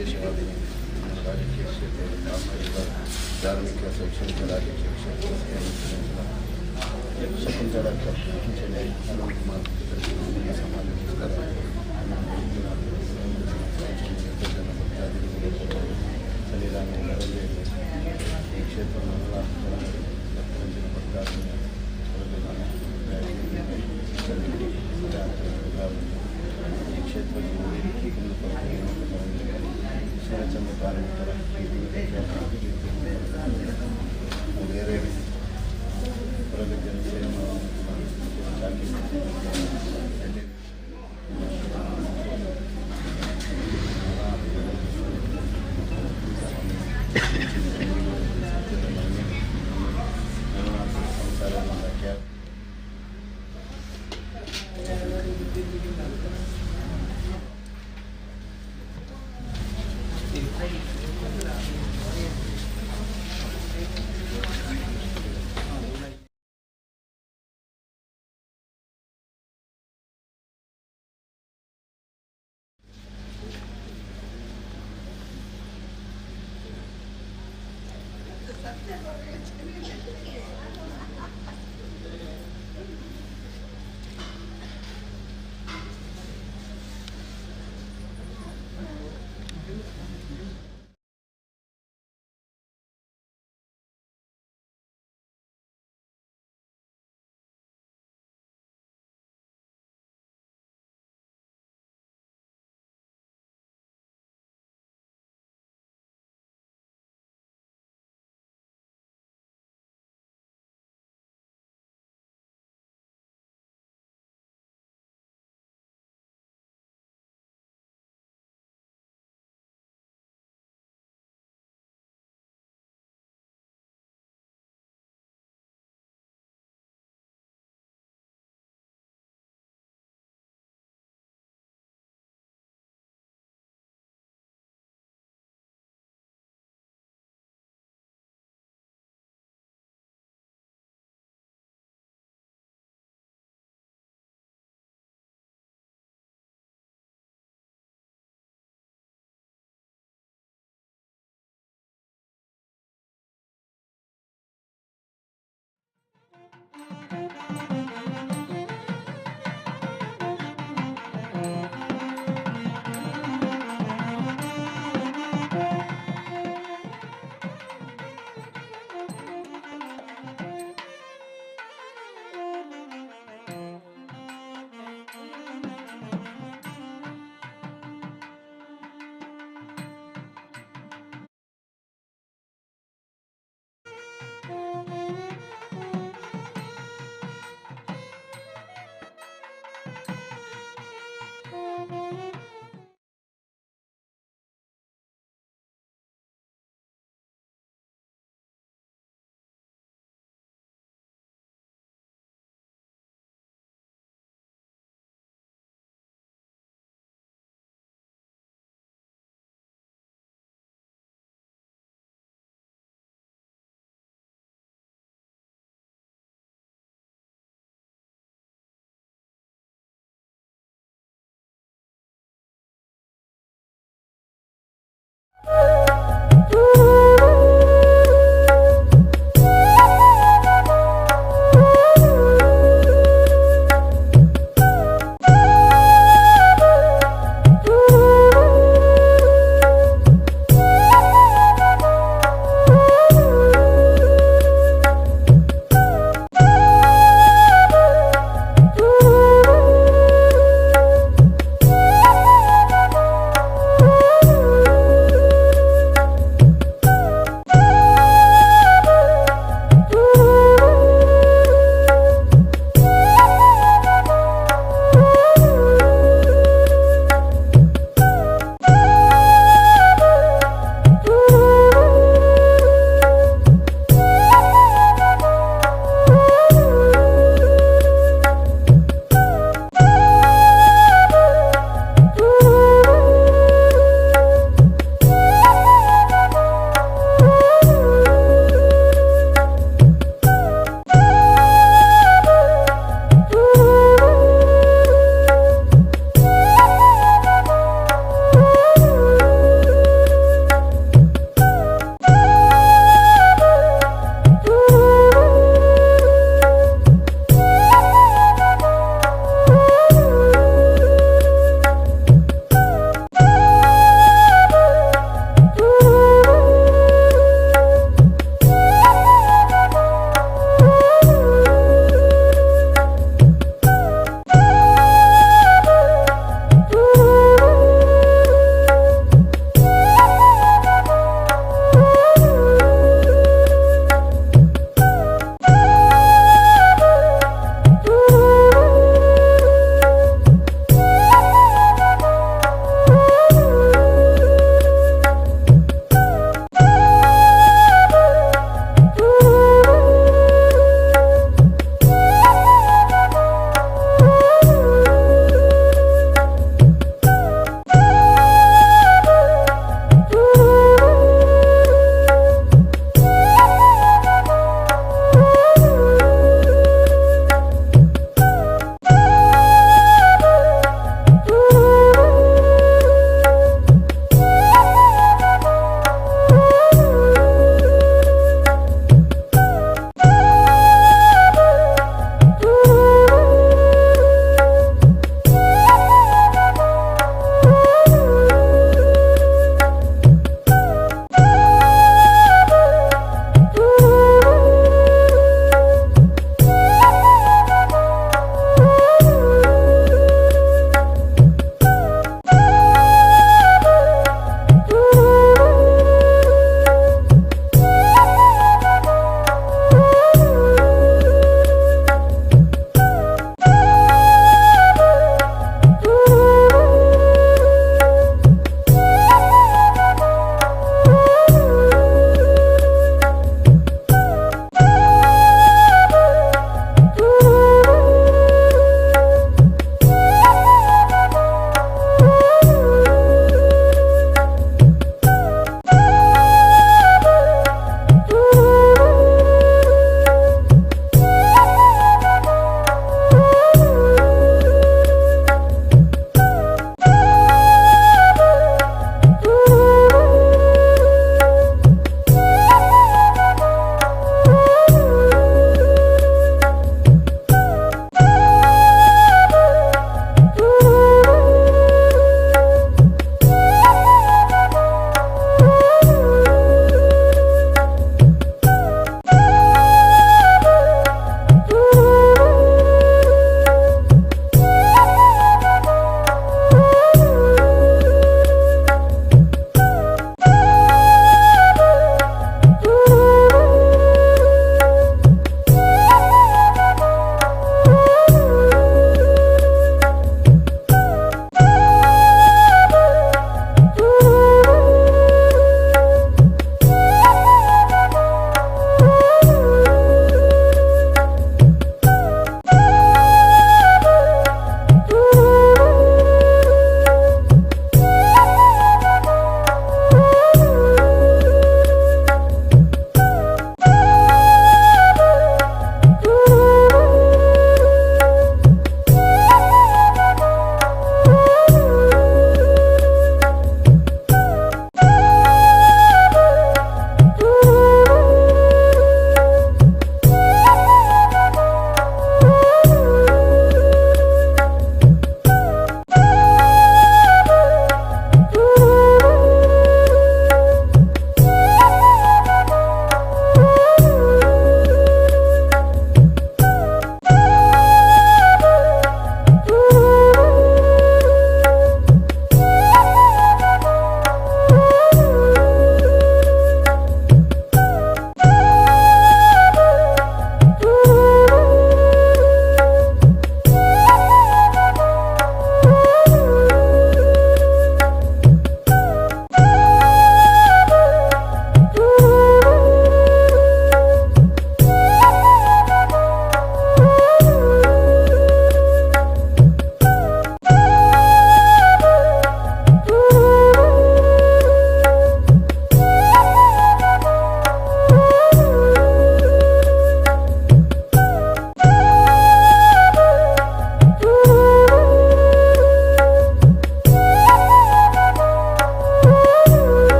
ವಿಶೇಷವಾದ ರಾಜಕೀಯ ಕ್ಷೇತ್ರ, ಸಾಮಾಜಿಕ, ಧಾರ್ಮಿಕ, ಶೈಕ್ಷಣಿಕ, ರಾಜಕೀಯ ಕ್ಷೇತ್ರ ಶಕುಂತಳ ಅಂಚನೆ ಅರುಣ್ ಕುಮಾರ್ ಸಮಾಜ ಜನ ಭಕ್ತಾದಿಗಳು ಸನ್ನಿಧಾನ ಈ ಕ್ಷೇತ್ರ ಜನ ಭಕ್ತಾದಿಗಳು ಈ ಕ್ಷೇತ್ರದ ಸೂರ್ಯಚಂದ್ರ ಕಾರ್ಮಿಕರ ಬೇರೆ ಪ್ರಗತಿಯನ್ನು ಸೇವೆ ಸಂಸಾರ.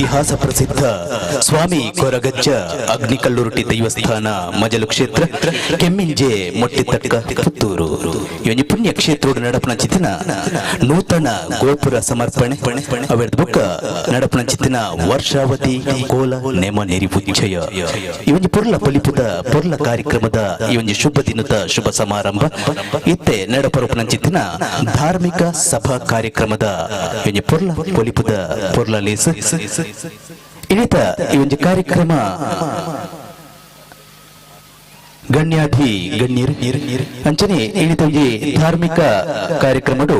ಇತಿಹಾಸ ಪ್ರಸಿದ್ಧ ಸ್ವಾಮಿ ಕೊರಗಜ್ಜ ಅಗ್ನಿಕಲ್ಲುರುಟಿ ದೈವಸ್ಥಾನ ಮಜಲು ಕ್ಷೇತ್ರ ಕೆಮ್ಮಿಂಜೆ ಮೊಟ್ಟಿತಕ್ಕ ಪುತ್ತೂರು ಈ ಪುಣ್ಯ ಕ್ಷೇತ್ರೋಡು ನಡಪನ ಚಿತ್ತಿನ ನೂತನ ಗೋಪುರ ಸಮರ್ಪಣೆ ಅವೆರ್ದ ಬೊಕ್ಕ ನಡಪನ ಚಿತ್ತಿನ ವರ್ಷಾವತಿ ಕೋಲ ನೇಮ ನೆರಿ ಉಚ್ಚಯ ಈ ಒಂಜಿ ಪೊರ್ಲ ಪೊಲಿಪುದ ಪೊರ್ಲ ಕಾರ್ಯಕ್ರಮದ ಈ ಒಂಜಿ ಶುಭ ದಿನದ ಶುಭ ಸಮಾರಂಭ ಇತ್ತೆ ನಡಪರಪನ ಚಿತ್ತಿನ ಧಾರ್ಮಿಕ ಸಭಾ ಕಾರ್ಯಕ್ರಮದ ಈ ಒಂಜಿ ಪೊರ್ಲ ಪೊಲಿಪುದ ಪೊರ್ಲ ಲೇಸ್ ಇನ್ನಿತ ಈ ಒಂಜಿ ಕಾರ್ಯಕ್ರಮ ಗಣ್ಯಾಧಿ ಗಣ್ಯರು ಅಂಚನೆ ಇನ್ನಿತ ಒಂಜಿ ಧಾರ್ಮಿಕ ಕಾರ್ಯಕ್ರಮಡು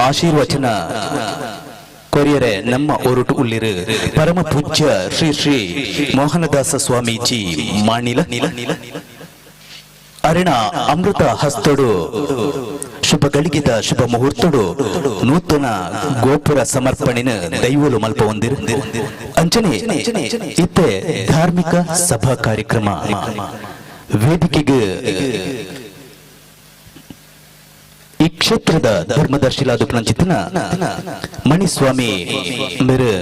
ಆಶೀರ್ವಚನ ಕೊರಿಯರೆ ನಮ್ಮ ಒರುಟು ಉಳ್ಳಿರು ಪರಮ ಪೂಜ್ಯ ಶ್ರೀ ಶ್ರೀ ಮೋಹನದಾಸ ಸ್ವಾಮೀಜಿ ಮಾಣಿಲ ಅರಿಣ ಅಮೃತ ಹಸ್ತೊಡು ಶುಭ ಗಳಿಗೆದ ಶುಭ ಮುಹೂರ್ತಡು ನೂತನ ಗೋಪುರ ಸಮರ್ಪಣೆನ ದೈವಲು ಮಲ್ಪ ಹೊಂದಿರು. ಅಂಚನೆ ಇತ್ತೆ ಧಾರ್ಮಿಕ ಸಭಾ ಕಾರ್ಯಕ್ರಮ ವೇದಿಕೆಗೆ ಈ ಕ್ಷೇತ್ರದ ಧರ್ಮದರ್ಶಿಲಾದ ಪುನಂಚಿತನ ಮಣಿಸ್ವಾಮಿ ಮೇರು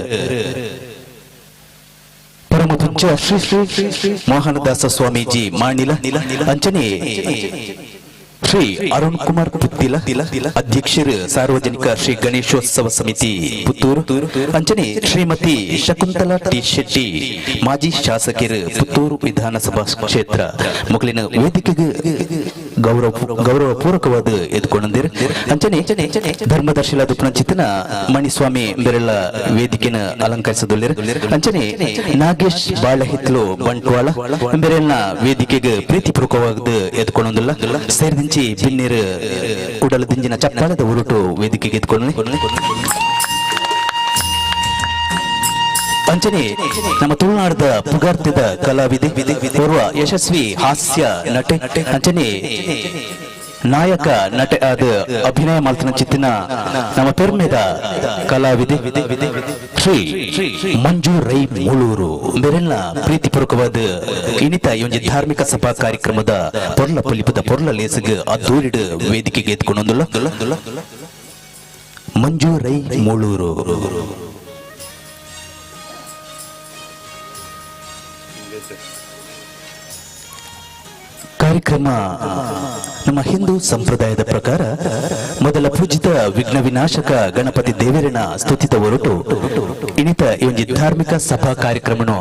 ಪರಮ ಪೂಜ್ಯ ಶ್ರೀ ಶ್ರೀ ಮೋಹನದಾಸ ಸ್ವಾಮೀಜಿ ಮಾಣಿಲ ಅಂಚನೆ ಶ್ರೀ ಅರುಣ್ ಕುಮಾರ್ ಪುತ್ತಿಲ ಅಧ್ಯಕ್ಷರು ಸಾರ್ವಜನಿಕ ಶ್ರೀ ಗಣೇಶೋತ್ಸವ ಸಮಿತಿ ಪುತ್ತೂರು ಅಂಚನೆ ಶ್ರೀಮತಿ ಶಕುಂತಲಾ ಟಿ ಶೆಟ್ಟಿ ಮಾಜಿ ಶಾಸಕರು ಪುತ್ತೂರು ವಿಧಾನಸಭಾ ಕ್ಷೇತ್ರ ಮೊಗಲಿನ ವೇದಿಕೆಗೆ ಗೌರವ ಗೌರವ ಪೂರ್ವಕವಾದ ಎದ್ಕೊಂಡಿರು. ಅಂಚನೆ ಧರ್ಮದರ್ಶಿಲಾದ ಪುನಂಚಿತನ ಮಣಿಸ್ವಾಮಿ ಬೆರಳ ವೇದಿಕೆನ ಅಲಂಕರಿಸದೊಳ್ಳಿರು. ಅಂಚನೆ ನಾಗೇಶ್ ಬಾಳಹಿತ್ಲು ಬಂಟ್ವಾಳ ಬೆರೆಲ್ನ ವೇದಿಕೆಗೆ ಪ್ರೀತಿಪೂರ್ವಕವಾದ ಎದ್ಕೊಂಡೊಂದಿಲ್ಲ ಸೇರಿದಂಚಿ ಬಿನ್ನಿರು ಉಡಲ ದಿಂಜಿನ ಚಪ್ಪಾಳದ ಉರುಟು ವೇದಿಕೆಗೆ ಎದ್ಕೊಂಡು. ಅಂಚನೆ ನಮ್ಮ ತುಳುನಾಡದ ಪುಗಾರ್ತಿದ ಕಲಾವಿದೆ, ಓರ್ವ ಯಶಸ್ವಿ ಹಾಸ್ಯ ನಟೆ, ಅಂಚನೆ ನಾಯಕ ನಟೆ ಆದ ಅಭಿನಯ ಮಲ್ತನ ಚಿತ್ತಿನ ನಮ್ಮ ಪೆರ್ಮೆದ ಕಲಾವಿದೆ ಶ್ರೀ ಮಂಜು ರೈ ಮೂಳೂರು ಬೆರೆಲ್ನ ಪ್ರೀತಿಪೂರ್ವಕವಾದ ಇನಿತ ಈ ಒಂಜಿ ಧಾರ್ಮಿಕ ಸಭಾ ಕಾರ್ಯಕ್ರಮದ ಪೊರ್ಲ ಪೊಲಿಪದ ಪೊರ್ಲ ಲೇಸುಗ್ ಅದ್ದೂರಿಡು ವೇದಿಕೆಗೆ ಎತ್ಕೊಂಡೊಂದುಲ್ಲ ಮಂಜು ರೈ ಮೂಳೂರು. ಕಾರ್ಯಕ್ರಮ ನಮ್ಮ ಹಿಂದೂ ಸಂಪ್ರದಾಯದ ಪ್ರಕಾರ ಮೊದಲ ಪೂಜಿತ ವಿಘ್ನ ವಿನಾಶಕ ಗಣಪತಿ ದೇವರನ ಸ್ತುತಿತ ಹೊರಟು ಇನಿತ ಈ ಒಂಜಿ ಧಾರ್ಮಿಕ ಸಭಾ ಕಾರ್ಯಕ್ರಮನು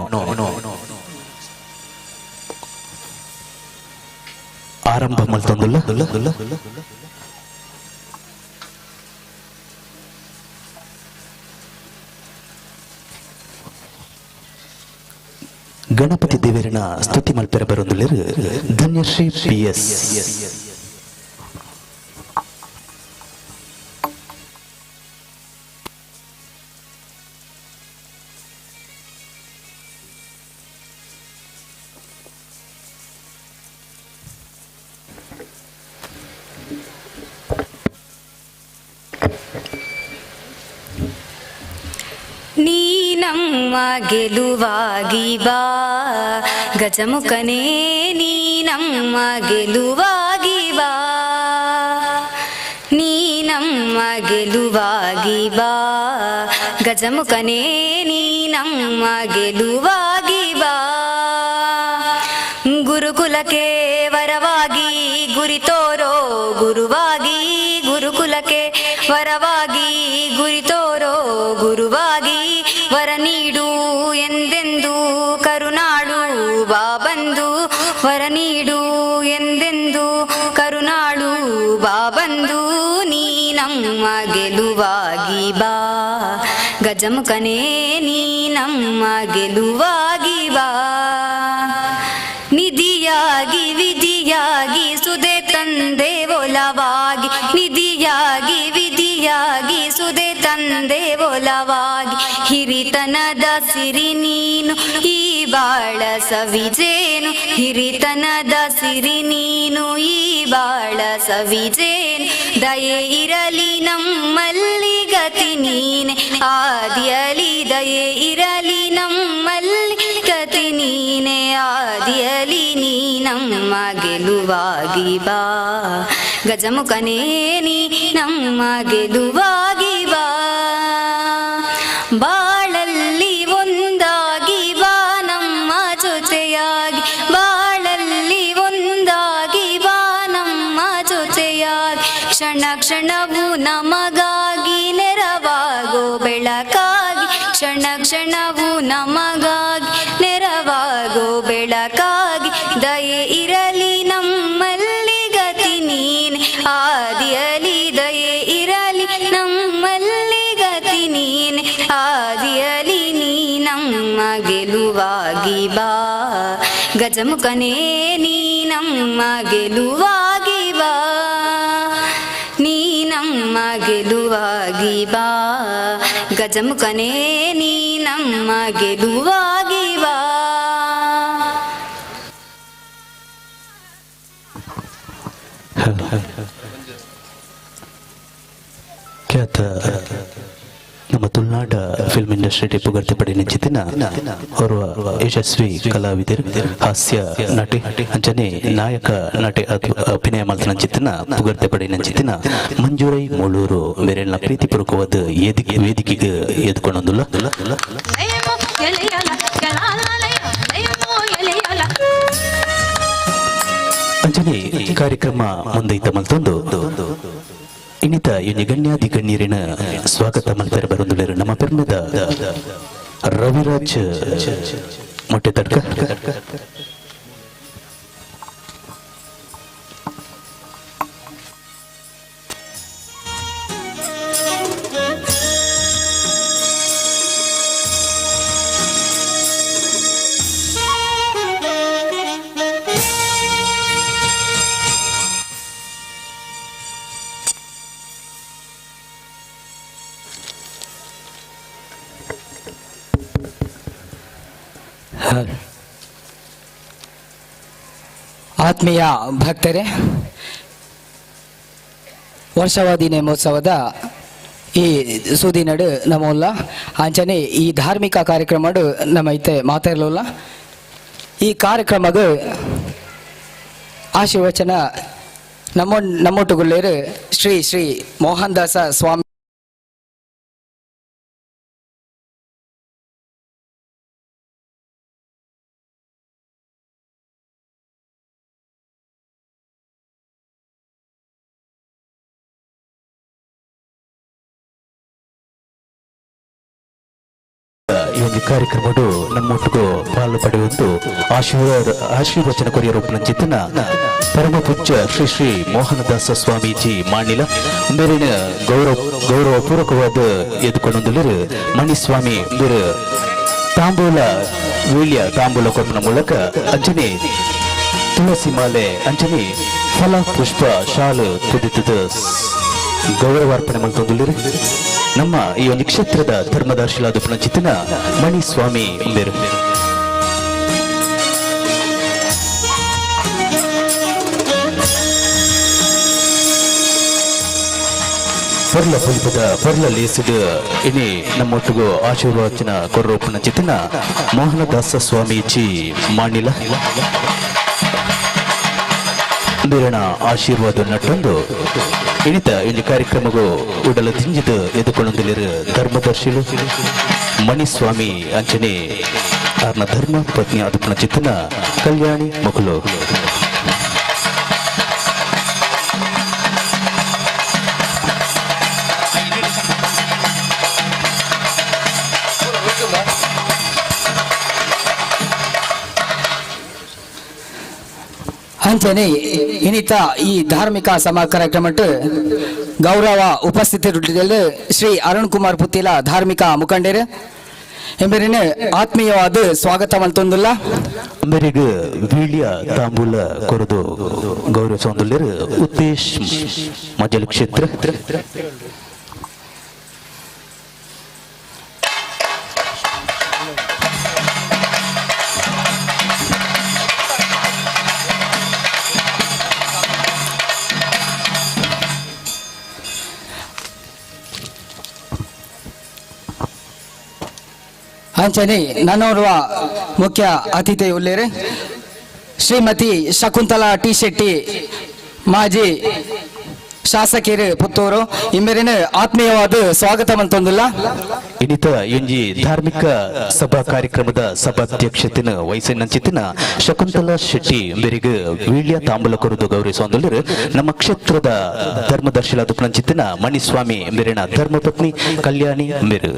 ಆರಂಭ ಮಲ್ತೊಂದುಲ್ಲ. ಗಣಪತಿ ದೇವರನ ಸ್ತುತಿ ಮಲ್ಪೆರ ಬರೊಂದುಲ್ಲೆರ್ ಧನ್ಯಶ್ರೀ ಪಿ ಎಸ್. ನೀ ನಮ್ಮ ಗೆಲುವಾಗಿ ಬಾ ಗಜಮುಖನೇ, ನೀ ನಮ್ಮ ಗೆಲುವಾಗಿ ಬಾ, ನೀ ನಮ್ಮ ಗೆಲುವಾಗಿ ಬಾ ಗಜಮುಖನೇ, ನೀ ನಮ್ಮ ಗೆಲುವಾಗಿ ಬಾ. ಗುರುಕುಲಕ್ಕೆ ವರವಾಗಿ ಗುರಿ ತೋರೋ ಗುರುವಾಗಿ, ಗುರುಕುಲಕ್ಕೆ ವರವಾಗಿ ಗುರಿ ತೋರೋ ಗುರುವಾಗಿ, ವರ ನೀಡು ಎಂದೆಂದು ಕರುಣಾಳು ಬಾ ಬಂದು, ವರ ನೀಡು ಎಂದೆಂದು ಕರುಣಾಳು ಬಾ ಬಂದು, ನೀ ನಮ್ಮ ಗೆಲುವಾಗಿ ಬಾ ಗಜಮುಖನೇ, ನೀ ನಮ್ಮ ಗೆಲುವಾಗಿ ಬಾ. ನಿಧಿಯಾಗಿ ವಿಧಿಯಾಗಿ ಸುದೆ ತಂದೆ ಒಲವಾಗಿ, ನಿಧಿಯಾಗಿ ವಿಧಿಯಾಗಿ ಸುದೆ ತಂದೆ ಒಲವಾಗಿ, ಹಿರಿತನದ ಸಿರಿ ನೀನು ಈ ಬಾಳ ಸವಿಜೇನು, ಹಿರಿತನದ ಸಿರಿ ನೀನು ಈ ಬಾಳ ಸವಿಜೇನು, ದಯೆ ಇರಲಿ ನಮ್ಮಲ್ಲಿ ಗತಿ ನೀನೆ ಆದಿಯಲಿ, ದಯೆ ಇರಲಿ ನಮ್ಮಲ್ಲಿ ಗತಿ ನೀನೆ ಆದಿಯಲಿ, ನೀ ನಮ್ಮ ಗೆಲುವಾಗಿ ಬಾ ಗಜಮುಖನೇ, ನೀ ನಮ್ಮ ಗೆಲುವಾಗಿ ಬಾ. ಬಾಳಲ್ಲಿ ಒಂದು ಕ್ಷಣವು ನಮಗಾಗಿ ನೆರವಾಗೋ ಬೆಳಕಾಗಿ, ಕ್ಷಣ ಕ್ಷಣವು ನಮಗಾಗಿ ನೆರವಾಗೋ ಬೆಳಕಾಗಿ, ದಯೆ ಇರಲಿ ನಮ್ಮಲ್ಲಿ ಗತಿ ನೀನೆ ಆದಿಯಲಿ, ದಯೆ ಇರಲಿ ನಮ್ಮಲ್ಲಿ ಗತಿ ನೀನೆ ಆದಿಯಲಿ, ನೀ ನಮ್ಮ ಗೆಲುವಾಗಿ ಬಾ ಗಜಮುಖನೇ, ನೀ ನಮ್ಮ ಗೆಲುವಾಗಿ ಬಾ, ನೀ ನಮ್ಮ ಗೆಲುವಾಗಿ ಬಾ ಗಜಮುಖನೇ, ನೀ ನಮ್ಮ ಗೆಲುವಾಗಿ ಬಾ. ಖ್ಯಾತ ನಮ್ಮ ತುಳುನಾಡ ಫಿಲ್ಮ್ ಇಂಡಸ್ಟ್ರಿ ಪುಗರ್ತೆ ಪಡೆಯ ಚಿತ್ತಿನ ಓರ್ವ ಯಶಸ್ವಿ ಕಲಾವಿದರು, ಹಾಸ್ಯ ನಟಿ ಅಂಚನೆ ನಾಯಕ ನಟಿ ಅಭಿನಯ ಮಲ್ತನ ಚಿತ್ತಿನ ಪುಗರ್ತೆ ಪಡೆಯ ಚಿತ್ತಿನ ಮಂಜೂರೈ ಮೂಳೂರು ಬೇರೆಲ್ಲ ಪ್ರೀತಿಪೂರ್ವಕವಾದ ವೇದಿಕೆಗೆ ಎದ್ಕೊಂಡೊಂದುಲ್ಲ. ಅಂಚನೆ ಕಾರ್ಯಕ್ರಮ ಮುಂದೈತ ಮಲ್ತೊಂದು ಇನ್ನಿತ ಈ ಗಣ್ಯಾದಿ ಗಣ್ಯರಿನ ಸ್ವಾಗತ ಮಲ್ತಾರೆ ಬರೊಂದುಲೇರು ನಮ್ಮ ಪೆರ್ಮೆದ ರವಿರಾಜ್ ಮೊಟ್ಟೆ ತಡ್ಕ. ಆತ್ಮೀಯ ಭಕ್ತರೇ, ವರ್ಷವಾದಿ ನೇಮೋತ್ಸವದ ಈ ಸುದಿನಡು ನಮ್ಮಲ್ಲ ಅಂಚನೆ ಈ ಧಾರ್ಮಿಕ ಕಾರ್ಯಕ್ರಮಡು ನಮ್ಮ ಇತ್ತೆ ಮಾತಾಡಲಿಲ್ಲ. ಈ ಕಾರ್ಯಕ್ರಮಗ ಆಶೀರ್ವಚನ ನಮ್ಮ ನಮ್ಮೊಟ್ಟುಗುಳ್ಳೇರು ಶ್ರೀ ಶ್ರೀ ಮೋಹನ್ ದಾಸ ಸ್ವಾಮಿ ಈ ಒಂದು ಕಾರ್ಯಕ್ರಮಡು ನಮ್ಮೊಟ್ಟಿಗೂ ಪಾಲು ಪಡೆಯುವುದು ಆಶೀರ್ವಚನ ಕೊರಿಯ ರೂಪನಂಚಿತನ ಪರಮ ಪೂಜ್ಯ ಶ್ರೀ ಶ್ರೀ ಮೋಹನದಾಸ ಸ್ವಾಮೀಜಿ ಮಾಣಿಲ ಮೇರಿನ ಗೌರವ ಪೂರ್ವಕವಾದ ಎದುಕೊಂಡೊಂದುಲರು ಮಣಿಸ್ವಾಮಿ ಬೇರು ತಾಂಬೂಲ ವೀಳ್ಯ ತಾಂಬೂಲ ಕೊಪ್ಪನ ಮೂಲಕ ಅಂಜನೆ ತುಳಸಿ ಮಾಲೆ ಅಂಜನೆ ಫಲ ಪುಷ್ಪ ಶಾಲು ಕುದಿತದ ಗೌರವಾರ್ಪಣೆ ಮಲ್ತೊಂದುಲ್ಲಿರು ನಮ್ಮ ಈ ಒಂದು ಕ್ಷೇತ್ರದ ಧರ್ಮದರ್ಶಿಲಾದ ಪುಣಚಿತನ ಮಣಿಸ್ವಾಮಿ ಬೇರು. ಪರ್ಲ ಪುಲ್ಪದ ಪರ್ಲ ಲೇಸಿದ ಇನಿ ನಮ್ಮೊಟ್ಟಿಗೂ ಆಶೀರ್ವಚನ ಕೊರ್ರೋ ಪುಣಚಿತನ ಮೋಹನದಾಸ ಸ್ವಾಮೀಜಿ ಮಾಣಿಲ ಬೇರಣ ಆಶೀರ್ವಾದ ನಟ್ಟೊಂದು ಇನಿತ ಇಲ್ಲಿ ಕಾರ್ಯಕ್ರಮಗೂ ಉಡಲ ತಿಂಜಿದ ಎದುಕೊಂಡೊಂದಿಲಿರು ಧರ್ಮದರ್ಶಿಲು ಮಣಿಸ್ವಾಮಿ ಅಂಚನೆ ಆರ್ನ ಧರ್ಮ ಪತ್ನಿ ಅದುಪನ ಚಿತ್ತನ ಕಲ್ಯಾಣಿ ಮಕುಲು. ಅಂಚನೆ ಇನ್ನಿತ ಈ ಧಾರ್ಮಿಕ ಸಭಾ ಕಾರ್ಯಕ್ರಮಟ್ಟು ಗೌರವ ಉಪಸ್ಥಿತರಿದ್ದಲ್ಲಿ ಶ್ರೀ ಅರುಣ್ ಕುಮಾರ್ ಪುತ್ತಿಲ ಧಾರ್ಮಿಕ ಮುಖಂಡರು ಎಂಬರಿನ ಆತ್ಮೀಯವಾದ ಸ್ವಾಗತ ಮಲ್ತೊಂದುಲ್ಲ. ಮೇರೆಗೆ ವೀಳ್ಯ ತಾಂಬೂಲ ಕೊರದು ಗೌರವ ಸೌಂದರ್ಯರು ಉತ್ತೇಶ್ ಮಜಲ್ ಕ್ಷೇತ್ರ. ಅಂಚನೆ ನನ್ನೋರ್ವ ಮುಖ್ಯ ಅತಿಥಿ ಉಲ್ಲೇರು ಶ್ರೀಮತಿ ಶಕುಂತಲಾ ಟಿ ಶೆಟ್ಟಿ ಮಾಜಿ ಶಾಸಕರು ಪುತ್ತೂರು ಇಂಬೆರಿನ ಆತ್ಮೀಯವಾದ ಸ್ವಾಗತ ಮಂತೊಂದುಲ್ಲ. ಇನ್ನಿತ ಇಂಜಿ ಧಾರ್ಮಿಕ ಸಭಾ ಕಾರ್ಯಕ್ರಮದ ಸಭಾಧ್ಯಕ್ಷತೆನ ವಹಿಸಿನಂಚಿತಿನ ಶಕುಂತಲಾ ಶೆಟ್ಟಿ ಇಂಬೆರಿಗೆ ವೀಳ್ಯ ತಾಂಬೂಲ ಕೊರದು ಗೌರವಿಸುವಂದುಳ್ಳರು ನಮ್ಮ ಕ್ಷೇತ್ರದ ಧರ್ಮದರ್ಶಿಲಾದ ಪುಣಂಚಿತ್ತಿನ ಮಣಿಸ್ವಾಮಿ ಇಂಬೆರಿನ ಧರ್ಮಪತ್ನಿ ಕಲ್ಯಾಣಿ ಇಂಬೆರು.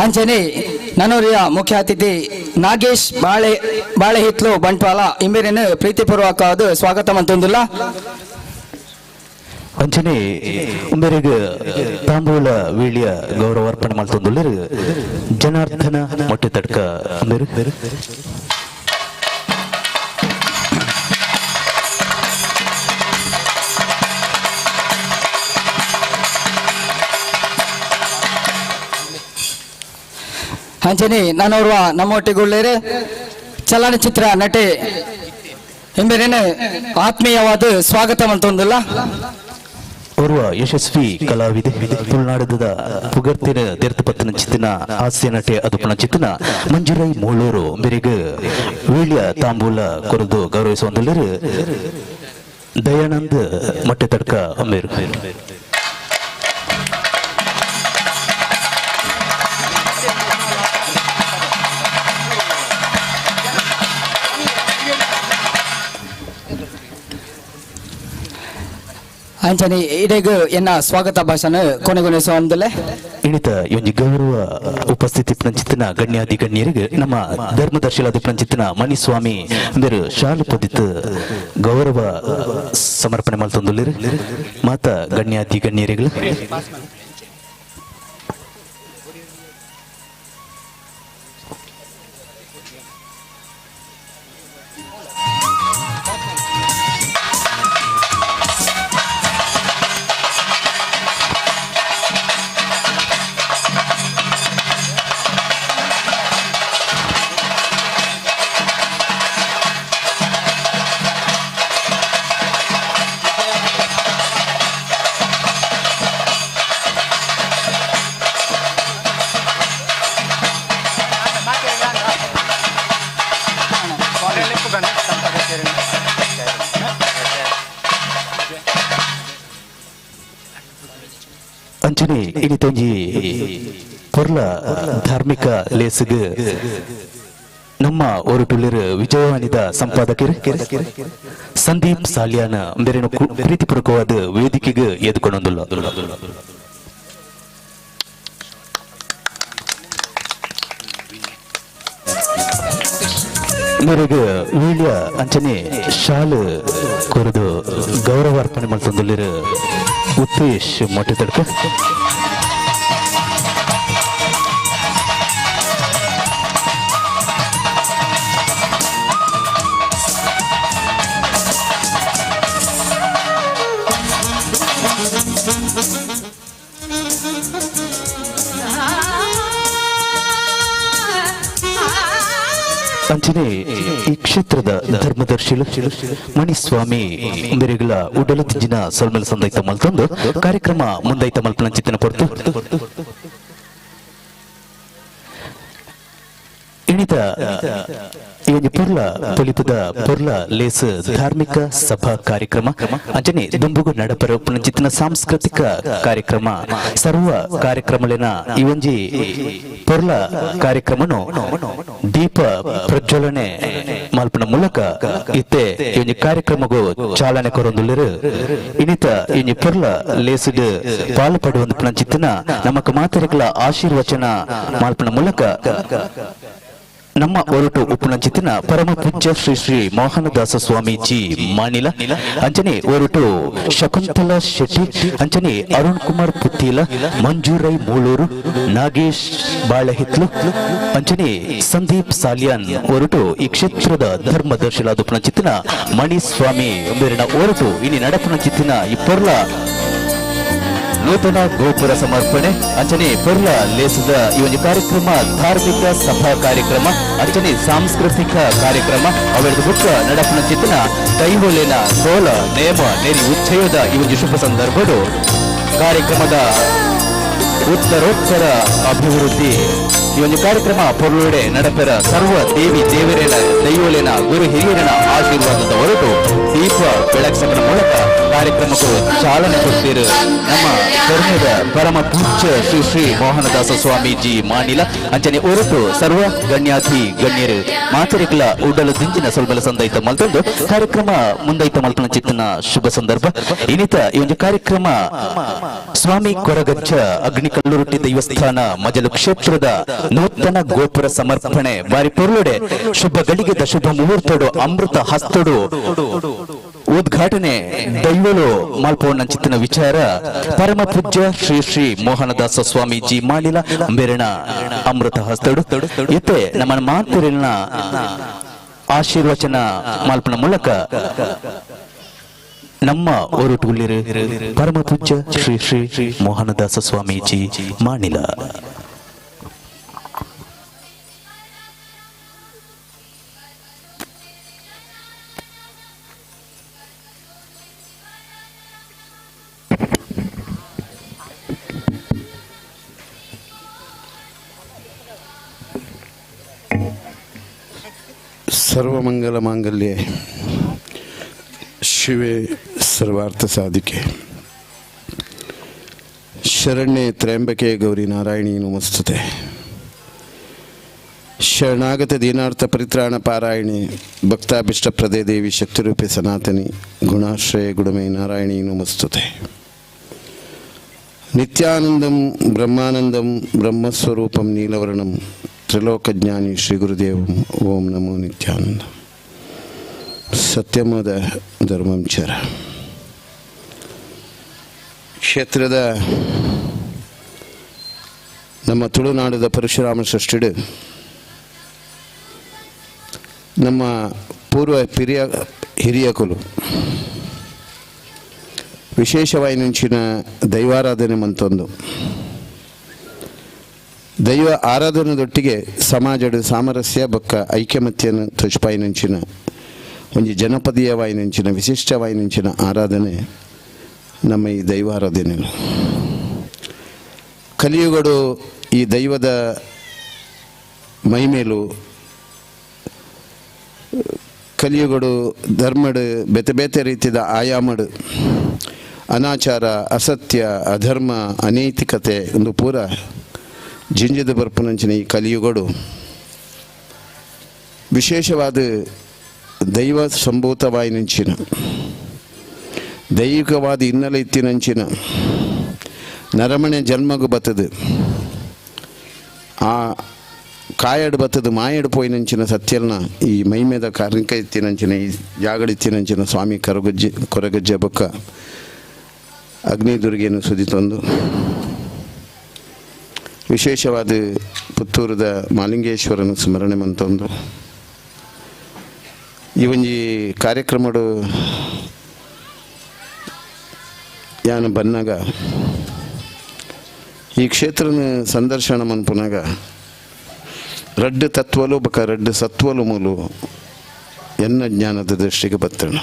ಅಂಚನೆ ನನೋರಿಯ ಮುಖ್ಯ ಅತಿಥಿ ನಾಗೇಶ್ ಬಾಳೆ ಬಾಳೆಹಿತ್ಲು ಬಂಟ್ವಾಳ ಇಂಬೆರಿನ ಪ್ರೀತಿಪೂರ್ವಕವಾದ ಸ್ವಾಗತ ಮಂತೊಂದುಲ್ಲ. ಅಂಚನೆ ಉಂಬೆರಿಗೆ ತಾಂಬೂಲ ವೀಳ್ಯ ಗೌರವಾರ್ಪಣೆ ಮಲ್ತೊಂದುಳ್ಳರು ಜನಾರ್ದನ ಮೊಟ್ಟೆ ತಡ್ಕ ಉಂಬೆರು. ಅಂಚನೆ ನಾನೋರ್ವ ನಮ್ಮೊಟ್ಟಿಗುಳ್ಳೇರು ಚಲನಚಿತ್ರ ನಟೆ ಎಂಬೆರೇನ ಆತ್ಮೀಯವಾದ ಸ್ವಾಗತ ಮಂತೊಂದುಲ್ಲ. ಓರ್ವ ಯಶಸ್ವಿ ಕಲಾವಿದೆ, ತುಳುನಾಡದ ಪುಗರ್ತಿನ ದೇರ್ತಪತ್ತಿನ ಚಿತ್ತಿನ ಹಾಸ್ಯ ನಟೆ ಅದುಪನ ಚಿತ್ತಿನ ಮಂಜುರೈ ಮೂಳೂರು ಬೆರಿಗ್ ವೀಳ್ಯ ತಾಂಬೂಲ ಕೊರದು ಗೌರವಿಸುವಂದುಳ್ಳರು ದಯಾನಂದ್ ಮೊಟ್ಟೆ ತಡ್ಕ ಅಂಬೇರು. ಅಂಚನೆ ಇಡೆಗ್ ಎನ್ನ ಸ್ವಾಗತ ಭಾಷಣ ಕೊನೆಗೊಳಿಸುವಂದಲೆ. ಇಣಿತ ಒಂಜಿ ಗೌರವ ಉಪಸ್ಥಿತಿ ಪ್ರಂಚಿತನ ಗಣ್ಯಾದಿ ಗಣ್ಯರಿಗೆ ನಮ್ಮ ಧರ್ಮದರ್ಶಿಲಾದ ಪ್ರಂಚಿತನ ಮಣಿಸ್ವಾಮಿ ಅಂದರು ಶಾಲು ಪದಿತ ಗೌರವ ಸಮರ್ಪಣೆ ಮಲ್ತೊಂದುಲ್ಲೆರ್ ಮಾತ ಗಣ್ಯಾದಿ ಗಣ್ಯರಿಗಳು. ಅಂಚನೆ ಇನಿತೊಂಜಿ ಪೊರ್ಲ ಧಾರ್ಮಿಕ ಲೇಸುಗ್ ನಮ್ಮ ಒರಟುಳ್ಳಿರು ವಿಜಯವಾಣಿದ ಸಂಪಾದಕರು ಸಂದೀಪ್ ಸಾಲಿಯಾನ ಬೇರೆ ಪ್ರೀತಿಪೂರ್ವಕವಾದ ವೇದಿಕೆಗೆ ಎದ್ಕೊಂಡೊಂದುಲ್ಲ. ಮೇರೆಗೆ ವೀಳ್ಯ ಅಂಚನೆ ಶಾಲು ಕೊರದು ಗೌರವಾರ್ಪಣೆ ಮಲ್ತೊಂದುಲ್ಲೆರ್ ಉತ್ತೇಶ್ ಮೊಟ್ಟೆ ತಡ್ಕ. ಅಂಚನೆ ಈ ಕ್ಷೇತ್ರದ ಧರ್ಮದರ್ಶಿಲು ಮಣಿಸ್ವಾಮಿ ಬೇರೆಗಳ ಉಡಲ ತಿಂಜಿನ ಸೊಲ್ಮೆಲ್ ಸಂದೈತ ಮಲ್ತೊಂದು ಕಾರ್ಯಕ್ರಮ ಮುಂದೈತ ಮಲ್ಪನಂಚಿತ್ತಿನ ಪೊರ್ತು ಇಣಿತ ಈ ಒಂಜಿ ಪೊರ್ಲ ಪೊಲಿಪುದ ಪೊರ್ಲ ಲೇಸ್ ಧಾರ್ಮಿಕ ಸಭಾ ಕಾರ್ಯಕ್ರಮ ಅಂಚನೆ ದುಂಬುಗು ನಡಪರ ಪುನಂಚಿತ್ತಿನ ಸಾಂಸ್ಕೃತಿಕ ಕಾರ್ಯಕ್ರಮ ಸರ್ವ ಕಾರ್ಯಕ್ರಮಲಿನ ಈ ಒಂಜಿ ಪೊರ್ಲ ಕಾರ್ಯಕ್ರಮನು ದೀಪ ಪ್ರಜ್ವಲನೆ ಮಲ್ಪನ ಮೂಲಕ ಇತ್ತೆ ಈ ಒಂಜಿ ಕಾರ್ಯಕ್ರಮಗು ಚಾಲನೆ ಕೊರೊಂದುಲ್ಲೆರ್. ಇನಿತ ಈ ಒಂಜಿ ಪೊರ್ಲ ಲೇಸುಡು ಪಾಲು ಪಡೆಯುವಂತ ಪುನಂಚಿತ್ತಿನ ನಮಕ್ ಮಾತೆರೆಗ್ಲ ಆಶೀರ್ವಚನ ಮಲ್ಪನ ಮೂಲಕ ನಮ್ಮ ಒರಟು ಉಪ್ಪುನಂಚಿತ್ತಿನ ಪರಮ ಪೂಜ್ಯ ಶ್ರೀ ಶ್ರೀ ಮೋಹನದಾಸ ಸ್ವಾಮೀಜಿ ಮಾಣಿಲ, ಅಂಚನೆ ಒರಟು ಶಕುಂತಲಾ ಶೆಟ್ಟಿ, ಅಂಚನೆ ಅರುಣ್ ಕುಮಾರ್ ಪುತ್ತೀಲ, ಮಂಜೂರೈ ಮೂಳೂರು, ನಾಗೇಶ್ ಬಾಳೆಹಿತ್ಲು, ಅಂಚನೆ ಸಂದೀಪ್ ಸಾಲಿಯಾನ್ ಒರಟು ಈ ಕ್ಷೇತ್ರದ ಧರ್ಮದರ್ಶಿಲಾದ ಉಪ್ಪುನಂಚಿತ್ತಿನ ಮಣಿಸ್ವಾಮಿ ಬೇರಿನ ಒರಟು ಇನಿ ನಡಪುನಂಚಿತ್ತಿನ ಈ ಪೊರ್ಲ ನೂತನ ಗೋಪುರ ಸಮರ್ಪಣೆ ಅಂಚನೆ ಪೊರ್ಲ ಲೇಸದ ಈ ಒಂದು ಕಾರ್ಯಕ್ರಮ ಧಾರ್ಮಿಕ ಸಭಾ ಕಾರ್ಯಕ್ರಮ ಅಂಚನೆ ಸಾಂಸ್ಕೃತಿಕ ಕಾರ್ಯಕ್ರಮ ಅವರದ್ದು ಬುಕ್ಕ ನಡಪುನ ಚಿತ್ತನ ದೈವೊಲೆನ ಕೋಲ ನೇಮ ನೆರಿ ಉಚ್ಚಯದ ಈ ಒಂದು ಶುಭ ಸಂದರ್ಭಡು ಕಾರ್ಯಕ್ರಮದ ಉತ್ತರೋತ್ತರ ಅಭಿವೃದ್ಧಿ ಈ ಒಂದು ಕಾರ್ಯಕ್ರಮ ಪೊರ್ಲುಡೆ ನಡಪೆರ ಸರ್ವ ದೇವಿ ದೇವರೇನ ದೈವಲೇನ ಗುರು ಹಿರಿಯರನ ಆಶೀರ್ವಾದದ ಹೊರಟು ದೀಪ ಬೆಳಗ್ಸಕನ ಮೂಲಕ ಕಾರ್ಯಕ್ರಮಕ್ಕೂ ಚಾಲನೆ ಕೊಡ್ತೀರು ನಮ್ಮ ಧರ್ಮದ ಪರಮ ಪೂಜ್ಯ ಶ್ರೀ ಶ್ರೀ ಮೋಹನದಾಸ ಸ್ವಾಮೀಜಿ ಮಾನಿಲ ಅಂಚನೆ ಹೊರಟು ಸರ್ವ ಗಣ್ಯಾಧಿ ಗಣ್ಯರು ಮಾತರಿಕಲ ಉಡಲು ದಿಂಜಿನ ಸೊಲ್ಬಲ ಸಂದೈತ ಮಲ್ತೊಂದು ಕಾರ್ಯಕ್ರಮ ಮುಂದೈತ ಮಲ್ತನ ಚಿತ್ತನ ಶುಭ ಸಂದರ್ಭ. ಇನ್ನಿತ ಈ ಒಂದು ಕಾರ್ಯಕ್ರಮ ಸ್ವಾಮಿ ಕೊರಗಜ್ಜ ಅಗ್ನಿ ಕಲ್ಲುರೊಟ್ಟಿ ದೇವಸ್ಥಾನ ಮಜಲು ಕ್ಷೇತ್ರದ ನೂತನ ಗೋಪುರ ಸಮರ್ಪಣೆ ಬಾರಿ ಪೊರ್ಲುಡೆ ಶುಭ ಗಳಿಗೆದ ಶುಭ ಮುಹೂರ್ತಡು ಅಮೃತ ಹಸ್ತಡು ಉದ್ಘಾಟನೆ ದೈವಲು ಮಾಲ್ಪೋಣ ಚಿತ್ತನ ವಿಚಾರ ಪರಮ ಪೂಜ್ಯ ಶ್ರೀ ಶ್ರೀ ಮೋಹನದಾಸ ಸ್ವಾಮೀಜಿ ಮಾಲಿಲ ಮೇರಣ ಅಮೃತ ಹಸ್ತಡು ಇತ್ತೆ ನಮ್ಮ ಮಾತುರಿನ ಆಶೀರ್ವಚನ ಮಾಲ್ಪನ ಮೂಲಕ ನಮ್ಮ ಒರಟುಳ್ಳಿರು ಪರಮ ಪೂಜ್ಯ ಶ್ರೀ ಶ್ರೀ ಮೋಹನದಾಸ ಸ್ವಾಮೀಜಿ ಮಾಣಿಲ. ಸರ್ವಮಂಗಲ ಮಾಂಗಲ್ಯೆ ಶಿವೆ ಸರ್ವಾರ್ಥ ಸಾಧಿಕೆ ಶರಣ್ಯೆ ತ್ರ್ಯಂಬಕೆ ಗೌರಿ ನಾರಾಯಣಿ ನಮಸ್ತುತೆ. ಶರಣಾಗತ ದೀನಾರ್ಥ ಪರಿತ್ರಾಣ ಪಾರಾಯಣಿ ಭಕ್ತಾಭಿಷ್ಟಪ್ರದೇ ದೇವಿ ಶಕ್ತಿರೂಪೆ ಸನಾತನಿ ಗುಣಾಶ್ರಯ ಗುಣಮೇ ನಾರಾಯಣಿ ನಮಸ್ತುತೆ. ನಿತ್ಯಾನಂದಂ ಬ್ರಹ್ಮಾನಂದಂ ಬ್ರಹ್ಮಸ್ವರೂಪಂ ನೀಲವರ್ಣಂ ತ್ರಿಲೋಕಜ್ಞಾನಿ ಶ್ರೀ ಗುರುದೇವಂ ಓಂ ನಮೋ ನಿತ್ಯಾನಂದ. ಸತ್ಯಮದ ಧರ್ಮಂಚರ ಕ್ಷೇತ್ರದ ನಮ್ಮ ತುಳುನಾಡದ ಪರಶುರಾಮ ಸೃಷ್ಟಿಡು ನಮ್ಮ ಪೂರ್ವ ಹಿರಿಯಕುಲು ವಿಶೇಷವಾಯಿನಂಚಿನ ದೈವಾರಾಧನೆ ಮಂತೊಂದು ದೈವ ಆರಾಧನೆದೊಟ್ಟಿಗೆ ಸಮಾಜದ ಸಾಮರಸ್ಯ ಬೊಕ್ಕ ಐಕ್ಯಮತ್ಯನ ತೊಜ್ಪಾಯಿನಂಚಿನ ಒಂಜಿ ಜನಪದೀಯ ವಾಯಿನಂಚಿನ ವಿಶಿಷ್ಟ ವಾಯಿನಂಚಿನ ಆರಾಧನೆ ನಮ್ಮ ಈ ದೈವಾರಾಧನೆ. ಕಲಿಯುಗಡು ಈ ದೈವದ ಮೈಮೇಲು ಕಲಿಯುಗಡು ಧರ್ಮಡು ಬೇತೆ ಬೇತೆ ರೀತಿಯ ಆಯಾಮಡು ಅನಾಚಾರ ಅಸತ್ಯ ಅಧರ್ಮ ಅನೈತಿಕತೆ ಒಂದು ಪೂರ ಜಿಂಜದ ಬರ್ಪುನಂಚಿನ ಈ ಕಲಿಯುಗಡು ವಿಶೇಷವಾದ ದೈವ ಸಂಭೂತವಾಯಿನಂಚಿನ ದೈವಿಕವಾದ ಹಿನ್ನೆಲೆ ಇತ್ತಿನಂಚಿನ ನರಮಣೆ ಜನ್ಮಗು ಬತ್ತದು ಆ ಕಾಯಡು ಬತ್ತದು ಮಾಯಡು ಪೋಯಿನಂಚಿನ ಸತ್ಯಲ್ನ ಈ ಮೈಮೇದ ಕಾರ್ಣಿಕ ಇತ್ತಿನಂಚಿನ ಈ ಜಾಗಡಿತ್ತಿನಂಚಿನ ಸ್ವಾಮಿ ಕರಗಜ್ಜೆ ಕೊರಗಜ್ಜೆ ಬೊಕ್ಕ ಅಗ್ನಿದುರ್ಗೆಯನ್ನು ಸುದಿತೊಂದು ವಿಶೇಷವಾದ ಪುತ್ತೂರದ ಮಾಲಿಂಗೇಶ್ವರನ ಸ್ಮರಣೆ ಮಂತೊಂದು ಈ ಒಂಜಿ ಕಾರ್ಯಕ್ರಮಡು ಯಾನು ಬನ್ನಾಗ ಈ ಕ್ಷೇತ್ರನ ಸಂದರ್ಶನ ಮನ್ಪುನಾಗ ರಡ್ಡು ತತ್ವಲು ಬಕ ರಡ್ಡು ಸತ್ವಲು ಮೂಲು ಎನ್ನ ಜ್ಞಾನದ ದೃಷ್ಟಿಗೆ ಬತ್ತಣ.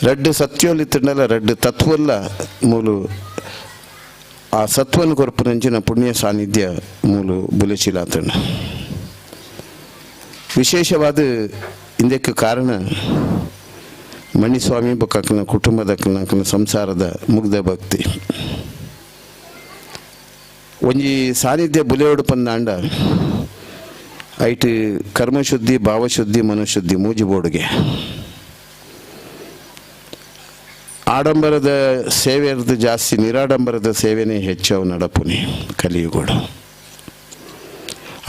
ರಡ್ಡು ಸತ್ಯೋಲಿ ತಿಂಡಲ ರಡ್ಡು ತತ್ವಲ್ಲ ಮೂಲು ಆ ಸತ್ವನ ಕೊರಪುನಂಚಿನ ಪುಣ್ಯ ಸಾನ್ನಿಧ್ಯ ಮೂಲು ಬುಲೆಚಿಲಾತಣ್ಣ. ವಿಶೇಷವಾದ ಇಂದಕ್ಕೆ ಕಾರಣ ಮಣಿಸ್ವಾಮಿ ಬೊಕ್ಕನ ಕುಟುಂಬದ ಸಂಸಾರದ ಮುಗ್ಧ ಭಕ್ತಿ. ಒಂಜಿ ಸಾನ್ನಿಧ್ಯ ಬುಲೆಯೋಡು ಪಂದಾಂಡ ಐಟ್ ಕರ್ಮಶುದ್ಧಿ ಭಾವಶುದ್ಧಿ ಮನಶುದ್ಧಿ ಮೂಜಿ ಬೋಡುಗೆ ಆಡಂಬರದ ಸೇವೆಯರ್ದು ಜಾಸ್ತಿ ನಿರಾಡಂಬರದ ಸೇವೆನೇ ಹೆಚ್ಚವು ನಡಪುನಿ ಕಲಿಯುಗಡು.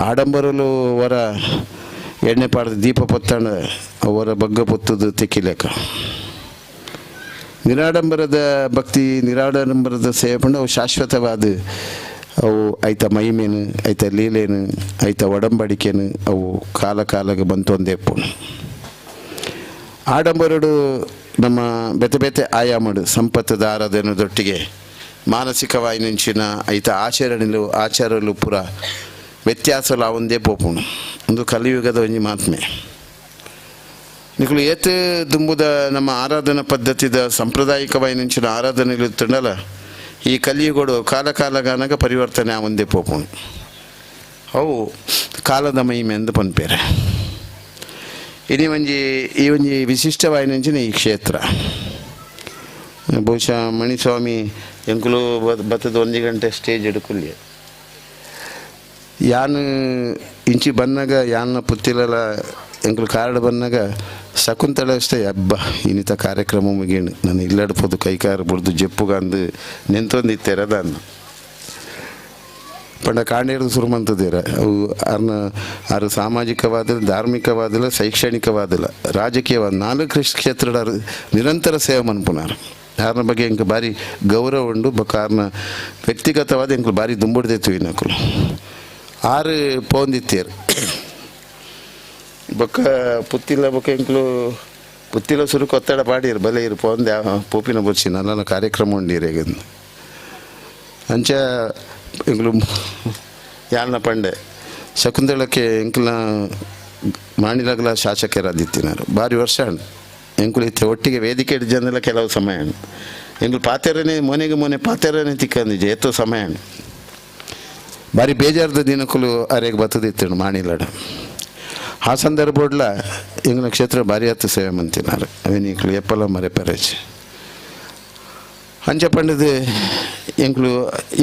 ಆಡಂಬರಲು ಅವರ ಎಣ್ಣೆ ಪಾಡ್ದು ದೀಪ ಪೊತ್ತಣ ಅವರ ಬಗ್ಗ ಪೊತ್ತದು ತೆಕ್ಕಿಲೆಕ್ಕ. ನಿರಾಡಂಬರದ ಭಕ್ತಿ ನಿರಾಡಂಬರದ ಸೇವೆ ಪಂಡ ಅವು ಶಾಶ್ವತವಾದ ಅವು ಐತ ಮಹಿಮೇನು ಐತ ಲೀಲೇನು ಐತ ಒಡಂಬಡಿಕೆನು ಅವು ಕಾಲ ಕಾಲಕ್ಕೆ ಬಂತೊಂದೇ ಪುಣ್. ಆಡಂಬರಡು ನಮ್ಮ ಬೇತೆ ಬೇತೆ ಆಯಾಮಡು ಸಂಪತ್ತದ ಆರಾಧನೆದೊಟ್ಟಿಗೆ ಮಾನಸಿಕವಾಯಿನಂಚಿನ ಐತ ಆಚರಣೆಲು ಆಚಾರಲು ಪೂರ ವ್ಯತ್ಯಾಸಲ ಒಂದೇ ಪೋಪುಣು ಒಂದು ಕಲಿಯುಗದ ಒಂಜಿ ಮಹಾತ್ಮೆ. ನಿಕುಲು ಏತ್ ದುಂಬುದ ನಮ್ಮ ಆರಾಧನಾ ಪದ್ಧತಿದ ಸಾಂಪ್ರದಾಯಿಕವಾಯಿನಂಚಿನ ಆರಾಧನೆಗಳು ತಿಂಡಲ ಈ ಕಲಿಯುಗಡು ಕಾಲ ಕಾಲಗಾನಗ ಪರಿವರ್ತನೆ ಆವಂದೇ ಪೋಪುಂಡು. ಅವು ಕಾಲದ ಮಹಿಮೆ ಎಂದು ಪನ್ಪೇರೆ. ಇನಿ ಒಂಜಿ ಈ ಒಂಜಿ ವಿಶಿಷ್ಟವಾಯಿನಂಚಿನ ಈ ಕ್ಷೇತ್ರ. ಬಹುಶಃ ಮಣಿಸ್ವಾಮಿ ಎಂಕುಲು ಬತ್ತದ 1 ಗಂಟೆ ಸ್ಟೇಜ್ ಎಡುಕುಲ್ಯ ಯಾನ್ ಇಂಚಿ ಬನ್ನಾಗ ಯಾನ್ನ ಪುತ್ತಿಲಲ ಎಂಕುಲು ಕಾರ್ಡ್ ಬನ್ನಾಗ ಶಕುಂತಳ ಅಷ್ಟೇ ಹಬ್ಬ ಇನ್ನಿತ ಕಾರ್ಯಕ್ರಮ ಮುಗಿಣು ನಾನು ಇಲ್ಲಾಡ್ಬೋದು ಕೈಕಾರು ಬುಡ್ದು ಜಪ್ಪುಗಂದು ನೆಂತೊಂದಿತ್ತೆರದ ಅನ್ನ ಪಂಡ ಕಾಂಡೇರ್ದು ಶುರು ಮಂತದೇರ ಅವು ಅರ್ನ ಆರು ಸಾಮಾಜಿಕವಾದಿಲ್ಲ, ಧಾರ್ಮಿಕವಾದಿಲ್ಲ, ಶೈಕ್ಷಣಿಕವಾದಿಲ್ಲ, ರಾಜಕೀಯವಾದ 4 ಕ್ಷೇತ್ರದ ನಿರಂತರ ಸೇವೆ ಮನ್ಪುನಾರು. ಯಾರನ ಬಗ್ಗೆ ಎಂಕ್ ಭಾರಿ ಗೌರವ ಉಂಡು. ಬೊಕ್ಕ ಆರ್ನ ವ್ಯಕ್ತಿಗತವಾದ ಎಂಕ್ಲು ಭಾರಿ ದುಂಬುಡ್ದೈತು ಇನಕುಲು ಆರು ಪೋಂದಿತ್ತೇರು. ಬೊಕ್ಕ ಪುತ್ತಿಲ ಬೊಕ್ಕ ಎಂಕ್ಲು ಪುತ್ತಿಲ ಸುರು ಕೊತ್ತಡ ಪಾಡಿರು ಬಲೆ ಇರು ಪೋಂದೆ ಪೋಪಿನ ಬೊರ್ಚಿ ನನ್ನ ಕಾರ್ಯಕ್ರಮ ಉಂಡಿರೇಗ ಅಂಚ ಎಂಕ್ಲು ಯಾಲ್ನ ಪಂಡೆ ಶಕುಂತಳಕ್ಕೆ ಎಂಕ್ಲ ಮಾಣಿಲಗ್ಲ ಶಾಸಕರಾದಿತ್ತಿನಾರು ಭಾರಿ ವರ್ಷ ಉಂಡು. ಎಂಕುಲು ಇತ್ತೆ ಒಟ್ಟಿಗೆ ವೇದಿಕೆ ಜನಲ್ಲ ಕೆಲವು ಸಮಯ ಉಂಡು. ಎಂಕುಲು ಪಾತೆರನೇ ಮೊನೆಗೆ ಮೊನೆ ಪಾತೆರನೇ ತಿಕ್ಕಂದಿಜೆ ಏತೋ ಸಮಯ ಉಂಡು. ಭಾರಿ ಬೇಜಾರದ ದಿನಕ್ಕೂ ಅರೆಗೆ ಬತ್ತದಿತ್ತು ಮಾಣಿಲಡ. ಆ ಸಂದರ್ಭಡ್ಲ ಎಂಗ್ಲ ಕ್ಷೇತ್ರ ಭಾರಿ ಹತ್ತು ಸೇವೆ ಮಂತಿನಾರು ಅವೇನಿಕ್ಲು ಎಪ್ಪಲ ಮರೆ ಪೆರೇಜ್ ಅಂಚ ಪಂಡದು ಎಂಕ್ಲು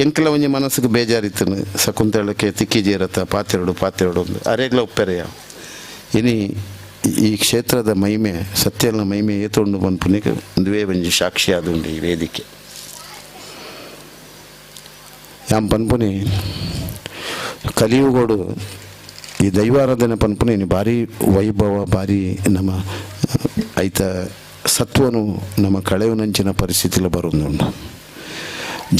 ಎಂಕ್ಲ ಒಂಜಿ ಮನಸ್ಸಿಗೆ ಬೇಜಾರಿತ್ತನು ಶಕುಂತಳಕ್ಕೆ ತಿಕ್ಕಿಜೇರತ್ತ ಪಾತೆರಡು ಪಾತೆರಡು ಒಂದು ಅರೆಗ್ಲ ಉಪ್ಪೆರೆಯ. ಇನಿ ಈ ಕ್ಷೇತ್ರದ ಮಹಿಮೆ ಸತ್ಯನ ಮಹಿಮೆ ಏತೊಂಡು ಪನ್ಪುನಿಗೆ ಒಂದುವೇ ಒಂಜಿ ಸಾಕ್ಷಿ ಆದುಂಡು ಈ ವೇದಿಕೆ. ಯಾಂ ಪನ್ಪುನಿ ಕಲಿಯುಗೋಡು ಈ ದೈವಾರಾಧನೆ ಪನ್ಪುನಿ ಇನಿ ಭಾರಿ ವೈಭವ ಭಾರಿ ನಮ್ಮ ಐತ ಸತ್ವನು ನಮ್ಮ ಕಳೆಯುನಂಚಿನ ಪರಿಸ್ಥಿತಿలో ಬರುಂದುಂಡು.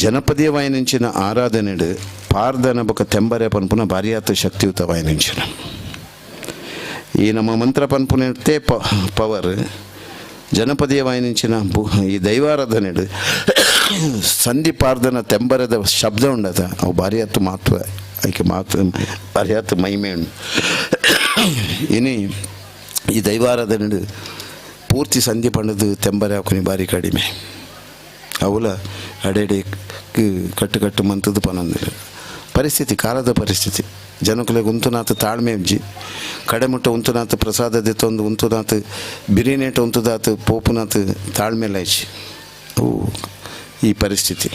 ಜನಪದೀಯ ವಾಯಿನಂಚಿನ ಆರಾಧನೆಡು ಪಾರ್ದನ ಬೊಕ ತೆಂಬರೆ ಪನ್ಪುನ ಭಾರಿ ಆತ ಶಕ್ತಿಯುತ ವಾಯಿನಂಚಿನ ಈ ನಮ್ಮ ಮಂತ್ರ ಪನ್ಪುನತೆ ಪವರ್ ಜನಪದೀಯ ವಾಯಿನಂಚಿನ ಈ ದೈವಾರಾಧನೆಡು ಸಂಧಿ ಪಾರ್ದನ ತೆಂಬರದ ಶಬ್ದ ಉಂಡದ ಅವು ಭಾರಿ ಆತು ಮಹತ್ವ ಐಕೆ ಮಹತ್ವ ಭಾರಿ ಆತು ಮಹಿಮೆ ಉಂಡು. ಇನಿ ಈ ದೈವಾರಾಧನೆಡು ಪೂರ್ತಿ ಸಂಧಿ ಪಂಡದು ತೆಂಬರೆ ಹಾಕುನಿ ಭಾರಿ ಕಡಿಮೆ. ಅವಲ ಅಡೆಡೆ ಕಟ್ಟು ಕಟ್ಟು ಮಂತದ್ದು ಪನೊಂದಿಲ್ಲ ಪರಿಸ್ಥಿತಿ ಕಾಲದ ಪರಿಸ್ಥಿತಿ. ಜನಕುಲೆಗ್ ಉಂತುನಾತ್ ತಾಳ್ಮೆ ಉಜ್ಜಿ ಕಡೆಮುಟ್ಟ ಉಂತುನಾತ್ ಪ್ರಸಾದ ದೆತ್ತೊಂದು ಉಂತುನಾತ್ ಬಿರಿನೇಟ ಉಂತುದಾತ್ ಪೋಪುನಾತ್ ತಾಳ್ಮೆ ಲೈಚಿ ಅವು ಈ ಪರಿಸ್ಥಿತಿ.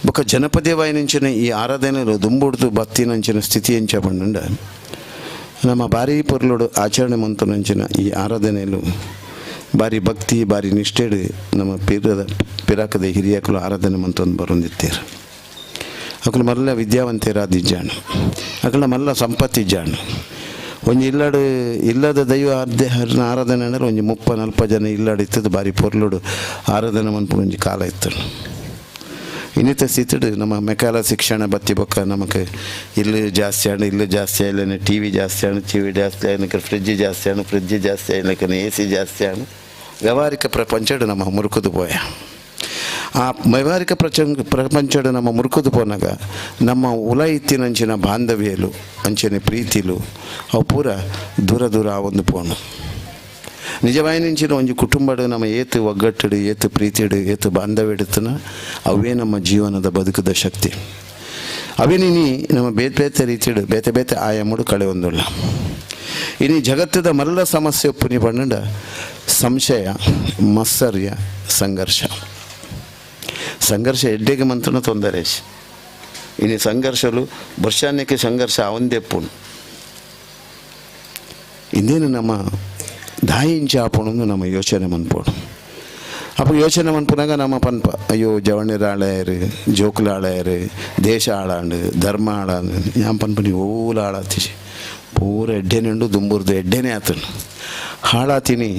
ಬೊಕ ಜನಪದೀಯ ವಾಯಿನಂಚಿನ ಈ ಆರಾಧನೆಲು ದುಂಬುಡ್ದು ಬತ್ತಿನಂಚಿನ ಸ್ಥಿತಿ ಎಂಚ ಪಂಡ ನಮ್ಮ ಭಾರಿ ಪೊರ್ಲುಡು ಆಚರಣೆ ಮಂತುನಂಚಿನ ಈ ಆರಾಧನೆಲು ಭಾರಿ ಭಕ್ತಿ ಭಾರಿ ನಿಷ್ಠೆಡು ನಮ್ಮ ಪಿರಾಕದ ಹಿರಿಯಕುಲು ಆರಾಧನೆ ಮಂತೊಂದು ಬರೊಂದಿತ್ತೇರು. ಅಕುಲು ಮಲ್ಲ ವಿದ್ಯಾವಂತರಾದಿಜ್ಜಾಣ ಅಕುಲ ಮಲ್ಲ ಸಂಪತ್ತಿಜ್ಜಾಣ. ಒಂಜಿ ಇಲ್ಲಡು ಇಲ್ಲದ ದೈವ ಅರ್ಧೆ ಹರಿನ ಆರಾಧನೆ ಅಂದ್ರೆ ಒಂಜಿ 30-40 ಜನ ಇಲ್ಲಡು ಇತ್ತದು ಭಾರಿ ಪೊರ್ಲುಡು ಆರಾಧನೆ ಮನ್ಪುನ ಒಂಜಿ ಕಾಲ ಇತ್ತು. ಇನ್ನಿತ ಸ್ಥಿತಿಡು ನಮ್ಮ ಮೆಕಾಲ ಶಿಕ್ಷಣ ಬತ್ತಿ ಬೊಕ್ಕ ನಮಕ್ ಇಲ್ಲಿ ಜಾಸ್ತಿ ಆಂಡ್ ಇಲ್ಲಿ ಜಾಸ್ತಿ ಆಯ್ಲೇನೆ ಟಿ ವಿ ಜಾಸ್ತಿ ಆಂಡ್ ಟಿ ವಿ ಜಾಸ್ತಿ ಆಯ್ನಕ ಫ್ರಿಡ್ಜ್ ಜಾಸ್ತಿ ಆಂಡ್ ಫ್ರಿಡ್ಜ್ ಜಾಸ್ತಿ ಆಯ್ನಕನೆ ಎ ಸಿ ಜಾಸ್ತಿ ಆಂಡ್ ವ್ಯವಹಾರಿಕ ಪ್ರಪಂಚಡು ನಮ್ಮ ಮುರುಕುದು ಪೋಯ. ಆ ವ್ಯವಹಾರಿಕ ಪ್ರಪಂಚಡು ನಮ್ಮ ಮುರುಕುದು ಪೋನಾಗ ನಮ್ಮ ಉಲ ಇತ್ತಿನಂಚಿನ ಬಾಂಧವ್ಯಲು ಅಂಚನೆ ಪ್ರೀತಿಲು ಅವು ಪೂರ ದೂರ ದೂರ ಒಂದು ಪೋನು. ನಿಜವಾಯಿನಂಚಿನ ಒಂಜಿ ಕುಟುಂಬಡು ನಮ್ಮ ಏತು ಒಗ್ಗಟ್ಟಡು ಏತು ಪ್ರೀತಿಡು ಏತು ಬಾಂಧವ್ಯ ಇಡುತ್ತನ ಅವೇ ನಮ್ಮ ಜೀವನದ ಬದುಕದ ಶಕ್ತಿ. ಅವೇ ನೀನಿ ನಮ್ಮ ಬೇತೆ ಬೇತೆ ರೀತಿಡು ಬೇತೆ ಬೇತೆ ಆಯಾಮಡು ಕಳೆ ಒಂದುಳ್ಳ. ಇನಿ ಜಗತ್ತದ ಮಲ್ಲ ಸಮಸ್ಯೆ ಒಪ್ಪುನಿ ಪಂಡ ಸಂಶಯ ಮತ್ಸರ್ಯ ಸಂಘರ್ಷ. ಸಂಘರ್ಷ ಎಡ್ಡೆಗೆ ಮಂತ್ರನ ತೊಂದರೆ. ಇನಿ ಸಂಘರ್ಷಲು ವರ್ಷಾನ್ಯಕ್ಕೆ ಸಂಘರ್ಷ ಅವಂದೆಪ್ಪುನು. ಇನ್ನೇನು ನಮ್ಮ ದಾಯಿಂಚ ಆಪುಣಂದು ನಮ್ಮ ಯೋಚನೆ ಮನ್ಪೋಡು. ಅಪ್ಪ ಯೋಚನೆ ಮನ್ಪುನಾಗ ನಮ್ಮ ಪನ್ಪ ಅಯ್ಯೋ ಜವಣಿರ ಆಳಾಯರು ಜೋಕುಲ ಆಳಾಯರು ದೇಶ ಹಾಳಾಂಡು ಧರ್ಮ ಹಾಳಾಂಡು ಯಾನ್ ಪನ್ಪ ನೀವು ಓಲ ಹಾಳಾತಿಜಿ ಪೂರ ಎಡ್ಡೆನೆ ಉಂಡು ದುಂಬುರ್ದು ಎಡ್ಡೆನೆ ಆತನು ಹಾಳಾತೀನಿ.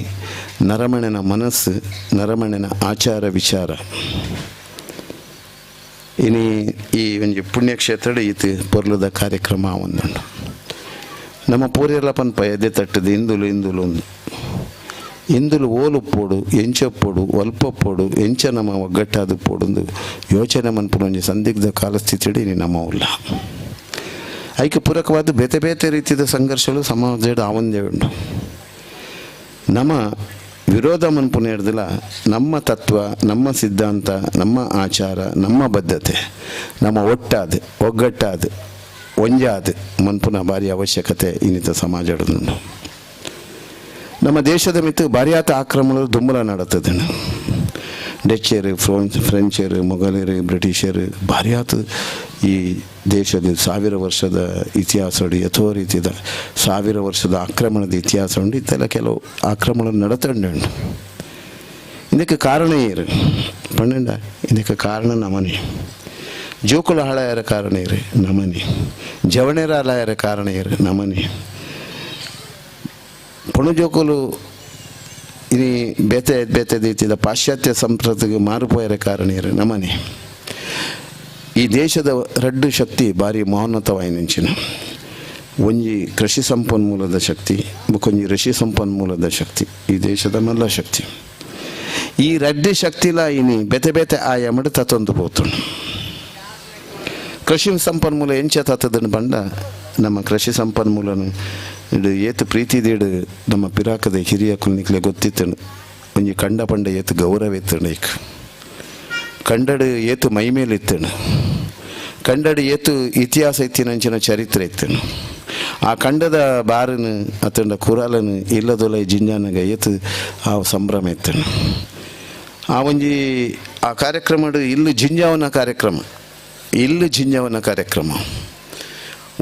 ನರಮಣನ ಮನಸ್ಸು ನರಮಣನ ಆಚಾರ ವಿಚಾರ ಇನಿ ಈ ಒಂಜಿ ಪುಣ್ಯಕ್ಷೇತ್ರಡ್ ಈತ್ ಪೊರ್ಲುದ ಕಾರ್ಯಕ್ರಮ ಒಂದುಂಡು. ನಮ್ಮ ಪೂರೆಲ್ಲ ಪನ್ಪ ಎದೆ ತಟ್ಟದು ಇಂದುಲು ಇಂದುಲು ಒಂದು ಇಂದುಲು ಓಲುಪ್ಪೋಡು ಎಂಚಪ್ಪೋಡು ಒಲ್ಪಪ್ಪೋಡು ಎಂಚ ನಮ್ಮ ಒಗ್ಗಟ್ಟಾದ ಪೋಡೊಂದು ಯೋಚನೆ ಮನ್ಪುನ ಒಂಜಿ ಸಂದಿಗ್ಧ ಕಾಲಸ್ಥಿತಿಡು ಇನಿ ನಮ್ಮ ಉಲ್ಲ. ಐಕೆ ಪೂರಕವಾದ ಬೇತೆ ಬೇತೆ ರೀತಿಯ ಸಂಘರ್ಷಗಳು ಸಮಾಜದ ಆವಂದೇ ಉಂಡು. ನಮ್ಮ ವಿರೋಧ ಮನ್ಪುನ ಹಿಡ್ದಿಲ್ಲ. ನಮ್ಮ ತತ್ವ, ನಮ್ಮ ಸಿದ್ಧಾಂತ, ನಮ್ಮ ಆಚಾರ, ನಮ್ಮ ಬದ್ಧತೆ, ನಮ್ಮ ಒಟ್ಟಾದ ಒಗ್ಗಟ್ಟಾದ ಒಂಜಾದ ಮನ್ಪುನ ಭಾರಿ ಅವಶ್ಯಕತೆ ಇನ್ನಿತ ಸಮಾಜ. ನಮ್ಮ ದೇಶದ ಮಿತ್ತು ಭಾರಿಯಾತ ಆಕ್ರಮಣ ದುಂಬಲ ನಡತದೆ. ಡಚ್ಚರು, ಫ್ರೆಂಚರು, ಮೊಘಲರು, ಬ್ರಿಟಿಷರು ಭಾರಿಯಾತ ಈ ದೇಶದ 1000 ವರ್ಷದ ಇತಿಹಾಸ ಉಂಡು. ಯಥೋ ರೀತಿಯ 1000 ವರ್ಷದ ಆಕ್ರಮಣದ ಇತಿಹಾಸ ಉಂಡು. ಇತ್ತೆಲ್ಲ ಕೆಲವು ಆಕ್ರಮಣ ನಡತಂಡು. ಇದಕ್ಕೆ ಕಾರಣ ಏರು ಪನ್ನಂಡ, ಇದಕ್ಕೆ ಕಾರಣ ನಮನೆ ಜೋಕುಲ ಹಳಯರ ಕಾರಣ ಏರು ನಮನೆ, ಜವಣೆರ ಹಳಯರ ಕಾರಣ ಏರು ನಮನೆ, ಪುಣಜೋಕುಲು ಇನಿ ಬೇತೆ ಬೇತೆ ರೀತಿಯ ಪಾಶ್ಚಾತ್ಯ ಸಂಸ್ಕೃತಿಗೆ ಮಾರುಪೋಯರ ಕಾರಣ ಏರು ನಮನೆ. ಈ ದೇಶದ ರಡ್ಡು ಶಕ್ತಿ ಭಾರಿ ಮಹೋನ್ನತವಾಯಿನಂಚಿನ ಒಂಜಿ ಕೃಷಿ ಸಂಪನ್ಮೂಲದ ಶಕ್ತಿ, ಬೊಕೊಂಜಿ ಋಷಿ ಸಂಪನ್ಮೂಲದ ಶಕ್ತಿ, ಈ ದೇಶದ ಮಲ್ಲ ಶಕ್ತಿ. ಈ ರಡ್ಡು ಶಕ್ತಿಲ ಇನಿ ಬೇತೆ ಬೇತೆ ಆಯಾಮಡು ತತ್ತೊಂದು ಪೋತುಂಡು. ಕೃಷಿ ಸಂಪನ್ಮೂಲ ಎಂಚ ತತ್ತದನ್ನು ಬಂಡ ನಮ್ಮ ಕೃಷಿ ಸಂಪನ್ಮೂಲನು ಇಡು ಏತು ಪ್ರೀತಿದಿಡು ನಮ್ಮ ಪಿರಾಕದ ಹಿರಿಯ ಕುಲ್ನಿಕ್ಲೆ ಗೊತ್ತಿತ್ತನು. ಒಂಜಿ ಕಂಡ ಪಂಡ ಏತು ಗೌರವ ಇತ್ತನು, ಈಗ ಕಂಡಡು ಏತು ಮೈಮೇಲಿತ್ತನು, ಕಂಡಡು ಏತು ಇತಿಹಾಸ ಇತ್ತಿನಂಚಿನ ಚರಿತ್ರೆ ಇತ್ತನು. ಆ ಕಂಡದ ಬಾರನು ಅತಂಡ ಕುರಾಲನು ಇಲ್ಲದೊಲ ಜಿಂಜಾನಗ ಏತು ಆ ಸಂಭ್ರಮ ಇತ್ತನು. ಆ ಒಂಜಿ ಆ ಕಾರ್ಯಕ್ರಮ ಇಲ್ಲು ಜಿಂಜಾವನ ಕಾರ್ಯಕ್ರಮ, ಇಲ್ಲು ಜಿಂಜಾವನ ಕಾರ್ಯಕ್ರಮ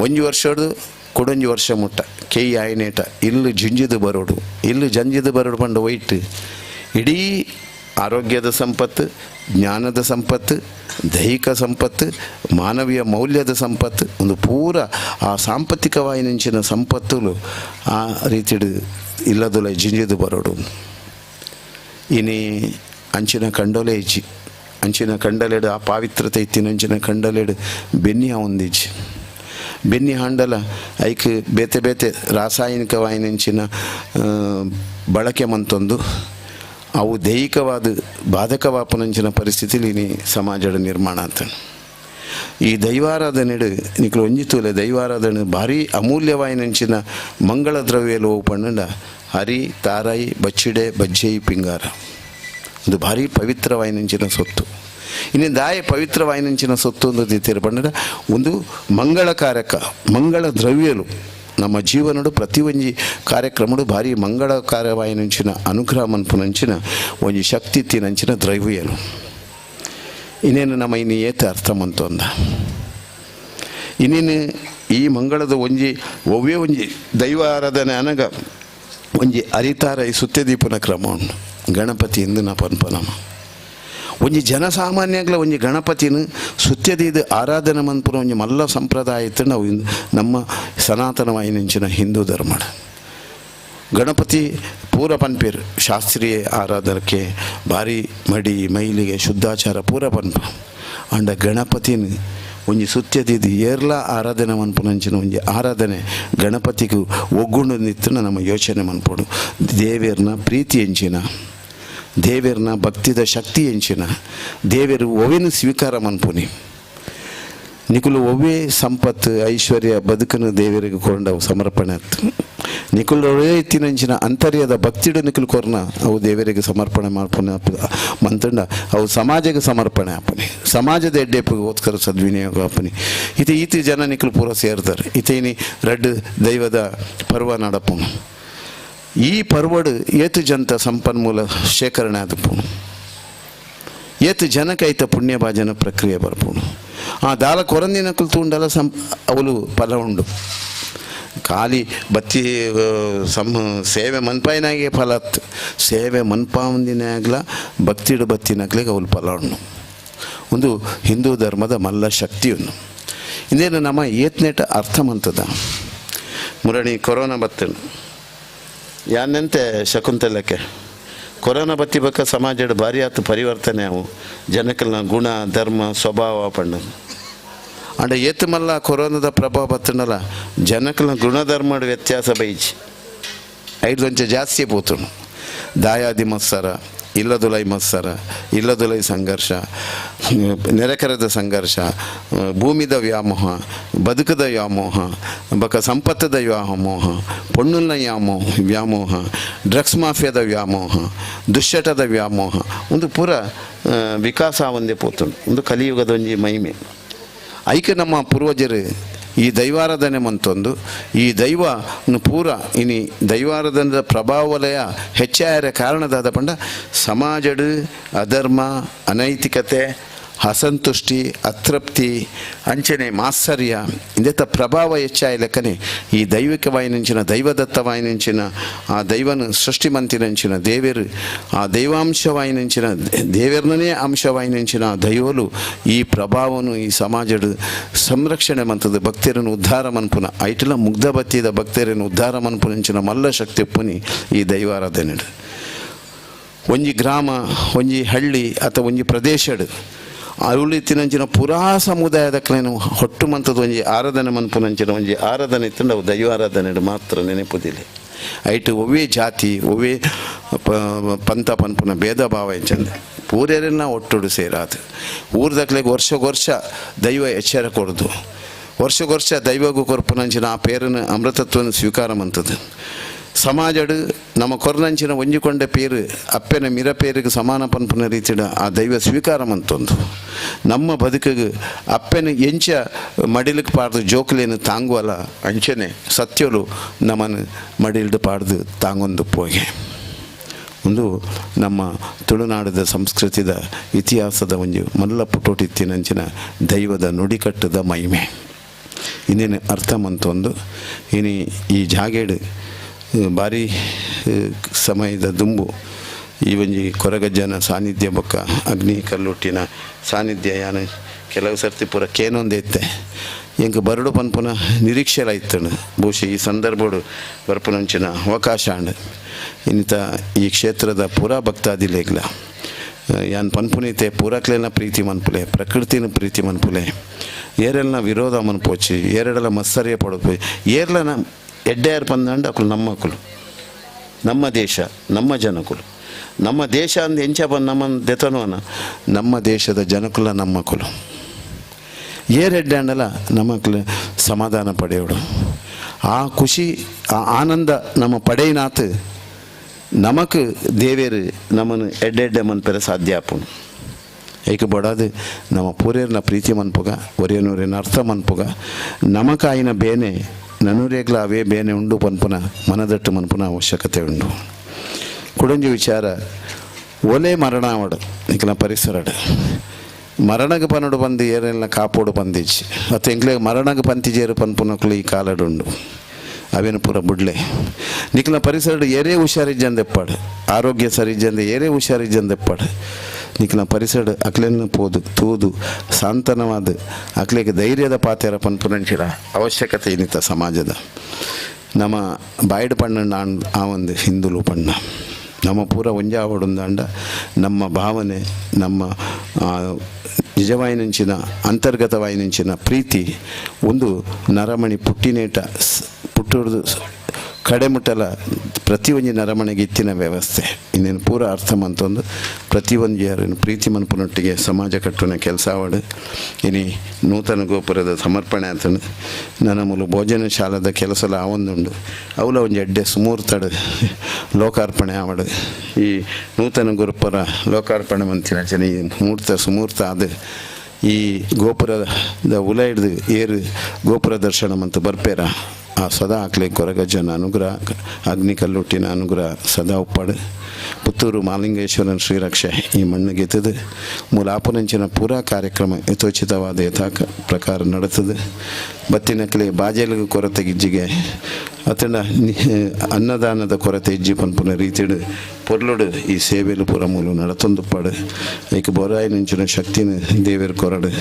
ಒಂಜಿ ವರ್ಷಡು ಕೊಡೊಂಜಿ ವರ್ಷ ಮುಟ್ಟ ಕೆಯ್ ಆಯ್ನೇಟ ಇಲ್ಲು ಜಿಂಜಿದು ಬರೋಡು, ಇಲ್ಲು ಜಂಜಿದು ಬರೋಡು ಪಂಡ ಒಯ್ಟ್ ಇಡೀ ಆರೋಗ್ಯದ ಸಂಪತ್ತು, ಜ್ಞಾನದ ಸಂಪತ್ತು, ದೈಹಿಕ ಸಂಪತ್ತು, ಮಾನವೀಯ ಮೌಲ್ಯದ ಸಂಪತ್ತು, ಒಂದು ಪೂರ ಆ ಸಾಂಪತ್ತಿಕವಾಯಿನಂಚಿನ ಸಂಪತ್ತುಲು ಆ ರೀತಿಡು ಇಲ್ಲದುಲ ಜಿಂಜಿದು ಬರೋಡು. ಇನಿ ಅಂಚಿನ ಕಂಡೋಲೆ ಇಜ್ಜಿ, ಅಂಚಿನ ಕಂಡಲೆಡು ಆ ಪಾವಿತ್ರತೆ ಇತ್ತಿನಂಚಿನ ಕಂಡಲೆಡು ಬೆನ್ನಿ ಒಂದಿಜ್ಜಿ. ಬೆನ್ನಿ ಹಾಂಡಲ ಐಕ್ ಬೇತೆ ಬೇತೆ ರಾಸಾಯನಿಕವಾಯಿನಂಚಿನ ಬಳಕೆ ಮಂತೊಂದು ಅವು ದೈಹಿಕವಾದ ಬಾಧಕವಾಪನಂಚಿನ ಪರಿಸ್ಥಿತಿಲಿ ಇನಿ ಸಮಾಜದ ನಿರ್ಮಾಣ ಅಂತ. ಈ ದೈವಾರಾಧನೆಡು ನಿಕ್ಲು ಒಂಜಿ ತೂಲೆ ದೈವಾರಾಧನೆ ಭಾರಿ ಅಮೂಲ್ಯವಾಯಿನಂಚಿನ ಮಂಗಳ ದ್ರವ್ಯಲು ಪಣ್ಣಂಡ ಹರಿ ತಾರಾಯಿ ಬಚ್ಚಿಡೆ ಬಜ್ಜೆಯಿ ಪಿಂಗಾರ ಒಂದು ಭಾರಿ ಪವಿತ್ರವಾಯಿನಂಚಿನ ಸೊತ್ತು. ಇನ್ನು ದಾಯ ಪವಿತ್ರವಾಯಿನಂಚಿನ ಸೊತ್ತು ಒಂದು ದಿತ್ತಿರ ಪಂಡ ಒಂದು ಮಂಗಳ ಕಾರ್ಯಕ ಮಂಗಳ ದ್ರವ್ಯಲು ನಮ್ಮ ಜೀವನಡು ಪ್ರತಿ ಒಂಜಿ ಕಾರ್ಯಕ್ರಮಡು ಭಾರಿ ಮಂಗಳ ಕಾರ್ಯವಾಯಿನಂಚಿನ ಅನುಗ್ರಹ ಮನ್ಪುನಂಚಿನ ಒಂಜಿ ಶಕ್ತಿ ತಿನಂಚಿನ ದ್ರವ್ಯಲು. ಇನ್ನೇನು ನಮ್ಮ ಇನ್ನು ಏತ ಅರ್ಥ ಮಂತೊಂದ ಇನ್ನೇನು ಈ ಮಂಗಳದ ಒಂಜಿ ಒವ್ವೇ ಒಂಜಿ ದೈವ ಆರಾಧನೆ ಅನಗ ಒಂಜಿ ಅರಿತಾರ ಈ ಸುತ್ಯದೀಪನ ಕ್ರಮ ಉಂಡು. ಗಣಪತಿ ಎಂದು ನಾ ಪನ್ಪನಮ ಒಂಜಿ ಜನಸಾಮಾನ್ಯಗಳ ಒಂಜಿ ಗಣಪತಿನ ಸುತ್ಯದೀದ ಆರಾಧನೆ ಮನ್ಪುನ ಒಂಜಿ ಮಲ್ಲ ಸಂಪ್ರದಾಯ ಇತ್ತು ನಾವು ನಮ್ಮ ಸನಾತನವಾಯಿನಂಚಿನ ಹಿಂದೂ ಧರ್ಮ. ಗಣಪತಿ ಪೂರ ಪನ್ಪೇರು ಶಾಸ್ತ್ರೀಯ ಆರಾಧನಕ್ಕೆ ಭಾರಿ ಮಡಿ ಮೈಲಿಗೆ ಶುದ್ಧಾಚಾರ ಪೂರ ಪನ್ಪ ಅಂಡ ಗಣಪತಿನ ಒಂಜಿ ಸುತ್ಯದೀದ ಏರ್ಲ ಆರಾಧನೆ ಮನ್ಪುನಂಚಿನ ಒಂಜಿ ಆರಾಧನೆ ಗಣಪತಿಗೆ ಒಗ್ಗುಂಡು ನಿತ್ತನ ನಮ್ಮ ಯೋಚನೆ ಮನ್ಪೋಡು. ದೇವೇರ್ನ ಪ್ರೀತಿ ಎಂಚಿನ, ದೇವೇರ್ನ ಭಕ್ತಿದ ಶಕ್ತಿ ಎಂಚಿನ, ದೇವೇರು ಒವೆನು ಸ್ವೀಕಾರ ಮನ್ಪುನಿ ನಿಕುಲು ಒವ್ವೇ ಸಂಪತ್ತು ಐಶ್ವರ್ಯ ಬದುಕನ್ನು ದೇವರಿಗೆ ಕೊಂಡವು ಸಮರ್ಪಣೆ ಆತು. ನಿಕುಲು ಇತ್ತಿನಂಚಿನ ಅಂತರ್ಯದ ಭಕ್ತಿಡು ನಿಕುಲು ಕೊರ್ನ ಅವು ದೇವರಿಗೆ ಸಮರ್ಪಣೆ ಮಾಡ್ಪುನ ಮಂತಂಡ ಅವು ಸಮಾಜಕ್ಕೆ ಸಮರ್ಪಣೆ ಆಪನಿ, ಸಮಾಜದ ಎಡ್ಡೆಪ್ಪುಗೋಸ್ಕರ ಸದ್ವಿನಿಯೋಗ ಆಪನಿ. ಇತೆ ಈತ ಜನ ನಿಕುಲು ಪೂರ ಸೇರ್ತಾರೆ. ಇತೇನಿ ರಡ್ಡು ದೈವದ ಪರ್ವ ನಡಪುನು. ಈ ಪರ್ವಡು ಏತು ಜಂತ ಸಂಪನ್ಮೂಲ ಶೇಖರಣೆ ಆದಪುನು, ಏತು ಜನಕೈತ ಪುಣ್ಯ ಭಾಜನ ಪ್ರಕ್ರಿಯೆ ಬರ್ಪುನು. ಆ ದಾಲ ಕೊರಂದಿನ ಕುಲ್ತುಂಡಲ ಸಂ ಅವಲು ಫಲ ಉಂಡು. ಖಾಲಿ ಬತ್ತಿ ಸಂ ಸೇವೆ ಮನ್ಪಾಯಿನಾಗೆ ಫಲತ್ ಸೇವೆ ಮನ್ಪಾವಂದಿನಾಗ್ಲ ಭಕ್ತಿಡು ಬತ್ತಿನಾಗ್ಲಿಗೆ ಅವಲು ಫಲ ಉಂಡು. ಒಂದು ಹಿಂದೂ ಧರ್ಮದ ಮಲ್ಲ ಶಕ್ತಿಯನ್ನು ಇನ್ನೇನು ನಮ್ಮ ಏತ್ನೇಟ ಅರ್ಥ ಮಂತದ. ಮುರಣಿ ಕೊರೋನಾ ಬತ್ತನು ಯಾನೆಂತೆ ಶಕುಂತಲಕ್ಕೆ ಕೊರೋನಾ ಬತ್ತಿ ಬಕ್ಕ ಸಮಾಜದ ಭಾರಿ ಆತು ಪರಿವರ್ತನೆ ಅವು ಜನಕಲ್ನ ಗುಣ ಧರ್ಮ ಸ್ವಭಾವ ಪಂಡ ಅಂಡ ಏತು ಮಲ್ಲ ಕೊರೋನಾದ ಪ್ರಭಾವ ಬತ್ತನಲ್ಲ ಜನಕಲ್ನ ಗುಣಧರ್ಮದ ವ್ಯತ್ಯಾಸ ಬೈಜಿ ಐದು ಒಂಚೆ ಜಾಸ್ತಿ ಪೋತುಂಡು. ದಾಯಾದಿ ಮತ್ಸರ ಇಲ್ಲದುಲೈ ಮತ್ಸರ, ಇಲ್ಲದುಲೈ ಸಂಘರ್ಷ, ನೆರೆಕರೆದ ಸಂಘರ್ಷ, ಭೂಮಿದ ವ್ಯಾಮೋಹ, ಬದುಕದ ವ್ಯಾಮೋಹ, ಬಕ ಸಂಪತ್ತದ ವ್ಯಾಮೋಹ, ಪೊಣ್ಣುಲ್ನ ವ್ಯಾಮೋಹ, ಡ್ರಗ್ಸ್ ಮಾಫಿಯಾದ ವ್ಯಾಮೋಹ, ದುಶ್ಚಟದ ವ್ಯಾಮೋಹ, ಒಂದು ಪೂರ ವಿಕಾಸ ಒಂದೇ ಪೋತುಂಡು. ಒಂದು ಕಲಿಯುಗದ ಒಂಜಿ ಮಹಿಮೆ. ಐಕೆ ನಮ್ಮ ಪೂರ್ವಜರು ಈ ದೈವಾರಾಧನೆ ಮಂತೊಂದು ಈ ದೈವ ಪೂರ ಇನಿ ದೈವಾರಾಧನದ ಪ್ರಭಾವ ವಲಯ ಹೆಚ್ಚಾಯರ ಕಾರಣದಾದ ಪಂಡ ಸಮಾಜಡು ಅಧರ್ಮ, ಅನೈತಿಕತೆ, ಅಸಂತುಷ್ಟಿ, ಅತೃಪ್ತಿ, ಅಂಚನೆ ಮಾತ್ಸರ್ಯ ಇಂದೆತ ಪ್ರಭಾವ ಹೆಚ್ಚಾಯ ಲೆಕ್ಕನೆ ಈ ದೈವಿಕವಾಯಿನಂಚಿನ ದೈವದತ್ತವಾಯಿನಂಚಿನ ಆ ದೈವನ ಸೃಷ್ಟಿ ಮಂತಿನಂಚಿನ ದೇವೆರು ಆ ದೈವಾಂಶವಾಯಿನಂಚಿನ ದೇವೆರ್ನೇ ಅಂಶವಾಯಿನಂಚಿನ ಆ ದೈವಲು ಈ ಪ್ರಭಾವನು ಈ ಸಮಾಜಡು ಸಂರಕ್ಷಣೆ ಮಂತದ ಭಕ್ತರನ್ನು ಉದ್ಧಾರ ಮನ್ಪುನ ಐಟಲ ಮುಗ್ಧ ಬತ್ತಿದ ಭಕ್ತರನ್ನು ಉದ್ಧಾರ ಮನ್ಪುನಂಚಿನ ಮಲ್ಲ ಶಕ್ತಿ ಪುನಿ ಈ ದೈವಾರಾಧನೆ. ಒಂಜಿ ಗ್ರಾಮ, ಒಂಜಿ ಹಳ್ಳಿ ಅಥವಾ ಒಂಜಿ ಪ್ರದೇಶಡು ಅರುಳಿತ್ತಿನಂಚಿನ ಪುರಾ ಸಮುದಾಯದ ಕ್ಲೇನು ಹೊಟ್ಟು ಮಂತದ ಒಂಜಿ ಆರಾಧನೆ ಮನ್ಪುನಂಚಿನ ಒಂಜಿ ಆರಾಧನೆ ಇತ್ತಂಡ ಅವು ದೈವಾರಾಧನೆ ಮಾತ್ರ ನೆನಪುದಿಲ್ಲ. ಐಟು ಒವ್ವೇ ಜಾತಿ ಒವ್ವೇ ಪಂಥ ಪನ್ಪುನ ಭೇದ ಭಾವ ಎಂಚಂದೆ ಪೂರ್ಯರೆಲ್ಲ ಒಟ್ಟುಡು ಸೇರಾದು ಊರ್ದಕ್ಲೆಗ್ ವರ್ಷ ದೈವ ಎಚ್ಚರ ಕೊರ್ದು ವರ್ಷ ದೈವಗೂ ಕೊರ್ಪುನಂಚಿನ ಆ ಪೇರನ್ನು ಅಮೃತತ್ವನ ಸ್ವೀಕಾರ ಮಂತದ್ದು. ಸಮಾಜಡು ನಮ್ಮ ಕೊರ್ನಂಚಿನ ಒಂಜಿಕೊಂಡ ಪೇರು ಅಪ್ಪೆನ ಮಿರ ಪೇರಿಗೆ ಸಮಾನ ಪನ್ಪುನ ರೀತಿಡ ಆ ದೈವ ಸ್ವೀಕಾರ ಮಂತೊಂದು. ನಮ್ಮ ಬದುಕಿಗೆ ಅಪ್ಪೆನ ಎಂಚ ಮಡಿಲಕ್ಕೆ ಪಾಡ್ದು ಜೋಕುಲೇನು ತಾಂಗುವಲ್ಲ ಅಂಚನೆ ಸತ್ಯಲು ನಮ್ಮನ್ನು ಮಡಿಲ್ದು ಪಾಡ್ದು ತಾಂಗೊಂದು ಪೋಗೆ. ಒಂದು ನಮ್ಮ ತುಳುನಾಡದ ಸಂಸ್ಕೃತಿದ ಇತಿಹಾಸದ ಒಂಜಿ ಮಲ್ಲ ಪುಟೋಟಿತ್ತಿನಂಚಿನ ದೈವದ ನುಡಿಕಟ್ಟದ ಮಹಿಮೆ ಇನ್ನೇನು ಅರ್ಥ ಮಂತೊಂದು. ಇನಿ ಈ ಜಾಗೇಡು ಭಾರಿ ಸಮಯದ ದುಂಬು ಈ ಒಂಜಿ ಕೊರಗಜ್ಜನ ಸಾನ್ನಿಧ್ಯ ಬೊಕ್ಕ ಅಗ್ನಿ ಕಲ್ಲುಟ್ಟಿನ ಸಾನ್ನಿಧ್ಯ ಯಾನು ಕೆಲವು ಸರ್ತಿ ಪೂರ ಕೇನೊಂದು ಇತ್ತೆ ಎಂಕ್ ಬರಡು ಪನ್ಪುನ ನಿರೀಕ್ಷೆಲ ಇತ್ತನು. ಬಹುಶಃ ಈ ಸಂದರ್ಭಡು ಬರ್ಪುನಂಚಿನ ಅವಕಾಶ ಅಂಡ್ ಇನ್ನಿತ ಈ ಕ್ಷೇತ್ರದ ಪೂರಾ ಭಕ್ತಾದಿಲೇಗ್ಲ ಯಾನ್ ಪನ್ಪುನೈತೆ ಪೂರಕ್ಲೆನ ಪ್ರೀತಿ ಮನ್ಪುಲೆ, ಪ್ರಕೃತಿನ ಪ್ರೀತಿ ಮನ್ಪುಲೆ, ಏರೆಲ್ನ ವಿರೋಧ ಮನ್ಪೋಚಿ, ಏರೆಡಲ ಮತ್ಸರ್ಯ ಪಡಪು, ಏರ್ಲನ ಎಡ್ಡೆಯಾರ್ ಪಂದಂಡ ಅಕುಲು ನಮ್ಮಕುಲು, ನಮ್ಮ ದೇಶ ನಮ್ಮ ಜನಕುಲು, ನಮ್ಮ ದೇಶ ಅಂದ ಎಂಚ ಪನ್ ನಮ್ಮ ದೆತನೋನ ನಮ್ಮ ದೇಶದ ಜನಕುಲ ನಮ್ಮಕುಲು. ಏರೆಡ್ಡೆ ಅಂಡಲ ನಮ್ಮಕ್ಲು ಸಮಾಧಾನ ಪಡೆಯೋಡು ಆ ಖುಷಿ ಆ ಆನಂದ ನಮ್ಮ ಪಡೆಯಿನಾತ್ ನಮಕ್ ದೇವೇರು ನಮ್ಮನ್ನು ಎಡ್ಡೆ ಎಡ್ಡೆ ಮನ್ಪೆರೆ ಸಾಧ್ಯ ಆಪುಂಡು. ಏಕ ಬಡಾದು ನಮ್ಮ ಪೂರೇರ್ನ ಪ್ರೀತಿ ಮನ್ಪುಗ, ಒರಿಯನೂರಿನ ಅರ್ಥ ಮನ್ಪುಗ, ನಮಕಾಯಿನ ಬೇನೆ ನನೂರೇಗ್ಲ ಅವೇ ಬೇನೆ ಉಂಡು ಪನ್ಪುನ ಮನದಟ್ಟು ಮನ್ಪುನ ಅವಶ್ಯಕತೆ ಉಂಡು. ಕುಡಂಜಿ ವಿಚಾರ ಒಲೆ ಮರಣ ಅವಡು ನಿಖಲ ಪರಿಸರಡು ಮರಣಗ ಪನಡು ಬಂದು ಏರೆಲ್ಲ ಕಾಪೋಡು ಬಂದಿಚ್ಚಿ ಮತ್ತು ಎಂಕ್ಲೆ ಮರಣಗ ಪಂತಿಜೇರು ಪನ್ಪುನಕ್ಲು ಈ ಕಾಲಡುಂಡು ಅವೇನು ಪೂರ ಬುಡ್ಲೆ. ನಿಖಲ ಪರಿಸರಡು ಏರೇ ಹುಷಾರಿಜ್ಜಂದೆಪ್ಪಾಡು, ಆರೋಗ್ಯ ಸರಿಜ್ಜಂದೆ ಏರೇ ಹುಷಾರಿಜ್ಜಂದೆಪ್ಪಾಡು, ನಿಖಲ ಪರಿಸರ ಅಕ್ಲೆನ ಪೋದು ತೂದು ಸಾಂತನವಾದ ಅಕ್ಲೆಗೆ ಧೈರ್ಯದ ಪಾತೆರ ಪನ್ಪುನಂಚಿರ ಅವಶ್ಯಕತೆ ಏನಿತ್ತ ಸಮಾಜದ. ನಮ್ಮ ಬಾಯ್ಡು ಪಣ್ಣ ಆ ಒಂದು ಹಿಂದುಲು ಪಣ್ಣ ನಮ್ಮ ಪೂರ ಒಂಜಾವಡುಂದಾಂಡ ನಮ್ಮ ಭಾವನೆ ನಮ್ಮ ನಿಜವಾಯಿನಂಚಿನ ಅಂತರ್ಗತವಾಯಿನಂಚಿನ ಪ್ರೀತಿ ಒಂದು ನರಮಣಿ ಪುಟ್ಟಿನೇಟ ಪುಟ್ಟುರ್ದು ಕಡೆಮುಟ್ಟಲ ಪ್ರತಿಯೊಂಜಿ ನರಮಣಿಗೆ ಇತ್ತಿನ ವ್ಯವಸ್ಥೆ ಇನ್ನೇನು ಪೂರ ಅರ್ಥ ಮಂತೊಂದು ಪ್ರತಿಯೊಂಜಿ ಯಾರೇನು ಪ್ರೀತಿ ಮನ್ಪುನೊಟ್ಟಿಗೆ ಸಮಾಜ ಕಟ್ಟುನ ಕೆಲಸ ಆವಡು. ಇನಿ ನೂತನ ಗೋಪುರದ ಸಮರ್ಪಣೆ ಆತನು ನನ್ನ ಮೂಲ ಭೋಜನ ಶಾಲದ ಕೆಲಸಲ ಆವೊಂದುಂಡು ಅವಲ ಒಂಜಿ ಎಡ್ಡೆ ಸುಮೂರ್ತಡು ಲೋಕಾರ್ಪಣೆ ಆವಡು. ಈ ನೂತನ ಗುರುಪುರ ಲೋಕಾರ್ಪಣೆ ಮಂತಿನ ಜನ ಈ ಮೂರ್ತ ಸುಮೂರ್ತ ಆದ ಈ ಗೋಪುರದ ಉಲ ಹಿಡ್ದು ಏರು ಗೋಪುರ ದರ್ಶನ ಮಂತು ಬರ್ಪೇರ ಆ ಸದಾ ಆಕ್ಲೆ ಕೊರಗಜ್ಜನ ಅನುಗ್ರಹ ಅಗ್ನಿ ಕಲ್ಲುಟ್ಟಿನ ಅನುಗ್ರಹ ಸದಾ ಉಪ್ಪಾಡು. ಪುತ್ತೂರು ಮಾಲಿಂಗೇಶ್ವರನ ಶ್ರೀರಕ್ಷೆ ಈ ಮಣ್ಣಿಗೆ ಮೂಲ ಆಪುನಂಚಿನ ಪೂರಾ ಕಾರ್ಯಕ್ರಮ ಯಥೋಚಿತವಾದ ಯಥಾ ಪ್ರಕಾರ ನಡೆತದೆ. ಬತ್ತಿನಕ್ಲೆ ಬಾಜೆಲಿಗೆ ಕೊರತೆ ಗಿಜ್ಜಿಗೆ ಅತನ ಅನ್ನದಾನದ ಕೊರತೆ ಇಜ್ಜಿ ಪನ್ಪುನ ರೀತಿಡು ಪೊರ್ಲುಡು ಈ ಸೇವೆಲು ಪೂರ ಮೂಲು ನಡತೊಂದುಪ್ಪಾಡು. ಏಕ ಬೊರಾಯಿನಂಚಿನ ಶಕ್ತಿನ ದೇವೇರು ಕೊರಡು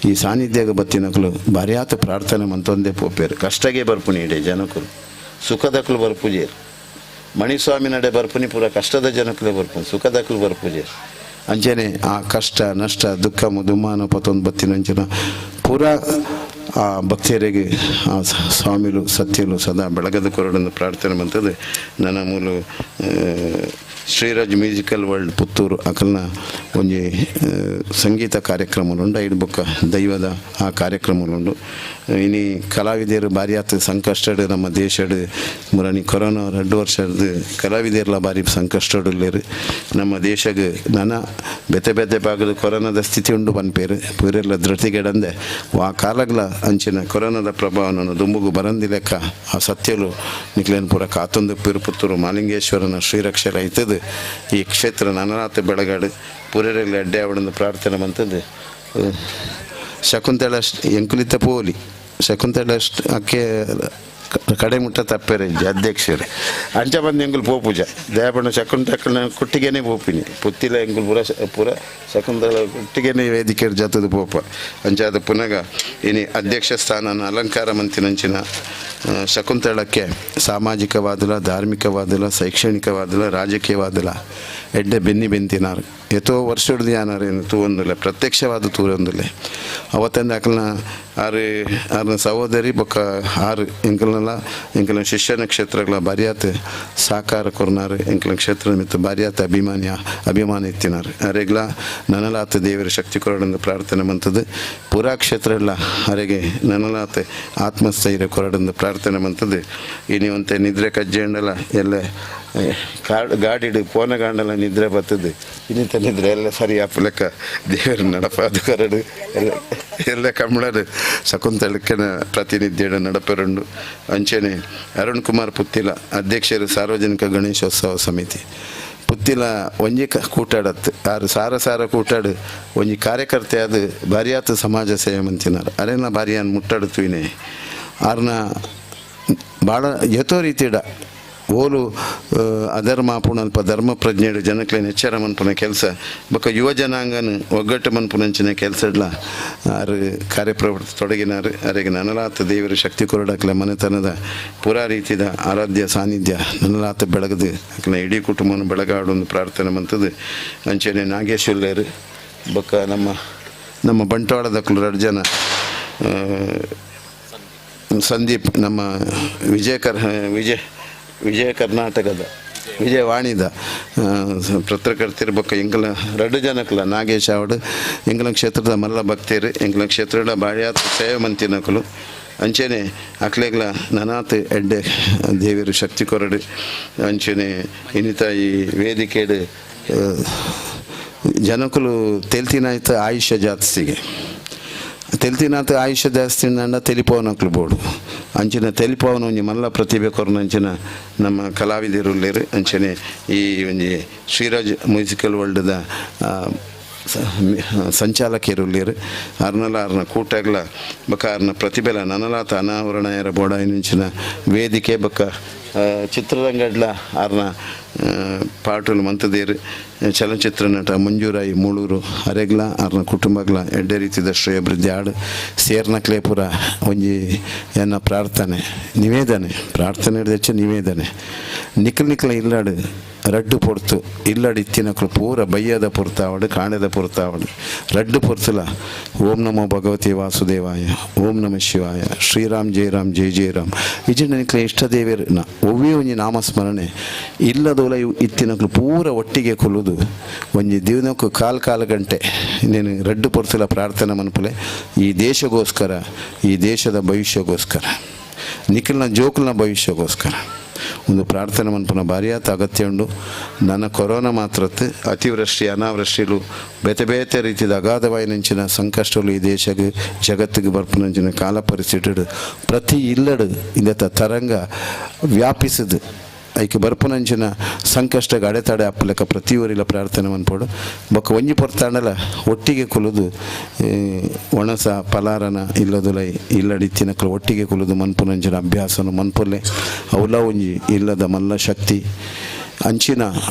ಈ ಸಾನ್ನಿಧ್ಯಾಗ ಬತ್ತಿನಕ್ಲು ಬಾರ್ಯಾತ ಪ್ರಾರ್ಥನೆ ಮಂತೊಂದೇ ಪೋಪೇರು. ಕಷ್ಟಗೆ ಬರ್ಪುನಿ ಇಡೆ ಜನಕುಲು ಸುಖದಕ್ಲು ಬರ್ಪುಜೇರು. ಮಣಿಸ್ವಾಮಿ ನಡೆ ಬರ್ಪುನಿ ಪೂರ ಕಷ್ಟದ ಜನಕುಲೇ ಬರ್ಪುನಿ, ಸುಖದಕ್ಲು ಬರ್ಪುಜೇರು. ಅಂಚನೆ ಆ ಕಷ್ಟ ನಷ್ಟ ದುಃಖ ದುಮ್ಮಾನ ಪತ್ತೊಂದು ಬತ್ತಿನಂಚಿನ ಪೂರ ಆ ಭಕ್ತಿಯರಿಗೆ ಆ ಸ್ವಾಮಿಲು ಸತ್ಯಲು ಸದಾ ಬೆಳಗದ ಕೊರಡನ್ನು ಪ್ರಾರ್ಥನೆ ಬಂತದೆ. ನನ್ನ ಮೂಲ ಶ್ರೀರಾಜ್ ಮ್ಯೂಸಿಕಲ್ ವರ್ಲ್ಡ್ ಪುತ್ತೂರು ಅಕಲ್ನ ಒಂಜಿ ಸಂಗೀತ ಕಾರ್ಯಕ್ರಮಲುಂಡು ಐಡ್ ಬೊಕ್ಕ ದೈವದ ಆ ಕಾರ್ಯಕ್ರಮಲುಂಡು ಇನಿ ಕಲಾವಿದೆರು ಭಾರಿ ಆತ್ ಸಂಕಷ್ಟಡ್ ನಮ್ಮ ದೇಶಡ್ ಮುರಣಿ ಕೊರೋನಾ 2 ವರ್ಷದ ಕಲಾವಿದೆರ್ಲ ಭಾರಿ ಸಂಕಷ್ಟಡುಲ್ಲೆರ್ ನಮ್ಮ ದೇಶಗ್ ನನ ಬೇತೆ ಬೇತೆ ಭಾಗದ ಕೊರೋನಾದ ಸ್ಥಿತಿ ಉಂಡು ಪನ್ಪೇರು ಪೂರೆಲ್ಲ ಧೃತಿಗೆಡಂದೆ ವಾ ಕಾಲಗ್ಲ ಅಂಚಿನ ಕೊರೋನಾದ ಪ್ರಭಾವವನ್ನು ದುಂಬುಗು ಬರಂದಿ ಲೆಕ್ಕ ಆ ಸತ್ಯಲು ನಿಕ್ಲೇನ್ ಪೂರ ಕಾತೊಂದು ಪಿರುಪುತ್ತೂರು ಮಾಲಿಂಗೇಶ್ವರನ ಶ್ರೀರಕ್ಷರ ಐತದು ಈ ಕ್ಷೇತ್ರ ನನನಾಥ ಬೆಳಗಾಡು ಪೂರೆರೆಲ್ಲ ಅಡ್ಡೆ ಅವಡೊಂದು ಪ್ರಾರ್ಥನೆ ಮಂತದ್ದು ಶಕುಂತಳ ಎಂಕುಲಿತ ಪೋಲಿ ಶಕುಂತಳ ಅಕ್ಕೆ ಕಡೆ ಮುಟ್ಟ ತಪ್ಪೇರೆ ಅಧ್ಯಕ್ಷರು ಅಂಚ ಬಂದು ಎಂಗುಲು ಪೋಪೂಜ ದಯಾಪಣ್ಣ ಶಕುಂತಕ್ಕನ ಕುಟ್ಟಿಗೆನೆ ಪೋಪಿನಿ ಪುತ್ತಿಲ ಎಂಗುಲು ಪೂರ ಪೂರ ಶಕುಂತಳ ಕುಟ್ಟಿಗೆನೆ ವೇದಿಕೆ ಜಾತದ ಪೋಪ ಅಂಚಾದ ಪುನಗ ಇನಿ ಅಧ್ಯಕ್ಷ ಸ್ಥಾನನ ಅಲಂಕಾರ ಮಂತಿನಂಚಿನ ಶಕುಂತಳಕ್ಕೆ ಸಾಮಾಜಿಕವಾದಲ ಧಾರ್ಮಿಕವಾದಲ ಶೈಕ್ಷಣಿಕವಾದಲ ರಾಜಕೀಯವಾದಲ ಎಡ್ಡೆ ಬೆನ್ನಿ ಬೆಂತಿನಾರು ಎತೋ ವರ್ಷದ ಯಾನಾರೇನು ತೂವೊಂದಿಲ್ಲ ಪ್ರತ್ಯಕ್ಷವಾದ ತೂರೊಂದಿಲ್ಲ ಅವತ್ತಂದ ಅಕಲ್ನ ಆರು ಆರನ ಸಹೋದರಿ ಬೊಕ್ಕ ಆರು ಎಂಕಲ್ನೆಲ್ಲ ಎಂಕಲ್ನ ಶಿಷ್ಯನ ಕ್ಷೇತ್ರಗಳ ಬಾರಿಯಾತ ಸಾಕಾರ ಕೊರ್ನಾರು ಎಂಕಲ್ನ ಕ್ಷೇತ್ರ ಮಿತ್ತು ಬಾರಿಯಾತ ಅಭಿಮಾನ ಇತ್ತಿನಾರು ಅರೆಗ್ಲ ನನಲಾತ ದೇವರ ಶಕ್ತಿ ಕೊರಡಂದು ಪ್ರಾರ್ಥನೆ ಮಂತದ್ದು ಪೂರಾ ಕ್ಷೇತ್ರ ಎಲ್ಲ ಅರೆಗೆ ನನಲಾತ ಆತ್ಮಸ್ಥೈರ್ಯ ಕೊರಡಂದು ಪ್ರಾರ್ಥನೆ ಮಂತದ್ದು ಇನಿವಂತೆ ನಿದ್ರೆ ಕಜ್ಜೆಂಡಲ ಎಲ್ಲ ಗಾಡಿಡು ಪೋನಗಾಂಡಲ ನಿದ್ರೆ ಬರ್ತದೆ ಇನ್ನಿತ ನಿದ್ರೆ ಎಲ್ಲ ಸರಿ ಲೆಕ್ಕ ದೇವರ ನಡಪ ಅದು ಕರಡು ಎಲ್ಲ ಎಲ್ಲ ಕಮ್ಮಳರು ಶಕುಂತಳಕ್ಕನ ಪ್ರಾತಿನಿಧ್ಯಡ ನಡಪರುಂಡು ಅಂಚನೆ ಅರುಣ್ ಕುಮಾರ್ ಪುತ್ತಿಲ ಅಧ್ಯಕ್ಷರು ಸಾರ್ವಜನಿಕ ಗಣೇಶೋತ್ಸವ ಸಮಿತಿ ಪುತ್ತಿಲ ಒಂಜಿ ಕೂಟಾಡತ್ತು ಆರು ಸಾರ ಸಾರ ಕೂಟಾಡು ಒಂಜಿ ಕಾರ್ಯಕರ್ತೆ ಅದು ಭಾರಿಯಾತ ಸಮಾಜ ಸೇವೆ ಮಂತಿನಾರು ಅರೇನ ಭಾರಿಯಾನ್ ಮುಟ್ಟಾಡುತ್ತೀನೆ ಆರ್ನ ಭಾಳ ಯಥೋ ರೀತಿಡ ಓಲು ಅಧರ್ಮ ಪುಣಲ್ಪ ಧರ್ಮ ಪ್ರಜ್ಞೆಡು ಜನಕ್ಲೇನ ಎಚ್ಚರ ಮನ್ಪುನ ಕೆಲಸ ಬೊಕ್ಕ ಯುವ ಜನಾಂಗನ ಒಗ್ಗಟ್ಟು ಮನ್ಪುನಂಚಿನ ಕೆಲಸ ಇಡ್ಲ ಆರು ಕಾರ್ಯಪ್ರವೃತ್ತಿ ತೊಡಗಿನಾರು ಅರೆಗೆ ನನಲಾತ ದೇವರ ಶಕ್ತಿ ಕೊರಡಕ್ಲೆ ಮನೆತನದ ಪೂರಾ ರೀತಿದ ಆರಾಧ್ಯ ಸಾನ್ನಿಧ್ಯ ನನಲಾತ ಬೆಳಗದು ಅಕ್ಲೆ ಇಡೀ ಕುಟುಂಬನ ಬೆಳಗಾಡೊಂದು ಪ್ರಾರ್ಥನೆ ಮಂತದ್ದು ಅಂಚನೆ ನಾಗೇಶ್ವರ್ಲೇರು ಬೊಕ್ಕ ನಮ್ಮ ನಮ್ಮ ಬಂಟ್ವಾಳದಕ್ಲು ಎರಡು ಜನ ಸಂದೀಪ್ ನಮ್ಮ ವಿಜಯ ಕರ್ನಾಟಕದ ವಿಜಯವಾಣಿದ ಪತ್ರಕರ್ತಿರು ಬೊಕ್ಕ ಎಂಕಲ ರಡ್ಡು ಜನಕ್ಲ ನಾಗೇಶ್ ಆವಡ್ ಎಂಕಲ ಕ್ಷೇತ್ರದ ಮಲ್ಲ ಭಕ್ತರು ಎಂಕಲ ಕ್ಷೇತ್ರದ ಬಾಳ್ಯಾತ ಸೇವೆ ಮಂತಿನಕಲು ಅಂಚೆನೆ ಅಕ್ಲೆಗ್ಲ ನನಾತ್ ಎಡ್ಡೆ ದೇವರು ಶಕ್ತಿ ಕೊರಡು ಅಂಚೆನೆ ಇನ್ನಿತ ಈ ವೇದಿಕೆಡು ಜನಕುಲು ತೆಲ್ತಿನಾಯ್ತು ಆಯುಷ್ಯ ಜಾಸ್ತಿಗೆ ತೆಲ್ತಿನಾಥ ಆಯುಷ್ಯ ಜಾಸ್ತಿ ಅಂಡ ತೆಲಿಪವನಕ್ಲು ಬೋಡು ಅಂಚಿನ ತೆಲಿಪವನ ಒಂಜಿ ಮಲ್ಲ ಪ್ರತಿಭೆ ಕೊರ್ನ ಅಂಚಿನ ನಮ್ಮ ಕಲಾವಿದರು ಅಂಚನೆ ಈ ಒಂಜಿ ಶ್ರೀರಾಜ್ ಮ್ಯೂಸಿಕಲ್ ವರ್ಲ್ಡ್ದ ಸಂಚಾಲಕಿರುಲ್ಲೇರು ಅರ್ನಲ ಅರ್ನ ಕೂಟಗ್ಲ ಬೊಕ್ಕ ಅರ್ನ ಪ್ರತಿಭೆಲ ನನಲಾತ ಅನಾವರಣ ಎರ ಬೋಡ ಇಂಚಿನ ವೇದಿಕೆ ಬೊಕ್ಕ ಚಿತ್ರರಂಗಡ್ಲ ಅರ್ನ ಪಾಟುಲು ಮಂತದೇರು ಚಲನಚಿತ್ರ ನಟ ಮಂಜೂರಾಯಿ ಮೂಳೂರು ಅರೆಗ್ಲ ಅರ್ನ ಕುಟುಂಬಗ್ಲ ಎಡ್ಡೆ ರೀತಿದ ಶ್ರೇಯಭಿವೃದ್ಧಿ ಆಡು ಸೇರ್ನಕ್ಲೇಪುರ ಒಂಜಿ ಎನ್ನ ಪ್ರಾರ್ಥನೆ ನಿವೇದನೆ ಪ್ರಾರ್ಥನೆ ಹಿಡ್ದೆಚ್ಚ ನಿವೇದನೆ ನಿಕ್ಲ ನಿಕ್ಲ ಇಲ್ಲಾಡು ರಡ್ಡು ಪೊರ್ತು ಇಲ್ಲಡು ಇತ್ತಿನಕ್ಲು ಪೂರ ಬಯ್ಯದ ಪೊರ್ತಾವಡು ಕಾಣದ ಪೊರ್ತಾವಡು ರಡ್ಡು ಪೊರ್ತುಲ ಓಂ ನಮೋ ಭಗವತಿ ವಾಸುದೇವಾಯ ಓಂ ನಮಃ ಶಿವಾಯ ಶ್ರೀರಾಮ್ ಜಯ ರಾಮ್ ಜಯ ಜಯ ರಾಮ್ ಇಜಿನ ನಿಕ್ಲ ಇಷ್ಟ ದೇವೇರ್ನ ಒವ್ವೇ ಒಂಜಿ ನಾಮಸ್ಮರಣೆ ಇಲ್ಲದೋಲ ಇತ್ತಿನಕ್ಲು ಪೂರ ಒಟ್ಟಿಗೆ ಕೊಲ್ಲುದು ಒಂಜಿ ದಿನಕ್ಕೂ ಕಾಲು ಕಾಲು ಗಂಟೆ ನೀನು ರಡ್ಡು ಪೊರ್ತುಲ ಪ್ರಾರ್ಥನೆ ಮನ್ಪುಲೆ ಈ ದೇಶಗೋಸ್ಕರ ಈ ದೇಶದ ಭವಿಷ್ಯಗೋಸ್ಕರ ನಿಖಿಲ್ನ ಜೋಕುಲ್ನ ಭವಿಷ್ಯಗೋಸ್ಕರ ಒಂದು ಪ್ರಾರ್ಥನೆ ಮನ್ಪುನ ಭಾರಿಯಾತ ಅಗತ್ಯ ಉಂಡು. ನನ್ನ ಕೊರೋನಾ ಮಾತ್ರತ್ತು ಅತಿವೃಷ್ಟಿ ಅನಾವೃಷ್ಟಿಲು ಬೇತೆ ಬೇತೆ ರೀತಿದ ಅಗಾಧವಾಯಿನಂಚಿನ ಸಂಕಷ್ಟಗಳು ಈ ದೇಶಕ್ಕೆ ಜಗತ್ತಿಗೆ ಬರ್ಪುನಂಚಿನ ಕಾಲ ಪರಿಸ್ಥಿತಿ ಪ್ರತಿ ಇಲ್ಲಡು ಇಂದತ ತರಂಗ ವ್ಯಾಪಿಸಿದು ಐಕೆ ಬರ್ಪುನಂಚಿನ ಸಂಕಷ್ಟಗೆ ಅಡೆತಡೆ ಅಪ್ಪಲೆಕ್ಕ ಪ್ರತಿ ಊರಿಲ ಪ್ರಾರ್ಥನೆ ಮನ್ಪೋಡು. ಬೊಕ್ಕ ಒಂಜಿ ಪೊರ್ತಾಂಡಲ ಒಟ್ಟಿಗೆ ಕುಲುದು ಒಣಸ ಪಲಾರನ ಇಲ್ಲದುಲೈ ಇಲ್ಲಡಿತ್ತಿನಕ್ಲು ಒಟ್ಟಿಗೆ ಕುಲುದು ಮನ್ಪುನಂಚಿನ ಅಭ್ಯಾಸನು ಮನ್ಪುಲ್ಲೆ ಅವಲ ಒಂಜಿ ಇಲ್ಲದ ಮಲ್ಲ ಶಕ್ತಿ ಅಂಚಿನ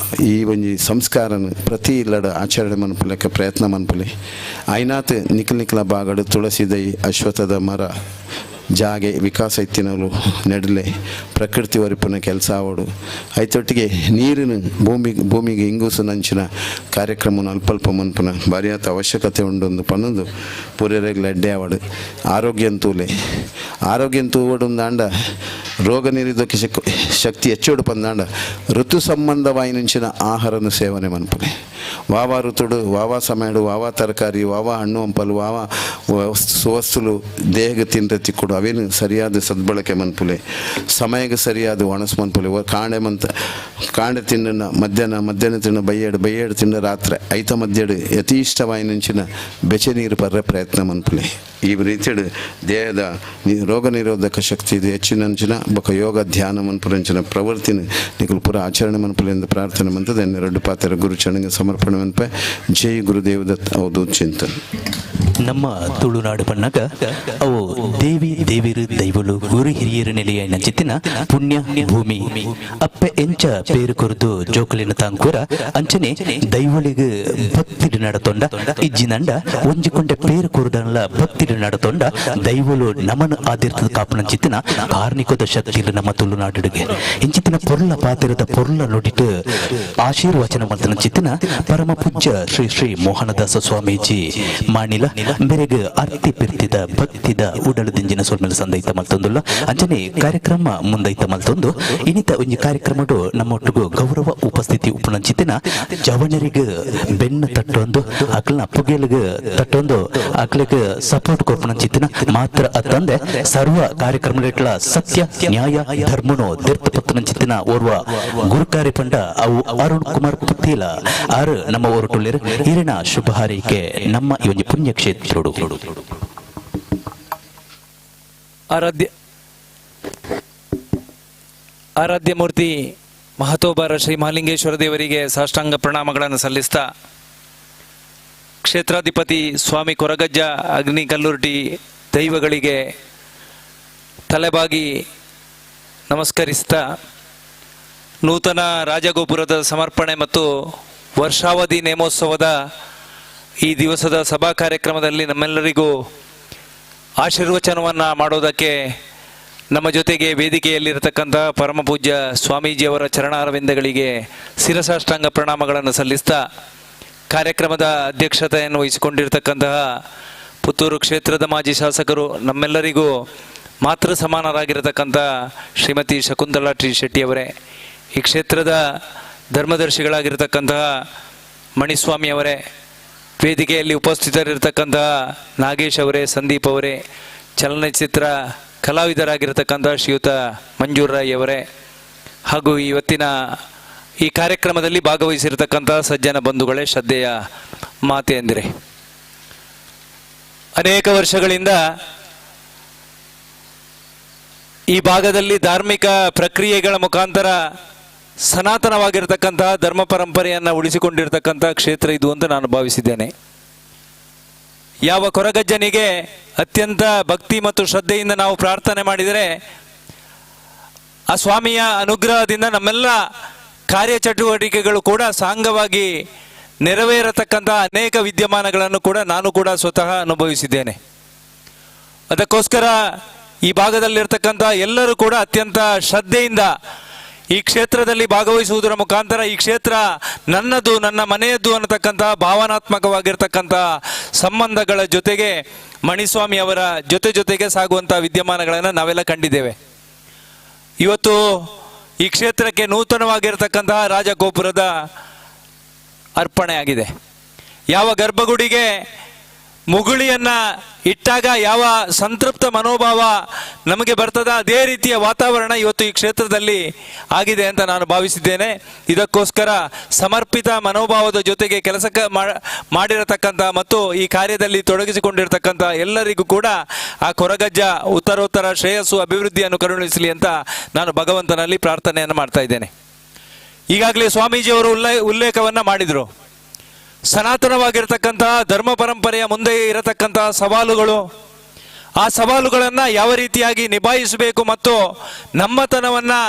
ಈ ಒಂಜಿ ಸಂಸ್ಕಾರನ ಪ್ರತಿ ಇಲ್ಲಡ ಆಚರಣೆ ಮನ್ಪುಲೆಕ್ಕ ಪ್ರಯತ್ನ ಮನ್ಪುಲೆ. ಐನಾತ್ ನಿಕ್ಲ ನಿಕ್ಲ ಬಾಗಡು ತುಳಸಿ ದೈ ಅಶ್ವತ್ಥದ ಮರ ಜಾಗೆ ವಿಕಾಸ ಇತ್ತಿನಲು ನೆಡಲೆ ಪ್ರಕೃತಿ ಒರಿಪುನ ಕೆಲಸ ಆವಡು ಐತೊಟ್ಟಿಗೆ ನೀರಿನ ಭೂಮಿಗೆ ಇಂಗುಸು ನಂಚಿನ ಕಾರ್ಯಕ್ರಮನ ಅಲ್ಪ ಮನ್ಪುನ ಭಾರಿಯಾತ ಅವಶ್ಯಕತೆ ಉಂಡೊಂದು ಪನ್ನೊಂದು ಪೂರೆರೆಗ್ಲ ಎಡ್ಡೆ ಆವಡು. ಆರೋಗ್ಯ ಅಂತೂಲೆ ಆರೋಗ್ಯ ಅಂತೂ ಓಡೊಂದು ಆಂಡ ರೋಗ ನಿರೋಧಕ ಶಕ್ತಿ ಹೆಚ್ಚೋಡು ಪಂದಾಂಡ ಋತು ಸಂಬಂಧವಾಯಿನಂಚಿನ ಆಹಾರನ ಸೇವನೆ ಮನ್ಪುಲೆ. ವಾವಾ ಋತುಡು ವಾವಾ ಸಮಯಡು ವಾವಾ ತರಕಾರಿ ವಾವಾ ಹಣ್ಣು ಹಂಪಲು ವಾವಾ ವಸ್ತುಲು ದೇಹಕ್ಕೆ ತಿಂದ್ರೆ ತಿಕ್ಕುಡು ಅವೇನು ಸರಿಯಾದ ಸದ್ಬಳಕೆ ಮನ್ಪುಲೆ. ಸಮಯಕ್ಕೆ ಸರಿಯಾದ ಒಣಸು ಮನ್ಪುಲೆ. ಕಾಂಡೆ ಮಂತ ಕಾಂಡೆ ತಿಂಡ ಮಧ್ಯಾಹ್ನ, ಮಧ್ಯಾಹ್ನ ತಿಂಡ ಬಯ್ಯಡು, ಬಯ್ಯಡು ತಿಂಡ ರಾತ್ರಿ ಐತ ಮಧ್ಯಾಹ್ನ ಯಥೇಷ್ಟವಾಯಿನಂಚಿನ ಬೆಚ್ಚ ನೀರು ಪರ್ರೆ ಪ್ರಯತ್ನ ಮನ್ಪುಲೆ. ಈ ರೀತಿಯಡು ದೇಹದ ರೋಗ ನಿರೋಧಕ ಶಕ್ತಿ ಇದು ಹೆಚ್ಚಿನಂಚಿನ ಬೊಕ ಯೋಗ ಧ್ಯಾನ ಮನ್ಪುರಂಚಿನ ಪ್ರವೃತ್ತಿನ ನಿಕುಲು ಪೂರ ಆಚರಣೆ ಮನ್ಪುಲೆ ಎಂದು ಪ್ರಾರ್ಥನೆ ಮಂತದೆ. ಎರಡು ಪಾತ್ರ ಗುರು ಚರಣಗೆ ಸಮರ್ಪಣೆ ಮನ್ಪೆ. ಜೈ ಗುರುದೇವ ದತ್ತ. ಅವಧೂತ್ ಚಿಂತನ್. ನಮ್ಮ ತುಳುನಾಡು ಪಣ್ಣಗ ಅವು ದೇವಿ ದೇವಿರು ದೈವಲು ಗುರು ಹಿರಿಯರು ನೆಲೆಯ ನಂಚಿತ್ತಿನ ಪುಣ್ಯ ಭೂಮಿ. ಅಪ್ಪೆ ಎಂಚ ಪೇರು ಕೊರದು ಜೋಕುಲಿನ ತಾಂಕೂರ ಅಂಚನೆ ದೈವಳಿಗೆ ಭಕ್ತಿಡು ನಡತೊಂಡ ಇಜ್ಜಿನಂಡ ಒಂಜಿಕೊಂಡೆ ಪೇರು ಕೊರುದಲ್ಲ ಭಕ್ತಿಡು ನಡತೊಂಡ ದೈವಲು ನಮನ ಆದಿರ್ತದ ಕಾಪುನಂಚಿತ್ತಿನ ಕಾರ್ಣಿಕದ ಶಕ್ತಿಲು ನಮ್ಮ ತುಳುನಾಡುಗೆ. ಇಂಚಿತ್ತಿನ ಪೊರ್ಲ ಪಾತಿರದ ಪೊರ್ಲ ನುಡಿಟ್ಟು ಆಶೀರ್ವಚನ ಮಲ್ತನಂಚಿತ್ತಿನ ಪರಮ ಪೂಜ್ಯ ಶ್ರೀ ಶ್ರೀ ಮೋಹನದಾಸ ಸ್ವಾಮೀಜಿ ಮಾಣಿಲ ಬೆರೆಗ್ ಅರ್ತಿ ಪಿರ್ತಿದ ಭಕ್ತಿದ ಉಡಲು ದಿಂಜಿನ ಸೊಲ್ಮೆಲ ಸಂದೈತ ಮಲ್ತೊಂದುಲ್ಲ. ಅಂಚನೆ ಕಾರ್ಯಕ್ರಮ ಮುಂದೈತ ಮಲ್ತೊಂದು ಇನ್ನಿತ ಒಂಜಿ ಕಾರ್ಯಕ್ರಮಡು ನಮ್ಮೊಟ್ಟಿಗೂ ಗೌರವ ಉಪಸ್ಥಿತಿ ಉಪನಂಚಿತ್ತಿನ ಜವನರಿಗೆ ಬೆನ್ನು ತಟ್ಟೊಂದು ಅಕ್ಲನ ಪುಗೆಲಿಗೆ ತಟ್ಟೊಂದು ಅಕ್ಲಿಗೆ ಸಪೋರ್ಟ್ ಕೊರ್ಪುನಂಚಿತ್ತಿನ ಮಾತ್ರ ಅತ್ತಂದೆ ಸರ್ವ ಕಾರ್ಯಕ್ರಮಗಳಿಟ್ಲ ಸತ್ಯ ನ್ಯಾಯ ಧರ್ಮನು ದಿರ್ತ ಪತ್ತನಂಚಿತ್ತಿನ ಓರ್ವ ಗುರುಕಾರಿ ಪಂಡ ಅವು ಅರುಣ್ ಕುಮಾರ್ ಪುತ್ತೀಲ ಆರು ನಮ್ಮ ಒರಟುಳ್ಳಿರು. ಇರಿನ ಶುಭ ಹಾರೈಕೆ ನಮ್ಮ ಈ ಒಂಜಿ ಪುಣ್ಯಕ್ಷೇತ್ರಡು. ಆರಾಧ್ಯ ಮೂರ್ತಿ ಮಹತೋಬಾರ ಶ್ರೀ ಮಹಾಲಿಂಗೇಶ್ವರ ದೇವರಿಗೆ ಸಾಷ್ಟಾಂಗ ಪ್ರಣಾಮಗಳನ್ನು ಸಲ್ಲಿಸ್ತಾ, ಕ್ಷೇತ್ರಾಧಿಪತಿ ಸ್ವಾಮಿ ಕೊರಗಜ್ಜ ಅಗ್ನಿ ಕಲ್ಲುರ್ಟಿ ದೈವಗಳಿಗೆ ತಲೆಬಾಗಿ ನಮಸ್ಕರಿಸ್ತಾ, ನೂತನ ರಾಜಗೋಪುರದ ಸಮರ್ಪಣೆ ಮತ್ತು ವರ್ಷಾವಧಿ ನೇಮೋತ್ಸವದ ಈ ದಿವಸದ ಸಭಾ ಕಾರ್ಯಕ್ರಮದಲ್ಲಿ ನಮ್ಮೆಲ್ಲರಿಗೂ ಆಶೀರ್ವಚನವನ್ನು ಮಾಡೋದಕ್ಕೆ ನಮ್ಮ ಜೊತೆಗೆ ವೇದಿಕೆಯಲ್ಲಿರತಕ್ಕಂಥ ಪರಮ ಪೂಜ್ಯ ಸ್ವಾಮೀಜಿಯವರ ಚರಣಾರವಿಂದಗಳಿಗೆ ಶಿರಸಾಷ್ಟಾಂಗ ಪ್ರಣಾಮಗಳನ್ನು ಸಲ್ಲಿಸ್ತಾ, ಕಾರ್ಯಕ್ರಮದ ಅಧ್ಯಕ್ಷತೆಯನ್ನು ವಹಿಸಿಕೊಂಡಿರ್ತಕ್ಕಂತಹ ಪುತ್ತೂರು ಕ್ಷೇತ್ರದ ಮಾಜಿ ಶಾಸಕರು, ನಮ್ಮೆಲ್ಲರಿಗೂ ಮಾತೃ ಸಮಾನರಾಗಿರತಕ್ಕಂಥ ಶ್ರೀಮತಿ ಶಕುಂತಲಾ ಟಿ ಶೆಟ್ಟಿಯವರೇ, ಈ ಕ್ಷೇತ್ರದ ಧರ್ಮದರ್ಶಿಗಳಾಗಿರ್ತಕ್ಕಂತಹ ಮಣಿಸ್ವಾಮಿಯವರೇ, ವೇದಿಕೆಯಲ್ಲಿ ಉಪಸ್ಥಿತರಿರ್ತಕ್ಕಂತಹ ನಾಗೇಶ್ ಅವರೇ, ಸಂದೀಪ್ ಅವರೇ, ಚಲನಚಿತ್ರ ಕಲಾವಿದರಾಗಿರ್ತಕ್ಕಂಥ ಶ್ರೀಯುತ ಮಂಜೂರ್ ರಾಯ್ ಅವರೇ, ಹಾಗೂ ಇವತ್ತಿನ ಈ ಕಾರ್ಯಕ್ರಮದಲ್ಲಿ ಭಾಗವಹಿಸಿರ್ತಕ್ಕಂಥ ಸಜ್ಜನ ಬಂಧುಗಳೇ, ಶ್ರದ್ಧೆಯ ಮಾತೆಯಂದಿರೆ, ಅನೇಕ ವರ್ಷಗಳಿಂದ ಈ ಭಾಗದಲ್ಲಿ ಧಾರ್ಮಿಕ ಪ್ರಕ್ರಿಯೆಗಳ ಮುಖಾಂತರ ಸನಾತನವಾಗಿರ್ತಕ್ಕಂತಹ ಧರ್ಮ ಪರಂಪರೆಯನ್ನು ಉಳಿಸಿಕೊಂಡಿರ್ತಕ್ಕಂಥ ಕ್ಷೇತ್ರ ಇದು ಅಂತ ನಾನು ಭಾವಿಸಿದ್ದೇನೆ. ಯಾವ ಕೊರಗಜ್ಜನಿಗೆ ಅತ್ಯಂತ ಭಕ್ತಿ ಮತ್ತು ಶ್ರದ್ಧೆಯಿಂದ ನಾವು ಪ್ರಾರ್ಥನೆ ಮಾಡಿದರೆ ಆ ಸ್ವಾಮಿಯ ಅನುಗ್ರಹದಿಂದ ನಮ್ಮೆಲ್ಲ ಕಾರ್ಯಚಟುವಟಿಕೆಗಳು ಕೂಡ ಸಾಂಗವಾಗಿ ನೆರವೇರತಕ್ಕಂಥ ಅನೇಕ ವಿದ್ಯಮಾನಗಳನ್ನು ಕೂಡ ನಾನು ಕೂಡ ಸ್ವತಃ ಅನುಭವಿಸಿದ್ದೇನೆ. ಅದಕ್ಕೋಸ್ಕರ ಈ ಭಾಗದಲ್ಲಿರ್ತಕ್ಕಂಥ ಎಲ್ಲರೂ ಕೂಡ ಅತ್ಯಂತ ಶ್ರದ್ಧೆಯಿಂದ ಈ ಕ್ಷೇತ್ರದಲ್ಲಿ ಭಾಗವಹಿಸುವುದರ ಮುಖಾಂತರ ಈ ಕ್ಷೇತ್ರ ನನ್ನದು, ನನ್ನ ಮನೆಯದ್ದು ಅನ್ನತಕ್ಕಂಥ ಭಾವನಾತ್ಮಕವಾಗಿರ್ತಕ್ಕಂಥ ಸಂಬಂಧಗಳ ಜೊತೆಗೆ ಮಣಿಸ್ವಾಮಿ ಅವರ ಜೊತೆ ಜೊತೆಗೆ ಸಾಗುವಂಥ ವಿದ್ಯಮಾನಗಳನ್ನು ನಾವೆಲ್ಲ ಕಂಡಿದ್ದೇವೆ. ಇವತ್ತು ಈ ಕ್ಷೇತ್ರಕ್ಕೆ ನೂತನವಾಗಿರ್ತಕ್ಕಂತಹ ರಾಜಗೋಪುರದ ಅರ್ಪಣೆಯಾಗಿದೆ. ಯಾವ ಗರ್ಭಗುಡಿಗೆ ಮುಗುಳಿಯನ್ನು ಇಟ್ಟಾಗ ಯಾವ ಸಂತೃಪ್ತ ಮನೋಭಾವ ನಮಗೆ ಬರ್ತದ, ಅದೇ ರೀತಿಯ ವಾತಾವರಣ ಇವತ್ತು ಈ ಕ್ಷೇತ್ರದಲ್ಲಿ ಆಗಿದೆ ಅಂತ ನಾನು ಭಾವಿಸಿದ್ದೇನೆ. ಇದಕ್ಕೋಸ್ಕರ ಸಮರ್ಪಿತ ಮನೋಭಾವದ ಜೊತೆಗೆ ಕೆಲಸ ಮಾಡಿರತಕ್ಕಂಥ ಮತ್ತು ಈ ಕಾರ್ಯದಲ್ಲಿ ತೊಡಗಿಸಿಕೊಂಡಿರ್ತಕ್ಕಂಥ ಎಲ್ಲರಿಗೂ ಕೂಡ ಆ ಕೊರಗಜ್ಜ ಉತ್ತರೋತ್ತರ ಶ್ರೇಯಸ್ಸು ಅಭಿವೃದ್ಧಿಯನ್ನು ಕರುಣಿಸಲಿ ಅಂತ ನಾನು ಭಗವಂತನಲ್ಲಿ ಪ್ರಾರ್ಥನೆಯನ್ನು ಮಾಡ್ತಾ ಇದ್ದೇನೆ. ಈಗಾಗಲೇ ಸ್ವಾಮೀಜಿಯವರು ಉಲ್ಲೇಖವನ್ನು ಮಾಡಿದರು. ಸನಾತನವಾಗಿರ್ತಕ್ಕಂತಹ ಧರ್ಮ ಪರಂಪರೆಯ ಮುಂದೆ ಇರತಕ್ಕಂತಹ ಸವಾಲುಗಳು, ಆ ಸವಾಲುಗಳನ್ನು ಯಾವ ರೀತಿಯಾಗಿ ನಿಭಾಯಿಸಬೇಕು ಮತ್ತು ನಮ್ಮತನವನ್ನು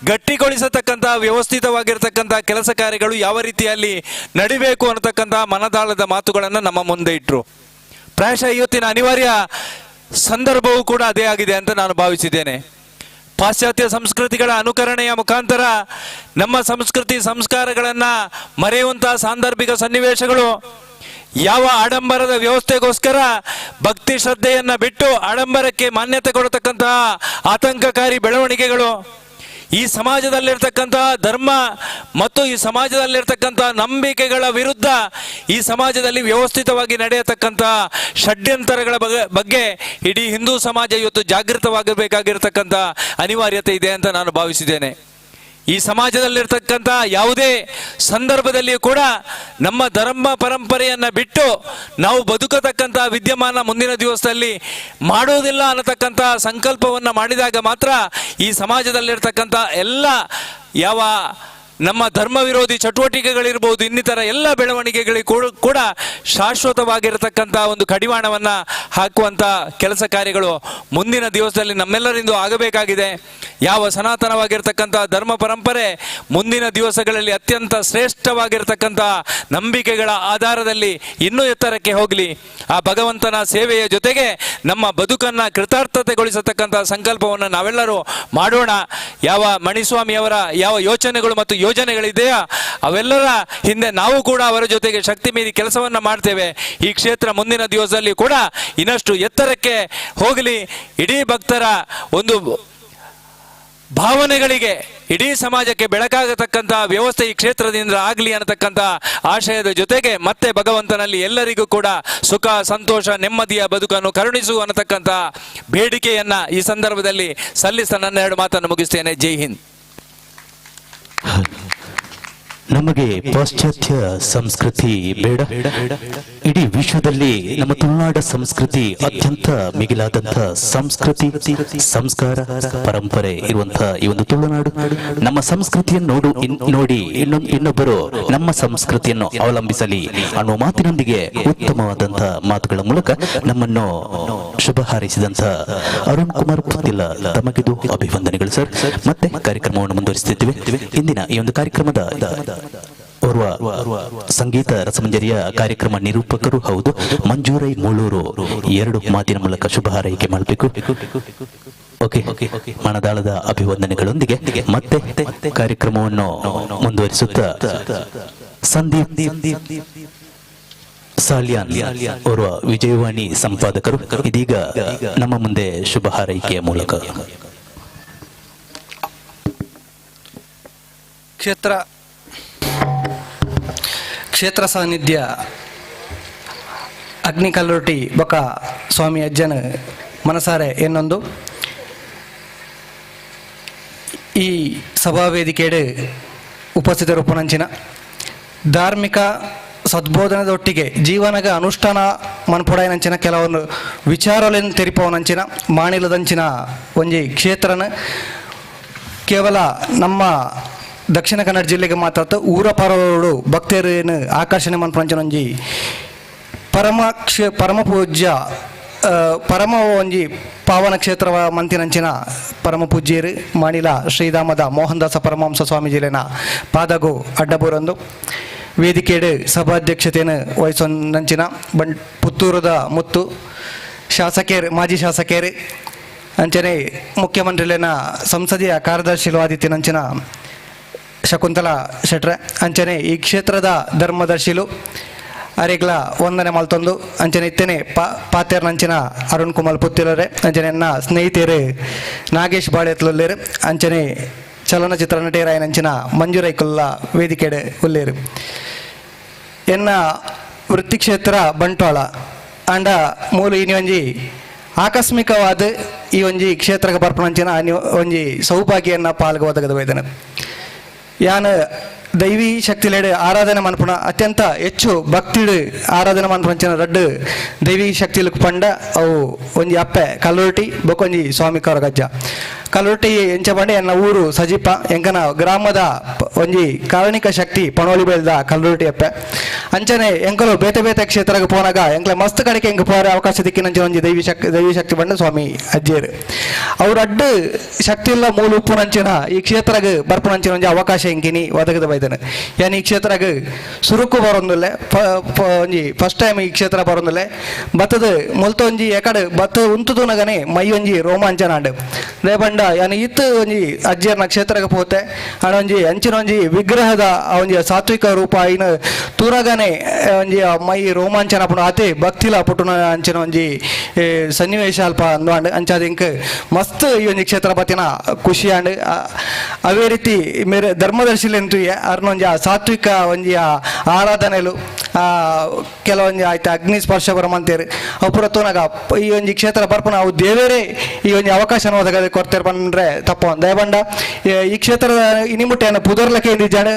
ಗಟ್ಟಿಗೊಳಿಸತಕ್ಕಂತಹ ವ್ಯವಸ್ಥಿತವಾಗಿರ್ತಕ್ಕಂಥ ಕೆಲಸ ಕಾರ್ಯಗಳು ಯಾವ ರೀತಿಯಲ್ಲಿ ನಡಿಬೇಕು ಅನ್ನತಕ್ಕಂತಹ ಮನದಾಳದ ಮಾತುಗಳನ್ನು ನಮ್ಮ ಮುಂದೆ ಇಟ್ಟರು. ಪ್ರಾಯಶಃ ಇವತ್ತಿನ ಅನಿವಾರ್ಯ ಸಂದರ್ಭವೂ ಕೂಡ ಅದೇ ಆಗಿದೆ ಅಂತ ನಾನು ಭಾವಿಸಿದ್ದೇನೆ. ಪಾಶ್ಚಾತ್ಯ ಸಂಸ್ಕೃತಿಗಳ ಅನುಕರಣೆಯ ಮುಖಾಂತರ ನಮ್ಮ ಸಂಸ್ಕೃತಿ ಸಂಸ್ಕಾರಗಳನ್ನು ಮರೆಯುವಂತಹ ಸಾಂದರ್ಭಿಕ ಸನ್ನಿವೇಶಗಳು ಯಾವ ಆಡಂಬರದ ವ್ಯವಸ್ಥೆಗೋಸ್ಕರ ಭಕ್ತಿ ಶ್ರದ್ಧೆಯನ್ನ ಬಿಟ್ಟು ಆಡಂಬರಕ್ಕೆ ಮಾನ್ಯತೆ ಕೊಡತಕ್ಕಂತಹ ಆತಂಕಕಾರಿ ಬೆಳವಣಿಗೆಗಳು, ಈ ಸಮಾಜದಲ್ಲಿರ್ತಕ್ಕಂತಹ ಧರ್ಮ ಮತ್ತು ಈ ಸಮಾಜದಲ್ಲಿರ್ತಕ್ಕಂತಹ ನಂಬಿಕೆಗಳ ವಿರುದ್ಧ ಈ ಸಮಾಜದಲ್ಲಿ ವ್ಯವಸ್ಥಿತವಾಗಿ ನಡೆಯತಕ್ಕಂತಹ ಷಡ್ಯಂತರಗಳ ಬಗ್ಗೆ ಇಡೀ ಹಿಂದೂ ಸಮಾಜ ಇವತ್ತು ಜಾಗೃತವಾಗಬೇಕಾಗಿರ್ತಕ್ಕಂಥ ಅನಿವಾರ್ಯತೆ ಇದೆ ಅಂತ ನಾನು ಭಾವಿಸಿದ್ದೇನೆ. ಈ ಸಮಾಜದಲ್ಲಿರ್ತಕ್ಕಂಥ ಯಾವುದೇ ಸಂದರ್ಭದಲ್ಲಿಯೂ ಕೂಡ ನಮ್ಮ ಧರ್ಮ ಪರಂಪರೆಯನ್ನು ಬಿಟ್ಟು ನಾವು ಬದುಕತಕ್ಕಂಥ ವಿದ್ಯಮಾನ ಮುಂದಿನ ದಿವಸದಲ್ಲಿ ಮಾಡುವುದಿಲ್ಲ ಅನ್ನತಕ್ಕಂಥ ಸಂಕಲ್ಪವನ್ನು ಮಾಡಿದಾಗ ಮಾತ್ರ ಈ ಸಮಾಜದಲ್ಲಿರ್ತಕ್ಕಂಥ ಎಲ್ಲ ಯಾವ ನಮ್ಮ ಧರ್ಮ ವಿರೋಧಿ ಚಟುವಟಿಕೆಗಳಿರ್ಬೋದು, ಇನ್ನಿತರ ಎಲ್ಲ ಬೆಳವಣಿಗೆಗಳಿಗೆ ಕೂಡ ಶಾಶ್ವತವಾಗಿರತಕ್ಕಂಥ ಒಂದು ಕಡಿವಾಣವನ್ನು ಹಾಕುವಂಥ ಕೆಲಸ ಕಾರ್ಯಗಳು ಮುಂದಿನ ದಿವಸದಲ್ಲಿ ನಮ್ಮೆಲ್ಲರಿಂದ ಆಗಬೇಕಾಗಿದೆ. ಯಾವ ಸನಾತನವಾಗಿರ್ತಕ್ಕಂಥ ಧರ್ಮ ಪರಂಪರೆ ಮುಂದಿನ ದಿವಸಗಳಲ್ಲಿ ಅತ್ಯಂತ ಶ್ರೇಷ್ಠವಾಗಿರ್ತಕ್ಕಂಥ ನಂಬಿಕೆಗಳ ಆಧಾರದಲ್ಲಿ ಇನ್ನೂ ಎತ್ತರಕ್ಕೆ ಹೋಗಲಿ. ಆ ಭಗವಂತನ ಸೇವೆಯ ಜೊತೆಗೆ ನಮ್ಮ ಬದುಕನ್ನು ಕೃತಾರ್ಥತೆಗೊಳಿಸತಕ್ಕಂಥ ಸಂಕಲ್ಪವನ್ನು ನಾವೆಲ್ಲರೂ ಮಾಡೋಣ. ಯಾವ ಮಣಿಸ್ವಾಮಿಯವರ ಯಾವ ಯೋಚನೆಗಳು ಮತ್ತು ಯೋಜನೆಗಳಿದೆಯಾ ಅವೆಲ್ಲರ ಹಿಂದೆ ನಾವು ಕೂಡ ಅವರ ಜೊತೆಗೆ ಶಕ್ತಿ ಮೀರಿ ಕೆಲಸವನ್ನು ಮಾಡ್ತೇವೆ. ಈ ಕ್ಷೇತ್ರ ಮುಂದಿನ ದಿವಸದಲ್ಲಿ ಕೂಡ ಇನ್ನಷ್ಟು ಎತ್ತರಕ್ಕೆ ಹೋಗಲಿ. ಇಡೀ ಭಕ್ತರ ಒಂದು ಭಾವನೆಗಳಿಗೆ, ಇಡೀ ಸಮಾಜಕ್ಕೆ ಬೆಳಕಾಗತಕ್ಕಂಥ ವ್ಯವಸ್ಥೆ ಈ ಕ್ಷೇತ್ರದಿಂದ ಆಗಲಿ ಅನ್ನತಕ್ಕಂಥ ಆಶಯದ ಜೊತೆಗೆ ಮತ್ತೆ ಭಗವಂತನಲ್ಲಿ ಎಲ್ಲರಿಗೂ ಕೂಡ ಸುಖ, ಸಂತೋಷ, ನೆಮ್ಮದಿಯ ಬದುಕನ್ನು ಕರುಣಿಸು ಅನ್ನತಕ್ಕಂಥ ಬೇಡಿಕೆಯನ್ನ ಈ ಸಂದರ್ಭದಲ್ಲಿ ಸಲ್ಲಿಸ ನನ್ನ ಎರಡು ಮಾತನ್ನು ಮುಗಿಸ್ತೇನೆ. ಜೈ ಹಿಂದ್. ನಮಗೆ ಪಾಶ್ಚಾತ್ಯ ಸಂಸ್ಕೃತಿ ಬೇಡ. ಇಡೀ ವಿಶ್ವದಲ್ಲಿ ನಮ್ಮ ತುಳುನಾಡ ಸಂಸ್ಕೃತಿ ಅತ್ಯಂತ ಮಿಗಿಲಾದಂತಹ ಸಂಸ್ಕೃತಿ, ಸಂಸ್ಕಾರ, ಪರಂಪರೆ ಇರುವಂತಹ ಈ ಒಂದು ತುಳುನಾಡು. ನಮ್ಮ ಸಂಸ್ಕೃತಿಯನ್ನು ನೋಡಿ ಇನ್ನೊಬ್ಬರು ನಮ್ಮ ಸಂಸ್ಕೃತಿಯನ್ನು ಅವಲಂಬಿಸಲಿ ಅನ್ನುವ ಮಾತಿನೊಂದಿಗೆ ಉತ್ತಮವಾದಂತಹ ಮಾತುಗಳ ಮೂಲಕ ನಮ್ಮನ್ನು ಶುಭ ಹಾರೈಸಿದಂತಹ ಅರುಣ್ ಕುಮಾರ್ ಪುತ್ತಿಲ ತಮಗಿದು ಅಭಿವಂದನೆಗಳು ಸರ್. ಮತ್ತೆ ಕಾರ್ಯಕ್ರಮವನ್ನು ಮುಂದುವರಿಸುತ್ತಿದ್ದೇವೆ. ಇಂದಿನ ಈ ಒಂದು ಕಾರ್ಯಕ್ರಮದ ಓರ್ವ ಸಂಗೀತ ರಸಮಂಜರಿಯ ಕಾರ್ಯಕ್ರಮ ನಿರೂಪಕರು ಹೌದು, ಮಂಜೂರೈ ಮೂಳೂರು ಎರಡು ಮಾತಿನ ಮೂಲಕ ಶುಭ ಹಾರೈಕೆ ಮಾಡಬೇಕು. ಓಕೆ, ಮನದಾಳದ ಅಭಿವಂದನೆಗಳೊಂದಿಗೆ ಮತ್ತೆ ಕಾರ್ಯಕ್ರಮವನ್ನು ಮುಂದುವರಿಸುತ್ತಾ ಸಂದೀಪ್ ಸಾಲಿಯಾನ್ ಓರ್ವ ವಿಜಯವಾಣಿ ಸಂಪಾದಕರು ಇದೀಗ ನಮ್ಮ ಮುಂದೆ ಶುಭ ಹಾರೈಕೆಯ ಮೂಲಕ ಕ್ಷೇತ್ರ ಸಾನ್ನಿಧ್ಯ ಅಗ್ನಿಕಲ್ಲುರ್ಟಿ ಬೊಕ ಸ್ವಾಮಿ ಅಜ್ಜನ ಮನಸಾರೆ ಎನ್ನೊಂದು ಈ ಸಭಾವೇದಿಕೆಡೆ ಉಪಸ್ಥಿತರು ಪುನಂಚಿನ ಧಾರ್ಮಿಕ ಸದ್ಬೋಧನದೊಟ್ಟಿಗೆ ಜೀವನಗ ಅನುಷ್ಠಾನ ಮನ್ಪೊಡಾಯನಂಚಿನ ಕೆಲವೊಂದು ವಿಚಾರಗಳನ್ನು ತೆರಿಪವನಂಚಿನ ಮಾನಿಲದಂಚಿನ ಒಂಜಿ ಕ್ಷೇತ್ರನ ಕೇವಲ ನಮ್ಮ ದಕ್ಷಿಣ ಕನ್ನಡ ಜಿಲ್ಲೆಗೆ ಮಾತ್ರ ಊರ ಪರವೋಡು ಭಕ್ತರೇನು ಆಕರ್ಷಣೆ ಮನ್ಪುನಂಚಿನ ಒಂಜಿ ಪರಮ ಪೂಜ್ಯ ಪರಮ ಒಂಜಿ ಪಾವನ ಕ್ಷೇತ್ರ ಮಂತಿನಂಚಿನ ಪರಮ ಪೂಜ್ಯರು ಮಾಣಿಲ ಶ್ರೀಧಾಮದ ಮೋಹನದಾಸ ಪರಮಹಂಸ ಸ್ವಾಮೀಜಿಲೇನ ಪಾದಗು ಅಡ್ಡಬೂರಂದು ವೇದಿಕೆಡು ಸಭಾಧ್ಯಕ್ಷತೆಯನ್ನು ವಹಿಸೊಂದಂಚಿನ ಪುತ್ತೂರದ ಮುತ್ತು ಶಾಸಕರು, ಮಾಜಿ ಶಾಸಕರು, ಅಂಚನೆ ಮುಖ್ಯಮಂತ್ರಿಲೇನ ಸಂಸದೀಯ ಕಾರ್ಯದರ್ಶಿಲು ಶಕುಂತಲಾ ಶೆಟ್ರೆ, ಅಂಚನೆ ಈ ಕ್ಷೇತ್ರದ ಧರ್ಮದರ್ಶಿಲು ಅರೆಗ್ಲ ವಂದನೆ ಮಲ್ತೊಂದು ಅಂಚನೆ ಇತ್ತೇನೆ ಪಾತೇರ್ನಂಚಿನ ಅರುಣ್ ಕುಮಾರ್ ಪುತ್ತಿಲರೆ, ಅಂಚನೆ ಎನ್ನ ಸ್ನೇಹಿತರು ನಾಗೇಶ್ ಬಾಳೆತ್ಲುಲ್ಲೇರು, ಅಂಚನೆ ಚಲನಚಿತ್ರ ನಟಿಯರಾಯನಂಚಿನ ಮಂಜುರೈಕುಲ್ಲ ವೇದಿಕೆಡೆ ಉಲ್ಲೇರು. ಎನ್ನ ವೃತ್ತಿಕ್ಷೇತ್ರ ಬಂಟ್ವಾಳ ಆಂಡ ಮೂಲು ಇನಿ ಒಂಜಿ ಆಕಸ್ಮಿಕವಾದ ಈ ಒಂಜಿ ಕ್ಷೇತ್ರಕ್ಕೆ ಬರ್ಪಣಂಚಿನ ಒಂಜಿ ಸೌಭಾಗ್ಯನ್ನ ಪಾಲ್ಗೆ ಒದಗದ ವೇದನೆ. ಯಾನ್ ದೈವಿ ಶಕ್ತಿಲೇಡು ಆರಾಧನೆ ಮನ್ಪುಣ ಅತ್ಯಂತ ಹೆಚ್ಚು ಭಕ್ತಿಡು ಆರಾಧನೆ ಮನ್ಪುನಂಚಿನ ರಡ್ಡು ದೈವಿ ಶಕ್ತಿಲು ಪಂಡ ಅವು ಒಂಜಿ ಅಪ್ಪೆ ಕಲ್ಲುರ್ಟಿ ಬೊಕೊಂಜಿ ಸ್ವಾಮಿ ಕೊರಗಜ್ಜ. ಕಲ್ಲುರ್ಟಿ ಎಂಚ ಪಂಡ ಎನ್ನ ಊರು ಸಜಿಪ ಎಂಕನ ಗ್ರಾಮದ ಒಂಜಿ ಕಾರಣಿಕ ಶಕ್ತಿ ಪಣೋಲಿ ಬೆಳೆದ ಕಲ್ಲುರ್ಟಿ ಅಪ್ಪೆ. ಅಂಚನೆ ಎಂಕಲು ಬೇತೆ ಬೇತೆ ಕ್ಷೇತ್ರಕ್ಕೆ ಪೋನಾಗ ಎಂಕ್ಲೆ ಮಸ್ತ್ ಕಡೆಗೆ ಎಂಕ್ ಪೋರೆ ಅವಕಾಶ ದಿಕ್ಕಿನಂಚಿನ ಒಂಜಿ ದೈವಿ ಶಕ್ತಿ ಪಂಡ ಸ್ವಾಮಿ ಅಜ್ಜೇರು. ಅವ್ರ ಅಡ್ಡು ಶಕ್ತಿ ಇಲ್ಲ ಮೂಲ ಉಪ್ಪುನಂಚಿನ ಈ ಕ್ಷೇತ್ರಗ್ ಬರ್ಪುನಂಚಿನ ಒಂಜಿ ಅವಕಾಶ ಎಂಕಿನಿ ಒದಗದ ಬೈದನೆ. ಯಾನ್ ಈ ಕ್ಷೇತ್ರಗ್ ಸುರುಕು ಬರೊಂದುಲ್ಲೆ, ಒಂಜಿ ಫಸ್ಟ್ ಟೈಮ್ ಈ ಕ್ಷೇತ್ರ ಬರೊಂದುಲ್ಲೆ. ಬತ್ತದ ಮುಲ್ತ ಒಂಜಿ ಎಕಡೆ ಬತ್ತ ಉಂತುದುನಗನೆ ಮೈ ಒಂಜಿ ರೋಮಾಂಚನ ಆಂಡ್. ದೇಪಂಡ ಯಾನ್ ಇತ್ ಒಂಜಿ ಅಜ್ಜಿಯರ್ನ ಕ್ಷೇತ್ರಕ್ಕೆ ಪೋತೆ ಆಂಡ ಒಂಜಿ ಅಂಚಿನ ಒಂಜಿ ವಿಗ್ರಹದ ಆ ಒಂಜಿ ಸಾತ್ವಿಕ ರೂಪ ಐನ ತೂರಗನೆ ಒಂಜಿ ಮೈ ರೋಮಾಂಚನ ಪುಣ ಆತೆ ಭಕ್ತಿಲ ಪುಟ್ಟುನ ಅಂಚಿನ ಒಂಜಿ ಸನ್ನಿವೇಶ ಅಲ್ಪ ಅಂದು ಅಂಚಾದ ಇಂಕ್ ಮಸ್ತ್ ಈ ಒಂಜಿ ಕ್ಷೇತ್ರ ಪತಿನ ಖುಷಿ ಆಂಡ್. ಅವೇ ರೀತಿ ಮೇರೆ ಧರ್ಮದರ್ಶಿಲೆ ಅಂತುಯೆ ಅರ್ನ ಒಂಜಿ ಆ ಸಾತ್ವಿಕ ಒಂಜಿ ಆ ಆರಾಧನೆಲು ಕೆಲವೊಂಜಿ ಆಯ್ತು ಅಗ್ನಿ ಸ್ಪರ್ಶ ಬರಮಂತೇರು ಅವು ಪೂರ ತೂನಗ ಈ ಒಂಜಿ ಕ್ಷೇತ್ರ ಬರ್ಪುನ ಅವು ದೇವರೇ ಈ ಒಂಜಿ ಅವಕಾಶ ಒದಗದೆ ಕೊಡ್ತೇರು ಪಂಡ್ರೆ ತಪ್ಪು. ದಯಬಂಡ ಈ ಕ್ಷೇತ್ರದ ಇನಿಮುಟ್ಟೆ ಪುದರ್ಲಕ್ಕೆ ಇಜ್ಜಾಂಡ್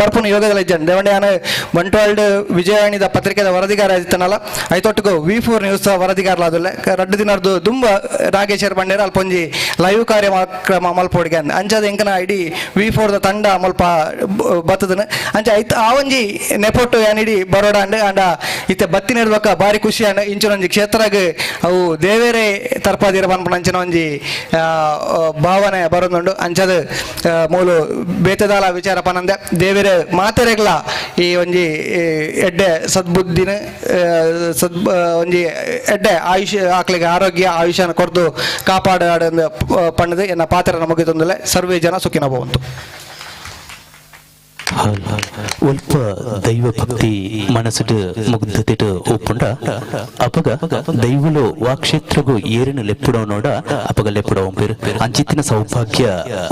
ಬರ್ಪುನ ಯೋಗದಲ್ಲಿ ಇಜ್ಜಾಂಡ್. ದೇವಂಡ ಯಾನ್ ಬಂಟ್ವಾಳ್ಡ್ ವಿಜಯವಾಣಿದ ಪತ್ರಿಕೆದ ವರದಿಗಾರ ಆದಿತ್ತನಲ್ಲ ಐತೊಟ್ಟಿಗೂ V4 news ವರದಿಗಾರಲ ಅದುಲ್ಲೆ ರಡ್ಡು ದಿನರ್ದು ದುಂಬ ನಾಗೇಶ್ವರ ಬಂಡೇರ ಅಲ್ಪ ಒಂಜಿ ಲೈವ್ ಕಾರ್ಯಕ್ರಮ ಮಲ್ಪೋಡಿಗೆ ಅಂಚಾದ ಎಂಕನ ಇಡೀ V4 the ತಂಡ ಮಲ್ಪ ಬತ್ತದನ ಅಂಚ ಐತ ಆ ಒಂಜಿ ನೆಪೊಟ್ಟು ಯಾನ್ ಇಡೀ ಬರೋಡ ಅಂಡ್ ಅಂಡ ಇತ್ತೆ ಬತ್ತಿ ನೆಡ್ಬಕ ಬಾರಿ ಖುಷಿ ಅಂಡ್ ಇಂಚಿನ ಒಂಜಿ ಕ್ಷೇತ್ರಗ್ ಅವು ದೇವೇರೇ ತರ್ಪಾದಿರ ಪನ್ಪುನ ಅಂಚಿನ ಒಂಜಿ ಭಾವನೆ ಬರೋದುಂಡು. ಅಂಚದ ಮೂಲು ಬೇತೆದಾಲ ವಿಚಾರ ಪನಂದೆ ದೇವೇರೆ ಮಾತೆರೆಗ್ಲ ಈ ಒಂಜಿ ಎಡ್ಡೆ ಸದ್ಬುದ್ಧಿನ ಸದ್ ಒಂಜಿ ಎಡ್ಡೆ ಆಯುಷ್ ಆಕ್ಲಿಗೆ ಆರೋಗ್ಯ ಆಯುಷ್ಯನ ಕೊರ್ದು ಕಾಪಾಡ ಪಣ್ಣದು ಎನ್ನ ಪಾತ್ರ ನಮಗೆ ತೊಂದರೆ. ಸರ್ವೇ ಜನ ಸುಖಿನ ಭವಂತು. ಒಲ್ಪ ದೈವ ಭಕ್ತಿ ಮನಸ್ಸುಡು ಮುಗ್ಧತೆಟ್ ಉಪ್ಪುಂಡ ಅಪಗ ದೈವಲು ವಾ ಕ್ಷೇತ್ರಗು ಏರಿನ ಲೆಪ್ಪುಡವ ನೋಡ ಅಪಗ ಲೆಪ್ಪುಡವ ಪೇರು ಅಂಚಿತ್ತಿನ ಸೌಭಾಗ್ಯ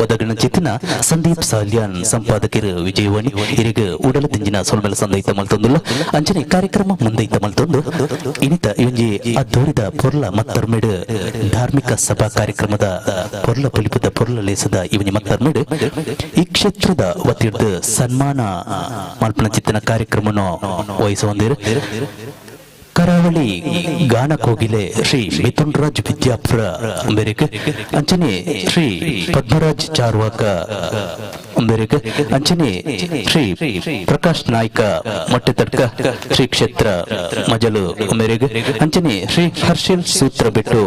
ಒದಗಣ ಚಿತ್ತಿನ ಸಂದೀಪ್ ಸಾಲ್ಯಾನ್ ಸಂಪಾದಕರು ವಿಜಯವಾಣಿ ಇರಿಗ ಉಡಲ ತಿಂಜಿನ ಸೊಲ್ಮೆಲ ಸಂದೈತ ಮಲ್ತೊಂದುಲ್ಲ. ಅಂಚನೆ ಕಾರ್ಯಕ್ರಮ ಮುಂದೈತ ಮಲ್ತೊಂದು ಇನಿತ ಇಂಜಿ ಅದ್ದೂರಿದ ಪೊರ್ಲ ಮತ್ತರ್ಮೆಡು ಧಾರ್ಮಿಕ ಸಭಾ ಕಾರ್ಯಕ್ರಮದ ಪೊರ್ಲ ಪೊಲಿಪುದ ಪೊರ್ಲ ಲೇಸದ ಇವನಿ ಮತ್ತರ್ಮೆಡು ಈ ಕ್ಷೇತ್ರದ ವತಿರ್ದು ಸನ್ಮಾನ ಮಲ್ಪನ ಚಿತ್ತನ ಕಾರ್ಯಕ್ರಮವನ್ನು ವಹಿಸುವಂದಿರು ಕರಾವಳಿ ಗಾನ ಕೋಗಿಲೆ ಶ್ರೀ ಮಿಥುನ್ ರಾಜ್ ವಿದ್ಯಾಪುರ ಅಂಬೇರಿಕ್ ಅಂಚನೆ ಶ್ರೀ ಪದ್ಮರಾಜ್ ಚಾರ್ವಾಕ ಅಂಬೇರಿಕ್ ಅಂಚನೆ ಶ್ರೀ ಪ್ರಕಾಶ್ ನಾಯ್ಕ ಮೊಟ್ಟೆತಡ್ಕ ಶ್ರೀ ಕ್ಷೇತ್ರ ಮಜಲು ಅಂಬೇರಿಗ್ ಅಂಚನೆ ಶ್ರೀ ಹರ್ಷಿಲ್ ಸೂತ್ರ ಬಿಟ್ಟು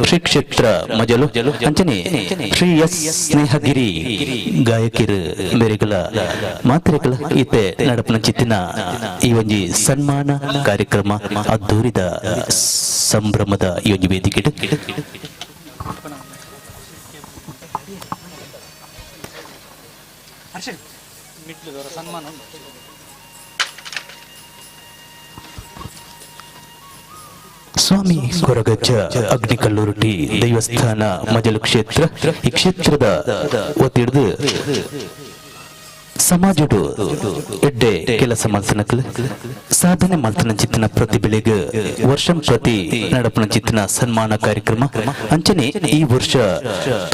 ಶ್ರೀ ಕ್ಷೇತ್ರ ಮಜಲು ಅಂಚನೆ ಶ್ರೀ ಎಸ್ ಸ್ನೇಹಗಿರಿ ಗಾಯಕಿರು ಅಂಬೇರಿಗಳ ಮಾತ್ರೆಗಳ ಈತೆ ನಡಪನ ಚಿತ್ತಿನ ಈ ಒಂಜಿ ಸನ್ಮಾನ ಕಾರ್ಯಕ್ರಮ ಅದ್ದೂರಿದ ಸಂಭ್ರಮದ ಈ ಒಂಜಿ ವೇದಿಕೆ. ಸ್ವಾಮಿ ಕೊರಗಜ್ಜ ಅಗ್ನಿಕಲ್ಲುರುಟಿ ದೈವಸ್ಥಾನ ಮಜಲು ಕ್ಷೇತ್ರ ಈ ಕ್ಷೇತ್ರದ ಒತ್ತಿಡ್ದು ಸಮಾಜಡು ಎಡ್ಡೆ ಕೆಲಸ ಮಲ್ತನಕಲ್ ಸಾಧನೆ ಮಲ್ತನ ಚಿತ್ತನ ಪ್ರತಿಭೆಲೆಗ್ ವರ್ಷಂ ಪ್ರತಿ ನಡಪನ ಚಿತ್ತನ ಸನ್ಮಾನ ಕಾರ್ಯಕ್ರಮ ಅಂಚನೆ ಈ ವರ್ಷ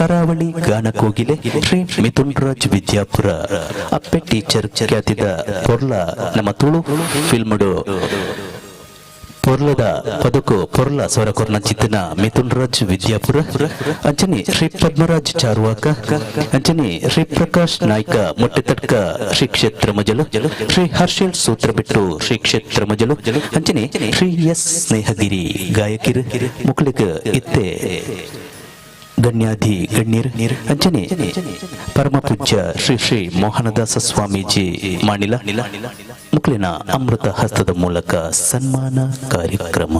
ಕರಾವಳಿ ಗಾನ ಕೋಗಿಲೆ ಶ್ರೀ ಮಿಥುನ್ ರಾಜ್ ವಿದ್ಯಾಪುರ ಅಪ್ಪೆ ಟೀಚರ್ ಖ್ಯಾತಿದ ಪೊರ್ಲ ನಮ್ಮ ತುಳು ಫಿಲ್ಮ್ಡು ಪೊರ್ಲದ ಪದಕು ಪೊರ್ಲ ಸ್ವರಕೊರ್ನ ಚಿತ್ತನ ಮಿಥುನ್ ರಾಜ್ ವಿದ್ಯಾಪುರ ಅಂಚನೆ ಶ್ರೀ ಪದ್ಮರಾಜ್ ಚಾರುವಾಕ ಅಂಚನೆ ಶ್ರೀ ಪ್ರಕಾಶ್ ನಾಯ್ಕ ಮೊಟ್ಟೆತಡ್ಕ ಶ್ರೀ ಕ್ಷೇತ್ರ ಮಜಲು ಶ್ರೀ ಹರ್ಷಿಲ್ ಸೂತ್ರ ಬಿಟ್ಟು ಶ್ರೀ ಕ್ಷೇತ್ರ ಮಜಲು ಅಂಚನೆ ಶ್ರೀ ಎಸ್ ಸ್ನೇಹಗಿರಿ ಗಾಯಕಿರು ಮುಕ್ಳಿಗ ಇತ್ತೆ ಗಣ್ಯಾಧಿ ಗಣ್ಯರ್ ಅಂಚನೆ ಪರಮ ಪೂಜ್ಯ ಶ್ರೀ ಶ್ರೀ ಮೋಹನದಾಸ ಸ್ವಾಮೀಜಿ ಮಾಣಿಲ ಮುಕ್ಳಿನ ಅಮೃತ ಹಸ್ತದ ಮೂಲಕ ಸನ್ಮಾನ ಕಾರ್ಯಕ್ರಮ.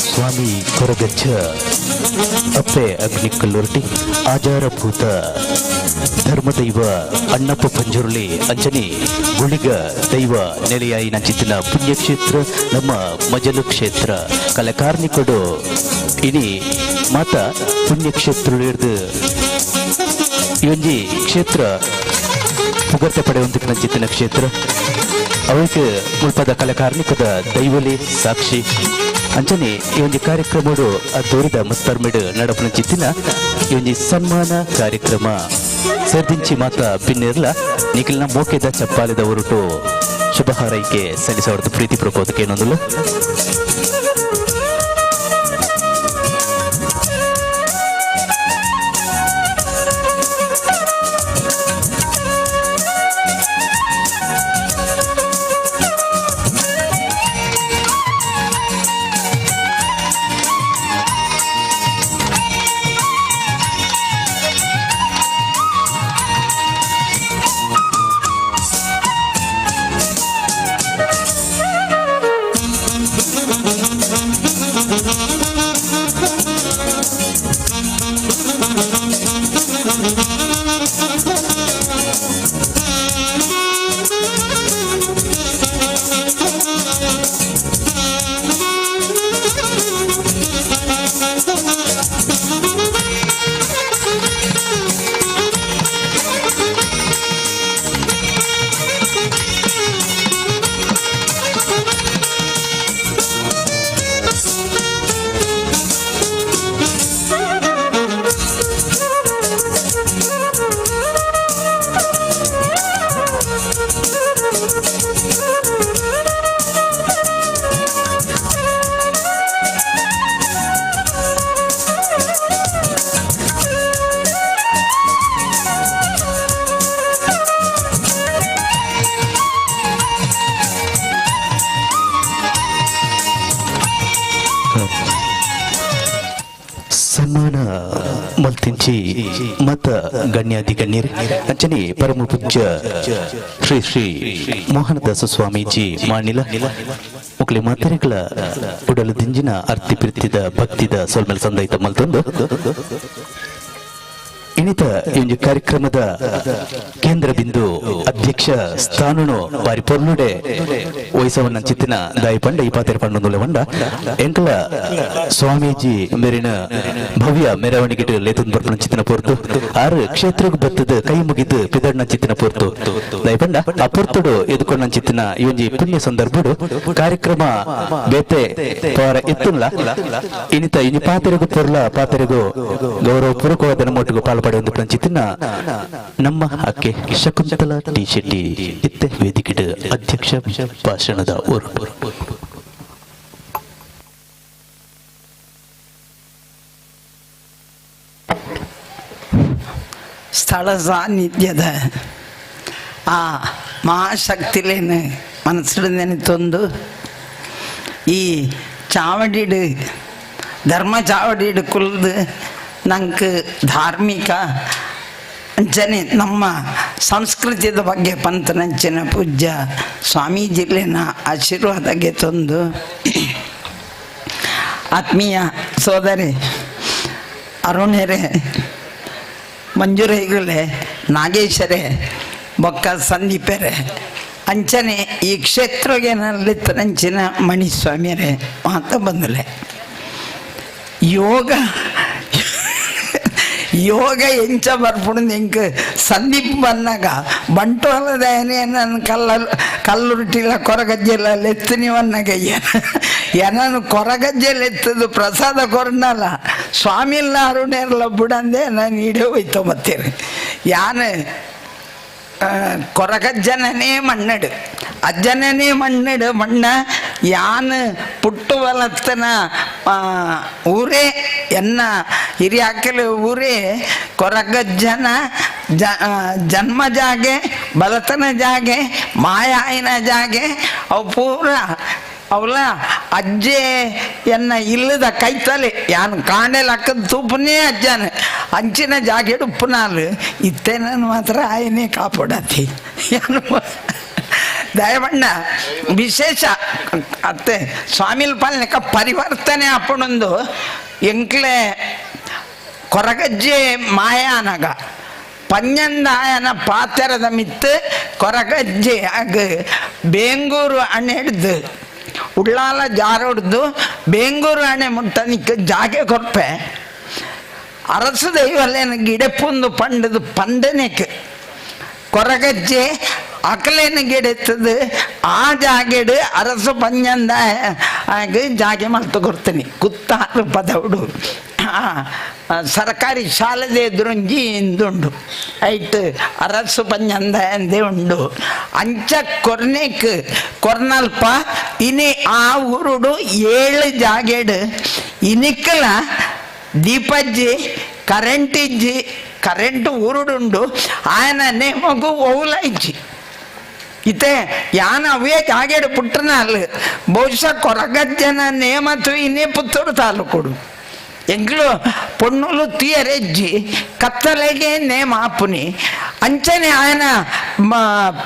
ಸ್ವಾಮಿ ಕೊರಗಜ್ಜ ಅಪ್ಪೆ ಅಗ್ನಿಕಲ್ಲುರ್ಟಿ ಆಚಾರಭೂತ ಧರ್ಮದೈವ ಅಣ್ಣಪ್ಪ ಪಂಜುರ್ಲಿ ಅಂಜನಿ ಗುಳಿಗ ದೈವ ನೆಲೆಯಾಯಿನ ಚಿತ್ತಿನ ಪುಣ್ಯಕ್ಷೇತ್ರ ನಮ್ಮ ಮಜಲು ಕ್ಷೇತ್ರ ಕಲಕಾರ್ನಿಕೊಡು ಇನಿ ಮಾತ ಪುಣ್ಯಕ್ಷೇತ್ರ ಈ ಒಂಜಿ ಕ್ಷೇತ್ರ ಪುಗರ್ತೆ ಪಡೆಯುವಂತ ಚಿತ್ತಿನ ಕ್ಷೇತ್ರ. ಅವಕ್ಕೆ ಮುಲ್ಪದ ಕಲಕಾರ್ಮಿಕದ ದೈವಲಿ ಸಾಕ್ಷಿ ಅಂಚನೆ ಈ ಒಂದು ಕಾರ್ಯಕ್ರಮಡು ಅದ್ದೂರಿದ ಮಸ್ತರ್ಮಿಡ್ ನಡಪನ ಚಿತ್ತಿನ ಈ ಒಂಜಿ ಸನ್ಮಾನ ಕಾರ್ಯಕ್ರಮ ಸೇರ್ದಿಂಚಿ ಮಾತ ಬಿನ್ನೇರ್ಲ ನಿಖಿಲ್ನ ಮೋಕೆದ ಚಪ್ಪಾಲಿದ ಹೊರಟು ಶುಭ ಹಾರೈಕೆ ಸಲ್ಲಿಸವರದು ಪ್ರೀತಿ ಪ್ರಕೋದಕ್ಕೆ ಏನೊಂದುಲ್ಲ. ಸನ್ಮಾನ ಮಲ್ತಿಂಚಿ ಮತ ಗಣ್ಯಾದಿ ಗಣ್ಯರು ಅಂಚನೆ ಪರಮ ಪೂಜ್ಯ ಶ್ರೀ ಶ್ರೀ ಮೋಹನದಾಸ ಸ್ವಾಮೀಜಿ ಮಾಣಿಲ ಮುಕ್ಲಿ ಮಾತೆರೆಗಳ ಉಡಲು ದಿಂಜಿನ ಅರ್ತಿ ಪ್ರೀತಿದ ಭಕ್ತಿದ ಸೊಲ್ಮೆಲ್ ಸಂದೈತ ಮಲ್ತೊಂದು ಇನ್ನಿತ ಈ ಒಂದು ಕಾರ್ಯಕ್ರಮದ ಕೇಂದ್ರ ಬಿಂದು ಅಧ್ಯಕ್ಷ ಸ್ಥಾನನು ಬಾರಿ ಪೊರ್ಲುಡೆ ವಯಸ್ಸವನ್ನ ಚಿತ್ತಿನ ದಾಯಿ ಪಂಡ ಈ ಪಾತೆರ ಪಂಡೊಂದುಲ್ಲ వంಡ ಎಂಕಲ ಸ್ವಾಮೀಜಿ ಮೇರಿನ ಭವ್ಯ ಮೆರವಣಿಗೆ ಲೇತುನ್ ಬರ್ಪಣ ಚಿತ್ತಿನ ಪೊರ್ತು ಆರು ಕ್ಷೇತ್ರಕ್ಕೆ ಬತ್ತದ ಕೈ ಮುಗಿದು ಪಿದಡ್ನ ಚಿತ್ತಿನ ಪೊರ್ತು ದಾಯಿ ಪಂಡ ಆ ಪೊರ್ತುಡು ಎದುಕೊಂಡ ಚಿತ್ತಿನ ಈ ಒಂಜಿ ಪುಣ್ಯ ಸಂದರ್ಭಡು ಕಾರ್ಯಕ್ರಮ ಬೇತೆ ಪೋರ ಇತ್ತುಲ್ಲ ಇನ್ನಿತ ಇನಿ ಪಾತೆರೆಗು ಪೊರ್ಲ ಪಾತೆರೆಗು ಗೌರವ ಪೂರ್ವಕವಾದ ನಮ್ಮೊಟ್ಟಿಗೆ ಪಾಲು ಪಡೆಯುವಂತ ಚಿತ್ತಿನ ನಮ್ಮ ಅಕ್ಕೆ ಶಕುಂತಲಾ ಟಿ ಶೆಟ್ಟಿ ಇತ್ತೆ ವೇದಿಕೆ ಅಧ್ಯಕ್ಷ ಭಾಷಣದ ಹೊರಟು. ಸ್ಥಳ ಸಾನ್ನಿಧ್ಯದ ಆ ಮಹಾಶಕ್ತಿಲೇನು ಮನಸ್ಸು ನೆನೆತೊಂದು ಈ ಚಾವಡಿಡು ಧರ್ಮ ಚಾವಡಿಡು ಕುಲ್ದು ನಂಗೆ ಧಾರ್ಮಿಕ ಅಂಚನೆ ನಮ್ಮ ಸಂಸ್ಕೃತಿಯ ಬಗ್ಗೆ ಪಂತನಂಚಿನ ಪೂಜ್ಯ ಸ್ವಾಮೀಜಿಲೇನ ಆಶೀರ್ವಾದಕ್ಕೆ ತಂದು ಆತ್ಮೀಯ ಸೋದರಿ ಅರುಣರೇ, ಮಂಜುರೈಗಳೇ, ನಾಗೇಶರೇ, ಬೊಕ್ಕ ಸಂದೀಪರೇ, ಅಂಚನೆ ಈ ಕ್ಷೇತ್ರಗೆ ನಂಚಿನ ಮಣಿಸ್ವಾಮಿಯರೇ ಮಾತ ಬಂದಲೆ. ಯೋಗ ಯೋಗ ಎಂಚ ಬರ್ಪುಡು ಎಂಕ್ ಸಂದೀಪ್ ಬಂದಾಗ ಬಂಟ್ವಾಳದ ನನ್ನ ಕಲ್ಲ ಕಲ್ಲುರುಟಿಲ ಕೊರಗಜ್ಜೆಲ್ಲ ಲೆತ್ತನಿ ವನ್ನಾಗ ಏನನು ಕೊರಗಜ್ಜೆಲ್ಲ ಎತ್ತದು ಪ್ರಸಾದ ಕೊರ್ನಲ್ಲ ಸ್ವಾಮಿಲ್ಲ ಅರುಣೇರ್ಲ ಬುಡಂದೆ ನಾನು ಇಡೇ ಹೋಯ್ತು ಮತ್ತೀರಿ. ಯಾನ್ ಕೊರಗಜ್ಜನೇ ಮಣ್ಣಡು ಅಜ್ಜನೇ ಮಣ್ಣಡು ಮಣ್ಣ ಯಾನ್ ಪುಟ್ಟು ಬಲತ್ತನ ಊರೇ ಎನ್ನ ಹಿರಿಯಾಕಲ ಊರೇ ಕೊರಗಜ್ಜನ ಜನ್ಮ ಜಾಗೆ ಬಲತನ ಜಾಗೆ ಮಾಯಾಯಿನ ಜಾಗೆ ಅವು ಪೂರ ಅವಲ ಅಜ್ಜೆ ಎನ್ನ ಇಲ್ಲದ ಕೈತಲೆ ಯಾನ್ ಕಾಣೆಲ್ ಅಕ್ಕದ ತೂಪನೇ ಅಜ್ಜನ ಅಂಚಿನ ಜಾಗೆಡು ಉಪ್ಪುನಾಲು ಇತ್ತೇನನ್ನು ಮಾತ್ರ ಆಯನೇ ಕಾಪಾಡತಿ. ಯಾನು ದಯವಣ್ಣ ವಿಶೇಷ ಅತ್ತೆ ಸ್ವಾಮಿಲ್ ಪಾಲನೆಕ ಪರಿವರ್ತನೆ ಅಪ್ಪಣೊಂದು ಎಂಕ್ಲೆ ಕೊರಗಜ್ಜೆ ಮಾಯಾನಗ ಪಂಜಂದಾಯನ ಪಾತೆರದ ಮಿತ್ತು ಕೊರಗಜ್ಜೆ ಆಗ ಬೇಂಗೂರು ಅಣೆ ಹಿಡ್ದು ಉಳ್ಳಾಲ ಜಾರೊಡ್ದು ಬೇಂಗೂರು ಅಣೆ ಮುಟ್ಟ ನಿಕ್ಕ ಜಾಗೆ ಕೊರ್ಪೆ. ಅರಸು ದೈವಲೇನ ಗಿಡಪೊಂದು ಪಂಡದು ಪಂಡನೆಕ್ ಕೊರಗಜ್ಜೆ ಅಕಲೇನ ಗಿಡತ್ತದು ಆ ಜಾಗೆಡು ಅರಸು ಪಂಜಂದ ಆಗ ಜಾಗೆ ಮಲ್ತು ಕೊಡ್ತೀನಿ ಕುತ್ತಾರು ಪದವುಡು ಸರ್ಕಾರಿ ಶಾಲೆದ ಎದುರೊಂಜಿ ಇಂದುಂಡು ಐಟ್ ಅರಸು ಪಂಜಂದ ಎಂದೇ ಉಂಡು ಅಂಚ ಕೊರ್ನೆಕ್ ಕೊರ್ನಲ್ಪ ಇನಿ ಆ ಊರುಡು 7 ಜಾಗೆಡು ಇನಿಕ್ಕಲ ದೀಪಜ್ಜಿ ಕರೆಂಟ್ ಇಜ್ಜಿ ಕರೆಂಟ್ ಊರುಡುಂಡು ಆಯನ ನೇಮಗು ಓಲ ಇಜ್ಜಿ ಇತ್ತೆ ಯಾನ ಅವೇ ಜಾಗೆಡು ಪುಟ್ಟನಾಲ್ ಬಹುಶಃ ಕೊರಗಜ್ಜನ ನೇಮ ತುಯಿನೇ ಪುತ್ತೂರು ತಾಲೂಕುಡು ಎಂಗ್ಲು ಪೊಣ್ಣುಲು ತೀಯರೆಜ್ಜಿ ಕತ್ತಲೆಗೆ ನೇಮ ಆಪುನಿ ಅಂಚನೆ ಆಯನ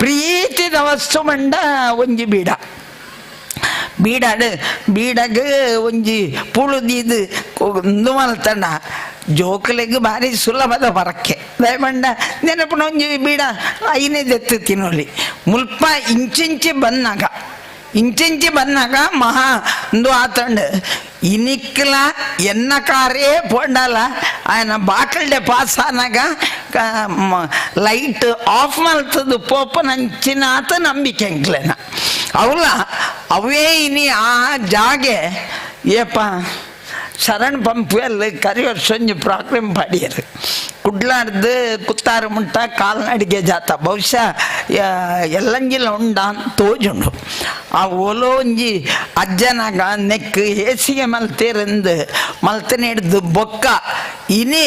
ಪ್ರೀತಿದ ವಸ್ತು ಮಂಡ ಒಂಜಿ ಬೀಡ ಬೀಡಾಡು ಬೀಡಗ್ ಒಂಜಿ ಪುಳುದೀದು ಒಂದು ಮಲ್ತಂಡ ಜೋಕುಲೆಗ್ ಭಾರಿ ಸುಲಭದ ಪರಕ್ಕೆ ದಯಮಂಡ ನೆನಪುನ ಒಂಜಿ ಬೀಡ ಐನೇ ದೆತ್ತು ತಿನ್ನೋಲಿ ಮುಲ್ಪ ಇಂಚಿಂಚಿ ಬನ್ನಾಗ ಇಂಚಿಂಚಿ ಬನ್ನಾಗ ಮಹಾ ಒಂದು ಆತಂಡು ಇನಿಕ್ಲ ಎನ್ನ ಕಾರೇ ಪೋಂಡಲ ఆయన ಬಾಕಲ್ಡೆ ಪಾಸ್ ಆನಾಗ ಲೈಟ್ ಆಫ್ ಮಲ್ತದು ಪೋಪನಂಚಿನ ಆತ ನಂಬಿಕೆ ಎಂಕ್ಲೆನ ಅವಲ ಅವೇ ಇನಿ ಆ ಜಾಗೆ ಏಪ ಶರಣ್ ಪಂಪುವಲ್ ಕರಿ ವರ್ಷ ಒಂಜಿ ಪ್ರೋಗ್ರಾಮ್ ಪಾಡಿಯರು ಕುಡ್ಲಾರ್ದು ಕುತ್ತಾರು ಮುಟ್ಟ ಕಾಲ್ನಡಿಗೆ ಜಾತ ಬಹುಶಃ ಎಲ್ಲಂಜಿಲ ಉಂಡ ತೋಜುಂಡು ಆ ಓಲೋ ಒಂಜಿ ಅಜ್ಜನಾಗ ನೆಕ್ ಹೇಸಿಗೆ ಮಲ್ತೇರಂದು ಮಲ್ತನೆ ಹಿಡ್ದು ಬೊಕ್ಕ ಇನಿ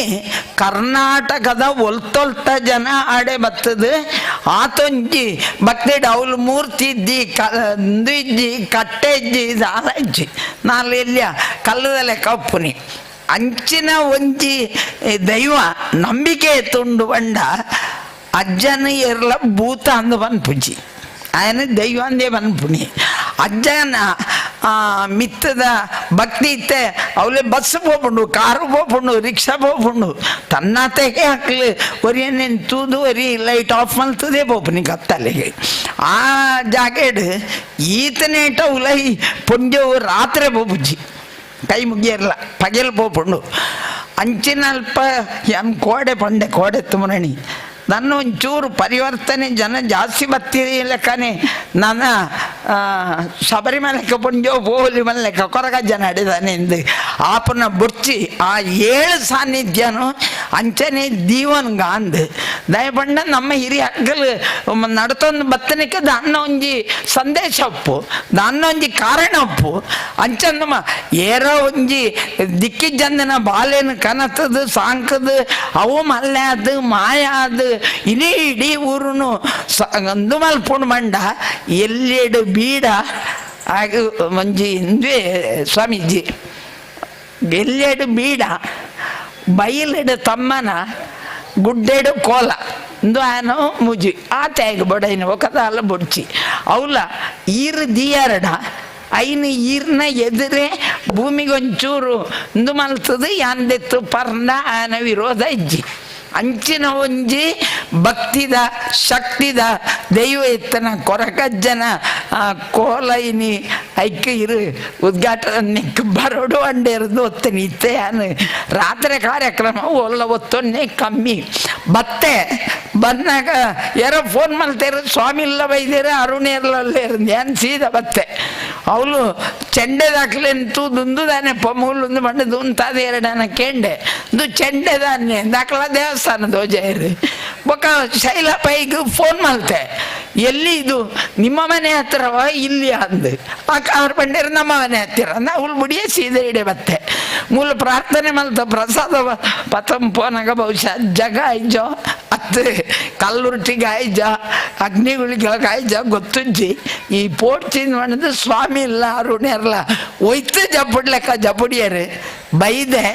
ಕರ್ನಾಟಕದ ಒಲ್ತೊಲ್ತ ಜನ ಆಡೆ ಬತ್ತದು ಆತೊಂಜಿ ಭಕ್ತಿಡ್ ಅವಳು ಮೂರ್ತಿ ಇದ್ದಿ ಇಜ್ಜಿ ಕಟ್ಟೆ ಇಜ್ಜಿ ದಾಲ ಇಜ್ಜಿ ನಾಲ್ ಎಲ್ಲಿಯ ಕಲ್ಲದಲೆ ಕಪ್ಪುನಿ ಅಂಚಿನ ಒಂಜಿ ದೈವ ನಂಬಿಕೆ ತುಂಡು ಬಂಡ ಅಜ್ಜನ ಎರ್ಲ ಭೂತ ಅಂದು ಪನ್ಪುಜಿ ಆಯನ ದೈವ ಅಂದೇ ಪನ್ಪುನಿ ಅಜ್ಜನ ಮಿತ್ತದ ಭಕ್ತಿ ಇತ್ತೆ ಅವಳೆ ಬಸ್ ಪೋಪುಂಡು ಕಾರು ಪೋಪುಂಡು ರಿಕ್ಷಾ ಪೋಪುಂಡು ತನ್ನತೆಗೆ ಹಾಕ್ಲಿ ಒರಿಯನ್ನೇನು ತೂದು ಒರಿ ಲೈಟ್ ಆಫ್ ಮಲ್ತದೇ ಪೋಪುನಿ ಕತ್ತಲೆಗೆ ಆ ಜಾಕೆಡ್ ಈತನೇಟ ಉಲೈ ಪೊಂಜವು ರಾತ್ರಿ ಪೋಪುಜಿ ಕೈ ಮುಗಿಯರ್ಲ ಪಗೆಲ್ ಪೋಪುಂಡು ಅಂಚಿನಲ್ಪ ಎನ್ ಕೋಡೆ ಪಂಡೆ ಕೋಡೆ ತುಮರಣಿ ನನ್ನ ಒಂಚೂರು ಪರಿವರ್ತನೆ ಜನ ಜಾಸ್ತಿ ಬತ್ತೀರಿ ಲೆಕ್ಕನೆ ನನ್ನ ಶಬರಿಮಲೆಕ್ಕ ಪುಂಜೋ ಪೋಲಿ ಮಲ್ಲೆಕ್ಕ ಕೊರಗ ಜನ ಅಡಿದಾನೆ ಎಂದು ಆಪನ ಬುರ್ಚಿ ಆ 7 ಸಾನ್ನಿಧ್ಯನು ಅಂಚನೆ ದೀವನ್ ಗಾಂದ್ ದಯಪಂಡ ನಮ್ಮ ಹಿರಿಯ ಅಕ್ಕಲು ನಡತೊಂದು ಬತ್ತನಿಕ್ಕೆ ದಾನ್ನ ಒಂಜಿ ಸಂದೇಶ ಒಪ್ಪು ದಾನ್ನ ಒಂಜಿ ಕಾರಣ ಒಪ್ಪು ಅಂಚಂದಮ್ಮ ಏರೋ ಒಂಜಿ ದಿಕ್ಕಿ ಜಂದನ ಬಾಲೇನು ಕನತದು ಸಾಂಕದು ಅವು ಮಲ್ಲೆ ಅದು ಮಾಯ ಅದು ಇಡೀ ಇಡೀ ಊರುನು ಒಂದು ಮಲ್ಪುಂಡು ಮಂಡ ಎಲ್ಲೆಡು ಬೀಡ ಆಗ ಒಂಜಿ ಇಂದ್ವೆ ಸ್ವಾಮೀಜಿ ಎಲ್ಲೆಡು ಬೀಡ ಬೈಲೆಡು ತಮ್ಮನ ಗುಡ್ಡೆಡು ಕೋಲ ಇಂದು ಆನು ಮುಜಿ ಆ ತ್ಯಾಗ ಬೊಡೈನ ఒకదాల ಬೊಡ್ಚಿ ಅವಲ ಈರು ದಿಯಾರಡ ಐನು ಈರ್ನ ಎದುರೇ ಭೂಮಿಗೊಂಚೂರು ಇಂದು ಮಲ್ತದು ಯಾಂದೆತ್ತು ಪರ್ನ ಆನ ವಿರೋಧ ಇಜ್ಜಿ ಅಂಚಿನ ಒಂಜಿ ಭಕ್ತಿದ ಶಕ್ತಿದ ದೈವ ಎತ್ತನ ಕೊರಗಜ್ಜನ ಕೋಲೈನಿ ಐಕ್ ಇರು ಉದ್ಘಾಟನೆ ಬರೋಡು ಅಂಡೇರ್ದು ಒತ್ತನಿ ಇತ್ತೆ ಯಾನು ರಾತ್ರಿ ಕಾರ್ಯಕ್ರಮ ಒಲ್ಲ ಒತ್ತೊನ್ನೆ ಕಮ್ಮಿ ಬತ್ತೆ ಬಂದಾಗ ಯಾರೋ ಫೋನ್ ಮಾಡ್ತಾರೆ ಸ್ವಾಮಿ ಇಲ್ಲ ಬೈದಿರ ಅರುಣ್ ಇರಲಲ್ಲೇ ಏನು ಸೀದಾ ಬತ್ತೆ ಅವಳು ಚೆಂಡೆದಾಕ್ಲೆಂತು ದುಂದುದಾನೆ ಪೊಮ್ಮೂಲೊಂದು ಬಂಡದು ಉಂತಾದ ಎರಡನ ಕೇಂಡೆ ಇದು ಚೆಂಡೆದಾನೆ ದಾಖಲ ದೇವಸ್ಥಾನದ ಹೋಜಾಯಿರು ಬೊಕ್ಕ ಶೈಲ ಪೈಗೆ ಫೋನ್ ಮಾಡ್ತೆ ಎಲ್ಲಿ ಇದು ನಿಮ್ಮ ಮನೆ ಹತ್ತಿರವ ಇಲ್ಲಿ ಅಂದು ಆ ಕಾರ್ ಬಂಡೇರು ನಮ್ಮ ಮನೆ ಹತ್ತಿರ ಅವಳು ಬುಡಿಯ ಸೀದೆ ಇಡೆ ಬತ್ತೆ ಮೂಲ ಪ್ರಾರ್ಥನೆ ಮಲ್ತ ಪ್ರಸಾದ ಪತಂ ಪೋನಾಗ ಬಹುಶಃ ಜಗ ಐಜೋ ಅತ್ತೆ ಕಲ್ಲುರ್ಟಿಗೆ ಆಯ್ಜ ಅಗ್ನಿಗುಳಿಗೆ ಆಯ್ಜ ಗೊತ್ತುಂಜಿ ಈ ಪೋಡ್ಚಿನ ಮಾಡಿದ್ರೆ ಸ್ವಾಮಿ ಇಲ್ಲ ಅರುಣೆರ್ಲ ಒಯ್ತು ಜಪುಡ್ಲೆಕ್ಕ ಜಪುಡಿಯರು ಬೈದೆ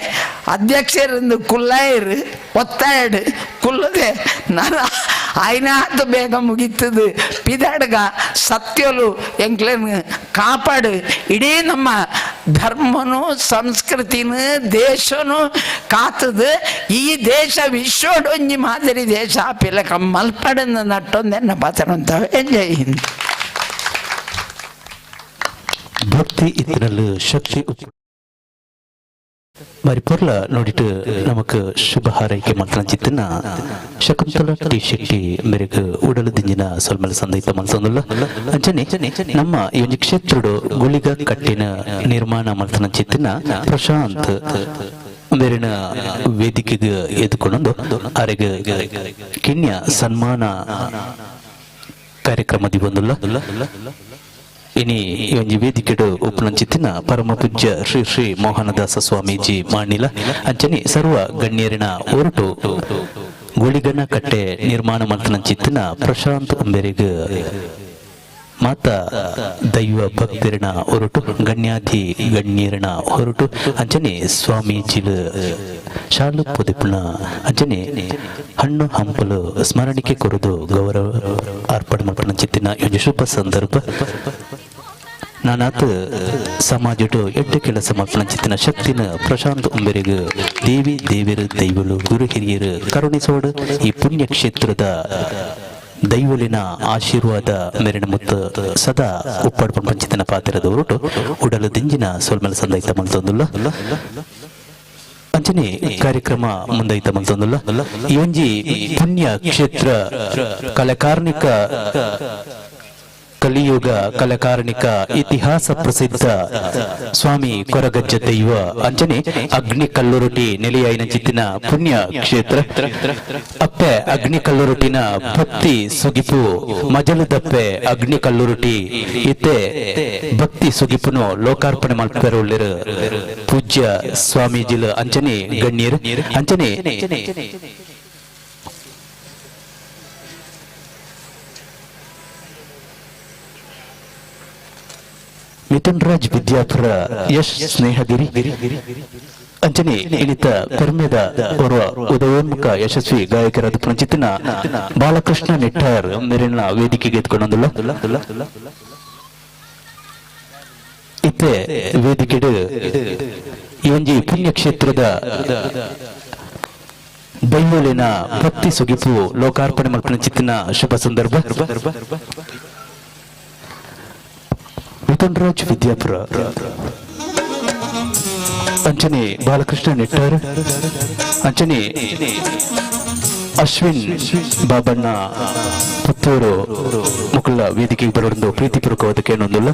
ಅಧ್ಯಕ್ಷರಿಂದ ಕುಲ್ಲಾಯರು ಒತ್ತಾಯಡು ಕುಲ್ಲದೆ ನಾನು ಆಯ್ನಾತು ಬೇಗ ಮುಗೀತದು ಪಿದಾಡ್ಗ ಸತ್ಯಲು ಎಂಕ್ಲೇನು ಕಾಪಾಡು ಇಡೀ ನಮ್ಮ ಧರ್ಮನು ಸಂಸ್ಕೃತಿನೂ ದೇಶನು ಕಾತದು ಈ ದೇಶ ವಿಶ್ವಡೊಂಜಿ ಮಾದರಿ ದೇಶ ಆಪಿಲಕ ಮಲ್ಪಡನ್ನು ನಟ್ಟೊಂದೆನ್ನ ಪಾತ್ರ ಜೈ ಹಿಂದ್. ಭಕ್ತಿ ಇತ್ತಿನಲ್ಲಿ ಶಕ್ತಿ. ಬಾರಿ ಪೊರ್ಲ ನೋಡಿಟ್ಟು ನಮಕ್ ಶುಭ ಹಾರೈಕೆ ಮಲ್ತನಂಚಿತ್ತಿನ ಶಕುಂತಲ ಟಿ ಶೆಟ್ಟಿ ಮೇರೆಗ್ ಉಡಲು ದಿಂಜಿನ ಸೊಲ್ಮೆಲ ಸಂದೈತ ಮಲ್ತೊಂದುಲ್ಲ. ಅಂಚನೆ ನಮ್ಮ ಈ ಒಂಜಿ ಕ್ಷೇತ್ರಡು ಗುಳಿಗ ಕಟ್ಟಿನ ನಿರ್ಮಾಣ ಮಲ್ತನಂಚಿತ್ತಿನ ಪ್ರಶಾಂತ್ ಮೇರಿನ ವೇದಿಕೆಗೆ ಎದ್ಕೊಂಡು ಅರೆಗ್ ಕಿನ್ಯ ಸನ್ಮಾನ ಕಾರ್ಯಕ್ರಮ ದಿಬಂದುಲ್ಲ. ಇನಿ ಈ ಒಂಜಿ ವೇದಿಕೆಡು ಉಪ್ಪುನಂಚಿತ್ತಿನ ಪರಮ ಪೂಜ್ಯ ಶ್ರೀ ಶ್ರೀ ಮೋಹನದಾಸ ಸ್ವಾಮೀಜಿ ಮಾಣಿಲ ಅಂಚನೆ ಸರ್ವ ಗಣ್ಯರಿನ ಒರಟು ಗುಳಿಗನ ಕಟ್ಟೆ ನಿರ್ಮಾಣ ಮಲ್ತನಂಚಿತ್ತಿನ ಪ್ರಶಾಂತ್ ಅಂಬೆರಿಗ್ ಮಾತಾ ದೈವ ಭಕ್ತರಿನ ಹೊರಟು ಗಣ್ಯಾಧಿ ಗಣ್ಯರಿನ ಹೊರಟು ಅಂಚನೆ ಸ್ವಾಮೀಜಿಲು ಶಾಲು ಪೊದಿಪುನ ಅಂಚನೆ ಹಣ್ಣು ಹಂಪಲು ಸ್ಮರಣಿಕೆ ಕೊರದು ಗೌರವ ಅರ್ಪಣೆ ಮಲ್ಪನಂಚಿತ್ತಿನ ಈ ಒಂಜಿ ಶುಭ ಸಂದರ್ಭ. ನಾನಾತ್ ಸಮಾಜಡು ಎಡ್ಡೆ ಕೆಲಸ ಮಲ್ಪನಂಚಿತ್ತಿನ ಶಕ್ತಿನ ಪ್ರಶಾಂತ್ ಉಂಬೆರಿಗ್ ದೇವಿ ದೇವಿರು ದೈವಲು ಗುರು ಹಿರಿಯರು ಕರುಣಿಸೋಡು ಈ ಪುಣ್ಯ ಕ್ಷೇತ್ರದ ದೈವಲಿನ ಆಶೀರ್ವಾದ ಮೇರಿನ ಮುತ್ತ ಸದಾ ಉಪ್ಪಾಡು ಪಂಚಿತನ ಪಾತ್ರದ ಹೊರಟು ಉಡಲು ದಿಂಜಿನ ಸೊಲ್ಮೆಲ ಸಂದೈತ ಮಲ್ತೊಂದುಲ್ಲ. ಅಂಚನೆ ಕಾರ್ಯಕ್ರಮ ಮುಂದೈತ ಮಲ್ತೊಂದುಲ್ಲ. ಈ ಒಂಜಿ ಪುಣ್ಯ ಕ್ಷೇತ್ರ ಕಲಕಾರ್ಣಿಕ ಕಲಿಯುಗ ಕಲಕಾರ್ಣಿಕ ಇತಿಹಾಸ ಪ್ರಸಿದ್ಧ ಸ್ವಾಮಿ ಕೊರಗಜ್ಜ ದೈವ ಅಂಚನೆ ಅಗ್ನಿ ಕಲ್ಲುರುಟಿ ನೆಲೆಯಾಯಿನ ಚಿತ್ತಿನ ಪುಣ್ಯ ಕ್ಷೇತ್ರ. ಅಪ್ಪೆ ಅಗ್ನಿ ಕಲ್ಲುರುಟಿನ ಭಕ್ತಿ ಸುಗಿಪು ಮಜಲದಪ್ಪೆ ಅಗ್ನಿ ಕಲ್ಲುರುಟಿ ಇತ್ತೆ ಭಕ್ತಿ ಸುಗಿಪುನು ಲೋಕಾರ್ಪಣೆ ಮಲ್ಪೆರುಳ್ಳಿರು ಪೂಜ್ಯ ಸ್ವಾಮೀಜಿಲು ಅಂಚನೆ ಗಣ್ಯರು ಅಂಚನೆ ಮಿಥುನ್ ರಾಜ್ ವಿದ್ಯಾಪುರ ಯಶ್ ಸ್ನೇಹಗಿರಿ ಅಂಚನೆ ಇನಿತ ಪೆರ್ಮೆದ ಓರ್ವ ಉದಯೋನ್ಮುಖ ಯಶಸ್ವಿ ಗಾಯಕರಾದ ಪುನಚಿತ್ತಿನ ಬಾಲಕೃಷ್ಣ ನೆಟ್ಟಾರ್ ಮೇರಿನ ವೇದಿಕೆಗೆ ಎತ್ಕೊಂಡೊಂದುಲ್ಲ. ಇತ್ತೆ ವೇದಿಕೆಡು ಈ ಒಂಜಿ ಪುಣ್ಯಕ್ಷೇತ್ರದ ದೈವಲಿನ ಭಕ್ತಿ ಸುಗಿಪು ಲೋಕಾರ್ಪಣೆ ಮಲ್ಪನ ಚಿತ್ತಿನ ಶುಭ ಸಂದರ್ಭ. ಮಿಥುನ್ ರಾಜ್ ವಿದ್ಯಾಪುರ ಅಂಚನೆ ಬಾಲಕೃಷ್ಣ ನೆಟ್ಟಾರ್ ಅಂಚನೆ ಅಶ್ವಿನ್ ಬಾಬಣ್ಣ ಪುತ್ತೂರು ಮುಕುಲ ವೇದಿಕೆಗೆ ಬರೋದು ಪ್ರೀತಿಪೂರ್ವಕವಾದ ಕೇಳೊಂದುಲ್ಲ.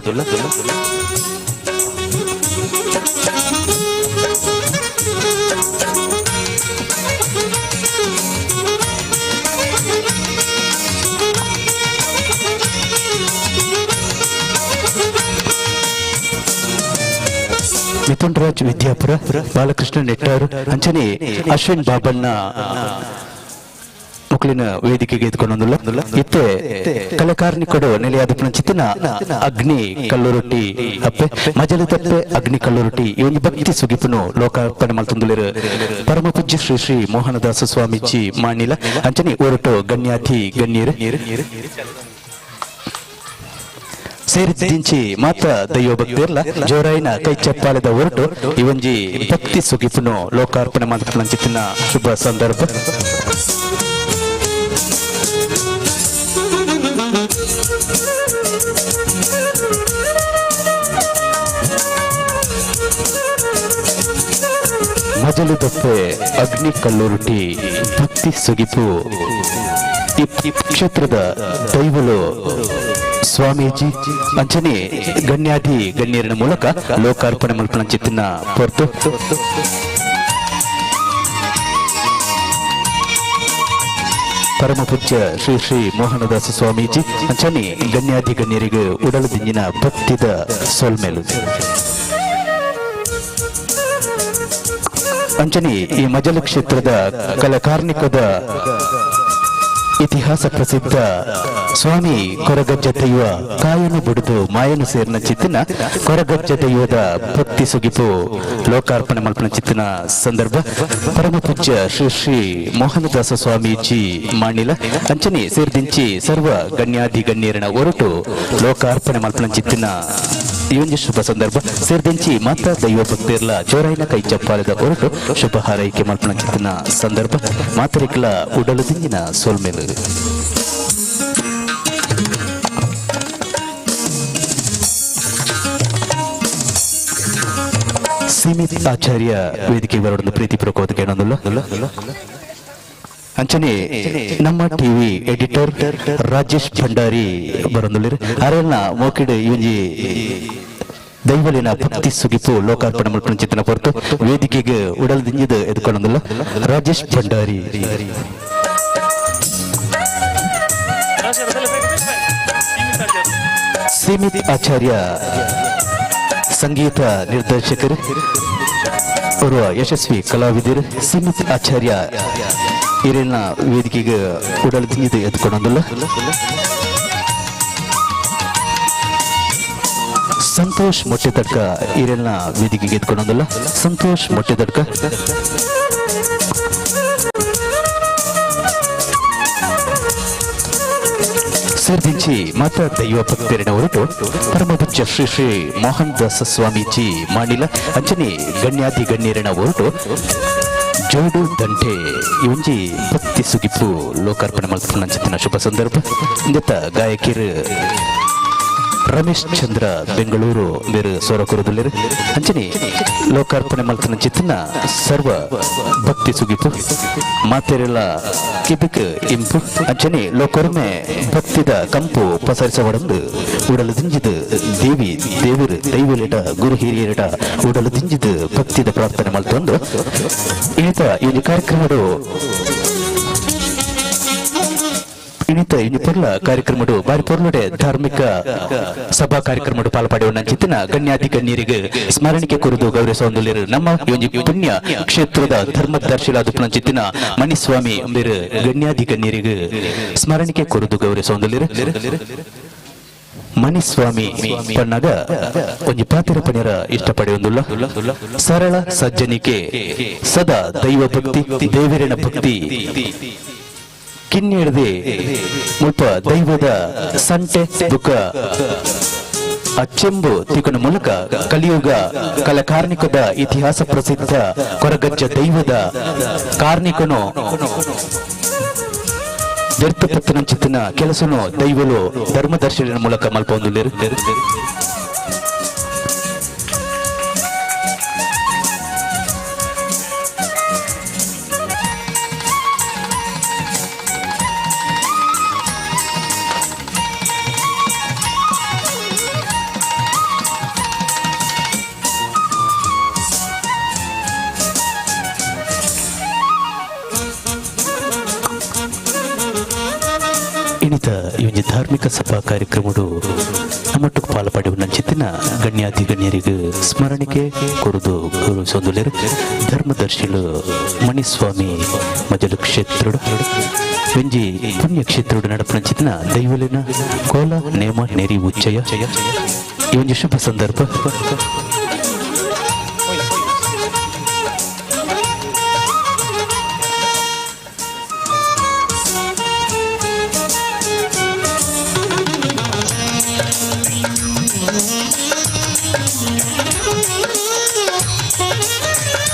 ಮಿಥುನ್ ರಾಜ್ ವಿದ್ಯಾಪುರ ಬಾಲಕೃಷ್ಣ ನೆಟ್ಟಾರು ಅಂಚನೆ ಅಶ್ವಿನ್ ಬಾಬಣ್ಣ ಮುಕ್ಳಿನ ವೇದಿಕೆಗೆ ಎತ್ಕೊಂಡೊಂದುಲ್ಲ. ಇತ್ತೆ ಕಲಕಾರ್ಣಿಕಡು ನೆಲೆಯಾದ ಪುನಚಿತ್ತಿನ ಅಗ್ನಿ ಕಲ್ಲುರೊಟ್ಟಿ ಅಪ್ಪೆ ಮಜಲು ತಪ್ಪೆ ಅಗ್ನಿ ಕಲ್ಲುರೊಟ್ಟಿ ಈ ಒಂದು ಭಕ್ತಿ ಸುಗಿಪುನು ಲೋಕಾರ್ಪಣೆ ಮಲ್ತೊಂದುಲ್ಲೆರ್ ಪರಮ ಪೂಜ್ಯ ಶ್ರೀ ಶ್ರೀ ಮೋಹನದಾಸ ಸ್ವಾಮೀಜಿ ಮಾಣಿಲ ಅಂಚನೆ ಒರಟು ಗಣ್ಯಾಧಿ ಗಣ್ಯರು ಸೇರಿದಿಂಚಿ ಮಾತ ದೈವ ಭಕ್ತಿರ್ಲ ಜೋರಾಯಿನ ಕೈ ಚಪ್ಪಾಳೆದ ಹೊರಟು ಈ ಒಂಜಿ ಭಕ್ತಿ ಸುಗಿಪುನು ಲೋಕಾರ್ಪಣೆ ಮಲ್ಪುನಂಚಿತ್ತಿನ ಶುಭ ಸಂದರ್ಭ. ಮಜಲು ದಪ್ಪೆ ಅಗ್ನಿ ಕಲ್ಲುರುಟಿ ಭಕ್ತಿ ಸುಗಿಪು ಈ ಕ್ಷೇತ್ರದ ದೈವಲು ಸ್ವಾಮೀಜಿ ಅಂಚನೆ ಗಣ್ಯಾಧಿ ಗಣ್ಯರಿನ ಮೂಲಕ ಲೋಕಾರ್ಪಣೆ ಮಲ್ಪನಂಚಿತ್ತಿನ ಪೊರ್ತು. ಪರಮ ಪೂಜ್ಯ ಶ್ರೀ ಶ್ರೀ ಮೋಹನದಾಸ ಸ್ವಾಮೀಜಿ ಅಂಚನೆ ಗಣ್ಯಾಧಿ ಗಣ್ಯರಿಗೆ ಉಡಲು ದಿಂಜಿನ ಭಕ್ತಿದ ಸೊಲ್ಮೆಲು. ಅಂಚನೆ ಈ ಮಜಲು ಕ್ಷೇತ್ರದ ಕಲಕಾರ್ಣಿಕದ ಇತಿಹಾಸ ಪ್ರಸಿದ್ಧ ಸ್ವಾಮಿ ಕೊರಗಜ್ಜ ದೈವ ಕಾಯನು ಬುಡಿದು ಮಾಯನು ಸೇರಿನ ಚಿತ್ತಿನ ಕೊರಗಜ್ಜ ದೈವದ ಭಕ್ತಿ ಸುಗಿಪು ಲೋಕಾರ್ಪಣೆ ಮಲ್ಪನ ಚಿತ್ತಿನ ಸಂದರ್ಭ. ಪರಮ ಪೂಜ್ಯ ಶ್ರೀ ಶ್ರೀ ಮೋಹನದಾಸ ಸ್ವಾಮೀಜಿ ಮಾಣಿಲ ಅಂಚನೆ ಸೇರಿದಿಂಚಿ ಸರ್ವ ಗಣ್ಯಾಧಿ ಗಣ್ಯರಿನ ಒರಟು ಲೋಕಾರ್ಪಣೆ ಮಲ್ಪನ ಚಿತ್ತಿನ ಈ ಒಂದು ಶುಭ ಸಂದರ್ಭ. ಸೇರಿದಂಚಿ ಮಾತಾ ದೈವ ಭಕ್ತಿರ್ಲ ಜೋರಾಯಿನ ಕೈ ಚಪ್ಪಾಲದ ಹೊರಟು ಶುಭ ಹಾರೈಕೆ ಮಲ್ಪನ ಚಿತ್ತಿನ ಸಂದರ್ಭ. ಮಾತರಿಕಲ ಉಡಲು ದಿಂಜಿನ ಸೋಲ್ಮೇಲು. ಸೀಮಿತ್ ಆಚಾರ್ಯ ವೇದಿಕೆ ಬರೋಡೊಂದು ಪ್ರೀತಿ ಪೂರ್ವಕವಾದ ಕೇಳೊಂದುಲ್ಲ. ಅಂಚನೆ ನಮ್ಮ ಟಿವಿ ಎಡಿಟರ್ ರಾಜೇಶ್ ಭಂಡಾರಿ ಬರೊಂದುಲ್ಲೆರ್. ಅರೆಲ್ನ ಮೋಕಿಡ್ ಈ ದೈವಲಿನ ಭಕ್ತಿ ಸುಗಿಪು ಲೋಕಾರ್ಪಣೆ ಮಲ್ಪುನ ಚಿತ್ತನ ಪೊರ್ತು ವೇದಿಕೆಗೆ ಉಡಲ್ ದಿಂಜಿದ್ ಎದ್ಕೊಂಡುಲ್ಲ ರಾಜೇಶ್ ಭಂಡಾರಿ. ಸೀಮಿತ್ ಆಚಾರ್ಯ ಸಂಗೀತ ನಿರ್ದೇಶಕರು, ಓರ್ವ ಯಶಸ್ವಿ ಕಲಾವಿದರು ಸೀಮಿತ್ ಆಚಾರ್ಯ ಇರೆನ ವೇದಿಕೆಗೆ ಉಡಲ್ ದಿಂಜಿದ್ ಎದ್ಕೊಂಡುಲ್ಲ. ಸಂತೋಷ್ ಮೊಟ್ಟೆತಡ್ಕ ಇರೆಲ್ನ ವೇದಿಕೆಗೆ ಎದ್ಕೊಂಡುಲ್ಲ. ಸಂತೋಷ್ ಮೊಟ್ಟೆತಡ್ಕ. ಸೇರ್ದಿಂಚಿ ಮಾತಾ ದೈವ ಭಕ್ತರಿನ ಹೊರಟು ಪರಮಪೂಜ್ಯ ಶ್ರೀ ಶ್ರೀ ಮೋಹನ್ ದಾಸ ಸ್ವಾಮೀಜಿ ಮಾಣಿಲ ಅಂಚನೆ ಗಣ್ಯಾದಿ ಗಣ್ಯರಿನ ಹೊರಟು ಜೋಡು ದಂಟೆ ಈ ಒಂಜಿ ಭಕ್ತಿ ಸುಗಿಪು ಲೋಕಾರ್ಪಣೆ ಮಲ್ಪುನಂಚಿತ್ತಿನ ಶುಭ ಸಂದರ್ಭ. ಇಂದೆತ್ತ ಗಾಯಕಿರು ರಮೇಶ್ ಚಂದ್ರ ಬೆಂಗಳೂರು ಮೇರು ಸೊರ ಕೊರುದುಲ್ಲೆರ್. ಅಂಚನೆ ಲೋಕಾರ್ಪಣೆ ಮಲ್ತನಂಚಿತ್ತಿನ ಸರ್ವ ಭಕ್ತಿ ಸುಗಿಪು ಮಾತೆರೆಲ್ಲ ಕಿಬಿಕ್ ಇಂಪು ಅಂಚನೆ ಲೋಕೊರ್ಮೆ ಭಕ್ತಿದ ಕಂಪು ಪಸರಿಸವಡಂದು ಉಡಲು ದಿಂಜಿದು ದೇವಿ ದೇವರು ದೈವಲಿಟ ಗುರು ಹಿರಿಯರಿಟ ಉಡಲು ದಿಂಜಿದು ಭಕ್ತಿದ ಪ್ರಾರ್ಥನೆ ಮಲ್ತೊಂದು ಇನಿತ ಈ ಕಾರ್ಯಕ್ರಮಡು ಇನಿತ ಇನಿ ಪೊರ್ಲ ಕಾರ್ಯಕ್ರಮಡು ಬಾರಿ ಪೊರ್ಲುಡೆ ಧಾರ್ಮಿಕ ಸಭಾ ಕಾರ್ಯಕ್ರಮಡು ಪಾಲ್ಪಡೆಯುವ ಚಿತ್ತಿನ ಗಣ್ಯಾತಿ ಗಣ್ಯರಿಗೆ ಸ್ಮರಣಿಕೆ ಕುರಿತು ಗೌರವಿಸುವಂದುಲ್ಲೆರ್. ನಮ್ಮ ಈ ಒಂಜಿ ಪುಣ್ಯ ಕ್ಷೇತ್ರದ ಧರ್ಮದರ್ಶಿಲಾದ ಚಿತ್ತಿನ ಮಣಿಸ್ವಾಮಿ ಅಂಬೇರು ಗಣ್ಯಾದಿ ಗಣ್ಯರಿಗೆ ಸ್ಮರಣಿಕೆ ಕುರಿತು ಗೌರವಿಸುವಂದುಲ್ಲೆರ್. ಮಣಿಸ್ವಾಮಿ ಪಣ್ಣಗ ಒಂಜಿ ಪಾತಿರ ಪಣಿರ ಇಷ್ಟಪಡೆಯೊಂದುಲ್ಲ. ಸರಳ ಸಜ್ಜನಿಕೆ, ಸದಾ ದೈವ ಭಕ್ತಿ, ದೇವರಿನ ಭಕ್ತಿ ಕಿನ್ನೆಡದೆ ಮುಲ್ಪ ದೈವದ ಸಂಟೆ ಬುಕ್ಕ ಅಚ್ಚೆಂಬು ತಿಕುನ ಮೂಲಕ ಕಲಿಯುಗ ಕಲಕಾರ್ಣಿಕದ ಇತಿಹಾಸ ಪ್ರಸಿದ್ಧ ಕೊರಗಜ್ಜ ದೈವದ ಕಾರ್ಣಿಕನು ವ್ಯರ್ಥ ಪತ್ತಿನಂಚಿತ್ತಿನ ಕೆಲಸನು ದೈವಲು ಧರ್ಮದರ್ಶನ ಮೂಲಕ ಮಲ್ಪೊಂದುಲ್ಲೆರ್. ಇನಿತ ಈ ಒಂಜಿ ಧಾರ್ಮಿಕ ಸಭಾ ಕಾರ್ಯಕ್ರಮಡು ನಮ್ಮೊಟ್ಟುಗು ಪಾಲ್ಪಡೆಯುವ ನಂಚಿತ್ತಿನ ಗಣ್ಯಾತಿ ಗಣ್ಯರಿಗೆ ಸ್ಮರಣಿಕೆ ಕೊರುದು ಗೌರವಿಸೊಂದುಲ್ಲೆರ್. ಧರ್ಮದರ್ಶಿಲು ಮಣಿಸ್ವಾಮಿ ಮಜಲು ಕ್ಷೇತ್ರಡು ಒಂಜಿ ಪುಣ್ಯ ಕ್ಷೇತ್ರಡು ನಡಪುನಂಚಿತ್ತಿನ ದೈವಲಿನ ಕೋಲ ನೇಮ ನೆರಿ ಉಚ್ಚಯ ಈ ಒಂಜಿ ಶುಭ ಸಂದರ್ಭ.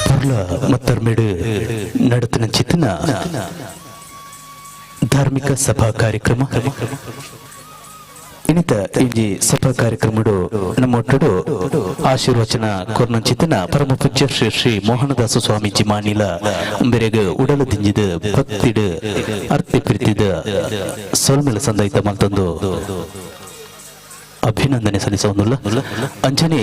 ಪೊರ್ಲ ಮತ್ತರ್ಮೇಡು ನಡತನ ಚಿತ್ತಿನ ಧಾರ್ಮಿಕ ಸಭಾ ಕಾರ್ಯಕ್ರಮ. ಇನ್ನಿತ ಇಂಜಿ ಸಭಾ ಕಾರ್ಯಕ್ರಮಡು ನಮ್ಮೊಟ್ಟುಡು ಆಶೀರ್ವಚನ ಕೊರ್ನಂಚಿತ್ತಿನ ಪರಮ ಪೂಜ್ಯ ಶ್ರೀ ಶ್ರೀ ಮೋಹನದಾಸ ಸ್ವಾಮೀಜಿ ಮಾನಿಲ ಬೆರೆಗ್ ಉಡಲು ದಿಂಜಿದ ಭಕ್ತಿಡು ಅರ್ತಿ ಪ್ರೀತಿದ ಸೊಲ್ಮೆಲ ಸಂದೈತ ಮಲ್ತೊಂದು ಅಭಿನಂದನೆ ಸಲ್ಲಿಸೋನುಲ್ಲ. ಅಂಚನೆ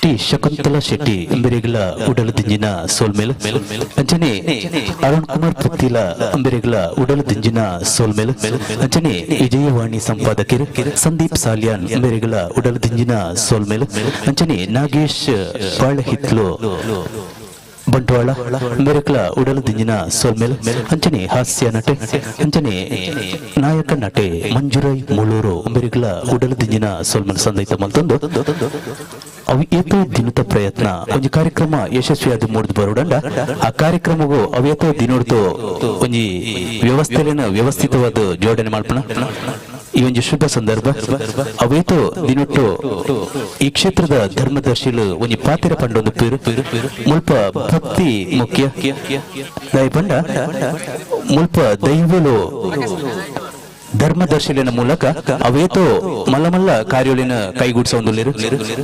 ಟಿ ಶಕುಂತಲಾ ಶೆಟ್ಟಿ ಅಂಬೆರೆಗಳ ಉಡಲು ದಿಂಜಿನ ಸೋಲ್ಮೇಲ್, ಅಂಚನೆ ಅರುಣ್ ಕುಮಾರ್ ಪುತ್ತಿಲ ಅಂಬೆರೆಗಳ ಉಡಲು ದಿಂಜಿನ ಸೋಲ್ಮೇಲ್, ಅಂಚನೆ ವಿಜಯವಾಣಿ ಸಂಪಾದಕರು ಸಂದೀಪ್ ಸಾಲ್ಯಾನ್ ಅಂಬೆರೆಗಳ ಉಡಲು ದಿಂಜಿನ ಸೋಲ್ಮೇಲ್, ಅಂಚನೆ ನಾಗೇಶ್ ಬಾಳಹಿತ್ಲು ಬಂಟ್ವಾಳ ಮೆರಕಲ ಉಡಲು ದಿಂಜಿನ ಸೋಲ್ಮೇಲ್, ಅಂಚನೆ ಹಾಸ್ಯ ನಟೆ ಅಂಚನೆ ನಾಯಕ ನಟೆ ಮಂಜುರೈ ಮುಳೂರು ಮೆರಕಲ ಉಡಲು ದಿಂಜಿನ ಸೋಲ್ಮೇಲ್ ಸಂದೈತ ಮಲ್ತೊಂದು ಅವು ಏತೋ ದಿನದ ಪ್ರಯತ್ನ ಒಂಜಿ ಕಾರ್ಯಕ್ರಮ ಯಶಸ್ವಿಯಾದ ಮೂಡ್ದು ಬರೋಡಂಡ ಆ ಕಾರ್ಯಕ್ರಮಗೂ ಅವೇತೋ ದಿನೊಡ್ದು ಒಂಜಿ ವ್ಯವಸ್ಥೆನ ವ್ಯವಸ್ಥಿತವಾದ ಜೋಡಣೆ ಮಾಡ್ಪಣ ಈ ಒಂಜಿ ಶುಭ ಸಂದರ್ಭ. ಅವೇತೋ ದಿನೊಟ್ಟು ಈ ಕ್ಷೇತ್ರದ ಧರ್ಮದರ್ಶಿಲು ಒಂಜಿ ಪಾತಿರ ಪಂಡೊಂದು ಪೇರು ಮುಲ್ಪ ಭಕ್ತಿ ಮುಖ್ಯ. ದಯಪಂಡ ಮುಲ್ಪ ದೈವಲು ಧರ್ಮದರ್ಶಿಲಿನ ಮೂಲಕ ಅವೇತೋ ಮಲ್ಲ ಮಲ್ಲ ಕಾರ್ಯೊಲಿನ ಕೈಗೂಡಿಸೊಂದುಲ್ಲೆರ್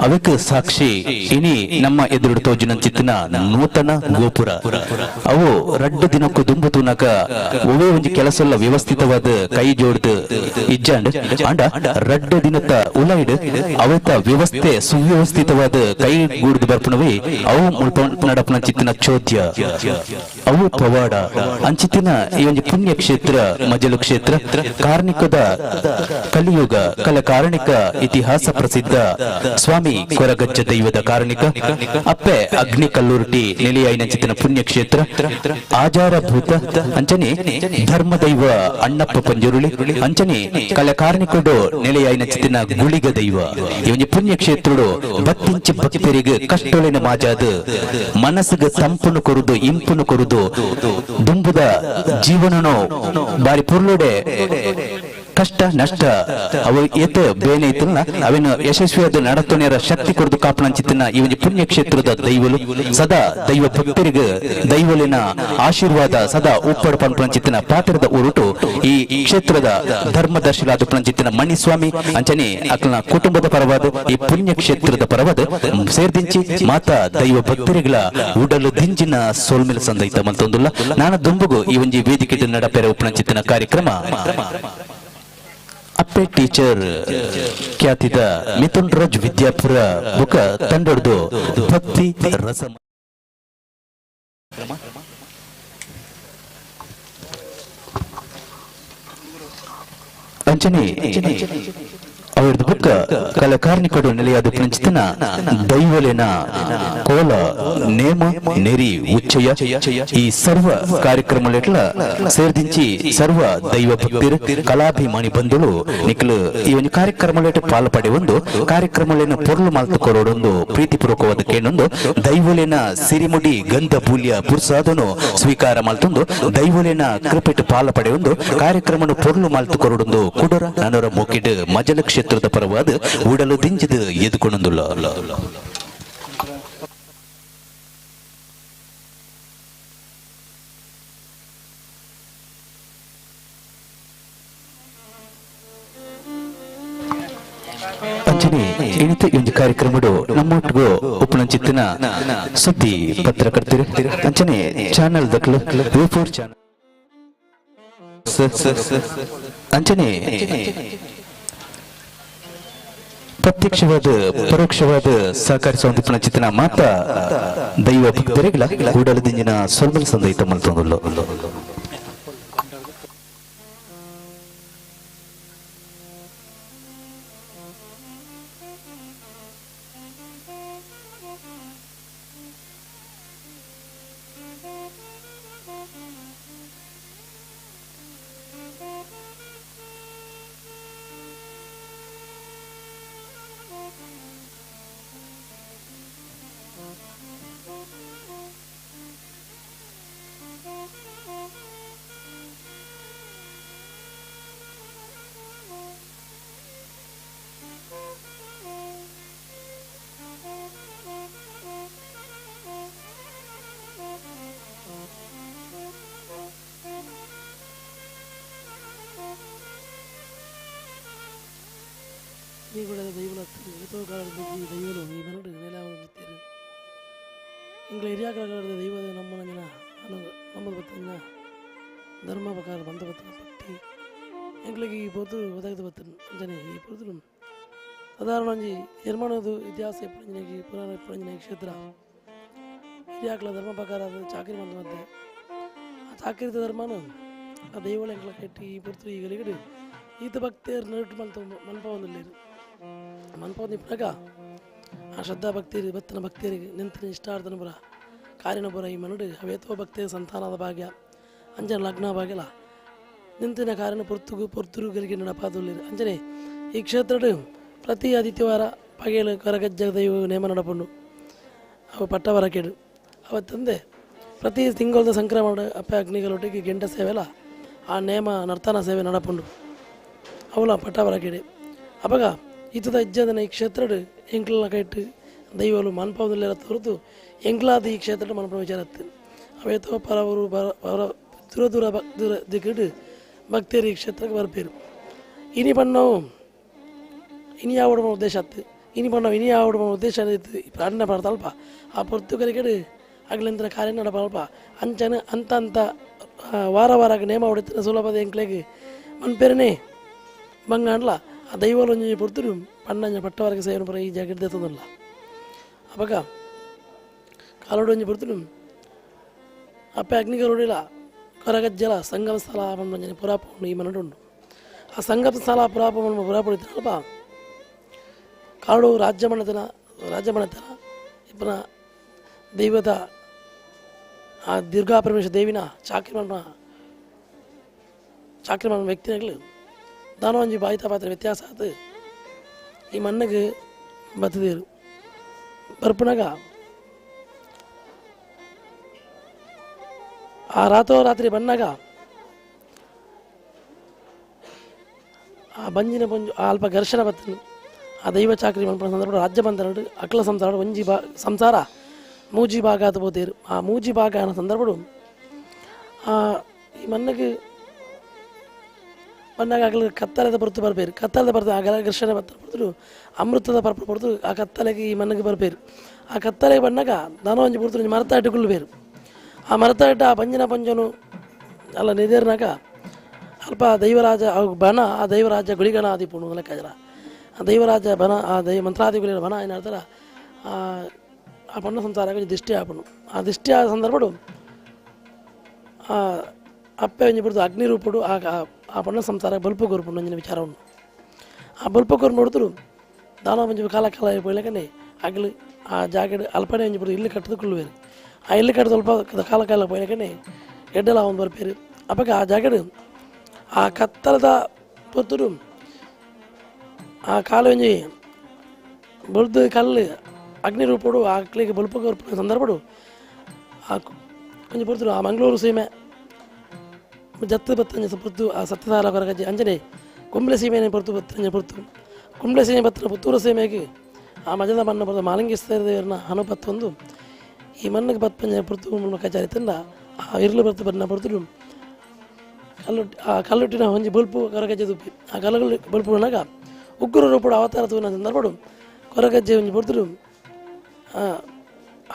ಅವೆಕ್ ಸಾಕ್ಷಿ ಇನಿ ನಮ್ಮ ಎದುರು ತೋಜಿನಂಚಿತ್ತಿನ ನೂತನ ಗೋಪುರ. ಅವು ರಡ್ಡು ದಿನಕ್ಕೂ ದುಂಬು ತೂನಕ ಒವೇ ಒಂಜಿ ಕೆಲಸಲ್ಲ ವ್ಯವಸ್ಥಿತವಾದ ಕೈ ಜೋಡ್ದು ಇಜ್ಜಾಂಡ್ ಅಂಡ ರಡ್ಡು ದಿನತ್ತ ಉಲೈಡ್ ಅವೆತ ವ್ಯವಸ್ಥೆ ಸುವ್ಯವಸ್ಥಿತವಾದ ಕೈ ಗೂಡ್ದು ಬರ್ಪುನವೇ ಅವು ಮುಲ್ಪ ನಡಪುನ ಚಿತ್ತಿನ ಚೋದ್ಯ ಅವು ಪವಾಡ ಅಂಚಿತ್ತಿನ ಈ ಒಂಜಿ ಪುಣ್ಯ ಕ್ಷೇತ್ರ ಮಜಲು ಕ್ಷೇತ್ರ ಕಾರ್ಣಿಕದ ಕಲಿಯುಗ ಕಲ ಕಾರಣಿಕ ಇತಿಹಾಸ ಪ್ರಸಿದ್ಧ ಸ್ವಾಮಿ ಕೊರಗಜ್ಜ ದೈವದ ಕಾರಣಿಕ ಅಪ್ಪೆ ಅಗ್ನಿ ಕಲ್ಲುರ್ಟಿ ನೆಲೆಯಾಯಿನಂಚಿತ್ತಿನ ಪುಣ್ಯಕ್ಷೇತ್ರ ಆಜಾರಭೂತ ಅಂಚನೆ ಧರ್ಮದೈವ ಅಣ್ಣಪ್ಪ ಪಂಜುರುಳಿ ಅಂಚನೆ ಕಲ ಕಾರ್ಣಿಕಡು ನೆಲೆಯಾಯಿನಂಚಿತ್ತಿನ ಗುಳಿಗ ದೈವ. ಈ ಒಂಜಿ ಪುಣ್ಯಕ್ಷೇತ್ರಡು ಬತ್ತಿಂಚಿ ಭಕ್ತರಿಗೆ ಕಷ್ಟೊಳಿನ ಮಾಜಾದ ಮನಸ್ಸಿಗೆ ತಂಪುನು ಕೊರುದು ಇಂಪುನು ಕೊರುದು ದುಂಬುದ ಜೀವನನು ಬಾರಿ ಪುರ್ಲುಡೆ ಕಷ್ಟ ನಷ್ಟ ಅವು ಏತ ಬೇನೆ ಇತ್ತಲ್ಲ ಅವೇನು ಯಶಸ್ವಿಯಾದ ನಡತೊನೆಯರ ಶಕ್ತಿ ಕೊರದು ಕಾಪಣಂಚಿತ್ತಿನ ಈ ಒಂದು ಪುಣ್ಯಕ್ಷೇತ್ರದ ದೈವಲು ಸದಾ ದೈವ ಭಕ್ತರಿಗೆ ದೈವಲಿನ ಆಶೀರ್ವಾದ ಸದಾ ಉಪ್ಪಡು ಪನ್ಪಣಂಚಿತ್ತಿನ ಪಾತ್ರದ ಉರುಟು ಈ ಕ್ಷೇತ್ರದ ಧರ್ಮದರ್ಶಿಲಾದ ಪಣಂಚಿತ್ತಿನ ಮಣಿಸ್ವಾಮಿ ಅಂಚನೆ ಅಕ್ಲನ ಕುಟುಂಬದ ಪರವಾದ ಈ ಪುಣ್ಯಕ್ಷೇತ್ರದ ಪರವಾದ ಸೇರ್ದಿಂಚಿ ಮಾತಾ ದೈವ ಭಕ್ತರಿಗಳ ಉಡಲು ದಿಂಜಿನ ಸೋಲ್ಮೇಲೆ ಸಂದೈತ ಮಲ್ತೊಂದುಲ್ಲ. ನಾನ ದುಂಬುಗು ಈ ಒಂಜಿ ವೇದಿಕೆ ನಡಪೆರ ಉಪಣಂಚಿತ್ತಿನ ಕಾರ್ಯಕ್ರಮ ಅಪ್ಪೆ ಟೀಚರ್ ಖ್ಯಾತಿದ ಮಿಥುನ್ ರಾಜ್ ವಿದ್ಯಾಪುರ ಬುಕ ತಂಡೊಡ್ದು ಭಕ್ತಿ ರಸ ಅಂಚನೆ ಅವರದ್ದು ಬುಕ್ಕ ಕಲಕಾರ್ಣಿಕಡು ನೆಲೆಯಾದ ಪ್ರಂಚಿತನ ದೈವಲೇನ ಕೋಲ ನೇಮ ನೆರಿ ಉಚ್ಚಯ ಈ ಸರ್ವ ಕಾರ್ಯಕ್ರಮಲೆಟ್ಲ ಸೇರ್ದಿಂಚಿ ಸರ್ವ ದೈವ ಭಕ್ತಿರು ಕಲಾಭಿಮಾನಿ ಬಂಧುಲು ನಿಕ್ಲು ಈ ಒಂದು ಕಾರ್ಯಕ್ರಮಲೆಟ್ ಪಾಲು ಪಡೆಯೊಂದು ಕಾರ್ಯಕ್ರಮಲೇನ ಪೊರ್ಲು ಮಾಲ್ತು ಕೊರೋಡೊಂದು ಪ್ರೀತಿಪೂರ್ವಕವಾದ ಕೇಣೊಂದು ದೈವಲೇನ ಸಿರಿಮುಡಿ ಗಂಧ ಬೂಲ್ಯ ಪುರ್ಸಾದನು ಸ್ವೀಕಾರ ಮಾಲ್ತೊಂದು ದೈವಲೇನ ಕೃಪೆಟ್ ಪಾಲು ಪಡೆಯೊಂದು ಕಾರ್ಯಕ್ರಮನು ಪೊರ್ಲು ಮಾಲ್ತು ಕೊರೋಡೊಂದು ಕುಡರ ನನರ ಮೊಕಿಡ್ ಮಜಲ ಕ್ಷೇತ್ರದ ಪರವಾದ ಉಡಲು ದಿಂಜಿದು ಎದುಕೊಂಡುಲ್ಲ. ಅಂಚನೆ ಇಣಿತ ಒಂದು ಕಾರ್ಯಕ್ರಮಡು ನಮ್ಮೊಟ್ಟಿಗೂ ಉಪನಂಚಿತ್ತಿನ ಸುದ್ದಿ ಪತ್ರಕರ್ತರು ಅಂಚನೆ ಚಾನಲ್ ದಕ್ಲು ವಿ4 ಚಾನಲ್ ಅಂಚನೆ ಪ್ರತ್ಯಕ್ಷವಾದ ಪರೋಕ್ಷವಾದ ಸಹಕರಿಸುವ ಚಿತ್ರನ ಮಾತ ದೈವ ಭಕ್ತರಿಗಳ ಕೂಡಲದಿಂಜಿನ ಸೊಲ್ಮಲ್ ಸಂದೈತ ಮಲ್ತೊಂದುಲ್ಲು. ಈ ದೈವಲ ಏತೋ ಕಾಲದ ಈ ದೈವಲು ಈ ಮನಡು ನೆಲೆ ಎಂಗಳ ಹಿರಿಯಾಕರ ದೈವದ ನಮ್ಮ ಜನ ನಮ್ಮದು ಬತ್ತನ ಧರ್ಮ ಪ್ರಕಾರ ಬಂದ ಬತ್ತನ ಭಕ್ತಿ ಎಂಗಳಿಗೆ ಈ ಪೊರ್ತುರು ಒದಗದ ಬತ್ತನ ಅಂಚನೆ ಈ ಪೊರ್ತುರು ಸಾಧಾರಣ ಒಂಜಿ ನಿರ್ಮಾಣದ ಇತಿಹಾಸ ಪುರಂಜನಾಗಿ ಪುರಾಣ ಪುರಂಜನಾಗಿ ಕ್ಷೇತ್ರ ಹಿರಿಯಾಕಲ ಧರ್ಮ ಪ್ರಕಾರ ಅದು ಚಾಕರಿ ಬಂದ ಮತ್ತೆ ಆ ಚಾಕರಿದ ಧರ್ಮನು ಆ ದೈವಳ ಎಂಗಳ ಕಟ್ಟಿ ಈ ಪೊರ್ತುರು ಈ ಗಲಿಗಡು ಈತ ಭಕ್ತಿಯರು ನಡುಟು ಮಲ್ಪ ಮಲ್ಪ ಒಂದಿಲ್ಲ ಮನ್ಪ ಇಪ್ಪನಾಗ ಆ ಶ್ರದ್ಧಾ ಭಕ್ತಿಯರಿಗೆ ಭಕ್ತನ ಭಕ್ತಿಯರಿಗೆ ನಿಂತಿನ ಇಷ್ಟಾರ್ಥನ ಪುರ ಕಾರ್ಯನ ಪುರ ಈ ಮನಡು ಅವೇತೋ ಭಕ್ತಿಯ ಸಂತಾನದ ಭಾಗ್ಯ ಅಂಜನ ಲಗ್ನ ಭಾಗ್ಯಲ ನಿಂತಿನ ಕಾರ್ಯನ ಪೊರ್ತುಗು ಪೊರ್ತುರುಗಳಿಗೆ ನಡಪಾದುಳ್ಳಿರು. ಅಂಜನೆ ಈ ಕ್ಷೇತ್ರಡು ಪ್ರತಿ ಆದಿತ್ಯವಾರ ಪಗೇಲು ಕೊರಗಜ್ಜ ದೈವ ನೇಮ ನಡಪುಂಡು ಅವು ಪಟ್ಟವರಕೇಡು ಅವತ್ತಂದೆ ಪ್ರತಿ ತಿಂಗಳದ ಸಂಕ್ರಮಣ ಅಪ್ಪೆ ಅಗ್ನಿಗಳೊಟ್ಟಿಗೆ ಗೆಂಟ ಸೇವೆಲ್ಲ ಆ ನೇಮ ನರ್ತನ ಸೇವೆ ನಡಪುಂಡು ಅವಲ ಪಟ್ಟವರಕೇಡು. ಅಪಗ ಇತದ ಇಜ್ಜದನ ಈ ಕ್ಷೇತ್ರಡು ಎಂಕ್ಲನ ಕೈಟ್ಟು ದೈವಲು ಮನ್ಪಾವದಲ್ಲೆಲ್ಲ ಹೊರತು ಎಂಕ್ಲಾದ ಈ ಕ್ಷೇತ್ರ ಮನ್ಪ ವಿಚಾರತ್ತು ಅವೇತೋ ಪರವರು ಬರ ದೂರ ದೂರ ದೂರ ದಿಕ್ಕಿಡು ಭಕ್ತಿಯರು ಈ ಕ್ಷೇತ್ರಕ್ಕೆ ಬರ್ಪೇರು. ಇನಿ ಪಣ್ಣವು ಇನಿ ಆವಡ ಉದ್ದೇಶ ಆತು ಇನಿ ಪಣ್ಣವು ಇನಿ ಆವಡ ಉದ್ದೇಶ ಇತ್ತು ಅಣ್ಣ ಪಡ್ತಲ್ಪ ಆ ಪೊರ್ತುಗರಿಗೆ ಅಗ್ಲೆಂತ್ರ ಕಾರ್ಯ ನಡಪಲ್ಪ ಅಂಚನ ಅಂತ ಅಂತ ವಾರ ವಾರ ನೇಮ ಹೊಡಿತಾರೆ ಸುಲಭದ ಎಂಕ್ಲೆಗ್ ಮನ್ಪೆರನೆ ಬಂಗಾಂಡ್ಲ ಆ ದೈವಲೊಂಜಿ ಪೊರ್ತುಡು ಪಣ್ಣಂಜ ಪಟ್ಟವರೆಗೆ ಸೇವನ ಪುರ ಈ ಜಾಗೃತಿ ದೆತ್ತೊಂದುಲ್ಲ ಅಪಗ ಕಾಲೋಡೊಂಜಿ ಪೊರ್ತುಡು ಅಪ್ಪೆ ಅಗ್ನಿಗರುಡಿಲ ಕೊರಗಜ್ಜಲ ಸಂಗಮ ಸ್ಥಳ ಪಂಜನೆ ಪುರಾಪ ಉಂಡು ಈ ಮನಡು ಉಂಡು ಆ ಸಂಗಮ ಸ್ಥಳ ಪುರಾಪ ಪುರಾಪ ಅಲ್ಪ ಕಾಡು ರಾಜ್ಯ ಮಣತನ ಇಪ್ಪನ ದೈವದ ಆ ದುರ್ಗಾ ಪರಮೇಶ್ವರ ದೇವಿನ ಚಾಕ್ರಿ ಮಣ್ಣ ವ್ಯಕ್ತಿಗಳು ದಾನವಂಜಿ ಬಾಯಿತ ಪಾತ್ರ ವ್ಯತ್ಯಾಸ ಆತು ಈ ಮಣ್ಣಿಗೆ ಬತ್ತದೇರು ಬರ್ಪನಾಗ ಆ ರಾತ್ರೋರಾತ್ರಿ ಬಣ್ಣಾಗ ಆ ಬಂಜಿನ ಪಂಜು ಆ ಅಲ್ಪ ಘರ್ಷಣೆ ಬತ್ತನು ಆ ದೈವ ಚಾಕ್ರಿ ಮನ್ಪುನ ಸಂದರ್ಭ ರಾಜ್ಯ ಬಂದ ಅಕ್ಲ ಸಂಸಾರ ಒಂಜಿ ಬಾ ಸಂಸಾರ ಮೂಜಿ ಭಾಗ ಆತ ಪೋತೇರು ಆ ಮೂಜಿ ಭಾಗ ಅನ್ನೋ ಸಂದರ್ಭಡು ಆ ಈ ಮಣ್ಣಗೆ ಮಣ್ಣಾಗ ಆಗಲು ಕತ್ತಲೆದ ಹೊರತು ಬರ್ಬೇರು ಕತ್ತಲೆದ ಬರ್ತು ಆ ಘರ್ಷಣೆ ಬತ್ತ ಹೊರತು ಅಮೃತದ ಪರ್ಪ ಹೊರತು ಆ ಕತ್ತಲೆಗೆ ಈ ಮಣ್ಣಿಗೆ ಬರ್ಬೇರು ಆ ಕತ್ತಲೆಗೆ ಬಣ್ಣಾಗ ದನ ಒಂಜಿ ಪೊರ್ತು ಮರತ ಬೇರು ಆ ಮರತ ಇಟ್ಟ ಆ ಪಂಜಿನ ಪಂಜನು ಅಲ್ಲ ನಿದೇರ್ನಾಗ ಅಲ್ಪ ದೈವರಾಜ ಅವು ಬಣ ಆ ದೈವರಾಜ ಗುಳಿಗಣ ಆದಿ ಪುಣು ಲೆಕ್ಕಾಜರ ಆ ದೈವರಾಜ ಬನ ಆ ದೈವ ಮಂತ್ರಾದಿ ಗುಳಿಗಣ ಬಣ ಏನು ಹೇಳ್ತಾರ ಆ ಪಣ್ಣ ಸಂಸಾರ ದಿಷ್ಟಿ ಆಪಣು ಆ ದಿಷ್ಟಿ ಆದ ಸಂದರ್ಭಡು ಆ ಅಪ್ಪೆ ಒಂಜಿ ಬಿಡ್ದು ಅಗ್ನಿ ರೂಪಡು ಆ ಆ ಪಣ್ಣ ಸಂಸಾರ ಬಲ್ಪು ಕೊರ್ಪುಂಡು ಒಂಜಿನ ವಿಚಾರ ಉಂಡು ಆ ಬಲ್ಪು ಕೊರು ನೋಡಿದ್ರು ದಾನ ಒಂಜಿ ಕಾಲ ಕಾಲ ಪೋಯ್ಲಕನೆ ಅಗಲು ಆ ಜಾಗಡ್ ಅಲ್ಪನೆ ಒಂಜಿ ಬಿಡ್ದು ಇಲ್ಲು ಕಟ್ಟದುಕೊಳ್ಳುವೇರು ಆ ಇಲ್ಲು ಕಟ್ಟದು ಅಲ್ಪ ಕಾಲ ಕಾಲ ಪೋಯ್ಲಕನೆ ಎಡ್ಡಲ ಒಂದು ಬರ್ಪೇರು ಅಪ್ಪಗ ಆ ಜಾಗಡ್ ಆ ಕತ್ತಲದ ಪೊತ್ತುರು ಆ ಕಾಲ ಒಂಜಿ ಬೊಲ್ದು ಕಲ್ಲು ಅಗ್ನಿ ರೂಪಡು ಆ ಕ್ಲಿಗೆ ಬಲ್ಪು ಕೊರ್ಪುನ ಸಂದರ್ಭಡು ಆ ಒಂಜಿ ಪೊರ್ತುಡು ಆ ಮಂಗಳೂರು ಸೀಮೆ ಜತ್ತು ಬತ್ತಂಜ ಪೊರ್ತು ಆ ಸತ್ಯಸಾರ ಕೊರಗಜ್ಜಿ ಅಂಜನೆ ಕುಂಬ್ಳೆ ಸೀಮೆನೆ ಪೊರ್ತು ಬತ್ತಂಜ ಪೊರ್ತು ಕುಂಬ್ಳೆ ಸೀಮೆ ಬತ್ತನ ಪುತ್ತೂರು ಸೀಮೆಗೆ ಆ ಮಜದ ಮಣ್ಣು ಪೊರ್ತು ಮಾಲಿಂಗೇಶ್ವರ ಹನುಪತ್ತೊಂದು ಈ ಮಣ್ಣಿಗೆ ಬತ್ತಂಜ ಪೊರ್ತು ಕಚಾರಿ ತಂಡ ಆ ಇರ್ಲು ಬರ್ತು ಬನ್ನ ಪೊರ್ತುಡು ಕಲ್ಲುಟ್ಟಿ ಆ ಕಲ್ಲುಟ್ಟಿನ ಒಂಜಿ ಬಲ್ಪು ಕೊರಗಜ್ಜೆ ತುಪ್ಪಿ ಆ ಕಲ್ಲುಗಳು ಬಲ್ಪು ಉಣ್ಣಾಗ ಉಗ್ರ ರೂಪಡು ಅವತಾರ ತೂನ ಸಂದರ್ಭಡು ಕೊರಗಜ್ಜೆ ಒಂಜಿ ಪೊರ್ತುಡು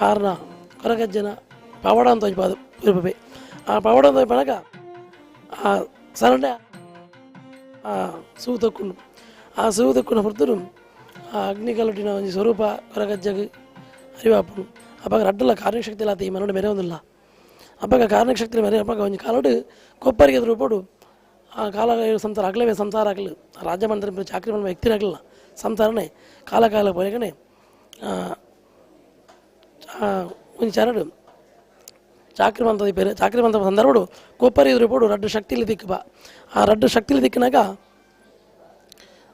ಆರ್ನ ಕೊರಗಜ್ಜನ ಪವಾಡ ಅಂತ ಒಂಜಿ ಪಾದ ರೂಪೆ ಆ ಪವಾಡ ಅಂತ ಪಣಗ ಆ ಸರಂಡೆ ಆ ಸೂ ತಕ್ಕೊಂಡು ಆ ಸೂ ತಕ್ಕೊಂಡು ಹೊರತರು ಆ ಅಗ್ನಿ ಕಲ್ಲುಟ್ಟಿನ ಒಂಜಿ ಸ್ವರೂಪ ಕೊರಗಜ್ಜಗೆ ಅರಿವಾಪುಡು ಅಪ್ಪಾಗ ರಡ್ಡಲ್ಲ ಕಾರ್ಯಶಕ್ತಿ ಇಲ್ಲ ಈ ಮನೋಡು ಮೇರೆ ಒಂದಿಲ್ಲ ಅಪ್ಪಾಗ ಕಾರಣಶಕ್ತಿ ಮೇರೆ ಅಪ್ಪಾಗ ಒಂಜಿ ಕಾಲೋಡು ಕೊಪ್ಪರಿಗೆ ರೂಪಡು ಆ ಕಾಲ ಸಂಸಾರ ಆಗಲೇ ಸಂಸಾರ ಆಗಲಿ ರಾಜ್ಯ ಮಂತ್ರಿ ಚಾಕ್ರಿ ಮಂತ್ರ ವ್ಯಕ್ತಿ ಆಗಲಿಲ್ಲ ಸಂಸಾರನೇ ಕಾಲ ಕಾಲ ಪೋಯಕನೆ ಒಂಜಿ ಚರಡು ಚಾಕ್ರಿ ಮಂತ್ರದ പേര് ಚಾಕ್ರಿ ಮಂತ್ರ ಸಂದರ್ಭಡು ಕೊಪ್ಪರಿ ರೂಪಡು ರಡ್ಡು ಶಕ್ತಿಲಿ ದಿಕ್ಕಬ ಆ ರಡ್ಡು ಶಕ್ತಿಲಿ ದಿಕ್ಕಿನಾಗ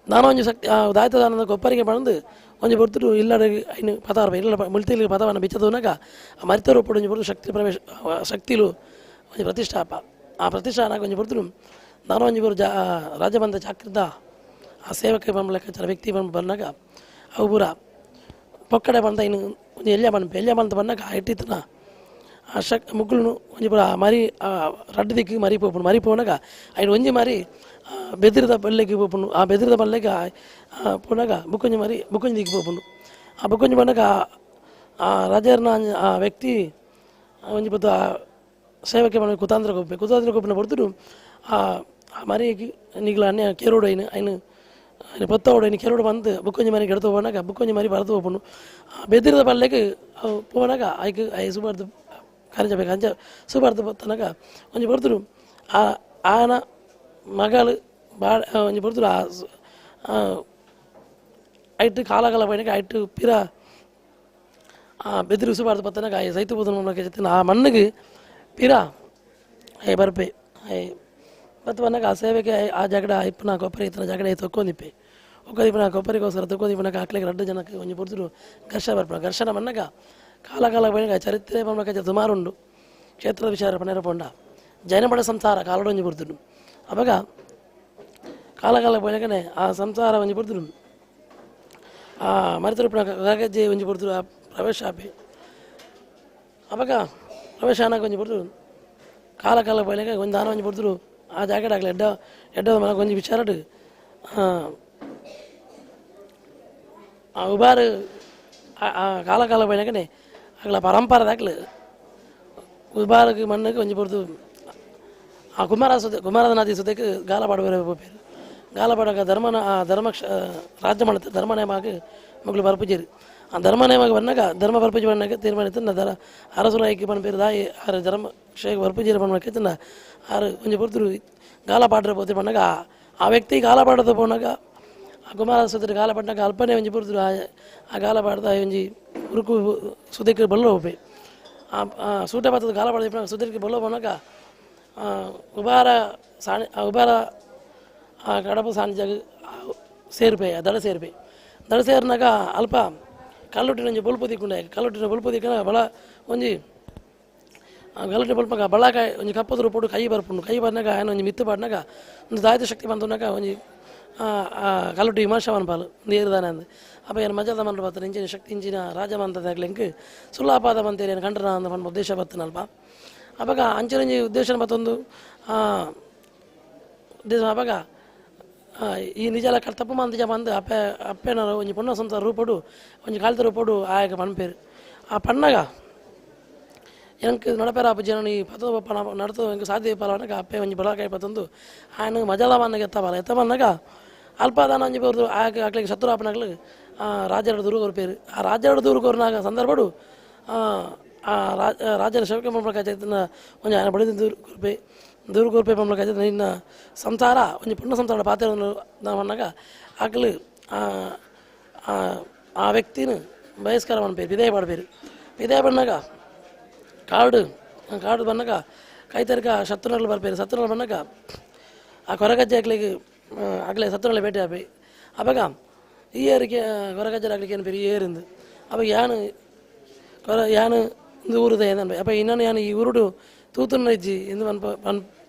ದಾನ ಒಂಜಿ ಶಕ್ತಿ ಆ ದಾಯತ ಕೊಪ್ಪರಿಗೆ ಬಂದು ಒಂಜಿ ಬರ್ತುಡು ಇಲ್ಲಡ ಐನು ಪದಾರ್ಥ ಇಲ್ಲ ಮುಲ್ತಿಲಿ ಪದವನ್ನು ಬಿಚ್ಚದವನಾಗ ಆ ಮರಿತ ರೂಪಡು ಒಂಜಿ ಬರ್ತುಡು ಶಕ್ತಿ ಪ್ರವೇಶ ಶಕ್ತಿಲು ಒಂಜಿ ಪ್ರತಿಷ್ಠಾಪ ಆ ಪ್ರತಿಷ್ಠಾನಾಗ ಒಂಜಿ ಬರ್ತುಡು ದಾನ ಒಂಜಿ ಬರು ಜಾ ರಾಜಬಂಧ ಚಾಕ್ರಿದ ಆ ಸೇವಕ ಬಂಬ ಲೆಕ್ಕಾಚಾರ ವ್ಯಕ್ತಿ ಬಂದು ಬಂದಾಗ ಅವು ಪೂರ ಪೊಕ್ಕಡೆ ಬಂದ ಇನ್ನು ಒಂಜಿ ಎಲ್ಯ ಬಂದ ಎಲ್ಯ ಬಂತ ಬಂದಾಗ ಆ ಇಟ್ಟಿತ್ತನ ಆ ಶಕ್ ಮುಗ್ಗುలను ಒಂಜಿ ಪೂರ ಮರಿ ಆ ರಡ್ಡು ದಿಕ್ಕಿಗೆ ಮರಿ ಪೋಪುಂಡು ಮರಿ ಪೋನಾಗ ಐನು ಒಂಜಿ ಮರಿ ಬೆದಿರದ ಬಲ್ಲೆಗೆ ಪೋಪುಂಡು ಆ ಬೆದಿರದ ಬಲ್ಲೆಗೆ ಪೋನಾಗ ಬುಕ್ಕೊಂಜಿ ಮರಿ ಬುಕ್ಕೊಂಜಿ ದಿಕ್ಕು ಪೋಪುಂಡು ಆ ಬುಕ್ಕೊಂಜಿ ಬಂದಾಗ ಆ ರಾಜರ್ನ ಆ ವ್ಯಕ್ತಿ ಒಂಜಿ ಪೊತ್ತು ಆ ಸೇವಕ್ಕೆ ಮನೆ ಕುತಾಂತ್ರ ಕೊಪ್ಪೆ ಕುತಾಂತ್ರ ಕೊಪ್ಪಿನ ಹೊರತು ಆ ಮರಿಗೆ ನಿಗ್ಲ ಅನ್ಯ ಕೇರೋಡು ಐನು ಐನು ಐನು ಪೊತ್ತೋಡು ಐನು ಕೇರೋಡು ಬಂದು ಬುಕ್ಕೊಂಜಿ ಮರಿಗೆ ಎಡ್ತು ಹೋನಾಗ ಬುಕ್ಕೊಂಜಿ ಮರಿ ಬರೆದು ಹೋಪುಂಡು ಬೆದಿರದ ಬಲ್ಲೆಗೆ ಪೋನಾಗ ಐಕ್ I ಸುಬಾರ್ದು ಕಾರಂಜ ಬೇಕು ಅಂಚ ಸುಬಾರ್ದು ತನಕ ಒಂಜಿ ಬರ್ತರು ಆ ಆನ ಮಗಳು ಬಾ ಒಂಜಿ ಬರ್ತರು ಆ ಐಟ್ ಕಾಲಕಾಲ ಪೈನಕ ಐಟ್ ಪಿರ ಆ ಬೆದಿರು ಸುಬಾರ್ದು ಪತ್ತನಕ I ಸೈತು ಪೋತನ ಜೊತೆ ಆ ಮಣ್ಣಿಗೆ ಪಿರ I ಬರ್ಪೆ I ಬತ್ತು ಬಂದಾಗ ಆ ಸೇವೆಗೆ ಆ ಜಾಗಡ ಇಪ್ಪನ ಕೊಬ್ಬರಿ ಇತ್ತನ ಜಾಗಡ ತೊಕ್ಕೊಂಡಿಪ್ಪೆ ಒಕ್ಕೊಂಡಿಪ್ಪನ ಕೊಬ್ಬರಿಗೋಸ್ಕರ ತೊಕ್ಕೊಂಡಿಪ್ಪನಕ ಆಕ್ಲಿಗೆ ರಡ್ಡು ಜನಕ್ಕೆ ಒಂಜಿ ಪೊರ್ತುಡು ಘರ್ಷಣ ಬರ್ಪಣ ಘರ್ಷಣ ಮಣ್ಣಗ ಕಾಲ ಕಾಲ ಪೈನಕ ಚರಿತ್ರೆ ಪಂಬಕ ಸುಮಾರುಂಡು ಕ್ಷೇತ್ರದ ವಿಚಾರ ಪಣೇರ ಪೊಂಡ ಜೈನಪಡ ಸಂಸಾರ ಕಾಲಡು ಒಂಜಿ ಪೊರ್ತುಡು ಅವಾಗ ಕಾಲ ಕಾಲ ಪೈನಕನೆ ಆ ಸಂಸಾರ ಒಂಜಿ ಪೊರ್ತುಡು ಆ ಮರಿತರುಪಿನ ಗಜ್ಜೆ ಒಂಜಿ ಪೊರ್ತುಡು ಆ ಪ್ರವೇಶ ಆಪೆ ಅವಾಗ ಪ್ರವೇಶ ಆನಾಗ ಒಂಜಿ ಪೊರ್ತುಡು ಕಾಲ ಕಾಲ ಪೈನಕ ಒಂಜಿ ದಾನ ಒಂಜಿ ಪೊರ್ತುಡು ಆ ಜಾಗಡ ಆಗಲಿ ಎಡ್ಡ ಎಡ್ಡ ಮನಕ ಒಂಜಿ ವಿಚಾರಡು ಆ ಉಬಾರು ಕಾಲ ಕಾಲ ಪೈನಕನೆ ಅಗಲ ಪರಂಪರೆ ದಾಖಲು ಉಬಾರಕ್ಕೆ ಮಣ್ಣಕ್ಕೆ ಒಂಜಿ ಪೊರ್ತು ಆ ಕುಮಾರ ಸುದೆ ಕುಮಾರನಾದಿ ಸುದಕ್ಕೆ ಗಾಲಪಾಡ ಬೇರೆ ಪೋಪೇರು ಗಾಲಪಾಡಕ ಧರ್ಮನ ಆ ಧರ್ಮ ರಾಜ್ಯ ಮಾಡುತ್ತೆ ಧರ್ಮ ನೇಮಾಗ ಮಗಳು ಬರ್ಪುಜೇರು ಆ ಧರ್ಮ ನೇಮಾಗ ಬನ್ನಾಗ ಧರ್ಮ ಬರ್ಪುಜಿ ಬನ್ನಾಗ ತೀರ್ಮಾನ ಇತ್ತು ದರ ಅರಸುಲಾಯ್ಕೆ ಪನ್ಪೇರು ದಾಯಿ ಆರು ಧರ್ಮ ಕ್ಷೇಕ ಬರ್ಪುಜೇರು ಪನ್ಮಕ್ಕೆ ತಿನ್ನ ಆರು ಒಂಜಿ ಪೊರ್ತುರು ಗಾಲಪಾಡ್ರೆ ಪೋತಿ ಪನ್ನಾಗ ಆ ವ್ಯಕ್ತಿ ಗಾಲಪಾಡದ ಪೋನಾಗ ಆ ಕುಮಾರ ಸುದರಿ ಗಾಲಪಾಡ್ನಾಗ ಅಲ್ಪನೆ ಒಂಜಿ ಪೊರ್ತುರು ಆ ಗಾಲಪಾಡ್ದ ಒಂಜಿ ಉರುಕು ಸುದಕ್ಕೆ ಬಲ್ಲ ಹೋಪೆ ಆ ಸೂಟ ಪಾತ್ರದ ಗಾಲಪಾಡ ಸುದರಿಗೆ ಬಲ್ಲ ಪೋನಾಗ ಉಬಾರ ಸಾಣಿ ಉಬಾರ ಆ ಕಡಪು ಸಾಣಿಜಾಗ ಸೇರ್ಪೆ ದಡ ಸೇರ್ಪೆ ದಡ ಸೇರಿನಾಗ ಅಲ್ಪ ಕಲ್ಲುಟ್ಟಿನ ಒಂಜಿ ಬೊಲ್ಪು ದಿಕ್ಕೊಂಡೆ ಕಲ್ಲುಟ್ಟಿನ ಬೊಲ್ಪು ದಿಕ್ಕನ ಬಳ ಒಂಜಿ ಕಲ್ಲುಟ್ಟಿ ಬೊಲ್ಪಗ ಬಳಕಾಯಿ ಒಂಜಿ ಕಪ್ಪದ ರೂಪೋಡು ಕೈ ಬರ್ಪುಂಡು ಕೈ ಬರ್ನಾಗ ఆయన ಒಂಜಿ ಮಿತ್ತು ಪಾಡ್ನಾಗ ಒಂದು ದಾಯತ ಶಕ್ತಿ ಬಂದುನಾಗ ಒಂಜಿ ಕಲ್ಲುಟ್ಟಿ ವಿಮರ್ಶೆ ಮನ್ಪಾಲು ನೀರುದಾನೆ ಅಂದು ಅಪ್ಪ ಏನು ಮಜಾದ ಮನ್ರು ಬರ್ತಾರೆ ಇಂಚಿನ ಶಕ್ತಿ ಇಂಚಿನ ರಾಜಮಂತದಾಗ್ಲಿಂಕ್ ಸುಲ್ಲಾಪಾದ ಬಂತೇರಿ ಏನು ಕಂಡ್ರ ಅಂದ ಪನ್ಪ ಉದ್ದೇಶ ಬರ್ತನಲ್ಪ ಅವಾಗ ಅಂಚಿನಂಜಿ ಉದ್ದೇಶ ಮತ್ತೊಂದು ಉದ್ದೇಶ ಅವಾಗ ಈ ನಿಜಲ ತಪ್ಪು ಮಂದಿಜ ಬಂದು ಅಪ್ಪೆ ಅಪ್ಪೆನ ಒಂಜಿ ಪೊಣ್ಣ ಸಂಸಾರ ರೂಪಡು ಒಂಜಿ ಕಾಲ್ತ ರೂಪಡು ಆಯಕ ಪನ್ಪೇರು ಆ ಪಣ್ಣಗ எனக்கு நடப்பேரா ಜನ ಈ ಪತ ನಡ್ತು ಎಂಕ್ ಸಾಧ್ಯ ಪಾಲನಗ ಅಪ್ಪೆ ಒಂಜಿ ಬಳಕಾಯಿ ಪತ್ತೊಂದು ఆయన ಮಜಾಲ ಮನ್ನಗ ಎತ್ತಬಾಲ ಎತ್ತಬನ್ನಾಗ ಅಲ್ಪದಾನ ಒಂಜಿ ಬರೋದು ಆಗ ಅಕ್ಲಿಗೆ ಶತ್ರು ಆಪನಗ್ಲು ರಾಜರ ದೂರು ಕೊರ್ಪೇರು ಆ ರಾಜರ ದೂರು ಕೊರ್ನಾಗ ಸಂದರ್ಭಡು ಆ ರಾಜರ ಶವಕೆ ಪಂಪಳಕಾಯ್ತನ ಒಂಜಿ ఆయన ಬಡಿದ ದೂರು ಕೊರ್ಪೆ ದೂರು ಕೊರ್ಪೆ ಪಂಪಳಕಾಯ್ತನ ನಿನ್ನ ಸಂಸಾರ ಒಂಜಿ ಪುಣ್ಯ ಸಂಸಾರ ಪಾತ್ರ ಅನ್ನಾಗ ಆಕಲು ಆ ವ್ಯಕ್ತಿನ ಬಹಿಷ್ಕಾರ ಮನ್ಪೇರು ವಿಧೇಯ ಪಡ್ಪೇರು ವಿಧೇಯ ಪಣ್ಣಾಗ ಕಾಡು ಕಾಡು ಬಂದಾಗ ಕೈತರ್ಕ ಶತ್ರುಗಳು ಬರ್ಪೇರು ಶತ್ರುಗಳು ಬಂದಾಗ ಆ ಕೊರಗಜ್ಜೆ ಆಗ್ಲಿಕ್ಕೆ ಆಗಲೇ ಶತ್ರುಗಳ ಭೇಟಿ ಆಪಿ ಅವಾಗ ಈ ಏರಿಗೆ ಕೊರಗಜ್ಜೆ ಆಗ್ಲಿಕ್ಕೆ ಏನು ಪೇರು ಈ ಏರಿಂದು ಅವಾಗ ಯಾನು ಕೊರ ಯಾನು ಇಂದು ಊರುದ ಏನನ್ಪೆ ಅಪ್ಪ ಇನ್ನೊಂದು ಯಾನು ಈ ಊರುಡು ತೂತುನ್ನ ಇಜ್ಜಿ ಎಂದು ಪನ್ಪ ಪನ್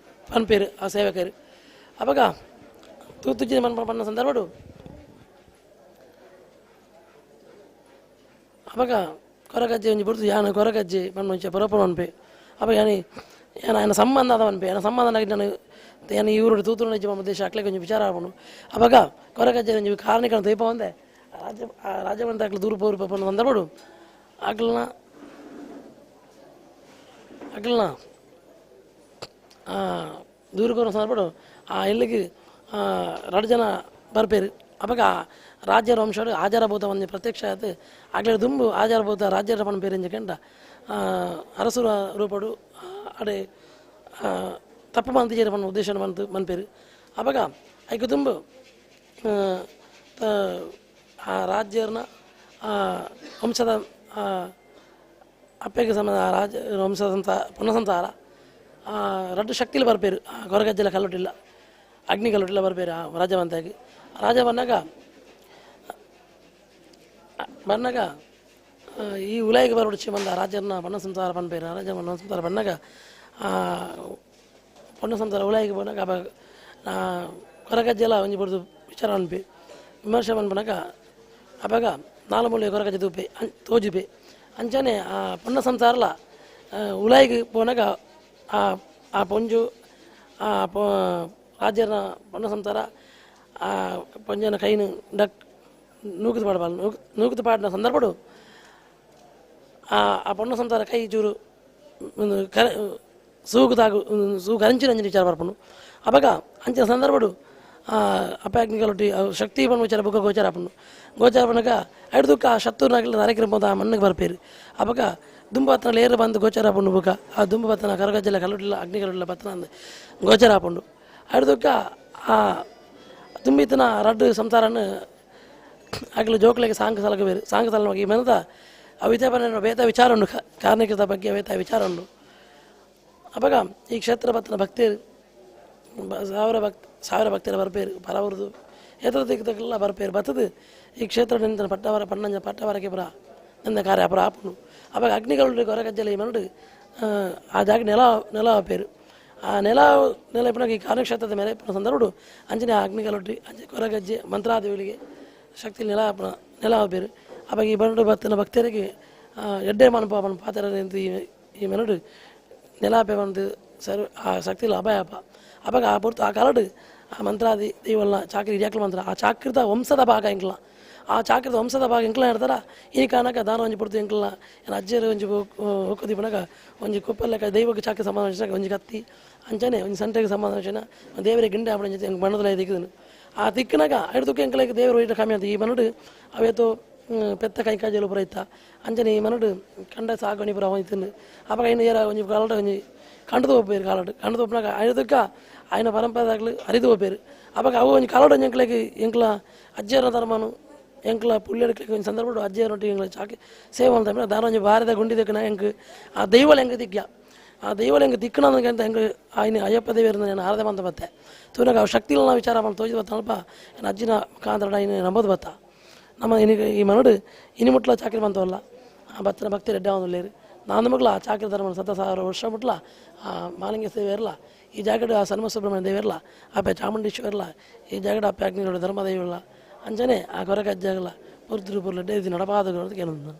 ಪನ್ಪೇರು ಆ ಸೇವಕರು ಅವಾಗ ತೂತುಜ್ಜಿ ಪನ್ಪ ಪನ್ನ ಸಂದರ್ಭಡು ಅವಾಗ ಕೊರಗಜ್ಜೆ ಒಂಜಿ ಬುಡ್ದು ಯಾನು ಕೊರಗಜ್ಜೆ ಪನ್ಪಂಚ ಪರಪ ಪನ್ಪೆ ಅಪ್ಪ ಯಾನಿ ಯಾನ ఆయన ಸಂಬಂಧ ಅದ ಪನ್ಪೆ ఆయన ಸಂಬಂಧ ನಾನು ಯಾನು ಈ ಊರುಡು ತೂತುನ ಇಜ್ಜಿ ಪನ್ಪ ದೇಶ ಅಕ್ಲೆ కొంచెం ವಿಚಾರ ಆಪುಂಡು ಅವಾಗ ಕೊರಗಜ್ಜೆ ಒಂಜಿ ಕಾರಣಿಕನ ದೀಪ ಒಂದೆ ರಾಜ್ಯ ರಾಜವಂತ ಅಕ್ಲು ದೂರ ಪೋರು ಪನ್ನ ಸಂದರ್ಭಡು ಅಕ್ಲನ ಅಕ್ಲನ ದೂರ ಕೋರ ಸಂದರ್ಭಡು ಆ ಇಲ್ಲಿಗೆ ಎರಡು ಜನ ಬರ್ಪೇರು ಅವಾಗ ರಾಜ್ಯರ ವಂಶಡು ಆಚಾರಭೂತ ಒಂದು ಪ್ರತ್ಯಕ್ಷ ಆಯ್ತು ಆಗಲೇ ದುಂಬು ಆಚಾರಭೂತ ರಾಜ್ಯರ ಪಣ ಪೇರಿಂಜ ಕಂಡ ಅರಸುರ ರೂಪಡು ಅಡೆ ತಪ್ಪು ಮಂತಿಜೇರ ಪಣ ಉದ್ದೇಶ ಮಂತು ಮನ್ಪೇರು ಅವಾಗ ಐಕು ದುಂಬು ಆ ರಾಜ್ಯರ್ನ ವಂಶದ ಅಪ್ಪೆಗೆ ಸಂಬಂಧ ರಾಜ ವಂಶದ ಸಂಸಾರ ಪುನಃ ಸಂಸಾರ ರಡ್ಡು ಶಕ್ತಿಲಿ ಬರ್ಪೇರು ಕೊರಗಜ್ಜೆಲ್ಲ ಕಲ್ಲುಟ್ಟಿಲ್ಲ ಅಗ್ನಿ ಕಲ್ಲುಟ್ಟಿಲ್ಲ ಬರ್ಪೇರು ಆ ರಾಜವಂತಾಗಿ ರಾಜ ಬಂದಾಗ ಬಂದಾಗ ಈ ಉಲಾಯಿಗೆ ಬರಬಿಡ್ಚಿ ಬಂದ ರಾಜರನ್ನ ಬಣ್ಣ ಸಂಸಾರ ಪನ್ಪೇರು ರಾಜ ಬಣ್ಣ ಸಂಸಾರ ಬಂದಾಗ ಪೊಣ್ಣ ಸಂಸಾರ ಉಲಾಯಿಗೆ ಬಂದಾಗ ಅವಾಗ ಕೊರಗಜ್ಜೆಲ್ಲ ಒಂಜಿ ಬಡ್ದು ವಿಚಾರ ಅನ್ಪಿ ವಿಮರ್ಶೆ ಪನ್ಪನಾಗ ಅವಾಗ ನಾಲು ಮೂಲೆ ಕೊರಗಜ್ಜೆ ತೂಪೆ ತೋಜುಪೆ ಅಂಚನೆ ಆ ಪೊಣ್ಣ ಸಂಸಾರಲ ಉಲಾಯಿಗೆ ಪೋನಾಗ ಆ ಆ ಪೊಂಜು ಆ ಪೊ ರಾಜರನ್ನ ಪೊಣ್ಣ ಸಂಸಾರ ಆ ಪೊಂಜನ ಕೈನು ಡಕ್ ನೂಕುದು ಪಾಡಬಾರ್ದು ನೂಕುದು ಪಾಡಿನ ಸಂದರ್ಭಡು ಆ ಆ ಪೊಣ್ಣ ಸಂಸಾರ ಕೈ ಚೂರು ಕರ ಸೂಗು ತಾಗು ಸೂಗು ಕರಂಚಿನ ಅಂಚಿನ ವಿಚಾರ ಬರ್ಪುಂಡು ಅವಾಗ ಅಂಚಿನ ಸಂದರ್ಭಡು ಅಪ್ಪಾಗ್ನಿಗಳೊಟ್ಟಿ ಶಕ್ತಿ ಪಣ್ಣ ವಿಚಾರ ಬುಕ್ಕ ಗೋಚಾರ ಆಪುಂಡು ಗೋಚಾರ ಪಣ್ಣಗ ಐಡ್ದುಕ್ಕ ಆ ಶತ್ರುನಾಗಲಿ ನರಕಿರ ಆ ಮಣ್ಣಿಗೆ ಬರ್ಪೇರು ಅವಾಗ ದುಂಬ ಬತ್ತನ ಲೇರು ಬಂದು ಗೋಚಾರ ಆಪುಂಡು ಬುಕ್ಕ ಆ ದುಂಬ ಬತ್ತನ ಕರಗಜ್ಜಲ ಕಲ್ಲುಟ್ಟಿಲ್ಲ ಅಗ್ನಿಗಲುಟ್ಟಿಲ್ಲ ಬತ್ತನ ಅಂದು ಗೋಚಾರ ಆಪುಂಡು ಐಡ್ದುಕ್ಕ ಆ ತುಂಬಿತನ ರಡ್ಡು ಸಂಸಾರನ್ನು ಆಗಲು ಜೋಕ್ಲೆಗೆ ಸಾಂಗ್ ಸಲಗ ಬೇರೆ ಸಾಂಗ್ ಸಲವಾಗಿ ಮೆನದ ಅವಿತೇಪನ ಬೇತ ವಿಚಾರ ಉಂಡು ಕಾರ್ಣಿಕದ ಬಗ್ಗೆ ಬೇತ ವಿಚಾರ ಉಂಡು ಅವಾಗ ಈ ಕ್ಷೇತ್ರ ಬತ್ತನ ಭಕ್ತಿಯರು ಸಾವಿರ ಭಕ್ತಿಯರ ಬರ್ಪೇರು ಪರವರದು ಏತರ ದಿಕ್ಕದಕ್ಕೆಲ್ಲ ಬರ್ಪೇರು ಬತ್ತದು ಈ ಕ್ಷೇತ್ರ ನಿಂತ ಪಟ್ಟವರ ಪಣ್ಣಂಜ ಪಟ್ಟವರಕ್ಕೆ ಪುರ ನಿಂದ ಕಾರ್ಯ ಅಪರ ಆಪುಂಡು ಅವಾಗ ಅಗ್ನಿಗಳು ಕೊರಗಜ್ಜಲ ಈ ಮನುಡು ಆ ಜಾಗ ನೆಲ ನೆಲ ಪೇರು ಆ ನೆಲ ನೆಲ ಇಪ್ಪನಾಗ ಈ ಕಾರ್ಯಕ್ಷೇತ್ರದ ಮೇಲೆ ಇಪ್ಪನ ಸಂದರ್ಭಡು ಅಂಚನೆ ಆ ಅಗ್ನಿಗಲೊಟ್ಟಿ ಅಂಚೆ ಕೊರಗಜ್ಜೆ ಮಂತ್ರಾದೇವಿಗೆ ಶಕ್ತಿ ನೆಲ ನೆಲ ಬೇರು ಅವಾಗ ಈ ಬಂಡು ಬತ್ತಿನ ಭಕ್ತರಿಗೆ ಎಡ್ಡೆ ಮನಪ ಪನ ಪಾತ್ರ ಈ ಮೆನಡು ನೆಲಾಪೆ ಬಂದು ಸರ್ ಆ ಶಕ್ತಿಲ ಅಭಯಪ್ಪ ಅವಾಗ ಆ ಪೊರ್ತು ಆ ಕಾಲಡು ಆ ಮಂತ್ರಾದಿ ದೈವಲ್ಲ ಚಾಕ್ರಿ ಹಿರಿಯಾಕ್ಲ ಮಂತ್ರ ಆ ಚಾಕ್ರಿದ ವಂಶದ ಭಾಗ ಎಂಕ್ಲ ಆ ಚಾಕ್ರಿದ ವಂಶದ ಭಾಗ ಎಂಕ್ಲ ಹೇಳ್ತಾರ ಈ ಕಾರಣಕ್ಕೆ ದಾನ ಒಂಜಿ ಪುಡ್ತು ಎಂಕ್ಲ ಏನು ಅಜ್ಜರು ಒಂಜಿ ಹೊಕ್ಕುದೀಪನಾಗ ಒಂಜಿ ಕುಪ್ಪಲ್ಲಕ ದೈವಕ್ಕೆ ಚಾಕ್ರಿ ಸಂಬಂಧ ಒಂಜಿ ಕತ್ತಿ ಅಂಚನೆ ಒಂಜಿ ಸಂಟೆಗೆ ಸಂಬಂಧ ದೇವರಿಗೆ ಗಿಂಡೆ ಆಪಣ ಜೊತೆ ಎಂಕ್ ಬಣ್ಣದಲ್ಲ ದಿಕ್ಕದನು ಆ ದಿಕ್ಕನಾಗ ಐಡ್ದುಕ್ಕೆ ಎಂಕ್ಲಕ್ಕೆ ದೇವರು ಇಟ್ಟ ಕಮ್ಮಿ ಅಂತ ಈ ಮನಡು ಅವೇತೋ ಪೆತ್ತ ಕೈ ಕಾಜಲು ಪುರ ಇತ್ತ ಅಂಚನೆ ಈ ಮನಡು ಕಂಡ ಸಾಗಣಿ ಪುರ ಅವನು ಅವಾಗ ಇನ್ನು ಏರ ಒಂಜಿ ಕಾಲಟ ಒಂಜಿ ಕಂಡದು ಒಪ್ಪೇರು ಕಾಲಡು ಕಂಡದು ಒಪ್ಪನಾಗ ಐದಕ್ಕ ఆయన ಪರಂಪರೆದಾಗಲು ಅರಿದು ಒಪ್ಪೇರು ಅವಾಗ ಅವು ಒಂಜಿ ಕಾಲಡು ಒಂಜಿ ಎಂಕ್ಲೆಗ್ ಎಂಕ್ಲ ಅಜ್ಜಿಯರ ಧರ್ಮನು ಎಂಕ್ಲ ಪುಳ್ಳೆಡ್ಕ್ಲೆಗ್ ಒಂಜಿ ಸಂದರ್ಭ ಅಜ್ಜಿಯರೊಟ್ಟಿಗೆ ಎಂಕ್ಲ ಚಾಕಿ ಸೇವೆ ಅಂತ ದಾನ ಒಂಜಿ ಬಾರದ ಗುಂಡಿ ದಕ್ಕನ ಎಂಕ್ ಆ ದೈವಲ ಎಂಕ್ ದಿಗ್ಯ ಆ ದೈವಲ ಎಂಕ್ ದಿಕ್ಕನ ಅಂತ ಎಂಕ್ ఆయన ಅಯ್ಯಪ್ಪ ದೇವರು ನಾನು ಆರಾಧನೆ ಅಂತ ಬತ್ತೆ ತೂನಾಗ ಅವು ಶಕ್ತಿ ಇಲ್ಲ ವಿಚಾರ ಮಾಡಿ ತೋಜಿದ ಬತ್ತಲ್ಪ ನನ್ನ ಅಜ್ಜಿನ ಮುಖಾಂತರ ಇನ್ನು ನಂಬೋದು ಬತ್ತ ನಮ್ಮ ಇನಿ ಈ ಮನಡು ಇನಿ ಮುಟ್ಲ ಚಾಕ್ರಿ ಬಂತವಲ್ಲ ಆ ಬತ್ತನ ಭಕ್ತಿ ರೆಡ್ಡ ಒಂದುಲ್ಲೇರು ನಾನು ಮಗ್ಲ ಆ ಚಾಕ್ರಿ ಧರ್ಮ ಸತ ಸಾವಿರ ವರ್ಷ ಮುಟ್ಲ ಆ ಮಾಲಿಂಗ ಸೇವೆ ಇರಲ್ಲ ಈ ಜಾಗಡ್ ಆ ಸನ್ಮ ಸುಬ್ರಹ್ಮಣ್ಯ ದೇವಿರಲ್ಲ ಆಪೆ ಚಾಮುಂಡೇಶ್ವರಲ್ಲ ಈ ಜಾಗಡ್ ಆಪೆ ಅಗ್ನಿಗೌಡ ಧರ್ಮದೇವಿಲ್ಲ ಅಂಚನೆ ಆ ಕೊರಗಜ್ಜಾಗಲ ಪುರ್ತುರು ಪುರ್ಲ ಡೇದಿ ನಡಪಾದಗಳು ಅಂತ ಕೇಳೋದು.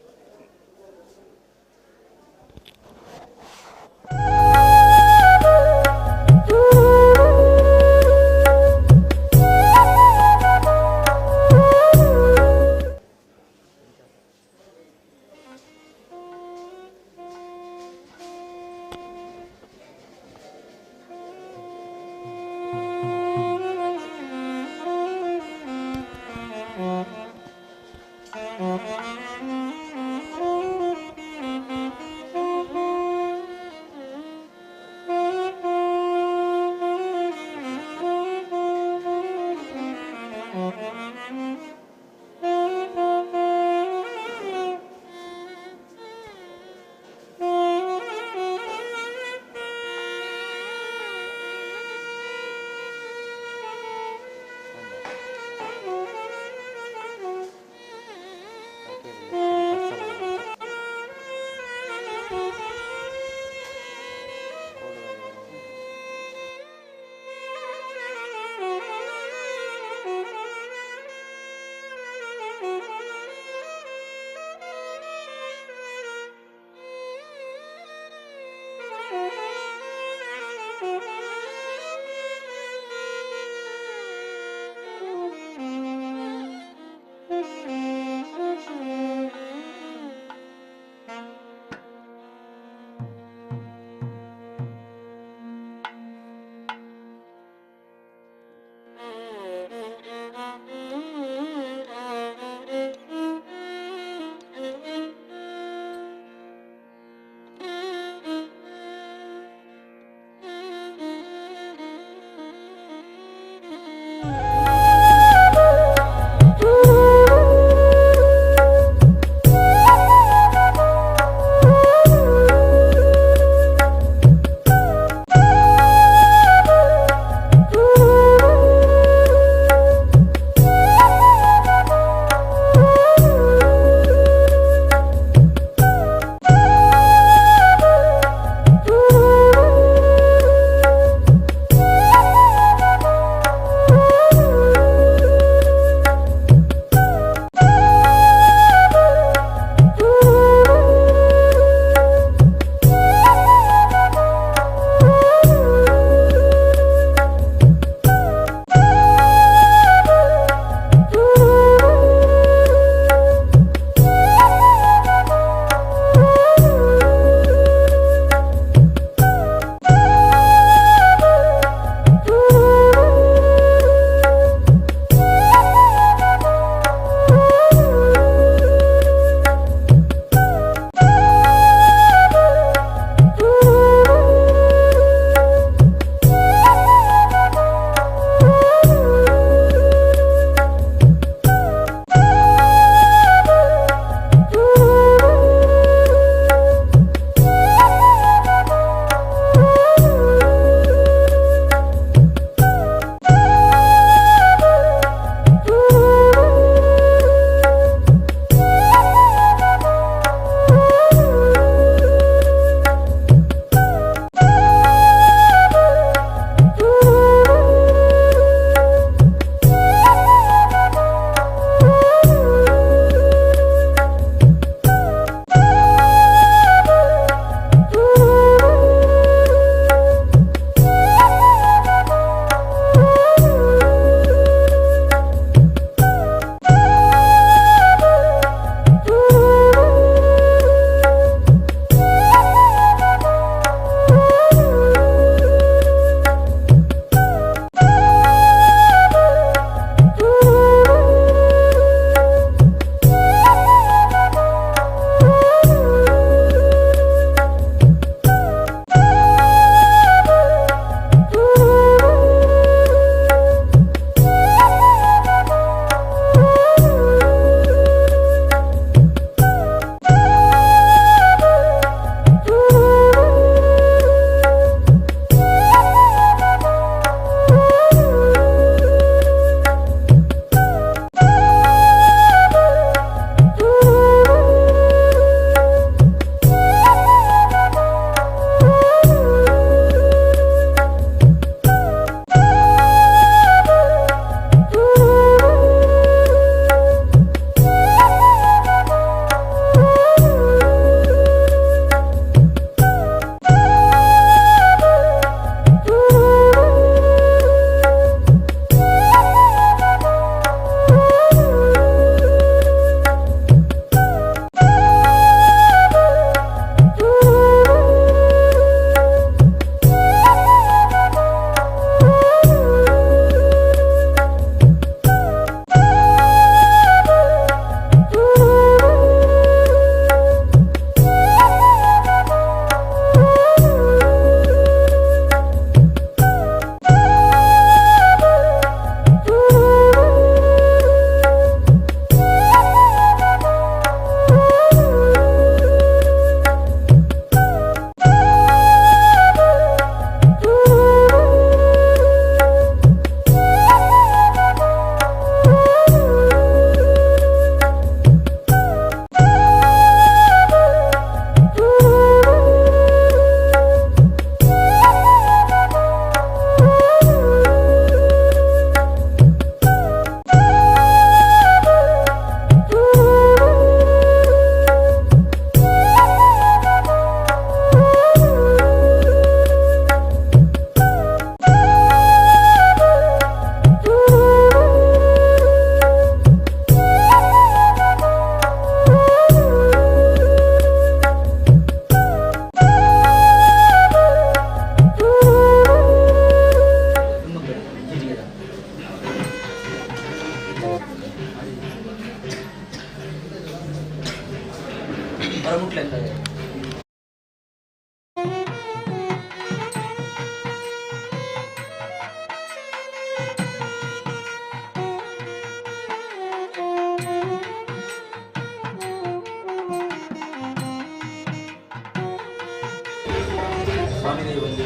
ಸ್ವಾಮಿ ಒಂದು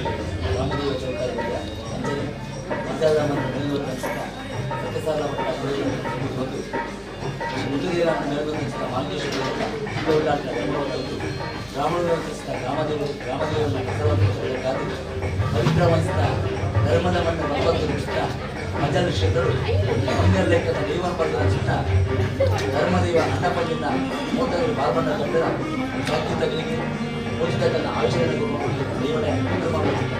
ರಾಮದೇವ ಚೌಕಾರಿ ಅಂಚನೆ ಮಂತ್ರಾಲಯ ಮೇಲ್ನೋರು ಸತ್ಯಸಾರ ಮಠ ಬಂದು ಮುದ್ದುಗೇರ ಮೇಲ್ನೋರು ಮಾಲ್ಕೇಶ್ವರ ಬ್ರಾಹ್ಮಣರು ಗ್ರಾಮದೇವ ಗ್ರಾಮದೇವನ ಹೆಸರನ್ನು ಪವಿತ್ರವಹಿಸಿದ ಧರ್ಮದ ಮಣ್ಣು ಭಗವಂತ ಮಜಲ ಕ್ಷೇತ್ರರು ಪುಣ್ಯ ಲೆಕ್ಕದ ದೈವ ಪಡೆದ ಚಿನ್ನ ಧರ್ಮದೇವ ಅನ್ನಪಂಡಿನ ಮೋಟರು ಬಾರ್ಬಣ್ಣ ಕಂಡರ ಭಕ್ತಿ ತಗಲಿಗೆ ಪೂಜಿತಕ್ಕಂಥ ಆಶೀರ್ವಾದ ದೇವರ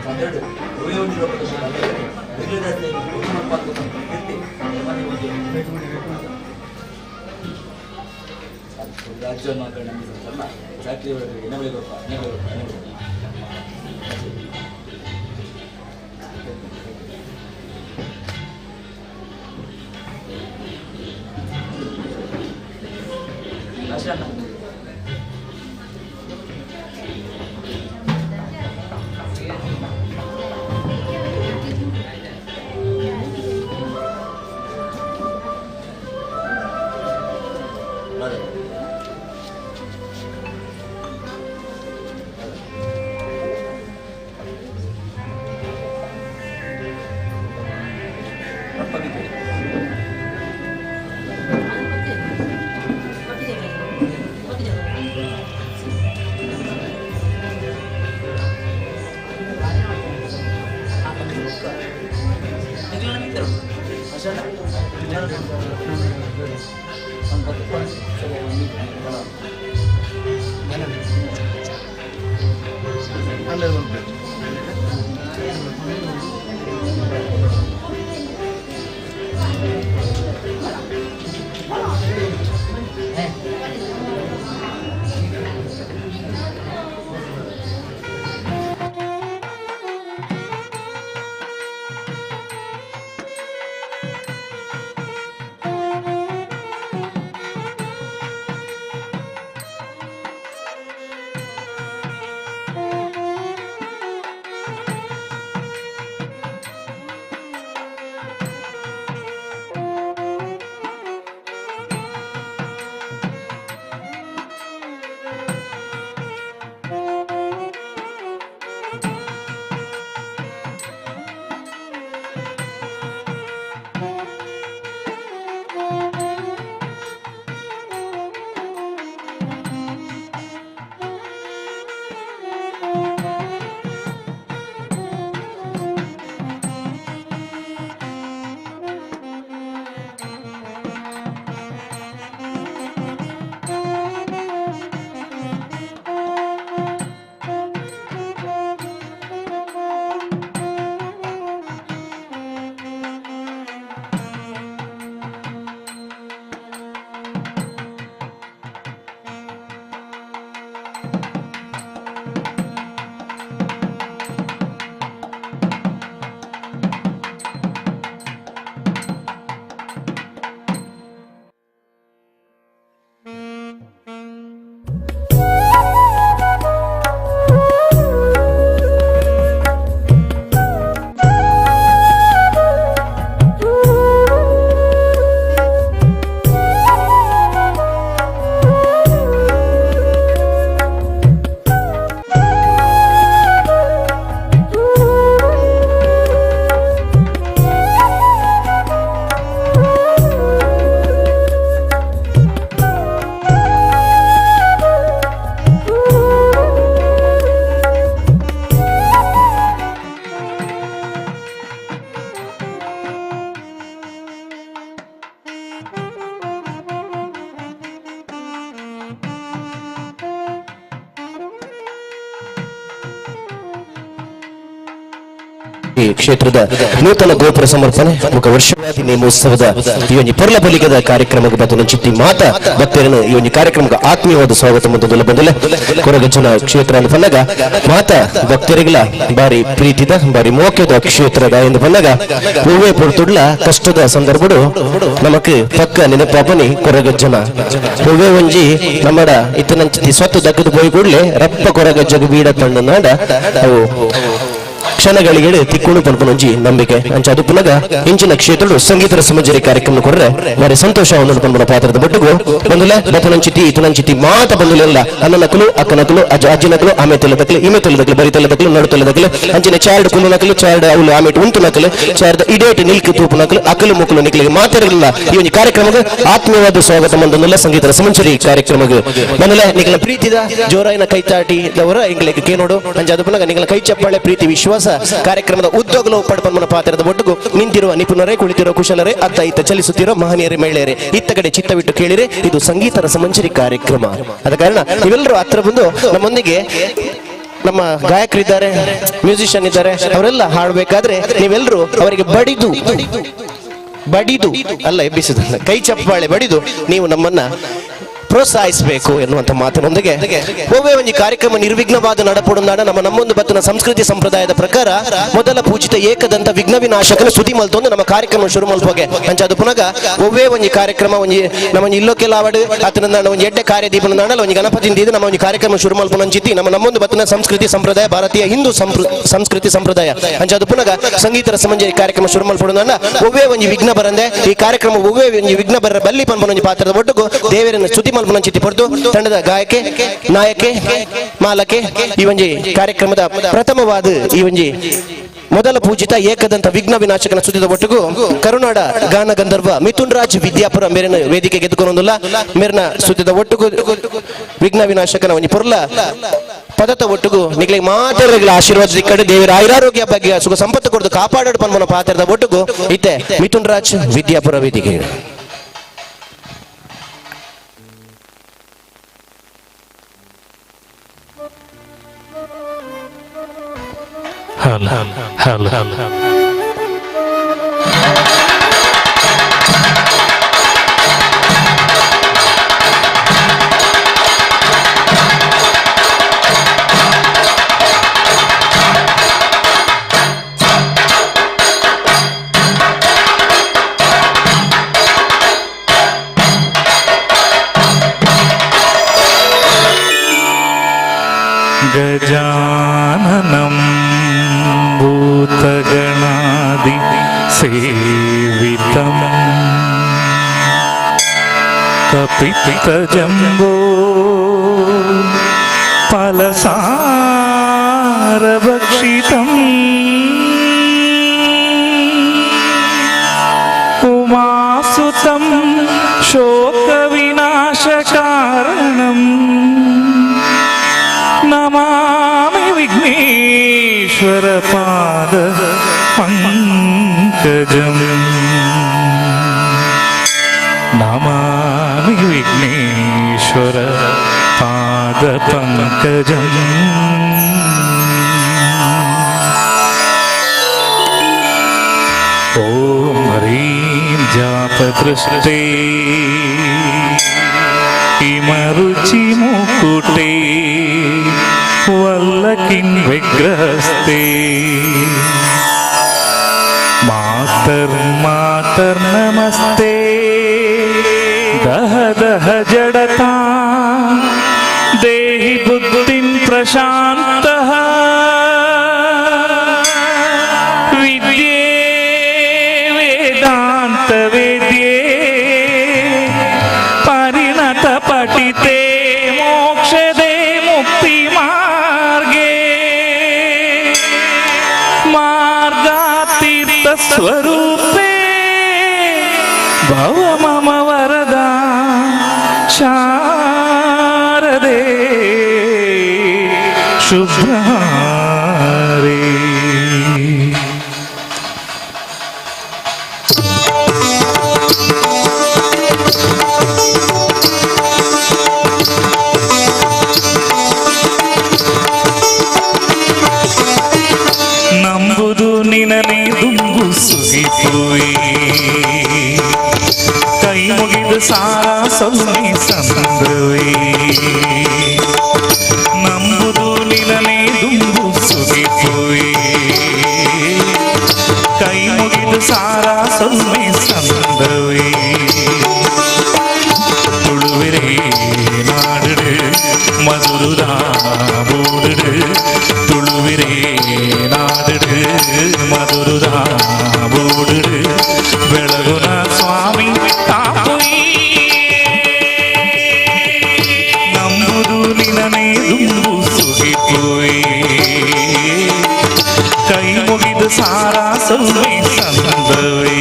ಹನ್ನೆರಡು ರಾಜ್ಯ ನಂಬಿಸಲ್ಲ ಚಾಕ್ರಿಯವರಿಗೆ ಎನಬೆಗೊಪ್ಪ ಎನಬೆಗೊಪ್ಪ ಎನಬೆಗೊಪ್ಪ ಅಷ್ಟೇ. ಈ ಕ್ಷೇತ್ರದ ನೂತನ ಗೋಪುರ ಸಮರ್ಪಣೆ ಮುಖ ವರ್ಷವಾದಿ ನೇಮೋತ್ಸವದ ಈ ಒಂದು ಪೊರ್ಲ ಬಲಿಗದ ಕಾರ್ಯಕ್ರಮಕ್ಕೆ ಬತ್ತನ ಚಿತ್ತಿ ಮಾತ ಭಕ್ತರನ್ನು ಈ ಒಂದು ಕಾರ್ಯಕ್ರಮಕ್ಕೆ ಆತ್ಮೀಯವಾದ ಸ್ವಾಗತ ಮತ್ತು ಬಂದಲೆ ಕೊರಗಜ್ಜನ ಕ್ಷೇತ್ರ ಅಂತ ಬಂದಾಗ ಮಾತ ಭಕ್ತರಿಗಳ ಬಾರಿ ಪ್ರೀತಿದ ಬಾರಿ ಮೋಕ್ಯದ ಕ್ಷೇತ್ರದ ಎಂದು ಬಂದಾಗ ಹೂವೇ ಪೊರ್ತುಡ್ಲ ಕಷ್ಟದ ಸಂದರ್ಭಡು ನಮಕ್ ಪಕ್ಕ ನೆನಪಾಪನಿ ಕೊರಗಜ್ಜನ ಹೂವೇ ಒಂಜಿ ನಮ್ಮಡ ಇತ್ತನಂಚಿತಿ ಸ್ವತ್ತು ದಕ್ಕದ ಪೋಯಿ ಕೂಡಲೇ ರಪ್ಪ ಕೊರಗಜ್ಜಗ ಬೀಡ ತಂಡ ನಾಡ ಅವು ಕ್ಷಣಗಳಿಗೆ ತಿಕ್ಕುಣು ಪನ್ಪುನೊಂಜಿ ನಂಬಿಕೆ. ಅಂಚ ಅದು ಪುನಗ ಇಂಚಿನ ಕ್ಷೇತ್ರಡು ಸಂಗೀತ ರಸಮಂಜರಿ ಕಾರ್ಯಕ್ರಮ ಕೊಡ್ರೆ ಬಾರಿ ಸಂತೋಷ ಒಂದು ಪನ್ಪುನ ಪಾತ್ರದ ಬೊಟ್ಟುಗು ಬಂದುಲೆ ಬತನಂಚಿತಿ ಇತನಂಚಿತಿ ಮಾತ ಬಂದುಲೆಲ್ಲ ಅಣ್ಣನಕಲು ಅಕ್ಕನಕಲು ಅಜ್ಜ ಅಜ್ಜಿನಕಲು ಆಮೆ ತೆಲ್ಲದಕಲು ಇಮೆ ತೆಲ್ಲದಕಲು ಬರಿ ತೆಲ್ಲದಕಲು ನಡು ತೆಲ್ಲದಕಲು ಅಂಚಿನ ಚಾರ್ಡ್ ಕುಲ್ಲುನಕಲು ಚಾರ್ಡ್ ಅವಳು ಆಮೇಟ್ ಉಂತು ನಕಲು ಚಾರ್ದ ಇಡೇಟ್ ನಿಲ್ಕು ತೂಪು ನಕಲು ಅಕಲು ಮುಕಲು ನಿಕಲಿಗೆ ಮಾತಿರಲಿಲ್ಲ. ಈ ಒಂದು ಕಾರ್ಯಕ್ರಮಕ್ಕೆ ಆತ್ಮೀಯವಾದ ಸ್ವಾಗತ ಮಂದೊಂದುಲ್ಲ ಸಂಗೀತ ರಸಮಂಜರಿ ಕಾರ್ಯಕ್ರಮಕ್ಕೆ ಬಂದುಲೆ ನಿಕಲ ಪ್ರೀತಿದ ಜೋರಾಯಿನ ಕೈತಾಟಿ ದವರ ಇಂಗ್ಲಿಗೆ ಕೇನೋಡು ಅಂಚ ಅದು ಪುನಗ ನಿಕಲ ಕೈ ಚಪ್ಪಾಳೆ ಪ್ರೀತಿ ವಿಶ್ವಾಸ ಕಾರ್ಯಕ್ರಮದ ಉದ್ಯೋಗಲು ಪಡ್ಪನ್ಮನ ಪಾತ್ರದ ಒಟ್ಟಿಗೂ ನಿಂತಿರುವ ನಿಪುಣರೇ, ಕುಳಿತಿರುವ ಕುಶಲರೇ, ಅತ್ತ ಇತ್ತ ಚಲಿಸುತ್ತಿರೋ ಮಹನೀಯರೇ, ಮಹಿಳೆಯರೇ, ಇತ್ತ ಕಡೆ ಚಿತ್ತವಿಟ್ಟು ಕೇಳಿರಿ, ಇದು ಸಂಗೀತ ರಸಮಂಜರಿ ಕಾರ್ಯಕ್ರಮ. ಆದ ಕಾರಣ ನೀವೆಲ್ಲರೂ ಹತ್ರ ಬಂದು ನಮ್ಮೊಂದಿಗೆ ನಮ್ಮ ಗಾಯಕರಿದ್ದಾರೆ, ಮ್ಯೂಸಿಷಿಯನ್ ಇದ್ದಾರೆ, ಅವರೆಲ್ಲ ಹಾಡಬೇಕಾದ್ರೆ ನೀವೆಲ್ಲರೂ ಅವರಿಗೆ ಬಡಿದು ಬಡಿದು ಅಲ್ಲ ಎಬ್ಬಿಸಿದಲ್ಲ, ಕೈ ಚಪ್ಪಾಳೆ ಬಡಿದು ನೀವು ನಮ್ಮನ್ನ ಪ್ರೋತ್ಸಾಹಿಸಬೇಕು ಎನ್ನುವಂತ ಮಾತಿನೊಂದಿಗೆ ಒವ್ವೇ ಒಂದು ಕಾರ್ಯಕ್ರಮ ನಿರ್ವಿಘ್ನವಾದ ನಡಪಡುಂದಾಡ ನಮ್ಮ ನಮ್ಮೊಂದು ಬತ್ತನ ಸಂಸ್ಕೃತಿ ಸಂಪ್ರದಾಯದ ಪ್ರಕಾರ ಮೊದಲ ಪೂಜಿತ ಏಕದಂತ ವಿಘ್ನ ವಿನಾಶಕನ ಸುದಿ ಮಲ್ತೊಂದು ನಮ್ಮ ಕಾರ್ಯಕ್ರಮ ಶುರು ಮಲ್ಪೋಗೆ. ಅಂಚ ಅದು ಪುನಗ ಒವ್ವೇ ಒಂದು ಕಾರ್ಯಕ್ರಮ ಒಂಜಿ ನಮ್ಮ ಇಲ್ಲೋಕೆಲ್ಲ ಆವಡು ಅತನ ಒಂದು ಎಡ್ಡೆ ಕಾರ್ಯದೀಪನ ನಾಡಲ್ಲ ಒಂದು ಗಣಪತಿ ಇದು ನಮ್ಮ ಒಂದು ಕಾರ್ಯಕ್ರಮ ಶುರು ಮಲ್ಪನಂಚಿತ್ತಿ ನಮ್ಮ ನಮ್ಮೊಂದು ಬತ್ತನ ಸಂಸ್ಕೃತಿ ಸಂಪ್ರದಾಯ ಭಾರತೀಯ ಹಿಂದೂ ಸಂಸ್ಕೃತಿ ಸಂಪ್ರದಾಯ. ಅಂಚ ಅದು ಪುನಗ ಸಂಗೀತ ರಸಮಂಜರಿ ಕಾರ್ಯಕ್ರಮ ಶುರು ಮಲ್ಪಡುಂದಾಡ ಒವ್ವೇ ಒಂದು ವಿಘ್ನ ಬರಂದೆ ಈ ಕಾರ್ಯಕ್ರಮ ಒವ್ವೇ ಒಂದು ವಿಘ್ನ ಬರ ಬಲ್ಲಿ ಪನ್ಪನೊಂಜಿ ಪಾತ್ರದ ಒಟ್ಟುಗು ದೇವರನ್ನು ಸ್ತುತಿ ಮಲ್ಪನಂಚಿತಿ ಪೊರ್ತು ತಂಡದ ಗಾಯಕೆ, ನಾಯಕೆ, ಮಾಲಕೆ ಈ ಒಂಜಿ ಕಾರ್ಯಕ್ರಮದ ಪ್ರಥಮವಾದ ಈ ಒಂಜಿ ಮೊದಲ ಪೂಜಿತ ಏಕದಂತ ವಿಘ್ನ ವಿನಾಶಕನ ಸುದ್ದಿದ ಒಟ್ಟಿಗೂ ಕರುನಾಡ ಗಾನ ಗಂಧರ್ವ ಮಿಥುನ್ ರಾಜ್ ವಿದ್ಯಾಪುರ ಮೇರಿನ ವೇದಿಕೆ ಗೆದ್ದುಕೊಂಡೊಂದುಲ್ಲ ಮೇರಿನ ಸುದ್ದಿದ ಒಟ್ಟಿಗೂ ವಿಘ್ನ ವಿನಾಶಕನ ಒಂಜಿ ಪೊರ್ಲ ಪದತ ಒಟ್ಟಿಗೂ ನಿಗ್ಲಿಗೆ ಮಾತೆರಗಳ ಆಶೀರ್ವಾದ ಕಡೆ ದೇವರ ಆಯುರಾರೋಗ್ಯ ಬಗ್ಗೆ ಸುಖ ಸಂಪತ್ತು ಕೊಡ್ದು ಕಾಪಾಡೋಡು ಪನ್ಮನ ಪಾತ್ರದ ಒಟ್ಟಿಗೂ ಇತ್ತೆ ಮಿಥುನ್ ರಾಜ್ ವಿದ್ಯಾಪುರ ವೇದಿಕೆ. Hello, hello, hello. गजाननं भूतगणादि सेवितं कपित्तजम्बो फलसारभक्षितम् उमासुतं शोकविनाशकारणम् Namami विघ्नेश्वरपाद पङ्कजम् Namami Vighneshwar पादपङ्कजम्। ॐ ह्रीं जापदृष्टे हिमरुचिमुकुटे वल्लकिं विग्रहस्ते मातर्मातर्नमस्ते दह दह जडता देहि बुद्धिं प्रशान्तः विद्ये वेदान्तवेद्ये परिणतपठिते मोक्षदे मुक्तिमार्गे मार्गातीर्थस्वरूपे भव मम वरदा शारदे शुभ्रहारे। ನಂಬುದು ನಿನನೆ ದುಂಬು ಸುಗಿಪುವೆ ಕೈ ಮುಗಿದು ಸಾರಾ ಸೊನ್ನೆ ಸಂದ್ರುವೆ ನಂಬುದು ನಿನನೆ ದುಂಬು ಸುಗಿಪುವೆ ಕೈ ಮುಗಿದು ಸಾರಾ ಸೊನ್ನೆ ಸಂದ್ರುವೆ ತುಳುವಿರೇ ನಾಡುಡು ಮಧುರುದ ಬೋಡುಡು ತುಳುವಿರೇ ನಾಡುಡು ಮಧುರುದ ಬೂಡುಡು ಬೆಳಗುನ ಸ್ವಾಮಿ ಕಾಪುಯಿ ನಂಬುದು ನಿನನೇ ದುಂಬು ಸುಗಿಪುವೆ ಕೈ ಮುಗಿದು ಸಾರಾ ಸೊಲ್ವೆ ಸಂದವೇ.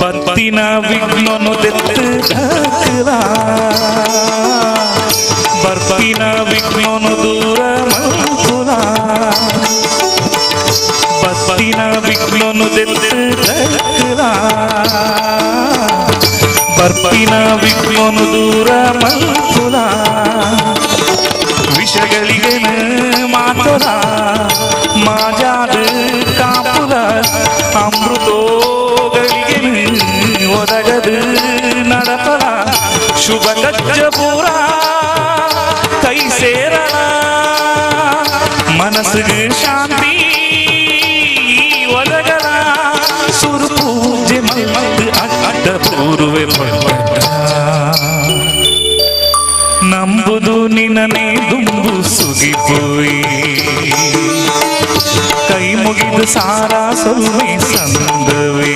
ಬತ್ತಿನ ವಿಘ್ನನು ದೆತ್ತು ಬರ್ಪಿನ ವಿಘ್ನನು ದೂರ ಮಲ್ಪುಲ ಬತ್ತಿನ ವಿಘ್ನನು ದೆತ್ತು ಬರ್ಪಿನ ವಿಘ್ನನು ದೂರ ಮಲ್ಪುಲ ವಿಷಗಳಿಗೆ ಮಾತುಲ ಮಾಜಾದ ಕಾಪುಲ ಅಮೃತೋಗಳಿಗೆ ಒದಗದು ನಡಪಲ ಶುಭ ಕಜ್ಜಪುರ ಕೈ ಸೇರಲ ಮನಸ್ಸಿಗೆ ಶಾಂತಿ ಒದಗಲ ಸುರು ಪೂಜೆ ಮಲ್ಮತ್ ಅಡ್ಡ ಪೂರ್ವೆ ನಂಬುದು ನಿನನೇ ದುಂಬು ಸುಗಿಪುವೆ ಕೈ ಮುಗಿದು ಸಾರಾ ಸೊಲ್ವೆ ಸಂದವೇ.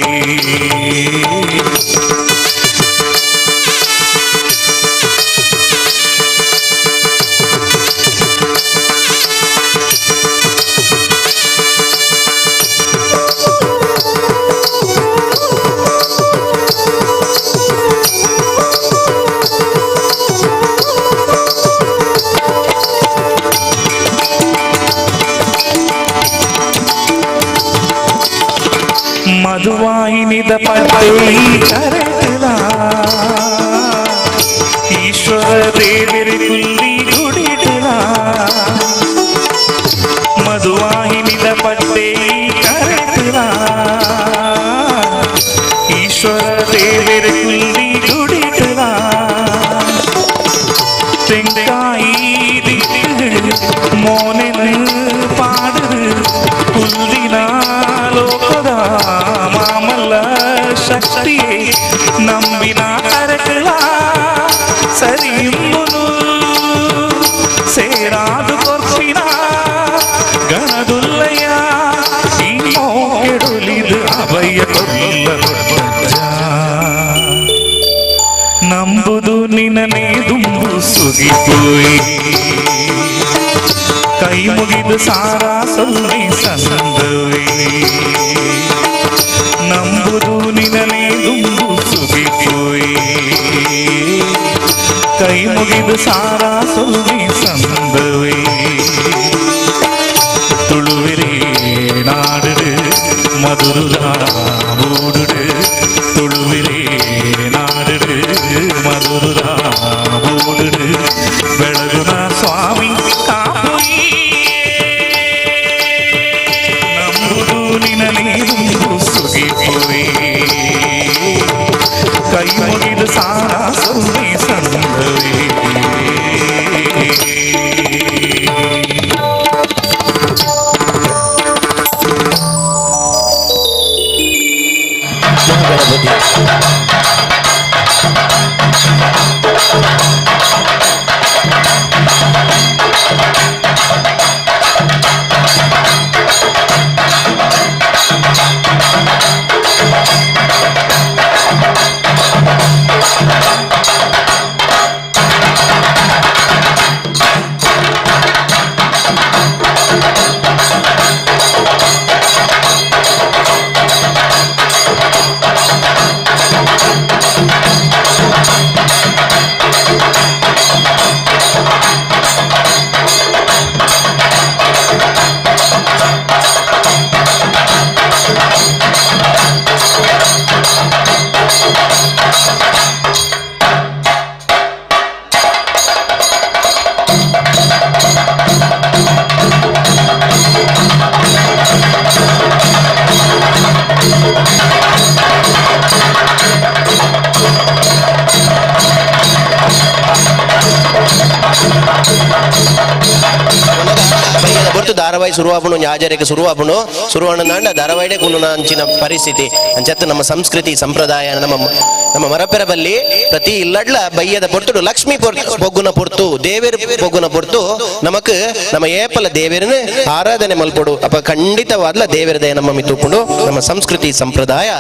ಮಧುವಾಹಿನಿದ ಪಟ್ಟೆ ಕರೆತಲ ಈಶ್ವರ ದೇವರಿ ಕುಲ್ಲಿ ಗುಡಿಡಲ ಮಧುವಾಹಿನಿದ ಪಟ್ಟೆ ಕರೆತಲ ಈಶ್ವರ ದೇವರಿ ಕುಲ್ಲಿ ಗುಡಿಡಲ ತೆಂಕಾಯಿ ಮೋನೆನು ಪಾಡುದು ಕುಲ್ಲಿನ ಲೋಕದ ಮಾಮಲ್ಲ ಶಕ್ತಿಯೇ ನಂಬಿನ ಕರಕಲ ಸರಿಯುಂಬುನು ಸೇರಾದು ಕೊರ್ಪಿನ ಗಣದುಲ್ಲಯ್ಯ ಈ ಮೋಕೆಡುಲಿದು ಅಭಯ ಕೊಲ್ಲ ನಂಬುದು ನಿನನೇ ದುಂಬು ಸುಗಿಪುವೆ ಕೈ ಮುಗಿದು ಸಾರಾ ಸೊಲ್ವೆ ಸಂದವೇ. ನಂಬುದು ನಿನನೇ ದುಂಬು ಸುಗಿಪುವೆ ಕೈ ಮುಗಿದು ಸಾರಾ ಸೊಲ್ವೆ ಸಂದವೇ. ತುಳುವಿರೇ ನಾಡುಡು ಮಧುರುದ ಬೂಡುಡು ತುಳುವಿರೇ ನಾಡುಡು ಮಧುರುದ ಬೂಡುಡು ಬೆಳಗುನ ಸ್ವಾಮಿ ಕಾಪುಯಿ ನಂಬುದು ನಿನನೇ ದುಂಬು ಸುಗಿಪುವೆ ಕೈ ಮುಗಿದು ಸಾರಾ ಸೊಲ್ವೆ ಸಂದವೇ. ಧಾರಾವಾಹಿ ಶುರುವಾಪುಂಡು, ಒಂಜಿ ಆಜಾರಕ್ಕೆ ಶುರುವಾಪುಂಡು. ಶುರುವಾಣಂದಾಂಡ ಧಾರಾವಾಹಿಡೆ ಕುಲ್ಲುನ ಅಂಚಿನ ಪರಿಸ್ಥಿತಿ. ಅಂಚತ್ತು ನಮ್ಮ ಸಂಸ್ಕೃತಿ ಸಂಪ್ರದಾಯ ನಮ್ಮ ನಮ್ಮ ಮರಪೆರ ಬಲ್ಲಿ ಪ್ರತಿ ಇಲ್ಲಡ್ಲ ಬಯ್ಯದ ಪೊರ್ತುಡು ಲಕ್ಷ್ಮೀ ಪೊಗ್ಗುನ ಪೊರ್ತು, ದೇವೇರು ಪೊಗ್ಗುನ ಪೊರ್ತು ನಮಕ್ ನಮ್ಮ ಏಪಲ ದೇವೇರನ ಆರಾಧನೆ ಮಲ್ಪೊಡು. ಅಪ್ಪ ಖಂಡಿತವಾದ್ಲ ದೇವೇರ ದಯ ನಮ್ಮ ಮಿತ್ತುಕೊಂಡು ನಮ್ಮ ಸಂಸ್ಕೃತಿ ಸಂಪ್ರದಾಯ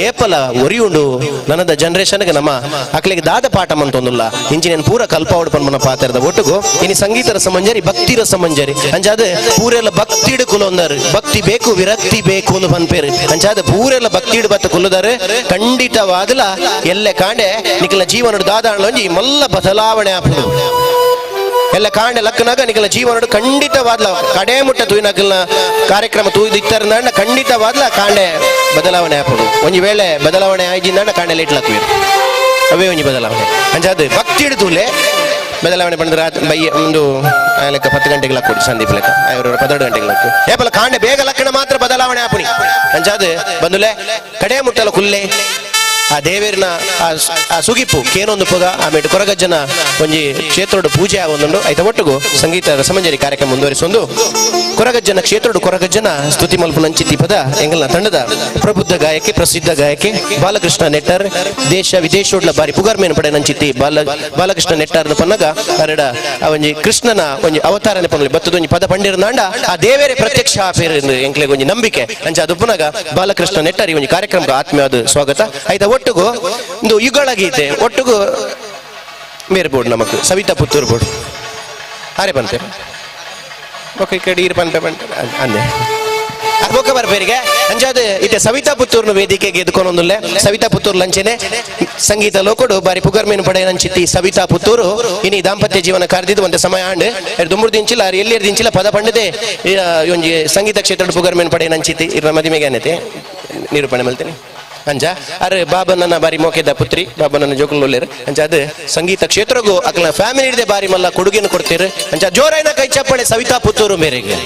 ಏಪಲ ಒರಿಯುಂಡು. ನನದ ಜನರೇಷನ್ಗೆ ನಮ್ಮ ಅಕ್ಲಿಗೆ ದಾದ ಪಾಠ ಮಂತೊಂದುಲ್ಲ ಇಂಚಿನ ಪೂರ ಕಲ್ಪಾವಡು ಪನ್ಮನ ಪಾತ್ರದ ಒಟ್ಟುಗು ಇನಿ ಸಂಗೀತ ರಸಮಂಜರಿ ಭಕ್ತಿ ರಸಮಂಜರಿ ಅಂಚಾದ ಪೂರೆಲ್ಲ ಭಕ್ತಿಡು ಕುಲೊಂದರು. ಭಕ್ತಿ ಬೇಕು ವಿರಕ್ತಿ ಬೇಕು ಅಂದು ಪನ್ಪೇರು. ಅಂಚಾದ ಪೂರೆಲ್ಲ ಭಕ್ತಿಡು ಬತ್ತ ಕುಲ್ಲುದಾರು ಖಂಡಿತವಾದಲ ಎಲ್ಲೆ ಕಾಂಡೆ ನಿಖಲ ಜೀವನಡು ದಾದಾಣಲೊಂಜಿ ಮಲ್ಲ ಬದಲಾವಣೆ ಆಪುಂಡು. ಎಲ್ಲ ಕಾಂಡೆ ಲಕ್ಕನಾಗ ನಿಖಲ ಜೀವನಡು ಖಂಡಿತವಾದ್ಲ ಕಡೆ ಮುಟ್ಟ ತೂಯಿನಕಲ್ನ ಕಾರ್ಯಕ್ರಮ ತೂಯ್ದು ಇತ್ತರಂದಾಂಡ ಖಂಡಿತವಾದ್ಲ ಕಾಂಡೆ ಬದಲಾವಣೆ ಆಪುಂಡು. ಒಂಜಿ ವೇಳೆ ಬದಲಾವಣೆ ಆಯ್ಜಿಂದಾಂಡ ಕಾಂಡೆ ಲೇಟ್ ಲಕ್ಕುವೆ ಅವೇ ಒಂಜಿ ಬದಲಾವಣೆ. ಅಂಚಾದ ಭಕ್ತಿ ತೂಲೆ ಬದಲಾವಣೆ ಬಂದ್ರೆ ರಾತ್ರಿ ಬಯ್ಯ ಒಂದು ಲೆಕ್ಕ 10 ಗಂಟೆಗೆ ಲಕ್ಕೊಡು ಸಂದೀಪ್ ಲೆಕ್ಕ ಅವರು 12 ಗಂಟೆಗೆ ಲಕ್ಕು ಏಪಲ ಕಾಂಡೆ ಬೇಗ ಲಕ್ಕಣ ಮಾತ್ರ ಬದಲಾವಣೆ ಆಪುಣಿ. ಅಂಚಾದ ಬಂದುಲೆ ಕಡೆ ಮುಟ್ಟಲ ಕುಲ್ಲೆ ಆ ದೇವೇರಿನ ಆ ಸುಗಿಪು ಕೇನೊಂದು ಪೊಗ ಆಮೇಲೆ ಕೊರಗಜ್ಜನ ಒಂಜಿ ಕ್ಷೇತ್ರಡು ಪೂಜೆ ಆವೊಂದುಂಡು. ಐತ ಒಟ್ಟುಗು ಸಂಗೀತ ರಸಮಂಜರಿ ಕಾರ್ಯಕ್ರಮ ಮುಂದುವರಿಸೊಂದು ಕೊರಗಜ್ಜನ ಕ್ಷೇತ್ರಡು ಕೊರಗಜ್ಜನ ಸ್ತುತಿ ಮಲ್ಪುನಂಚಿತಿ ಪದ ಎಂಗಲ್ನ ತಂಡದ ಪ್ರಬುದ್ಧ ಗಾಯಕಿ ಪ್ರಸಿದ್ಧ ಗಾಯಕಿ ಬಾಲಕೃಷ್ಣ ನೆಟ್ಟರ್ ದೇಶ ವಿದೇಶೋಡ್ಲ ಬಾರಿ ಪುಗರ್ಮೇನು ಪಡೆನಂಚಿತಿ ಬಾಲಕೃಷ್ಣ ನೆಟ್ಟರ್ನ ಪನ್ನಗ ಅರಡ ಆ ಒಂಜಿ ಕೃಷ್ಣನ ಒಂಜಿ ಅವತಾರನೆ ಪನ್ನಲಿ ಬತ್ತದ ಒಂಜಿ ಪದ ಪಂಡಿರನಾಂಡ ಆ ದೇವೇರೆ ಪ್ರತ್ಯಕ್ಷ ಆಪೇರು ಎಂಕ್ಲೆಗ್ ಒಂಜಿ ನಂಬಿಕೆ. ಅಂಚ ಅದು ಪುನಗ ಬಾಲಕೃಷ್ಣ ನೆಟ್ಟರ್ ಈ ಒಂಜಿ ಕಾರ್ಯಕ್ರಮಕ್ಕೆ ಆತ್ಮೀಯವಾದ ಸ್ವಾಗತ. ಐತ ಒಟ್ಟುಗು ಒಂದು ಯುಗಳ ಗೀತೆ ಒಟ್ಟುಗು ಮೇರೆ ಬೋರ್ಡ್ ನಮಕ್ ಸವಿತಾ ಪುತ್ತೂರು ಬೋರ್ಡ್ ಅರೆ ಬಂತೆ ಓಕೆ ಕಡೆ ಈರು ಪಂಪೆ ಪಂಪೆ ಅಂದೆ ಬೊಕ್ಕ ಬರ್ಪೇರಿಗೆ ಅಂಚಾದ ಇತ್ತೆ ಸವಿತಾ ಪುತ್ತೂರ್ನ ವೇದಿಕೆಗೆ ಎದ್ಕೊಂಡೊಂದುಲ್ಲೆ ಸವಿತಾ ಪುತ್ತೂರು ಲಂಚನೆ ಸಂಗೀತ ಲೋಕಡು ಬಾರಿ ಪುಗರ್ಮೇನು ಪಡೆಯನಂಚಿತ್ತಿ ಸವಿತಾ ಪುತ್ತೂರು ಇನಿ ದಾಂಪತ್ಯ ಜೀವನ ಕಾರ್ದಿದ್ದು ಒಂದು ಸಮಯ ಆಂಡ್ ದುಂಬುರು ದಿಂಚಿಲ್ಲ ಎಲ್ಲಿ ದಿಂಚಿಲ್ಲ ಪದ ಪಂಡದೆ ಒಂಜಿ ಸಂಗೀತ ಕ್ಷೇತ್ರದ ಪುಗರ್ಮೇನು ಪಡೆಯನಂಚಿತ್ತಿ ಇರ ಮದಿಮೆಗೆ ಅನ್ನತೆ ನಿರೂಪಣೆ ಮಲ್ತೇನೆ. ಅಂಚ ಅರೆ ಬಾಬನನ್ನ ಬಾರಿ ಮೋಕೆದ ಪುತ್ರಿ ಬಾಬನನ್ನ ಜೋಕುಲ್ ಅಂಚ ಅದು ಸಂಗೀತ ಕ್ಷೇತ್ರಗೂ ಅಕ್ಲ ಫ್ಯಾಮಿಲಿ ಹಿಡಿದೆ ಬಾರಿ ಮಲ್ಲ ಕೊಡುಗೆಯನ್ನು ಕೊಡ್ತೀರಿ. ಅಂಚ ಜೋರಾಯ್ನ ಕೈ ಚಪ್ಪಾಳೆ ಸವಿತಾ ಪುತ್ತೂರು ಮೇರೆಗೆ.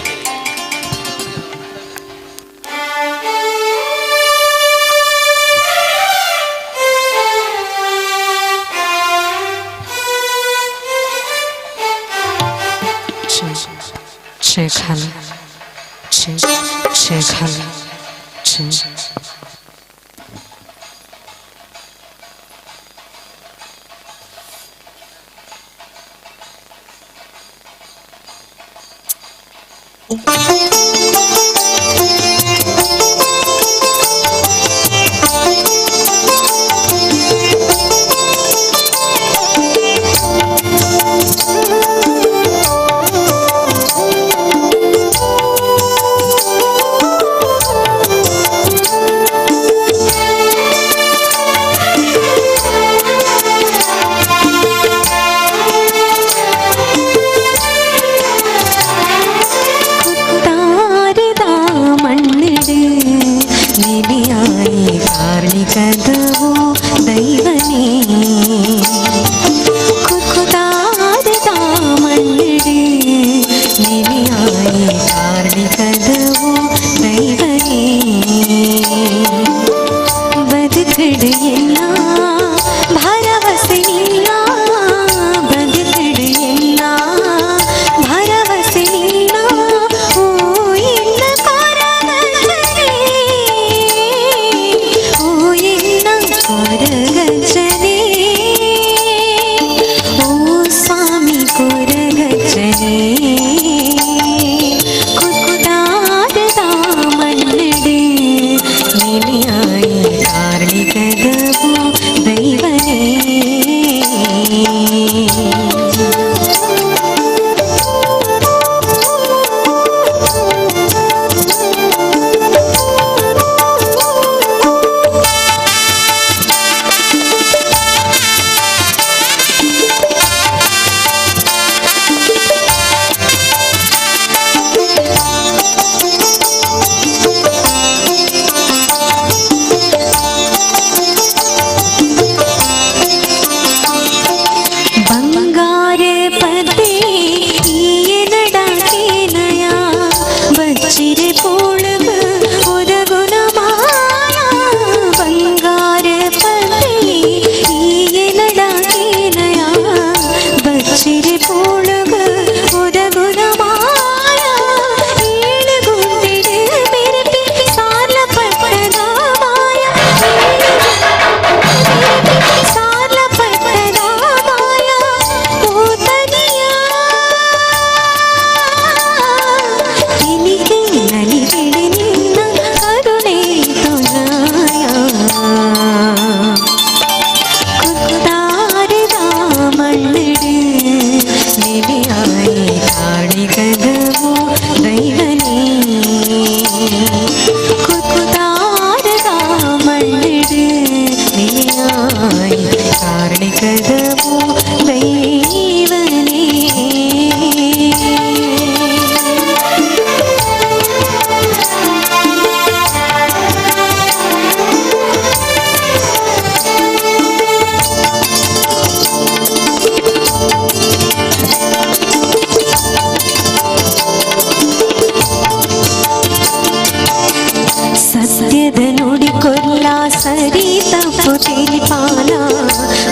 ಸರಿ ತಪ್ಪು ತಿಳಿಪಾಲ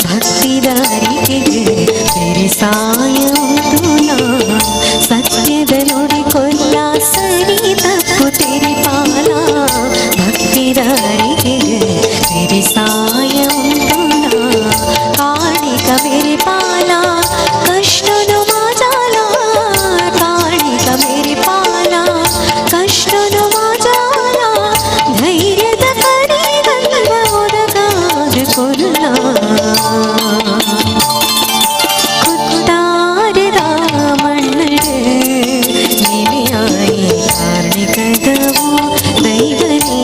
ಭಕ್ತಿದಾರಿಕೆಗೆ ಬೆರೆಸಾಯುತ್ತುಲ ಸತ್ಯದ ನುಡಿ ಕೊಲ್ಲ ಸರಿ ತಪ್ಪು ತಿಳಿಪಾಲ ಭಕ್ತಿದಾರಿಕೆಗೆ ಬೆರೆಸಾಯುತ್ತುಲ ಕಾಣಿಕ ಬೆರೆಪಾಲ ಕಷ್ಟನು ಮಾಜಾಲ ಕಾಣಿಕ ಬೆರೆಪಾಲ ಕಷ್ಟನು ಮಾಜಾಲ ಧೈರ್ಯದ ಕರಿಗಂಗ ಒದಗಾದ ಕೊಲ್ಲ ಕುತ್ತಾರದ ಮಣ್ಣಡೆ ನೆಲೆಯಾಯಿ ಕಾರ್ಣಿಕದವು ದೈವನೇ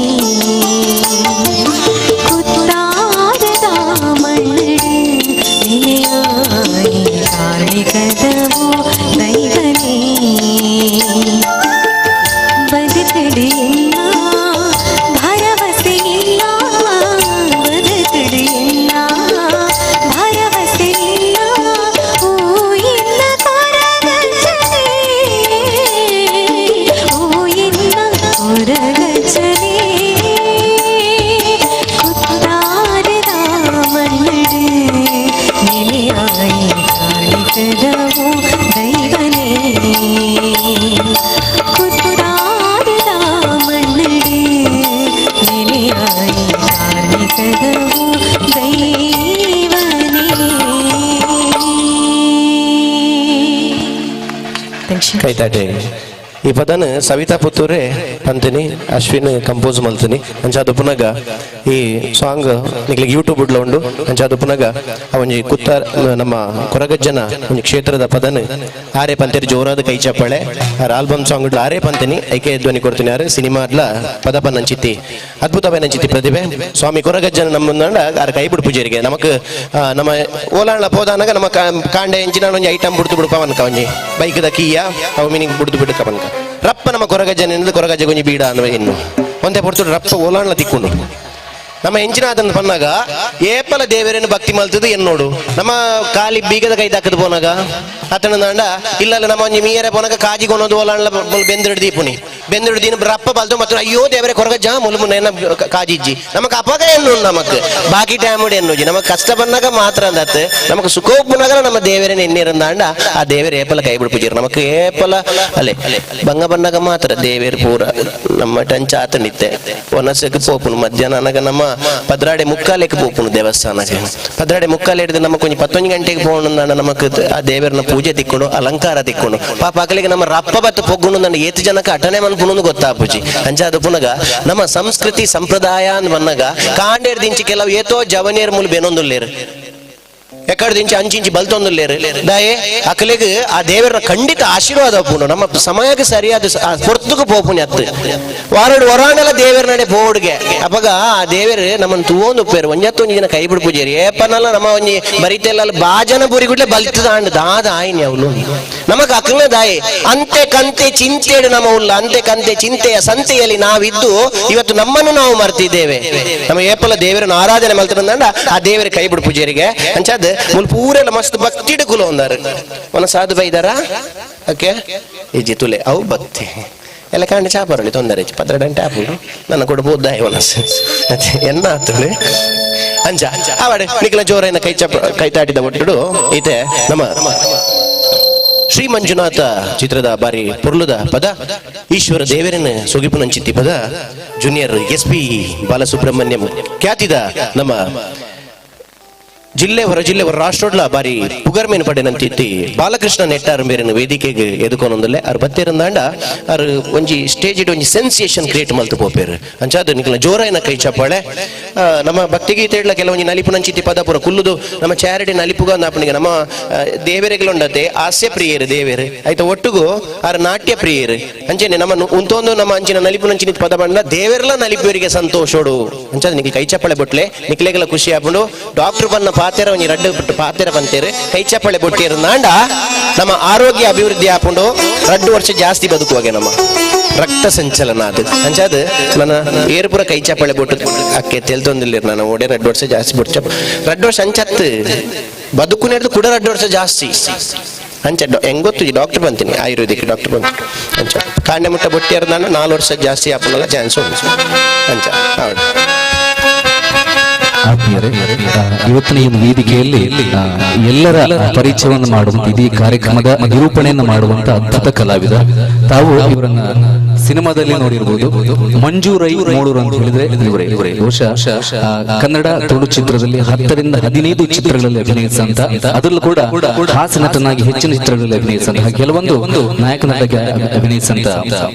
ಕುತ್ತಾರದ ಮಣ್ಣಡೆ ನೆಲೆಯಾಯಿ ಕಾರ್ಣಿಕದವು ದೈವನೇ ಬದುಕಡೆಯಲ್ಲ ಭರವಸೆ ಇಲ್ಲ ಬದುಕಡೆಯಲ್ಲ ಭರವಸೆ ಇಲ್ಲ ಓ ಇಲ್ಲ ಕೊರಗಜ್ಜನೆ ಓ ಇಲ್ಲ ಕೊರಗಜ್ಜನೆ ಕುತ್ತಾರದ ಮಣ್ಣಡೆ ನೆಲೆಯಾಯಿ ಕಾಣಿಕದವು ದೈವನೇ ಕುತ್ತಾರದ ಮಣ್ಣಡೆ ನೆಲೆಯಾಯಿ ಕಾರ್ಣಿಕದವು ದೈವನೇ. ಕೈತಾಟೆ ಈ ಪದನ ಸವಿತಾ ಪುತ್ತೂರೆ ಅಂತೀನಿ, ಅಶ್ವಿನ್ ಕಂಪೋಸ್ ಮಲ್ತೀನಿ. ಅಂಚಾದ ಪುನಗ ಈ ಸಾಂಗ್ ನಿಕ್ಲಿಗೆ ಯೂಟ್ಯೂಬ್ ಉಡ್ಲ ಉಂಡು. ಅಂಚಾದ ಪುನಗ ಒಂಜಿ ಕುತ್ತ ನಮ್ಮ ಕೊರಗಜ್ಜನ ಒಂಜಿ ಕ್ಷೇತ್ರದ ಪದನ ಆರೆ ಪಂತೇರಿ ಜೋರಾದ ಕೈ ಚಪ್ಪಾಳೆ. ಆರ್ ಆಲ್ಬಮ್ ಸಾಂಗ್ ಉಡ್ಲ ಆರೇ ಪಂತೀನಿ ಐಕೆ ಧ್ವನಿ ಕೊಡ್ತೀನಿ. ಆರೆ ಸಿನಿಮಾ ಅಡ್ಲ ಪದ ಪನ್ನಂಚಿತ್ತಿ ಅದ್ಭುತವಾದ ಪ್ರತಿಭೆ ಸ್ವಾಮಿ ಕೊರಗಜ್ಜನ ನಮ್ಮ ಆರ್ ಕೈ ಬಿಡು ಪೂಜಾರಿಗೆ ನಮಕ್ ನಮ್ಮ ಓಲಾಂಡ್ಲ ಪೋದಾನಾಗ ನಮ್ಮ ಕಾಂಡೆ ಎಂಚಿನ ಒಂಜಿ ಐಟಮ್ ಬಿಡ್ತು ಬಿಡು ಪವನ್ಕ ಒಂಜಿ ಬೈಕ್ದ ಕೀಯ ಅವು ಮೀನಿಂಗ್ ಬಿಡ್ತು ಬಿಡು ಕವನ್ಕ ರಪ್ಪ ನಮ್ಮ ಕೊರಗಜ್ಜನ ಎನ್ನದು ಕೊರಗಜ್ಜ ಗೊಂಜಿ ಬೀಡ ಅನ್ನುವ ಇನ್ನು ಒಂದೇ ಪೊರ್ತು ರಪ್ಪ ಓಲಾಂಡ್ಲ ತಿಕ್ಕೊಂಡು ನಮ್ಮ ಎಂಚಿನ ಅದನ್ನು ಪನ್ನಾಗ ಏಪಲ ದೇವರೇನು ಭಕ್ತಿ ಮಲ್ತದು ಎನ್ನೋಡು ನಮ್ಮ ಕಾಲಿ ಬೀಗದ ಕೈ ದಾಕದು ಪೋನಾಗ ಅತನ ನಾಂಡ ಇಲ್ಲ ನಮ್ಮ ಒಂಜಿ ಮೀಯರೆ ಪೋನಾಗ ಕಾಜಿ ಕೊನೋದು ಓಲಾಂಡ್ಲ ಬೆಂದಿಡು ದೀಪುನಿ ಬೆಂದಿಡು ದೀನ ರಪ್ಪ ಬಲ್ದು ಮತ್ತು ಅಯ್ಯೋ ದೇವರೇ ಕೊರಗಜ್ಜ ಮುಲು ಮುನ್ನ ಕಾಜಿಜ್ಜಿ ನಮಕ್ ಅಪಗ ಎನ್ನು ನಮಕ್ ಬಾಕಿ ಟೈಮ್ ಎನ್ನುಜಿ ನಮಕ್ ಕಷ್ಟ ಬಂದಾಗ ಮಾತ್ರ ಅಂದತ್ತು ನಮಕ್ ಸುಖ ಉಪ್ಪುನಾಗ ನಮ್ಮ ದೇವರೇನು ಎನ್ನಿರಂದಾಂಡ ಆ ದೇವರ ಏಪಲ ಕೈ ಬಿಡ್ಪುಜಿರು ನಮಕ್ ಏಪಲ ಅಲೆ ಬಂಗ ಬಂದಾಗ ಮಾತ್ರ ದೇವೇರ್ ಪೂರ ನಮ್ಮ ಟಂಚ ಆತನಿತ್ತೆ ಒನಸಕ್ಕೆ ಪೋಪುನು ಮಧ್ಯಾಹ್ನ ಅನಗ ನಮ್ಮ ಪದ್ರಾಡೆ ಮುಕ್ಕಾಲೆಕ್ ಪೋಪುನು ದೇವಸ್ಥಾನಕ್ಕೆ ಪದ್ರಾಡೆ ಮುಕ್ಕಾಲೆ ಹಿಡಿದು ನಮ್ಮ ಕೊಂಚ 11 ಗಂಟೆಗೆ ಪೋಣ ನಮಕ್ ಆ ದೇವರನ್ನ ಪೂಜೆ ತಿಕ್ಕೊಂಡು ಅಲಂಕಾರ ತಿಕ್ಕೊಂಡು ಪಾಪ ಅಕಲಿಗೆ ನಮ್ಮ ರಪ್ಪ ಬತ್ತು ಪೊಗ್ಗುನು ನನ್ನ ಏತು ಜನಕ್ಕೆ ಅಟನೆ ಮನ್ಪುನು ಗೊತ್ತಾಪುಜಿ ಅಂಚಾದ ಪುನಗ ನಮ್ಮ ಸಂಸ್ಕೃತಿ ಸಂಪ್ರದಾಯ ಅಂದ್ ಬನ್ನಗ ಕಾಂಡೇರ್ ದಿಂಚಿ ಕೆಲವು ಏತೋ ಜವನಿಯರ್ ಮೂಲ ಬೆನೊಂದುಲ್ಲೇರು ಎಕ್ಕಡ ದಿಂಚಿ ಅಂಚಿಂಚಿ ಬಲ್ತೊಂದುಲ್ಲೇರು ದಾಯೆ ಅಕಲಿಗೆ ಆ ದೇವರ ಖಂಡಿತ ಆಶೀರ್ವಾದ ಪುನು ನಮ್ಮ ಸಮಯಕ್ಕೆ ಸರಿಯಾದ ಪೊರ್ತುಕು ಪೋಪುನಿ ಅತ್ತು ವಾರಡು ಹೊರಾಂಡಲ ದೇವರ ನಡೆ ಬೋರ್ಡ್ಗೆ ಅಪಗ ಆ ದೇವರು ನಮ್ಮನ್ನು ತೂವೊಂದು ಉಪ್ಪೇರು ಒಂಜತ್ತೊಂಜಿ ದಿನ ಕೈ ಬಿಡು ಪೂಜೆರಿ ಏಪನಲ್ಲ ನಮ್ಮ ಒಂಜಿ ಬರಿತೆಲ್ಲ ಬಾಜನ ಬುರಿ ಗುಡ್ಲೆ ಬಲ್ತದ ಅಂಡ್ ದಾದ ಆಯ್ನಿ ಅವಳು ನಮಗ ಅಕಲ್ನ ದಾಯಿ ಅಂತೆ ಕಂತೆ ಚಿಂತೆಡು ನಮ್ಮ ಉಲ್ಲ ಅಂತೆ ಕಂತೆ ಚಿಂತೆಯ ಸಂತೆಯಲ್ಲಿ ನಾವಿದ್ದು ಇವತ್ತು ನಮ್ಮನ್ನು ನಾವು ಮರ್ತಿದ್ದೇವೆ ನಮ್ಮ ಏಪಲ ದೇವರನ್ನು ಆರಾಧನೆ ಮಲ್ತದಂಡ ಆ ದೇವರ ಕೈ ಬಿಡು ಪೂಜೆರಿಗೆ ಅಂಚಾದ ಮುಲ್ ಪೂರೆಲ್ಲ ಮಸ್ತ್ ಭಕ್ತಿಡು ಕುಲ ಒಂದಾರು ಒನ ಸಾಧು ಬೈದಾರ ಓಕೆ ಇಜ್ಜಿ ತುಲೆ ಅವು ಭಕ್ತಿ ಎಲ್ಲ ಕಾಂಡ ಚಾಪರಳಿ ತೊಂದರೆ ಪತ್ರಡಂಟೆ ಆಪುಂಡು ನನ್ನ ಕೊಡ್ಬೋದ ಒನಸ್ ಎನ್ನ ಆತುಂಡು ಅಂಚ ಆವಡೆ ನಿಖಲ ಜೋರೇನ ಕೈ ಚಪ ಕೈ ತಾಟಿದ ಒಟ್ಟುಡು ಈತೆ ನಮ್ಮ ಶ್ರೀ ಮಂಜುನಾಥ ಚಿತ್ರದ ಬಾರಿ ಪೊರ್ಲುದ ಪದ ಈಶ್ವರ ದೇವರನ ಸುಗಿಪುನಂಚಿತ್ತಿ ಪದ junior S P Balasubrahmanyam ಖ್ಯಾತಿದ ನಮ್ಮ ಜಿಲ್ಲೆ ಹೊರ ಜಿಲ್ಲೆ ಹೊರ ರಾಷ್ಟ್ರೋಡ್ಲ ಬಾರಿ ಪುಗರ್ಮೇನು ಪಡೆನಂತಿತ್ತಿ ಬಾಲಕೃಷ್ಣ ನೆಟ್ಟಾರ್ ಮೇರಿನ ವೇದಿಕೆಗೆ ಎದುಕೊನೊಂದಲ್ಲೇ ಅರ್ ಬತ್ತೇರಂದಾಂಡ ಅರ್ ಒಂಜಿ ಸ್ಟೇಜ್ ಇಡ್ ಒಂಜಿ ಸೆನ್ಸೇಷನ್ ಕ್ರಿಯೇಟ್ ಮಲ್ತು ಪೋಪೇರು ಅಂಚಾದ ನಿಖಲ ಜೋರಾಯಿನ ಕೈ ಚಪ್ಪಾಳೆ. ನಮ್ಮ ಭಕ್ತಿಗೀತೆ ಇಡ್ಲ ಕೆಲವೊಂಜಿ ನಲಿಪುನಂಚಿತ್ತಿ ಪದ ಪೂರ ಕುಲ್ಲುದು ನಮ್ಮ ಚಾರಿಟಿ ನಲಿಪುಗ ಅಂದಾಪನಿಗೆ ನಮ್ಮ ದೇವರೆಗಳುಂಡತೆ ಹಾಸ್ಯ ಪ್ರಿಯರು ದೇವೇರು ಆಯ್ತಾ ಒಟ್ಟುಗು ಆರ್ ನಾಟ್ಯ ಪ್ರಿಯರು ಅಂಚೆನೆ ನಮ್ಮ ಉಂತೊಂದು ನಮ್ಮ ಅಂಚಿನ ನಲಿಪುನಂಚಿನ ಪದ ಬಂಡ ದೇವರೆಲ್ಲ ನಲಿಪುವರಿಗೆ ಸಂತೋಷೋಡು ಅಂಚಾದ ನಿಖಲ್ ಕೈ ಚಪ್ಪಾಳೆ ಬೊಟ್ಲೆ ನಿಕ್ಲೆಗೆಲ್ಲ ಖುಷಿ ಆಪುಂಡು ಡಾಕ್ಟರ್ ಬನ್ನ ಪಾತೆರ ಒಂಜಿ ರಡ್ಡು ಪುಟ್ಟು ಪಾತೆರ ಬಂತೇರು ಕೈ ಚಪ್ಪಾಳೆ ಬೊಟ್ಟಿರು ನಾಂಡ ನಮ್ಮ ಆರೋಗ್ಯ ಅಭಿವೃದ್ಧಿ ಆಪುಂಡು ರಡ್ಡು ವರ್ಷ ಜಾಸ್ತಿ ಬದುಕುವಾಗೆ ನಮ್ಮ ರಕ್ತ ಸಂಚಲನ ಅದು ಅಂಚಾದ ನನ್ನ ಏರುಪುರ ಕೈ ಚಪ್ಪಾಳೆ ಬೊಟ್ಟು ಅಕ್ಕೆ ತೆಲ್ತೊಂದಿಲ್ಲ ನಾನು ಓಡೆ ರಡ್ಡು ವರ್ಷ ಜಾಸ್ತಿ ಬೊಟ್ಟು ರಡ್ಡು ವರ್ಷ ಅಂಚತ್ತು ಬದುಕು ನೆಡ್ದು ಕೂಡ ರಡ್ಡು ವರ್ಷ ಜಾಸ್ತಿ ಅಂಚ ಹೆಂಗ್ ಗೊತ್ತು ಡಾಕ್ಟರ್ ಬಂತೀನಿ ಆಯುರ್ವೇದಿಕ್ ಡಾಕ್ಟರ್ ಬಂತೀನಿ ಅಂಚ ಕಾಂಡೆ ಮುಟ್ಟ ಬೊಟ್ಟಿಯರ್ ನಾನು 4 ವರ್ಷ ಜಾಸ್ತಿ ಆಪುನಲ್ಲ ಚಾನ್ಸ್ ಉಂಟು ಅಂಚ ಹೌದು. ಆತ್ಮೀಯರೇ, ಇವತ್ತಿನ ಈ ವೇದಿಕೆಯಲ್ಲಿ ಎಲ್ಲರ ಪರಿಚಯವನ್ನು ಮಾಡುವಂತ, ಇಡೀ ಕಾರ್ಯಕ್ರಮದ ನಿರೂಪಣೆಯನ್ನು ಮಾಡುವಂತ ಅದ್ಭುತ ಕಲಾವಿದ. ತಾವು ಇವರನ್ನ ಸಿನಿಮಾದಲ್ಲಿ ನೋಡಿರ್ಬೋದು. ಮಂಜು ರೈ ಮೂಳೂರು ಅಂತ ಹೇಳಿದ್ರೆ ಇವರೇ. ಇವರೇ ಬಹುಶಃ ಕನ್ನಡ ತುಳು ಚಿತ್ರದಲ್ಲಿ 10 ರಿಂದ 15 ಚಿತ್ರಗಳಲ್ಲಿ ಅಭಿನಯಿಸಿದಂತ, ಅದರಲ್ಲೂ ಕೂಡ ಹಾಸ್ಯ ನಟನಾಗಿ ಹೆಚ್ಚಿನ ಚಿತ್ರಗಳಲ್ಲಿ ಅಭಿನಯಿಸಿದಂತಹ, ಕೆಲವೊಂದು ನಾಯಕ ನಟಗೆ ಅಭಿನಯಿಸಿದಂತ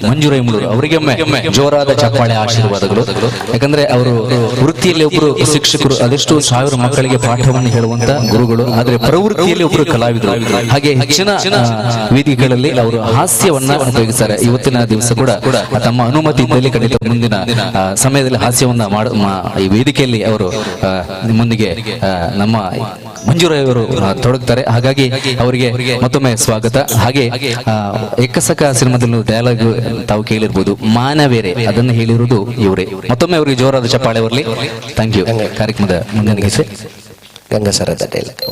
ಮಂಜು ರೈ ಮೂಳೂರು ಅವರಿಗೆ ಒಮ್ಮೆ ಜೋರಾದ ಚಪ್ಪಾಳೆ ಆಶೀರ್ವಾದಗಳು. ಯಾಕಂದ್ರೆ ಅವರು ವೃತ್ತಿಯಲ್ಲಿ ಒಬ್ಬರು ಶಿಕ್ಷಕರು, ಅದೆಷ್ಟು ಸಾವಿರ ಮಕ್ಕಳಿಗೆ ಪಾಠವನ್ನು ಹೇಳುವಂತ ಗುರುಗಳು, ಆದ್ರೆ ಪ್ರವೃತ್ತಿಯಲ್ಲಿ ಒಬ್ಬರು ಕಲಾವಿದರು. ಹಾಗೆ ಹೆಚ್ಚಿನ ವೇದಿಕೆಗಳಲ್ಲಿ ಅವರು ಹಾಸ್ಯವನ್ನ ಉಪಯೋಗಿಸ್ತಾರೆ. ಇವತ್ತಿನ ದಿವಸ ಕೂಡ ತಮ್ಮ ಅನುಮತಿ ಇದ್ದಲ್ಲಿ ಖಂಡಿತ ಮುಂದಿನ ಸಮಯದಲ್ಲಿ ಹಾಸ್ಯವನ್ನ ಈ ವೇದಿಕೆಯಲ್ಲಿ ಅವರು ನಿಮ್ಮೊಂದಿಗೆ ನಮ್ಮ ಮಂಜುರಾಯ್ ಅವರು ತೊಡಗ್ತಾರೆ. ಹಾಗಾಗಿ ಅವರಿಗೆ ಮತ್ತೊಮ್ಮೆ ಸ್ವಾಗತ. ಹಾಗೆ ಎಕ್ಕಸಕ ಸಿನಿಮಾದಲ್ಲಿ ಡೈಲಾಗ್ ತಾವು ಕೇಳಿರ್ಬೋದು, ಮಾನವೇರೆ, ಅದನ್ನು ಹೇಳಿರುವುದು ಇವರೇ. ಮತ್ತೊಮ್ಮೆ ಅವರಿಗೆ ಜೋರಾದ ಚಪ್ಪಾಳೆ ಬರಲಿ. Thank you. ಕಾರ್ಯಕ್ರಮದ ಮುಂದಿನ ಗೀತೆ ಗಂಗಸರದ ಡೈಲಾಗ್.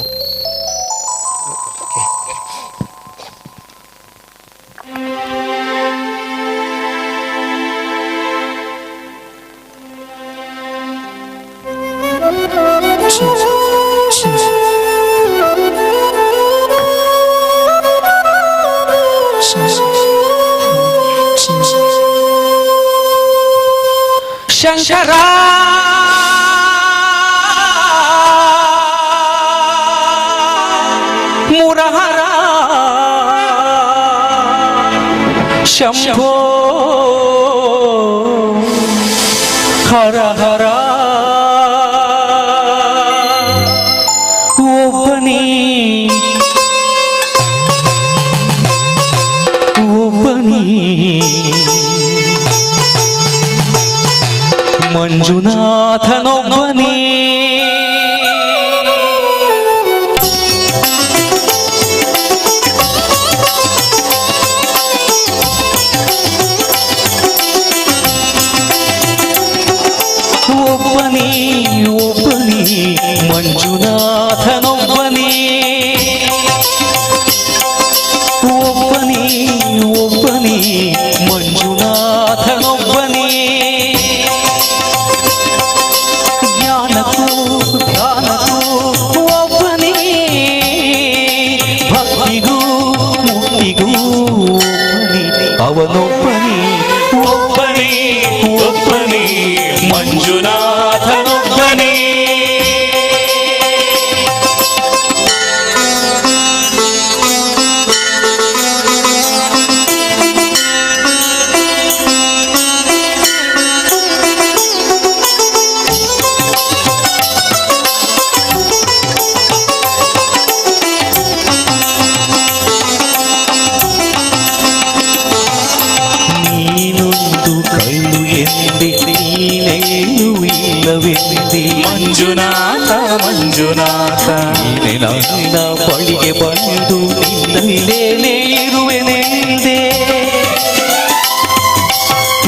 ಶಂಕರ ಮುರಹರ ಶಂಭೋ ಹರ ಹರ ಒಬ್ಬನೇ ಒಬ್ಬನೇ ಮಂಜುನಾಥನೊಬ್ಬನೇ ಒಬ್ಬನೇ ಒಬ್ಬನೇ ಮಂಜುನಾಥನೊಬ್ಬನೇ ಒಬ್ಬನೇ ಒಬ್ಬನೇ ಮಂಜುನಾಥನೊಬ್ಬನೇ ಜ್ಞಾನಕ್ಕೂ ಧ್ಯಾನಕ್ಕೂ ಒಬ್ಬನೇ ಭಕ್ತಿಗೂ ಮುಕ್ತಿಗೂ ಒಬ್ಬನೇ ಅವನೊಬ್ಬನೇ ಒಬ್ಬನೇ ಒಬ್ಬನೇ ಮಂಜುನಾಥನೊಬ್ಬನೇ. ನೀನೊಂದು ಕಳ್ಳು ಎಂದೆ ನೀನೇನು ಇಲ್ಲವೆಂದೆ ಮಂಜುನಾಥ ಮಂಜುನಾಥ ನೀನೆ ನನ್ನ ಬಳಿಗೆ ಬಂದು ನಿನ್ನಲ್ಲೇನೆ ಇರುವೆನೆಂದೆ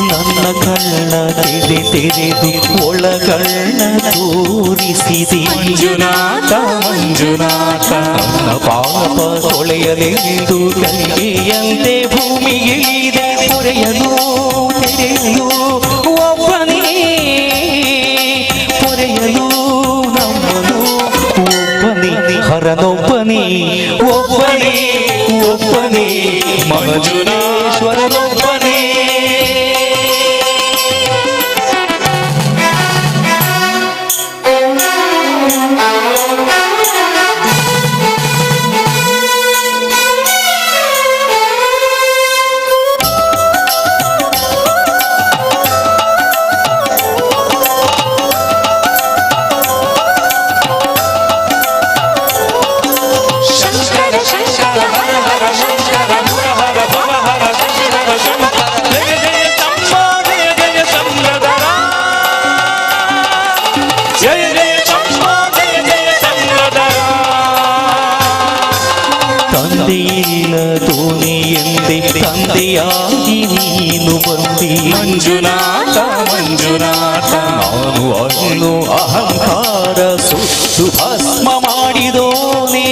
ನನ್ನ ಕಣ್ಣ ತೆರೆ ತೆರೆದು ಒಳಗಣ್ಣ ತೋರಿಸಿದೆ ಮಂಜುನಾಥ ಮಂಜುನಾಥ ನನ್ನ ಪಾಪ ತೊಳೆಯಲೆಂದು ಗಂಗೆಯಂತೆ ಭೂಮಿಗಿಳಿದೆ ಪೊರೆಯಲು ತೆರೆಯಲು ಒಬ್ಬನೇ ಪೊರೆಯಲು ನಮ್ಮನು ಒಬ್ಬನೇ ಹರನೊಬ್ಬನೇ ಒಬ್ಬನೇ ಒಬ್ಬನೇ ಮಂಜುನಾಥೇಶ್ವರನೊಬ್ಬನೇ. ಶಂಕರ ಶಂಕರ ಹರ ಹರ ಶಂಕರ ಮುರ ಹರ ಭವ ಹರ ಶಂಕರ ಶಂಕರ ಜಯ ಜಯ ಶಂಭೋ ಜಯ ಜಯ ಚಂದ್ರಧರ ಜಯ ಜಯ ಶಂಭೋ ಜಯ ಜಯ ಚಂದ್ರಧರ. ತಂದೆಯಿಲ್ಲ ದೋಣಿ ಎಂದೆ ತಂದೆಯಾಗಿ ನೀನು ಬಂದಿ ಮಂಜುನಾಥ ಮಂಜುನಾಥ ನಾನು ಅನ್ನು ಅಹಂಕಾರ ಸುಟ್ಟು ಭಸ್ಮ ಮಾಡಿದೋನೇ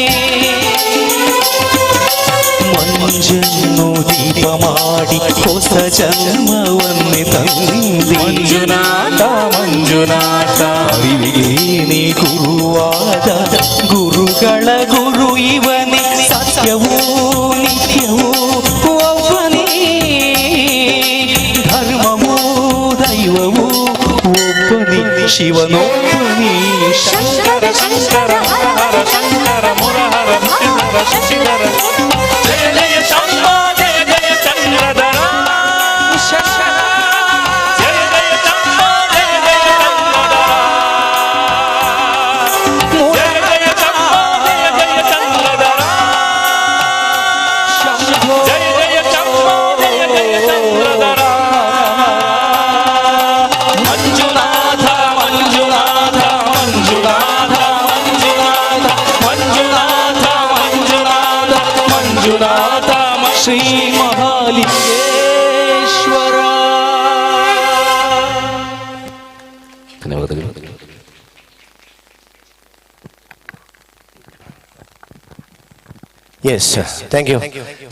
ಮಂಜನ್ನು ದೀಪ ಮಾಡಿ ಹೊಸ ಜನ್ಮವನ್ನೇ ತಂದೆ ಮಂಜುನಾಥ ಮಂಜುನಾಥ ಅರಿವಿಗೇನೆ ಗುರುವಾದ ಗುರುಗಳ ಗುರು ಇವನೇ, ಸತ್ಯವೂ ನಿತ್ಯವೂ ಒಬ್ಬನೇ, ಧರ್ಮವೂ ದೈವವೂ ಒಬ್ಬನೇ, ಶಿವನೊಬ್ಬನೇ. ಶಂಕರ ಶಂಕರ ಹರ ಹರ ಶಂಕರ ಮುರಹರ ಮುರಹರ ಶಶಿಧರ ಜಯ ಜಯ ಶಂಭೋ ಜಯ ಜಯ ಚಂದ್ರಧರ ಜಯ ಜಯ ಶಂಭೋ ಜಯ ಜಯ ಚಂದ್ರಧರ ಜಯ ಜಯ ಶಂಭೋ ಜಯ ಜಯ ಚಂದ್ರಧರ ಜಯ ಜಯ ಶಂಭೋ ಜಯ ಜಯ ಚಂದ್ರಧರ ಮಂಜುನಾಥ ಮಂಜುನಾಥ ಮಂಜುನಾಥ ಮಂಜುನಾಥ ಮಂಜುನಾಥ ಮಂಜುನಾಥ ಮಂಜುನಾಥ ಶ್ರೀ ಮಹಾಲಿಂಗೇಶ್ವರ. ಧನ್ಯವಾದಗಳು. Yes, thank you.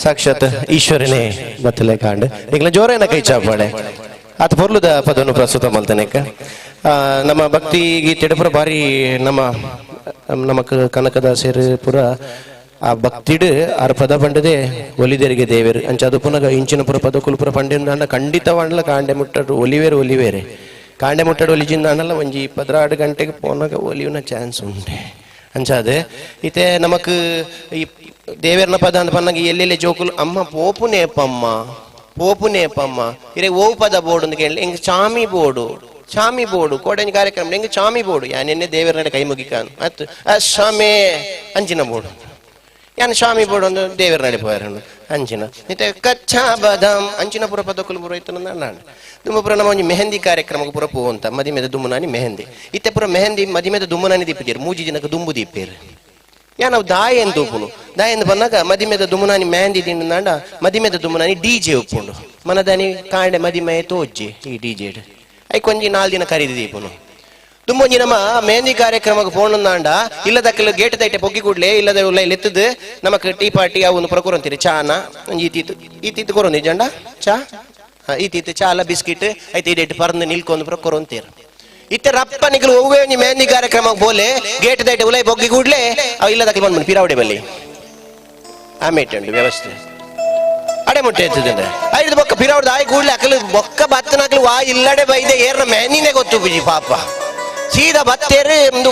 ಸಾಕ್ಷಾತ್ ಈಶ್ವರನೇ ಬತ್ತಲೆ ಕಾಂಡ್ ಈಗಲ ಜೋರೇನ ಕೈ ಚಾಪಾಡೆ ಆತ ಪೊರ್ಲುದ ಪದವನ್ನು ಪ್ರಸ್ತುತ ಮಲ್ತನೇಕ. ನಮ್ಮ ಭಕ್ತಿ ಗೀತೆ ಪೂರ ಭಾರಿ ನಮ್ಮ ನಮ್ಮ ಕನಕದಾಸರು ಪೂರ ಆ ಭಕ್ತಿಡು ಆರ್ ಪದ ಪಂಡದೆ ಒಲಿದೆರಿಗೆ ದೇವರು ಅಂಚ ಅದು ಪುನಗ ಇಂಚಿನ ಪುರ ಪದ ಕುಲ್ಪುರ ಪಂಡಿನ ಖಂಡಿತವಾಂಡ್ಲ ಕಾಂಡೆ ಮುಟ್ಟಡು ಒಲಿವೇರು ಒಲಿವೇರೆ ಕಾಂಡೆ ಮುಟ್ಟಡು ಒಲಿಜಿಂದ ಅಣ್ಣಲ್ಲ ಒಂಜಿ 12 ಗಂಟೆಗೆ ಪೋನಾಗ ಒಲಿಯುನ ಚಾನ್ಸ್ ಉಂಟೆ ಅಂಚಾದೆ. ಇತ್ತೆ ನಮಕ್ ಈ ದೇವೇರ್ನ ಪದ ಅಂತ ಪನ್ನಾಗ ಎಲ್ಲೆಲ್ಲಿ ಜೋಕುಲು ಅಮ್ಮ ಪೋಪು ನೇಪಮ್ಮ ಪೋಪು ನೇಪಮ್ಮ ಇರೆ ಓವು ಪದ ಬೋರ್ಡ್ ಅಂತ ಕೇಳಿ ಎಂಗ್ ಚಾಮಿ ಬೋರ್ಡು ಚಾಮಿ ಬೋರ್ಡು ಕೋಟೆಂಜ್ ಕಾರ್ಯಕ್ರಮ ಎಂಗ್ ಚಾಮಿ ಬೋರ್ಡು ಯಾನೆನ್ನೆ ದೇವೇರ್ನ ಕೈ ಮುಗಿಕಾನು ಅತ್ತು ಸ್ವಾಮಿ ಅಂಚಿನ ಬೋರ್ಡು ಯಾನ್ ಸ್ವಾಮಿ ಬೋರ್ಡು ಒಂದು ದೇವೇರ್ನ ನಡೆ ಪೋಯರನು ಅಂಚಿನ ಇತ್ತೆ ಕಚ್ಚಾ ಬದಾಮ್ ಅಂಚಿನ ಪುರ ಪದಕುಲು ಪುರ ಇತ್ತು ನಾನು ದುಮ್ಮ ಪುರ ನಮ್ಮ ಒಂಜಿ ಮೆಹಂದಿ ಕಾರ್ಯಕ್ರಮಕ್ಕೆ ಪುರ ಪೋವಂತ ಮದಿಮೆದ ದುಮ್ಮನಾನಿ ಮೆಹಂದಿ ಇತ್ತೆ ಪುರ ಮೆಹಂದಿ ಮದಿಮೆದ ದುಮ್ಮನಾನಿ ದೀಪಿದ್ದೀರು ಮೂಜಿ ದಿನಕ್ಕೆ ದುಂಬು ದೀಪೇರು ಯಾ ನಾವು ದಾಯೆಂದು ತೂಪುನು ದಾಯೆಂದು ಬಂದಾಗ ಮದಿಮೆದ ದುಮ್ಮನಾನಿ ಮೆಹಂದಿ ದಿಂಡ ಮದಿಮೆದ ದುಮ್ಮನಾನಿ ಡಿ ಜೆ ಉಪ್ಪುಂಡು ಮನದಾನಿ ಕಾಂಡೆ ಮದಿಮೆ ತೋಜ್ಜಿ ಈ ಡಿ ಜೆ ಐಕೊಂಜಿ 4 ದಿನ ಖರೀದಿ ದೀಪುನು ದುಮ್ಮೊಂಜಿ ನಮ್ಮ ಮೆಹಂದಿ ಕಾರ್ಯಕ್ರಮಕ್ಕೆ ಫೋನ್ ಅಂಡ ಇಲ್ಲದಕ್ಕೆಲ್ಲ ಗೇಟ್ ದೈಟೆ ಪೊಗ್ಗಿ ಕೂಡ್ಲೆ ಇಲ್ಲದ ಉಲ್ಲ ಎತ್ತದು ನಮಕ್ ಟೀ ಪಾರ್ಟಿ ಅವು ಒಂದು ಕೊರೊಂತೀರಿ ಚಾನ ಈತೀತು ಈತೀತು ಕೊರೊಂದಿ ಜಂಡ ಚಾ ಈತೀತು ಚಾಲ ಬಿಸ್ಕಿಟ್ ಐತೆ ಇಡೇಟ್ ಪರಂದು ನಿಲ್ಕೊಂಡು ಪುರ ಕೊರೊಂತೀರಿ ಇತ್ತೆ ರಪ್ಪ ನಿಕಲು ಒವ್ವೇ ಒಂಜಿ ಮೆಹಂದಿ ಕಾರ್ಯಕ್ರಮಕ್ಕೆ ಬೋಲೆ ಗೇಟ್ ದೈಟೆ ಉಲೈ ಬೊಗ್ಗಿ ಕೂಡ್ಲೆ ಅವು ಇಲ್ಲದಕ್ಕೆ ಬಂದ್ಬಿಡು ಪಿರಾವಡೆ ಬಲ್ಲಿ ಆಮೇಟೆ ಉಂಟು ವ್ಯವಸ್ಥೆ ಅಡೆ ಮುಟ್ಟೆ ಎತ್ತದಂದ್ರೆ ಐದು ಬೊಕ್ಕ ಪಿರಾವಡ್ದು ಆಯ್ ಕೂಡ್ಲೆ ಅಕಲು ಬೊಕ್ಕ ಬತ್ತನಾಕಲು ವಾ ಇಲ್ಲಡೆ ಬೈದೆ ಏರ್ನ ಮೆಹಂದಿನೇ ಗೊತ್ತು ಬುಜಿ ಪಾಪ ಸೀದಾ ಬತ್ತೇರು ಒಂದು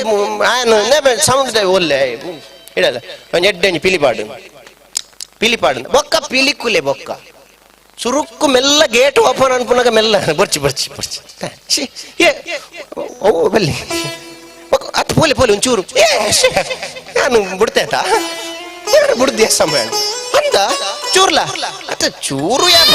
ಸೌಂಡ್ ಒಲ್ಲೆ ಇಡಲ್ಲ ಒಂಜಿ ಎಡ್ಡೆ ಒಂಜಿ ಪಿಲಿಪಾಡು ಪಿಲಿಪಾಡು ಬೊಕ್ಕ ಪಿಲಿಕುಲೆ ಬೊಕ್ಕ ಸುರುಕ್ಕು ಮೆಲ್ಲ ಗೇಟ್ ಓಪನ್ ಅನ್ಪುನಾಗ ಮೆಲ್ಲ ಬರ್ಚಿ ಬರ್ಚಿ ಬರ್ಚಿ ಏ ಓ ಬಲ್ಲಿ ಅತ್ ಪೋಲೆ ಪೋಲೆ ಒಂಚೂರು ಏ ನಾನು ಬಿಡ್ತೇತ ನಾನು ಬಿಡ್ದೆ ಸಮಯ ಅಂತ ಚೂರ್ಲ ಅತ್ತ ಚೂರು ಯಾಪ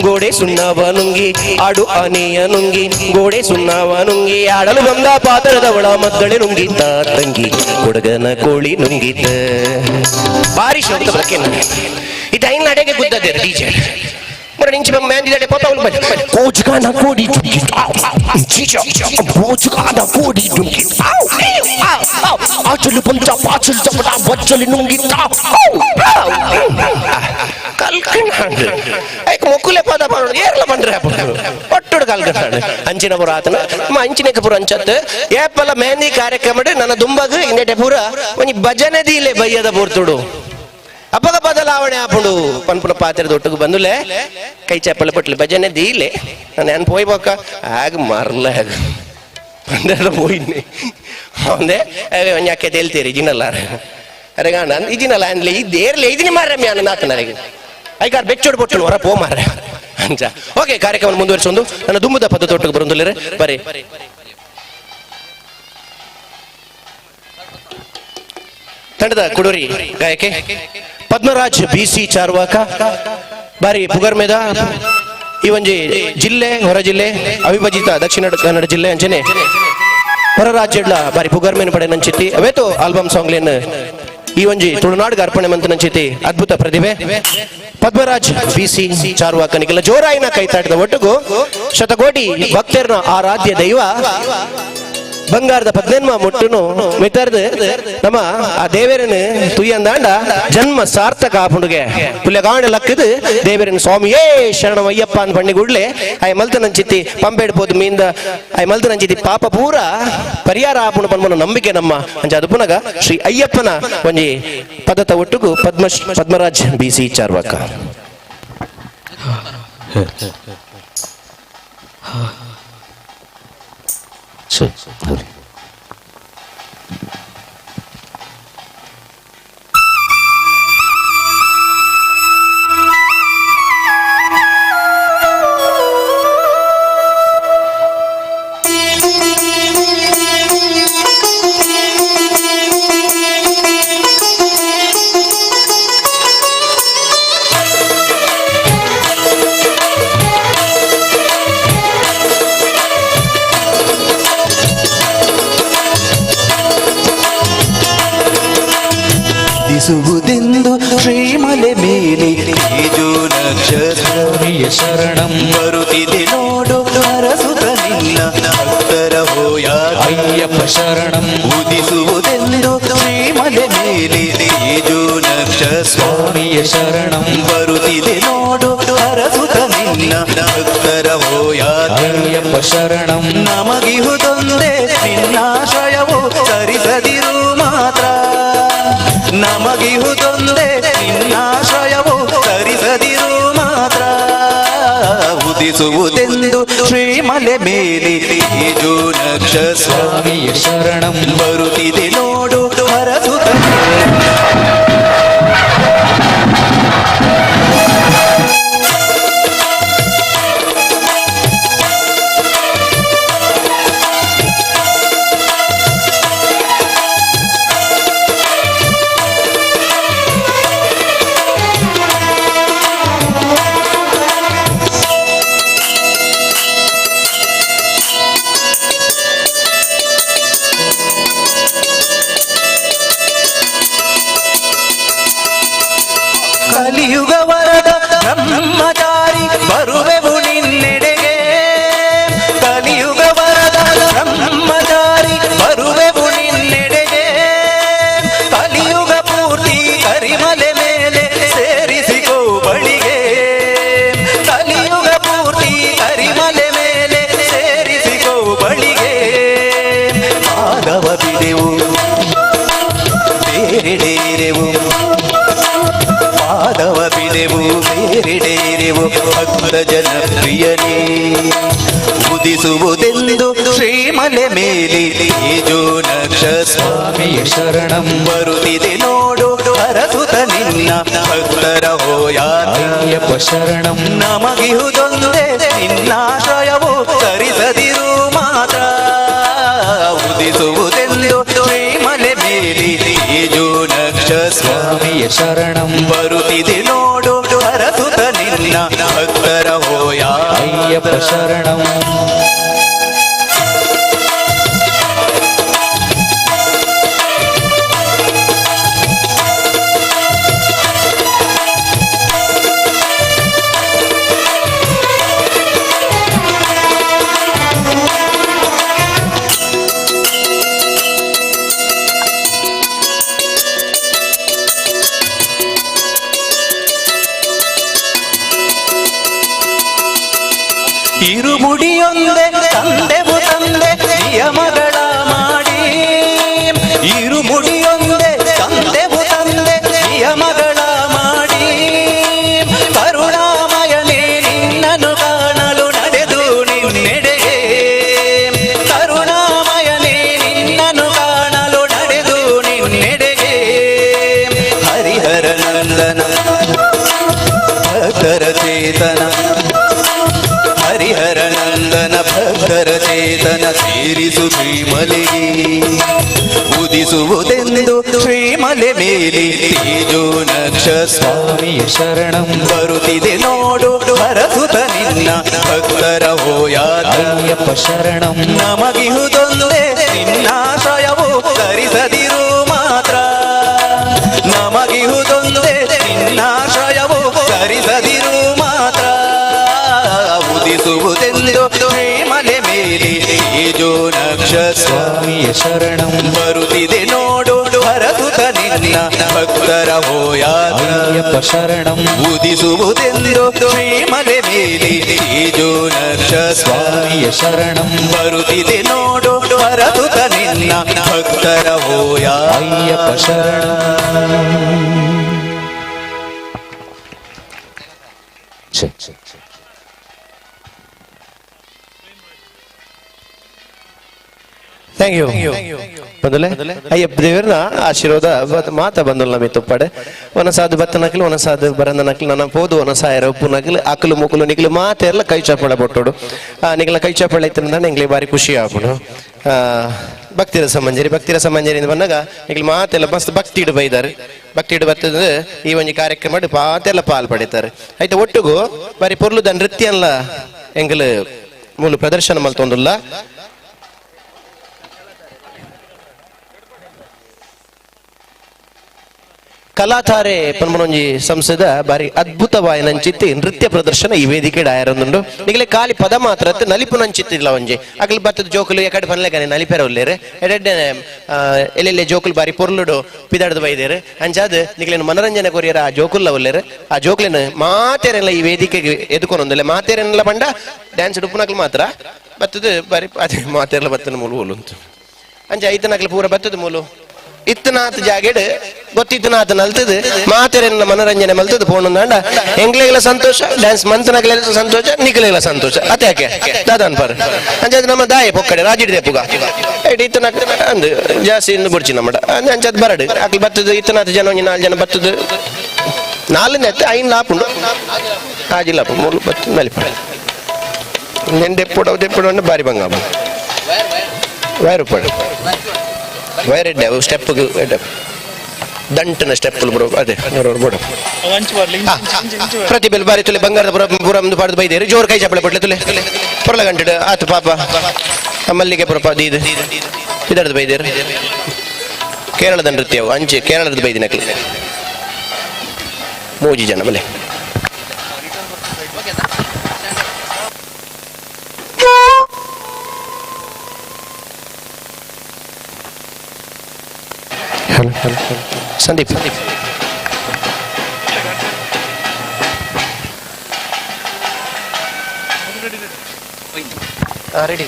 ಗೋಡೆ ಸುಣ್ಣವ ನುಂಗಿ ಆಡು ಆನೆಯ ನುಂಗಿ ಗೋಡೆ ಸುಣ್ಣವ ನುಂಗಿ ಆಡಲು ಬಂದ ಪಾತ್ರದವಳ ಮದ್ದಳೆ ನುಂಗಿತ ತಂಗಿ ಕೊಡಗನ ಕೋಳಿ ನುಂಗಿತ. ಭಾರಿ ಶಬ್ದ ಬರಕೆ ಇದು ಐನ್ ಅಡೆಗೆ ಗುದ್ದದೆ ಡಿಜೆ ಮೊರ ನಿಂಚಿ ಬಮ್ಮ ಮ್ಯಾಂದಿದಡೆ ಪಾಪ ಅವನು ಬನ್ನಿ ಕೋಜುಗಾನ ಕೋಡಿ ಡುಂಗಿ ಕೋಜುಗಾನ ಕೋಡಿ ಡುಂಗಿ ಆಚಲು ಪಂಚ ಪಾಚಲು ಚಪಟ ಬಚ್ಚಲಿ ನುಂಗಿತ ಕಲ್ಕಂಡು ಐಕ್ ಮೊಕ್ಕುಲೆ ಪದ ಪಾಡೋಡು ಏರ್ಲ ಬಂದ್ರೆ ಒಟ್ಟುಡು ಕಲ್ಕಂಡು ಅಂಚಿನ ಪುರ ಆತನ ಅಂಚಿನಕ್ಕೆ ಪುರ ಅಂಚತ್ತು ಏಪಲ ಮೆಹಂದಿ ಕಾರ್ಯಕ್ರಮ ನನ್ನ ದುಂಬಗ್ ಇಂದೆಟೆ ಪೂರ ಒಂಜಿ ಭಜನೆ ದೀಲೆ ಬಯ್ಯದ ಪೂರ್ತುಡು ಅಪ್ಪಗ ಬದಲಾವಣೆ ಆಪುಂಡು ಪನ್ಪುನ ಪಾತ್ರೆ ದೊಟ್ಟುಗು ಬಂದುಲೆ ಕೈ ಚಪ್ಪಳೆ ಪಟ್ಲಿ ಭಜನೆ ದೀಲೆ ನಾನು ಪೋಯ್ಬೋಕ ಆಗ ಮರ್ಲ ಆಗ ಬಂದೆಲ್ಲ ಪೋಯಿನ್ನೆ ಒಂದೇ ಒಂಜಿ ಅಕ್ಕೆ ತೇಲ್ತೀರಿ ಜಿನಲ್ಲಾರ ಅರೆ ಗಾಂಡ ಇಜಿನಲ್ಲ ಅನ್ಲೆ ಇದ್ದೇರ್ಲೆ ಇದೀನಿ ಮಾರ್ರೆ ಮ್ಯಾನ ನಾತನರಿಗೆ ಐಕಾರ್ ಬೆಚ್ಚೋಡು ಬೊಟ್ಟಲು ಹೊರ ಪೋ ಮಾರ್ರೆ ಅಂಚ. ಓಕೆ, ಕಾರ್ಯಕ್ರಮ ಮುಂದುವರಿಸೊಂದು ನನ್ನ ದುಂಬುದ ಪದ್ಧತಿ ಒಟ್ಟಿಗೆ ಬರೋದಿಲ್ಲ ಬರೀ ತಂಡದ ಕುಡೂರಿ ಗಾಯಕೆ ಪದ್ಮರಾಜ್ ಬಿ ಸಿ ಚಾರ್ವಾಕ ಬಾರಿ ಪುಗರ್ಮೆದ ಈ ಒಂಜಿ ಜಿಲ್ಲೆ ಹೊರ ಜಿಲ್ಲೆ ಅವಿಭಜಿತ ದಕ್ಷಿಣ ಕನ್ನಡ ಜಿಲ್ಲೆ ಅಂಚನೆ ಹೊರ ರಾಜ್ಯಡ್ಲ ಬಾರಿ ಪುಗರ್ಮೇನ ಪಡೆ ನಂಚಿತಿ ಅವೇತೋ ಆಲ್ಬಮ್ ಸಾಂಗ್ಲೇನ್ ಈ ಒಂಜಿ ತುಳುನಾಡಿಗೆ ಅರ್ಪಣೆ ಮಂತ ನಂಚಿತಿ ಅದ್ಭುತ ಪ್ರತಿಭೆ ಪದ್ಮರಾಜ್ ಬಿ ಸಿ ಚಾರ್ವಾಕನಿಗೆಲ್ಲ ಜೋರಾಯಿನ ಕೈತಾಟದ ಒಟ್ಟಿಗೂ ಶತಕೋಟಿ ಭಕ್ತರನ ಆರಾಧ್ಯ ದೈವ ಬಂಗಾರದ ಪದ್ನೆನ್ಮ ಮುಟ್ಟುನು ಮಿತರ್ದು ನಮ್ಮ ಆ ದೇವರನ್ನು ತುಯ್ಯಂದಾಂಡ ಜನ್ಮ ಸಾರ್ಥಕ ಆಪುಂಡುಗೆ ಪುಲ್ಯಗಾಂಡ ಲಕ್ಕದು ದೇವರನ್ ಸ್ವಾಮಿಯೇ ಶರಣಂ ಅಯ್ಯಪ್ಪ ಅಂತ ಬಣ್ಣಿಗುಡ್ಲೆ ಆಯ್ ಮಲ್ತನಂಚಿತ್ತಿ ಪಂಪೆಡ್ ಪೋದು ಮೀಂದ ಆಯ್ ಮಲ್ತನಂಚಿತ್ತಿ ಪಾಪ ಪೂರ ಪರಿಹಾರ ಆಪುಂಡು ಪನ್ಮನ ನಂಬಿಕೆ ನಮ್ಮ ಅಂಚ ಅದು ಪುನಗ ಶ್ರೀ ಅಯ್ಯಪ್ಪನ ಒಂಜಿ ಪದತ ಒಟ್ಟುಗು ಪದ್ಮರಾಜ್ ಬಿ ಸಿ ಚಾರ್ವಾಕ. ಉದಿಸುವುದೆಂದು ಶ್ರೀಮಲೆ ಮೇಲೆ ತೇಜೋ ನಕ್ಷತ್ರ ಶರಣಂ ಬರುತ್ತಿದೆ ನೋಡು ಅರಸುತ ನಿನ್ನ ಭಕ್ತರ ಹೋಯ ಅಯ್ಯಪ್ಪ ಶರಣಂ. ಉದಿಸುವುದೆಂದು ಶ್ರೀಮಲೆ ಮೇಲೆ ತೇಜೋ ನಕ್ಷತ್ರ ಸ್ವಾಮಿಯ ಶರಣಂ ಬರುತ್ತಿದೆ ನೋಡು ಅರಸುತ ನಿನ್ನ ಭಕ್ತರ ಹೋಯ ಅಯ್ಯಪ್ಪ ಶರಣಂ. ನಮಗಿಹುದೊಂದೇ ನಿನ್ನಾಶ್ರಯವು ಸರಿಸದಿರು ಮಾತ್ರ ನಮಗಿಹುದೊಂದೇ ನಿನ್ನಾಶ್ರಯವು ಸರಿಸದಿರು ಮಾತ್ರ ಉದಿಸುವುದೆಂದು ಶ್ರೀಮಲೆ ಮೇಲೆ ತೇಜೋ ನಕ್ಷತ್ರ ಸ್ವಾಮಿಯ ಶರಣಂ ಬರುತ್ತಿದೆ ನೋಡು ಹರಸುತ ಕಲಿಯುಗ ವರದ ಬ್ರಹ್ಮಚಾರಿ ಬರುವೆವು ನಿನ್ನೆಡೆಗೆ ಕಲಿಯುಗ ವರದ ಬ್ರಹ್ಮಚಾರಿ ಬರುವೆವು ನಿನ್ನೆಡೆಗೆ ಕಲಿಯುಗ ಪೂರ್ತಿ ಕರಿಮಲೆ ಮೇಲೆ ಸೇರಿಸಿಕೋ ಬಳಿಗೆ ಕಲಿಯುಗ ಪೂರ್ತಿ ಕರಿಮಲೆ ಮೇಲೆ ಸೇರಿಸಿಕೋ ಬಳಿಗೆ ಮಾಧವ ಬಿಡೆವು ಬೇರೆಡೇರೆವು ಮಾಧವ ಬಿಡೆವು ಬೇರೆಡೇರೆವು ಭಕ್ತ ಜನ ಪ್ರಿಯನೇ ಉದಿಸುವುದೆಂದು ಶ್ರೀಮಲೆ ಮೇಲೆ ತೇಜೋ ನಕ್ಷತ್ರ ಸ್ವಾಮಿಯ ಶರಣಂ ಬರುತ್ತಿದೆ ನೋಡು ಹರಸುತ ನಿನ್ನ ಭಕ್ತರ ಹೋಯಾತ್ರ ಅಯ್ಯಪ್ಪ ಶರಣಂ ನಮಗಿಹುದೊಂದೇ ನಿನ್ನಾಶ್ರಯವು ಸರಿಸದಿರು ಮಾತ್ರ ಉದಿಸುವುದೆಂದು ಶ್ರೀಮಲೆ ಮೇಲೆ ತೇಜೋ ನಕ್ಷತ್ರ ಸ್ವಾಮಿಯ ಶರಣಂ ಬರುತ್ತಿದೆ ನೋಡು ಹರಸುತ ನಿನ್ನ ನಿನ್ನ ಭಕ್ತರ ಹೋಯ ಅಯ್ಯಪ್ಪ ಶರಣಂ. ಇರುಮುಡಿಯೊಂದೆ ತಂದೆವು ತಂದೆ ನಿಯಮಗಳ ಮಾಡಿ, ಇರುಮುಡಿಯೊಂದೆ ತಂದೆವು ತಂದೆ ನಿಯಮಗಳ ಮಾಡಿ, ಕರುಣಾಮಯನೇ ನಿನ್ನನು ಕಾಣಲು ನಡೆದು ನಿನ್ನೆಡೆಗೆ, ಕರುಣಾಮಯನೇ ನಿನ್ನನು ಕಾಣಲು ನಡೆದು ನಿನ್ನೆಡೆಗೆ, ಹರಿಹರ ನಂದನ ಭಕ್ತರ ಚೇತನ, ಹರಿಹರ ನಂದನ ಭಕ್ತರ ಚೇತನ ಸೇರಿಸು ಶ್ರೀಮಲೆಗೆ, ಉದಿಸುವುದೆಂದು ಶ್ರೀಮಲೆ ಮೇಲೆ ತೇಜೋ ನಕ್ಷ ಸ್ವಾಮಿಯ ಶರಣಂ. ಬರುತ್ತಿದೆ ನೋಡು ಹರಸುತ ನಿನ್ನ ಭಕ್ತರ ಹೋಯಾತ್ರ, ಅಯ್ಯಪ್ಪ ಶರಣಂ. ನಮಗಿಹುದೊಂದೇ ನಿನ್ನಾಶ್ರಯವು ಧರಿಸದಿರು ಮಾತ್ರ, ನಮಗಿಹುದೊಂದೇ ನಿನ್ನಾಶ್ರಯವು ಧರಿಸದಿರು ಮಾತ್ರ, ಉದಿಸುವುದೆಂದು ಶ್ರೀಮಲೆ ಮೇಲೆ ತೇಜೋ ನಕ್ಷ ಸ್ವಾಮಿಯ ಶರಣಂ. ಬರುತ್ತಿದೆ ನೋಡು ಹರಸುತ ನಿನ್ನ ಭಕ್ತರ ಹೋಯಾತ್ರ, ಅಯ್ಯಪ್ಪ ಶರಣಂ. ಉದಿಸುವುದೆಂದು ಶ್ರೀಮಲೆ ಮೇಲೆ ತೇಜೋ ನಕ್ಷ ಸ್ವಾಮಿಯ ಶರಣಂ. ಬರುತ್ತಿದೆ ನೋಡು ಹರಸುತ ನಿನ್ನ ಭಕ್ತರ ಹೋಯಾತ್ರ. ಅಯ್ಯಪ್ಪ ಶರಣಂ. Thank you ಬಂದಲೆ ಅಯ್ಯಪ್ಪ ದೇವರನ್ನ ಆಶೀರ್ವಾದ ಮಾತ ಬಂದಲ್ಲ ನಮಗೆ ತುಪ್ಪಾಡೆ ಒನಸಾದು ಬತ್ತ ನಕಲು ಒನಸಾದು ಬರಂದ ನಕಲು ನನ್ನ ಪೋದು ಒನಸಾಯರ ಉಪ್ಪು ನಕಲು ಅಕಲು ಮುಕಲು ನಿಗಲು ಮಾತೆಲ್ಲ ಕೈ ಚಾಪಳೆ ಬೊಟ್ಟೋಡು. ನಿಗಲ ಕೈ ಚಾಪಳೆ ಇತ್ತು ಎಂಗ್ಲಿ ಬಾರಿ ಖುಷಿ ಆಪುಡು. ಭಕ್ತಿರಸ ಮಂಜರಿ ಭಕ್ತಿರಸ ಮಂಜರಿ ಬಂದಾಗ ನಿಗಲು ಮಾತೆಲ್ಲ ಮಸ್ತ್ ಭಕ್ತಿ ಇಡು ಬೈದಾರೆ ಭಕ್ತಿ ಇಡು ಬರ್ತದೆ ಈ ಒಂಜಿ ಕಾರ್ಯಕ್ರಮ ಪಾತೆಲ್ಲ ಪಾಲ್ ಪಡಿತಾರೆ ಆಯ್ತು. ಒಟ್ಟುಗು ಬಾರಿ ಪೊರ್ಲುದ ನೃತ್ಯ ಅಲ್ಲ ಎಂಗಲು ಮೂಲು ಪ್ರದರ್ಶನ ಮಲ್ತೊಂದುಲ್ಲ. ಕಲಾತಾರೆ ಪನ್ಮನೊಂಜಿ ಸಂಸ್ಥೆದ ಬಾರಿ ಅದ್ಭುತವಾಯ ನಂಚಿತ್ತಿ ನೃತ್ಯ ಪ್ರದರ್ಶನ ಈ ವೇದಿಕೆ ಡಾಯರೊಂದುಂಡು. ನಿಗಲೆ ಖಾಲಿ ಪದ ಮಾತ್ರ ನಲಿಪು ನಂಚಿತ್ತಿಲ್ಲ ಒಂಜಿ ಅಗಲ್ ಬತ್ತದ ಜೋಕುಲು ಎಕಡೆ ಪನ್ಲೆಗನೆ ನಲಿಪೆರ ಉಲ್ಲೇರು ಎಡೆಡ್ಡೆ ಎಲ್ಲೆಲ್ಲೆ ಜೋಕುಲು ಬಾರಿ ಪೊರ್ಲುಡು ಪಿದಾಡ್ದು ಬೈದೇರು ಅಂಚಾದ್ ನಿಗಲೇನು ಮನರಂಜನೆ ಕೊರಿಯರ ಆ ಜೋಕುಲ್ಲ ಉಲ್ಲೇರು. ಆ ಜೋಕುಲೇನು ಮಾತೇರೆಲ್ಲ ಈ ವೇದಿಕೆಗೆ ಎದುಕೊನೊಂದಿಲ್ಲ ಮಾತೇರೆಲ್ಲ ಪಂಡ ಡ್ಯಾನ್ಸ್ ಡುಪ್ಪುನಕ್ಲು ಮಾತ್ರ ಬತ್ತದ ಬಾರಿ ಅದೇ ಮಾತೇರೆಲ್ಲ ಬತ್ತನ ಮೂಲು ಓಲುಂತು ಅಂಚ ಐತನಕ್ಲು ಪೂರ ಬತ್ತದ ಮೂಲು ಇತ್ತನಾಥ ಜಾಗೆಡ್ ಗೊತ್ತಿತ್ತನಾಥ ನಲ್ತದ ಮಾತೆರೆನ್ನ ಮನರಂಜನೆ ಮಲ್ತದ ಫೋನ್ ಅಂಡ ಎಂಗ್ಲೆಗಳ ಸಂತೋಷ ಡ್ಯಾನ್ಸ್ ಮಂತನಗಲೆಲ್ಲ ಸಂತೋಷ ನಿಗಲೆಗಳ ಸಂತೋಷ ಅತ್ಯಾಕೆ ದಾದಾನ್ ಪರ್ ಅಂಚಾದ ನಮ್ಮ ದಾಯ ಪೊಕ್ಕಡೆ ರಾಜಿಡಿದೆ ಪುಗ ಇತ್ತನಾಕ ಅಂದು ಜಾಸ್ತಿ ಇಂದು ಬುಡ್ಚಿ ನಮ್ಮಡ ಅಂಚಾದ್ ಬರಡು ಅಕ್ಲು ಬತ್ತದ ಇತ್ತನಾಥ ಜನ ಒಂಜಿ ನಾಲ್ ಜನ ಬತ್ತದ ನಾಲ್ನೇ ಅತ್ತೆ ಐನ್ ಲಾಪುಂಡು ಆಜಿ ಲಾಪು ಮೂರು ಬತ್ತು ನಲಿಪ నేను దెప్పుడు దెప్పుడు అంటే భారీ బంగారం wire Uppada wire ఎడ్డా step ದಂಟನ step ಬರೋ ಅದೇ ಬೋಡ ಪ್ರತಿಬೆಲ್ ಬಾರಿ ತುಲೆ ಬಂಗಾರದ ಪುರ ಪುರ ಪಾಡ್ದು ಬೈದೇರು ಜೋರು ಕೈ ಚಪ್ಪಳೆ ಪಟ್ಲೆ ತುಲೆ ಪೊರಲ ಗಂಟೆ ಆತು ಪಾಪ ಮಲ್ಲಿಗೆ ಪುರಪ ಇದು ಇದರದ್ದು ಬೈದೇರು ಕೇರಳದ ನೃತ್ಯವು ಅಂಚೆ ಕೇರಳದ ಬೈದಿನಕ್ಲಿ ಮೂಜಿ ಜನ ಬಲೆ hello hello Sandeep ready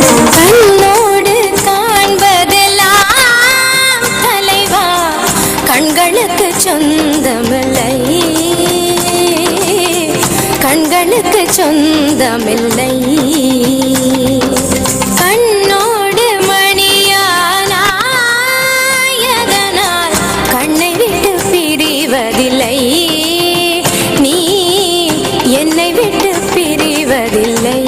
கண்ணோடு காண்பதெல்லாம் தலைவா கண்களுக்கு சொந்தமில்லை, கண்களுக்கு சொந்தமில்லை. கண்ணோடு மணியானாயதனால் கண்ணை விட்டு பிரிவதில்லை, நீ என்னை விட்டு பிரிவதில்லை.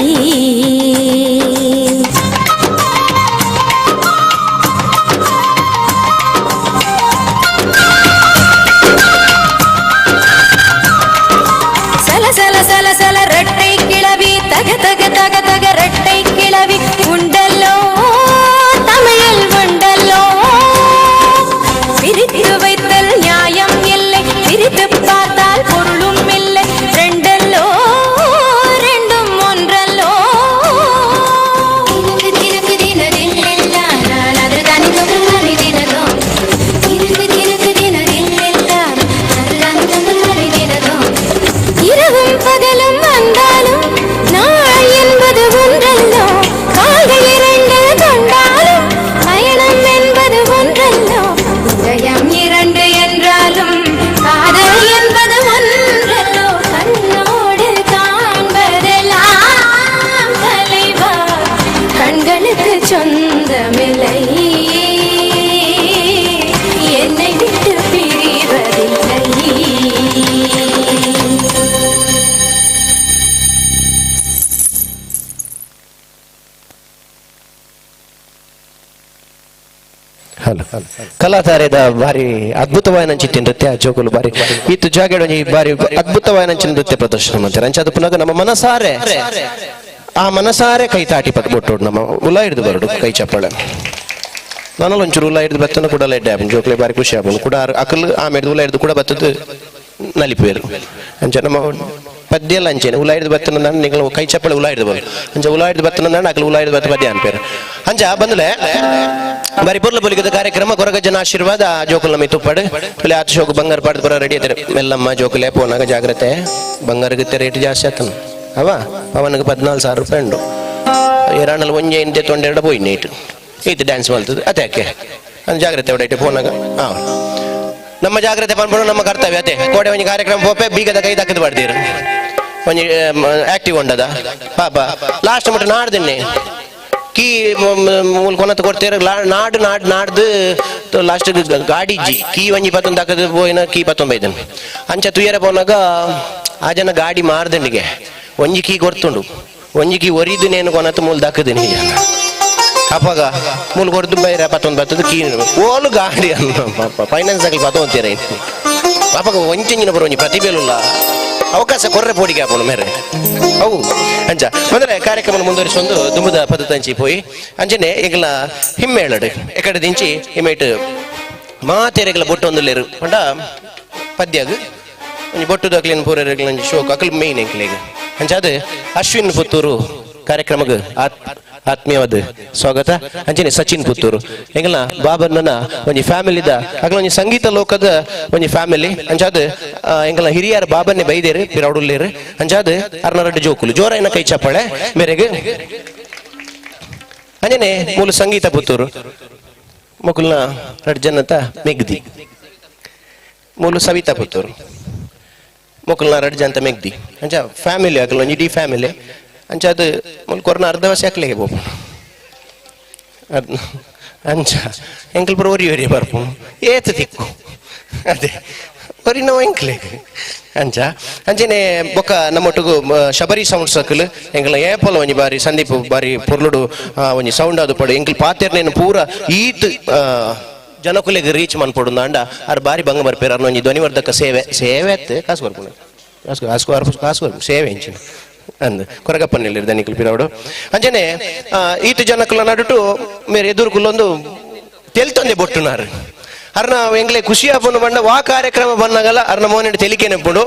சல சல சல சல ரெட்டை கிளவி தக தக தக தக ரெட்டை கிளவி உண்டல்லோ தமிழில் உண்டல்லோ. பிரித்து வைத்தல் நியாயம் இல்லை, பிரித்து பார்த்தால் பொருளும் இல்லை. ரெண்டல்லோ ரெண்டும் ஒன்றல்லோ. இரவும் பகலும் வந்தாலும் நாள் என்பது ஒன்றல்லோ, கால்கள் இரண்டு கொண்டாலும் பயணம் என்பது ஒன்றல்லோ. இதயம் இரண்டு என்றாலும் காதல் என்பது ஒன்றல்லோ. கண்ணோடு காண்பதெல்லாம் தலைவா கண்களுக்கு சொந்தமில்லை, என்னை விட்டு பிரிவதில்லை. ಹಲೋ ಕಲಾತಾರೆದ ಭಾರಿ ಅದ್ಭುತವಾದ ನೃತ್ಯ ಜೋಗುಲು ಬಾರಿ ಇತ್ತು ಜಾಗೆಡ್ ಒಂಜಿ ಬಾರಿ ಅದ್ಭುತವಾದ ನೃತ್ಯ ಪ್ರದರ್ಶನ ಮಂತಾರೆ. ಅಂಚ ಅದು ಪುನಗ ನಮ್ಮ ಮನಸಾರೆ ಆ ಮನಸಾರೆ ಕೈ ತಾಟಿ ಪತ್ ಬೊಟ್ಟೋಡು ನಮ್ಮ ಉಲ ಹಿಡಿದು ಬರಡು ಕೈ ಚಪ್ಪಾಳೆ. ನಾನು ಒಂಚೂರು ಉಲ ಹಿಡಿದು ಬತ್ತನ ಕೂಡ ಎಡ್ಡೆ ಆಪುಂಡು ಜೋಕ್ಲೆ ಬಾರಿ ಖುಷಿ ಆಪುಂಡು ಕೂಡ ಅಕಲ್ ಆಮೇಲೆ ಉಲ ಹಿಡಿದು ಕೂಡ ಬತ್ತದ್ದು ನಲಿಪೇರು. ಅಂಚ ನಮ್ಮ ಪದ್ಯ ಎಲ್ಲ ಅಂಚೆನೆ ಉಲ ಹಿಡಿದು ಬತ್ತನ ನಿಗಳು ಕೈ ಚಪ್ಪಾಳೆ ಉಲ ಹಿಡಿದು ಬರು ಅಂಚ ಉಲ ಹಿಡಿದು ಬತ್ತನ ಅಕಲ್ ಉಲ ಹಿಡಿದು ಬತ್ತ ಪದ್ಯ ಅನ್ಪೇರು. ಅಂಚ ಬಂದಲೆ ಬಾರಿ ಪೊರ್ಲ ಬೊಲಿಗದ ಕಾರ್ಯಕ್ರಮ ಕೊರಗಜ್ಜನ ಆಶೀರ್ವಾದ ಜೋಕುಲ್ ನಮ್ಮಿ ತುಪ್ಪಾಡು ಪಿಲೆ ಆತ ಶೋಕು ಬಂಗಾರ ಪಾಡ್ದು ಬರೋ ರೆಡಿ ಆಯ್ತಾರೆ. ಮೆಲ್ಲಮ್ಮ ಜೋಕುಲೆ ಪೋನಾಗ ಜಾಗ್ರತೆ, ಬಂಗಾರಕ್ಕೆ ರೇಟ್ ಜಾಸ್ತಿ ಆತನು ಅವ ಅವನಿಗೆ 14,000 ರೂಪಾಯಿ ಉಂಡು ಏರಾಣಲ್ಲಿ ಒಂಜೆ ಇಂತೆ ತೊಂಡೆರಡು ಪೋಯಿ ನೀಟು ಈತ ಡ್ಯಾನ್ಸ್ ಮಾಡ್ತದೆ ಅದೇ ಯಾಕೆ ಅದು ಜಾಗ್ರತೆ ಹೊಡೈಟೆ ಫೋನಾಗ. ಹಾಂ ನಮ್ಮ ಜಾಗ್ರತೆ ಪನ್ಪುಣ ನಮ್ಮ ಕರ್ತವ್ಯ ಅದೇ. ಕೋಡೆ ಒಂಜಿ ಕಾರ್ಯಕ್ರಮ ಪೋಪೆ ಬೀಗದ ಕೈ ದಕ್ಕದು ಪಡ್ತೀರು ಒಂಜಿ ಆಕ್ಟಿವ್ ಉಂಡದ ಪಾಪ ಲಾಸ್ಟ್ ಮಟ್ಟ ನಾಡ್ದಿನ್ನೆ ಕೀ ಮೂಲ ಕೊನತ್ ಕೊಡ್ತೀರ ನಾಡು ನಾಡು ನಾಡ್ದು ಲಾಸ್ಟ್ ಗಾಡಿ ಇಜ್ಜಿ ಕೀ ಒಂಜಿ ಪತ್ತೊಂದು ದಕ್ಕದು ಪೋಯಿನ ಕೀ ಪತ್ತೊಂಬೈದನ್ ಅಂಚ ತುಯ್ಯರ ಪೋನಾಗ ಆ ಜನ ಗಾಡಿ ಮಾರ್ದಂಡಿಗೆ ಒಂಜಿ ಕೀ ಕೊರ್ತುಂಡು ಒಂಜಿ ಕೀ ಒರಿದು ನೇನು ಕೊನತ್ ಮೂಲ ದಕ್ಕದಿನಿ ಅಪ್ಪಾಗ ಮೂಲ ಕೊರ್ದು ಬೈರ ಪತ್ತೊಂದು ಬತ್ತದು ಕೀ ಓಲು ಗಾಡಿ ಅನ್ನ ಪಾಪ ಫೈನಾನ್ಸ್ ಆಗಲಿ ಪತ್ತೊಂತೀರ ಪಾಪಗ ಒಂಚಿಂಜಿನ ಬರೋ ಒಂಜಿ ಪ್ರತಿಭೆಲುಲ್ಲ ಅವಕಾಶ ಕೊರ್ರೆ ಪೋಡಿಗೆ ಆಪುಂಡು ಮೇರೆ ಅವು ಅಂಚ ಅಂದ್ರೆ ಕಾರ್ಯಕ್ರಮ ಮುಂದುವರಿಸೊಂದು ದುಂಬುದ ಪದ್ಧತಿ ಪೋಯಿ ಅಂಚನೆ ಈಗಲ ಹಿಮ್ಮೇಳಡು ಎಕಡೆ ದಿಂಚಿ ಹಿಮ್ಮೇಟು ಮಾತೆರೆಗಲ ಬೊಟ್ಟು ಒಂದುಲ್ಲೇರು ಪಂಡ ಪದ್ಯಾಗ ಒಂಜಿ ಬೊಟ್ಟು ದಾಕ್ಲಿನ ಪೂರೆರೆಗ್ಲ ಒಂಜಿ ಶೋಕ್ ಅಕಲ್ ಮೇಯ್ನ್ ಎಂಕ್ಲೆಗ್ ಅಂಚ ಅದು ಅಶ್ವಿನ್ ಪುತ್ತೂರು ಕಾರ್ಯಕ್ರಮಗ್ ಆತ್ಮೀಯವಾದ ಸ್ವಾಗತ. ಅಂಚನೆ ಸಚಿನ್ ಪುತ್ತೂರು ಎಂಗಲ್ನ ಬಾಬಣ್ಣನ ಒಂಜಿ ಫ್ಯಾಮಿಲಿದ ಅಗಲ ಒಂಜಿ ಸಂಗೀತ ಲೋಕದ ಒಂಜಿ ಫ್ಯಾಮಿಲಿ ಅಂಚಾದ ಎಂಗಲ್ನ ಹಿರಿಯರ ಬಾಬನ್ನೇ ಬೈದೇರು ಪಿರೌಡುಲ್ಲೇರು ಅಂಚಾದ ಅರ್ನರಡ್ಡು ಜೋಕುಲು ಜೋರಾಯಿನ ಕೈ ಚಪ್ಪಾಳೆ ಮೇರೆಗೆ. ಅಂಜನೆ ಮೂಲ ಸಂಗೀತ ಪುತ್ತೂರು ಮೊಕುಲ್ನ ರಡ್ಡು ಜನತ ಮೆಗ್ದಿ ಮೂಲ ಸವಿತಾ ಪುತ್ತೂರು ಮೊಕುಲ್ನ ರಡ್ಡು ಜನತ ಮೆಗ್ದಿ ಅಂಚ ಫ್ಯಾಮಿಲಿ ಅಗಲ ಒಂಜಿ ಇಡೀ ಫ್ಯಾಮಿಲಿ ಅಂಚ ಅದು ಮೂಲ ಕೊರ್ನ ಅರ್ಧ ವರ್ಷ ಹಾಕ್ಲಿಕ್ಕೆ ಬೋಪು ಅಂಚ ಎಂಕಲ್ ಪುರ ಒರಿ ಒರಿ ಬರ್ಪು ಏತ ತಿಕ್ಕು ಅದೇ ಒರಿ ನಾವು ಎಂಕ್ಲೆಗ್ ಅಂಚ ಅಂಚನೆ ಬೊಕ್ಕ ನಮ್ಮೊಟ್ಟಿಗೂ ಶಬರಿ ಸೌಂಡ್ ಸರ್ಕಲ್ ಎಂಕಲ್ನ ಏಪಲ್ ಒಂಜಿ ಬಾರಿ ಸಂದೀಪ್ ಬಾರಿ ಪೊರ್ಲುಡು ಒಂಜಿ ಸೌಂಡ್ ಅದು ಪಡು ಎಂಕಲ್ ಪಾತೆರ್ನೇನು ಪೂರ ಈತ್ ಜನಕುಲೆಗ್ ರೀಚ್ ಮನ್ಪೊಡು ಅಂಡ ಆರ್ ಬಾರಿ ಬಂಗ ಬರ್ಪೇರು ಅರ್ನ ಒಂಜಿ ಧ್ವನಿವರ್ಧಕ ಸೇವೆ ಸೇವೆ ಅತ್ತೆ ಕಾಸು ಬರ್ಪುಂಡು ಕಾಸು ಕಾಸು ಕಾಸು ಬರ್ಪು ಸೇವೆ ಇಂಚಿನ ಅಂದ್ ಕೊರಗಪ್ಪನಲ್ಲಿ ದನಿಕುಲು ಪಿರವಡು ಅಂಚನೆ ಈತ ಜನಕುಲ ನಡುಟು ಮೇರೆ ಎದುರುಕುಲೊಂದು ತೆಲ್ತೊಂದೆ ಬೊಟ್ಟುನಾರು ಅರ್ನ ಎಂಗ್ಲೆ ಖುಷಿ ಆಪುನು ಬಂಡ ವಾ ಕಾರ್ಯಕ್ರಮ ಬನ್ನಗಲ ಅರ್ನ ಮೋನೆಡ್ ತೆಲಿಕೆ ನೆಪ್ಪುಂಡು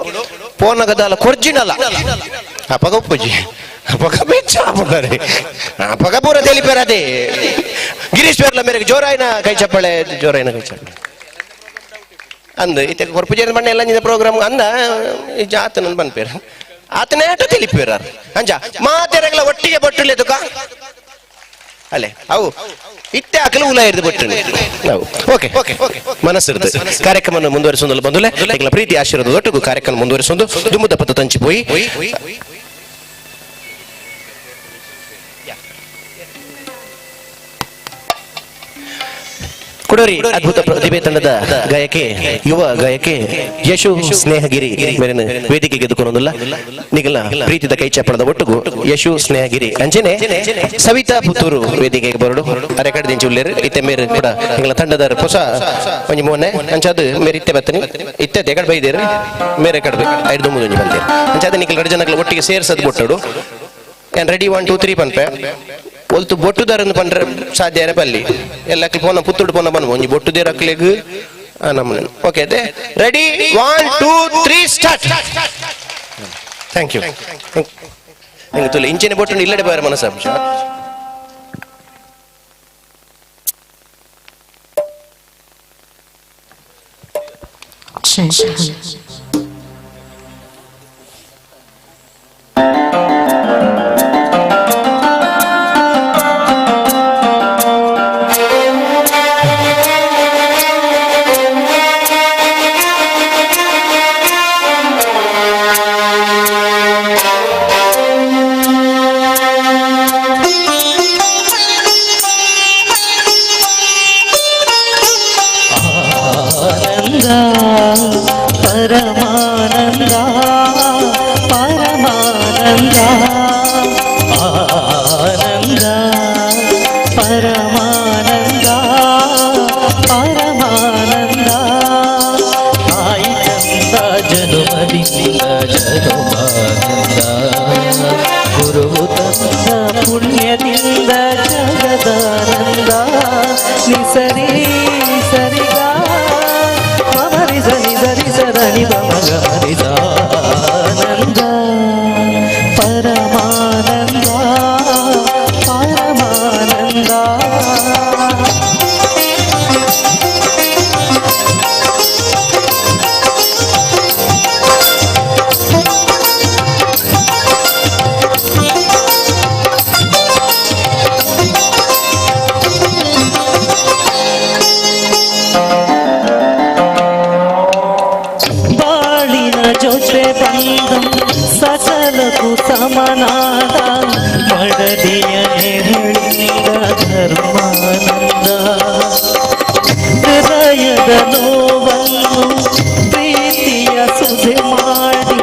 ಪೋನಗದಾಲ ಕೊರ್ಜಿನಲ ಅಪಗ ಉಪ್ಪುಜಿ ಅಪಗ ಬೆಚ್ಚ ಆಪುಂಡರೆ ಅಪಗ ಪೂರ ತೆಲಿಪೇರದೆ ಗಿರೀಶ್ ಪೇರ್ಲ ಮೇರೆಗೆ ಜೋರಾಯಿನ ಕೈ ಚಪ್ಪಾಳೆ ಜೋರಾಯಿನ ಕೈ ಚಪ್ಪಾಳೆ ಅಂದ್ ಇತ್ತೆ ಕೊರ್ಪುಜೇನ ಬಣ್ಣ ಎಲ್ಲ ಪ್ರೋಗ್ರಾಮ್ ಅಂದ ಈ ಜಾತನ ಬನ್ಪೇರು ಆತನೇ ಆಟ ತಿಳಿಪೇರ ಅಂಜ ಮಾತೆರಗಲ ಒಟ್ಟಿಗೆ ಬಟ್ಟುಲೆ ತುಕ ಅಲ್ಲೇ ಅವು ಇತ್ತೆ ಅಕಲು ಉಲ ಇರ್ದು ಬಟ್ಟು ನಾವು ಓಕೆ ಓಕೆ ಮನಸ್ಸಿರ್ದು ಕಾರ್ಯಕ್ರಮ ಮುಂದುವರಿಸೋದು ಬಂದುಲೆ ಎಂಗ್ಲ ಪ್ರೀತಿ ಆಶೀರ್ವಾದ ಒಟ್ಟಿಗೂ ಕಾರ್ಯಕ್ರಮ ಮುಂದುವರಿಸೋದು ದುಮ್ಮದ ಪತ್ತ ತಂಚಿ ಪೋಯಿ ಕುಡೋರಿ ಅದ್ಭುತ ಪ್ರತಿಭೆ ತಂಡದ ಗಾಯಕಿ ಯುವ ಗಾಯಕಿ ಯಶು ಸ್ನೇಹಗಿರಿ ಮೇರಿನ ವೇದಿಕೆಗೆ ಗೆದ್ದುಕೊಳ್ಳೋದಿಲ್ಲ ನಿಗಲ ಪ್ರೀತಿದ ಕೈ ಚಪ್ಪಳದ ಒಟ್ಟುಗು ಯಶು ಸ್ನೇಹಗಿರಿ ಅಂಚನೆ ಸವಿತಾ ಪುತ್ತೂರು ವೇದಿಕೆಗೆ ಬರಡು ಅರೆ ಕಡೆ ದಿಂಚಿ ಉಲ್ಲೇರು ಇತ್ತೆ ಮೇರು ಕೂಡ ಎಂಗಳ ತಂಡದ ಹೊಸ ಒಂಜಿ ಮೋನೆ ಅಂಚಾದ ಮೇರೆ ಇತ್ತೆ ಬತ್ತನಿ ಇತ್ತೆ ದೆಗಡ್ ಬೈದೇರು ಮೇರೆ ಕಡ್ಬೇಕು ಐದು ಒಂಜಿ ಬಂದೇರು ಅಂಚಾದ ನಿಖಲ್ ಎರಡು ಜನಗಳ ಒಟ್ಟಿಗೆ ಸೇರ್ಸದ್ ಬೊಟ್ಟಡು ಏನ್ ರೆಡಿ 1 2 3 ಪನ್ಪೆ ಒಲ್ತು ಬೊಟ್ಟುದಾರನ್ನು ಪಂಡ್ರೆ ಸಾಧ್ಯ ಬಲ್ಲಿ ಎಲ್ಲ ಪೋನ ಪುತ್ತುಡು ಪೋನ ಬನ್ ಒಂಜಿ ಬೊಟ್ಟುದೇರ ಅಕ್ಲೆಗ್ ನಮ್ಮನೆ ಓಕೆ ಅದೇ ready 1 2 3 start. Thank you. ನಿಂಗೆ ತುಲೆ ಇಂಚಿನ ಬೊಟ್ಟು ಇಲ್ಲಡೆ ಬಾರ ಮನಸ್ಸ. ಪರಮಾನಂದ ಪರಮಾನಂದ ಆನಂದ ಪರಮಾನಂದ ಪರಮಾನಂದ ತಾಯಿ ತಂದ ಜನುಮದಿಂದ ಜನುಮಾನಂದ ಗುರುವು ತಂದ ಪುಣ್ಯದಿಂದ ಜಗದಾನಂದ ನಿಸರಿ ಸರಿಗಾ ಮರಿ ಸರಿ ಸರಿ ಸರಣಿ ಮಗ ಮರಿದಾನಂದ ಪರಮಾನಂದ ಪರಮಾನಂದ. ಬಾಳಿನ ಜೊತೆ ಬಂದ ಸಕಲಕ್ಕೂ ಸಮನಾದ ಮಡದಿಯ ನೆರಳಿನಿಂದ ಧರ್ಮಾನಂದ ಹೃದಯದ ನೋವನ್ನು ಪ್ರೀತಿಯ ಸುಧೆ ಮಾಡಿ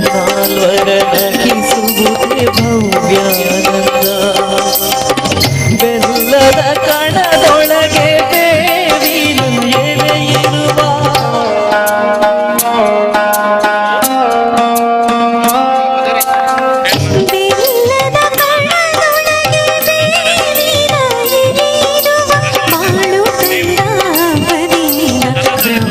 ನಾಲ್ವರ ನಗಿಸುವುದೇ ಭವ್ಯಾನಂದ. ಬೆಲ್ಲದ ಕಣದೊಳಗೆ ಬೇವಿನ ಎಲೆಯಿರುವ ಬೆಲ್ಲದ ಕಣದೊಳಗೆ ಬೇವಿನ ಎಲೆಯಿರುವ ಬಾಳು ತಂದ ಬದಿನ ಬ್ರಹ್ಮಾನಂದ.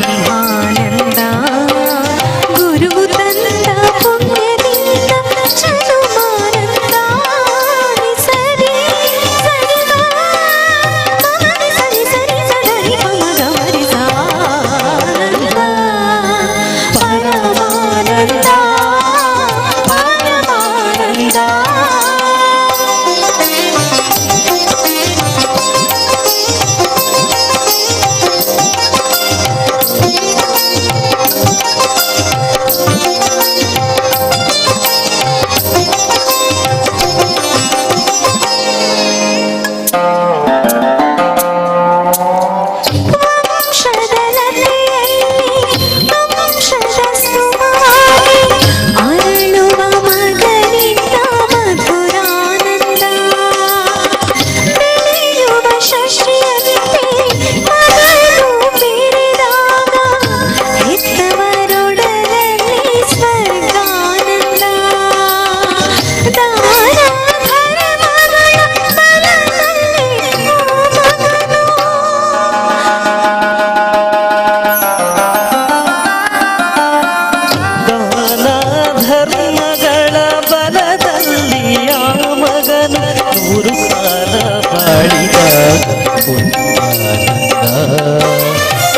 ಪುಣ್ಯಾನಂದ.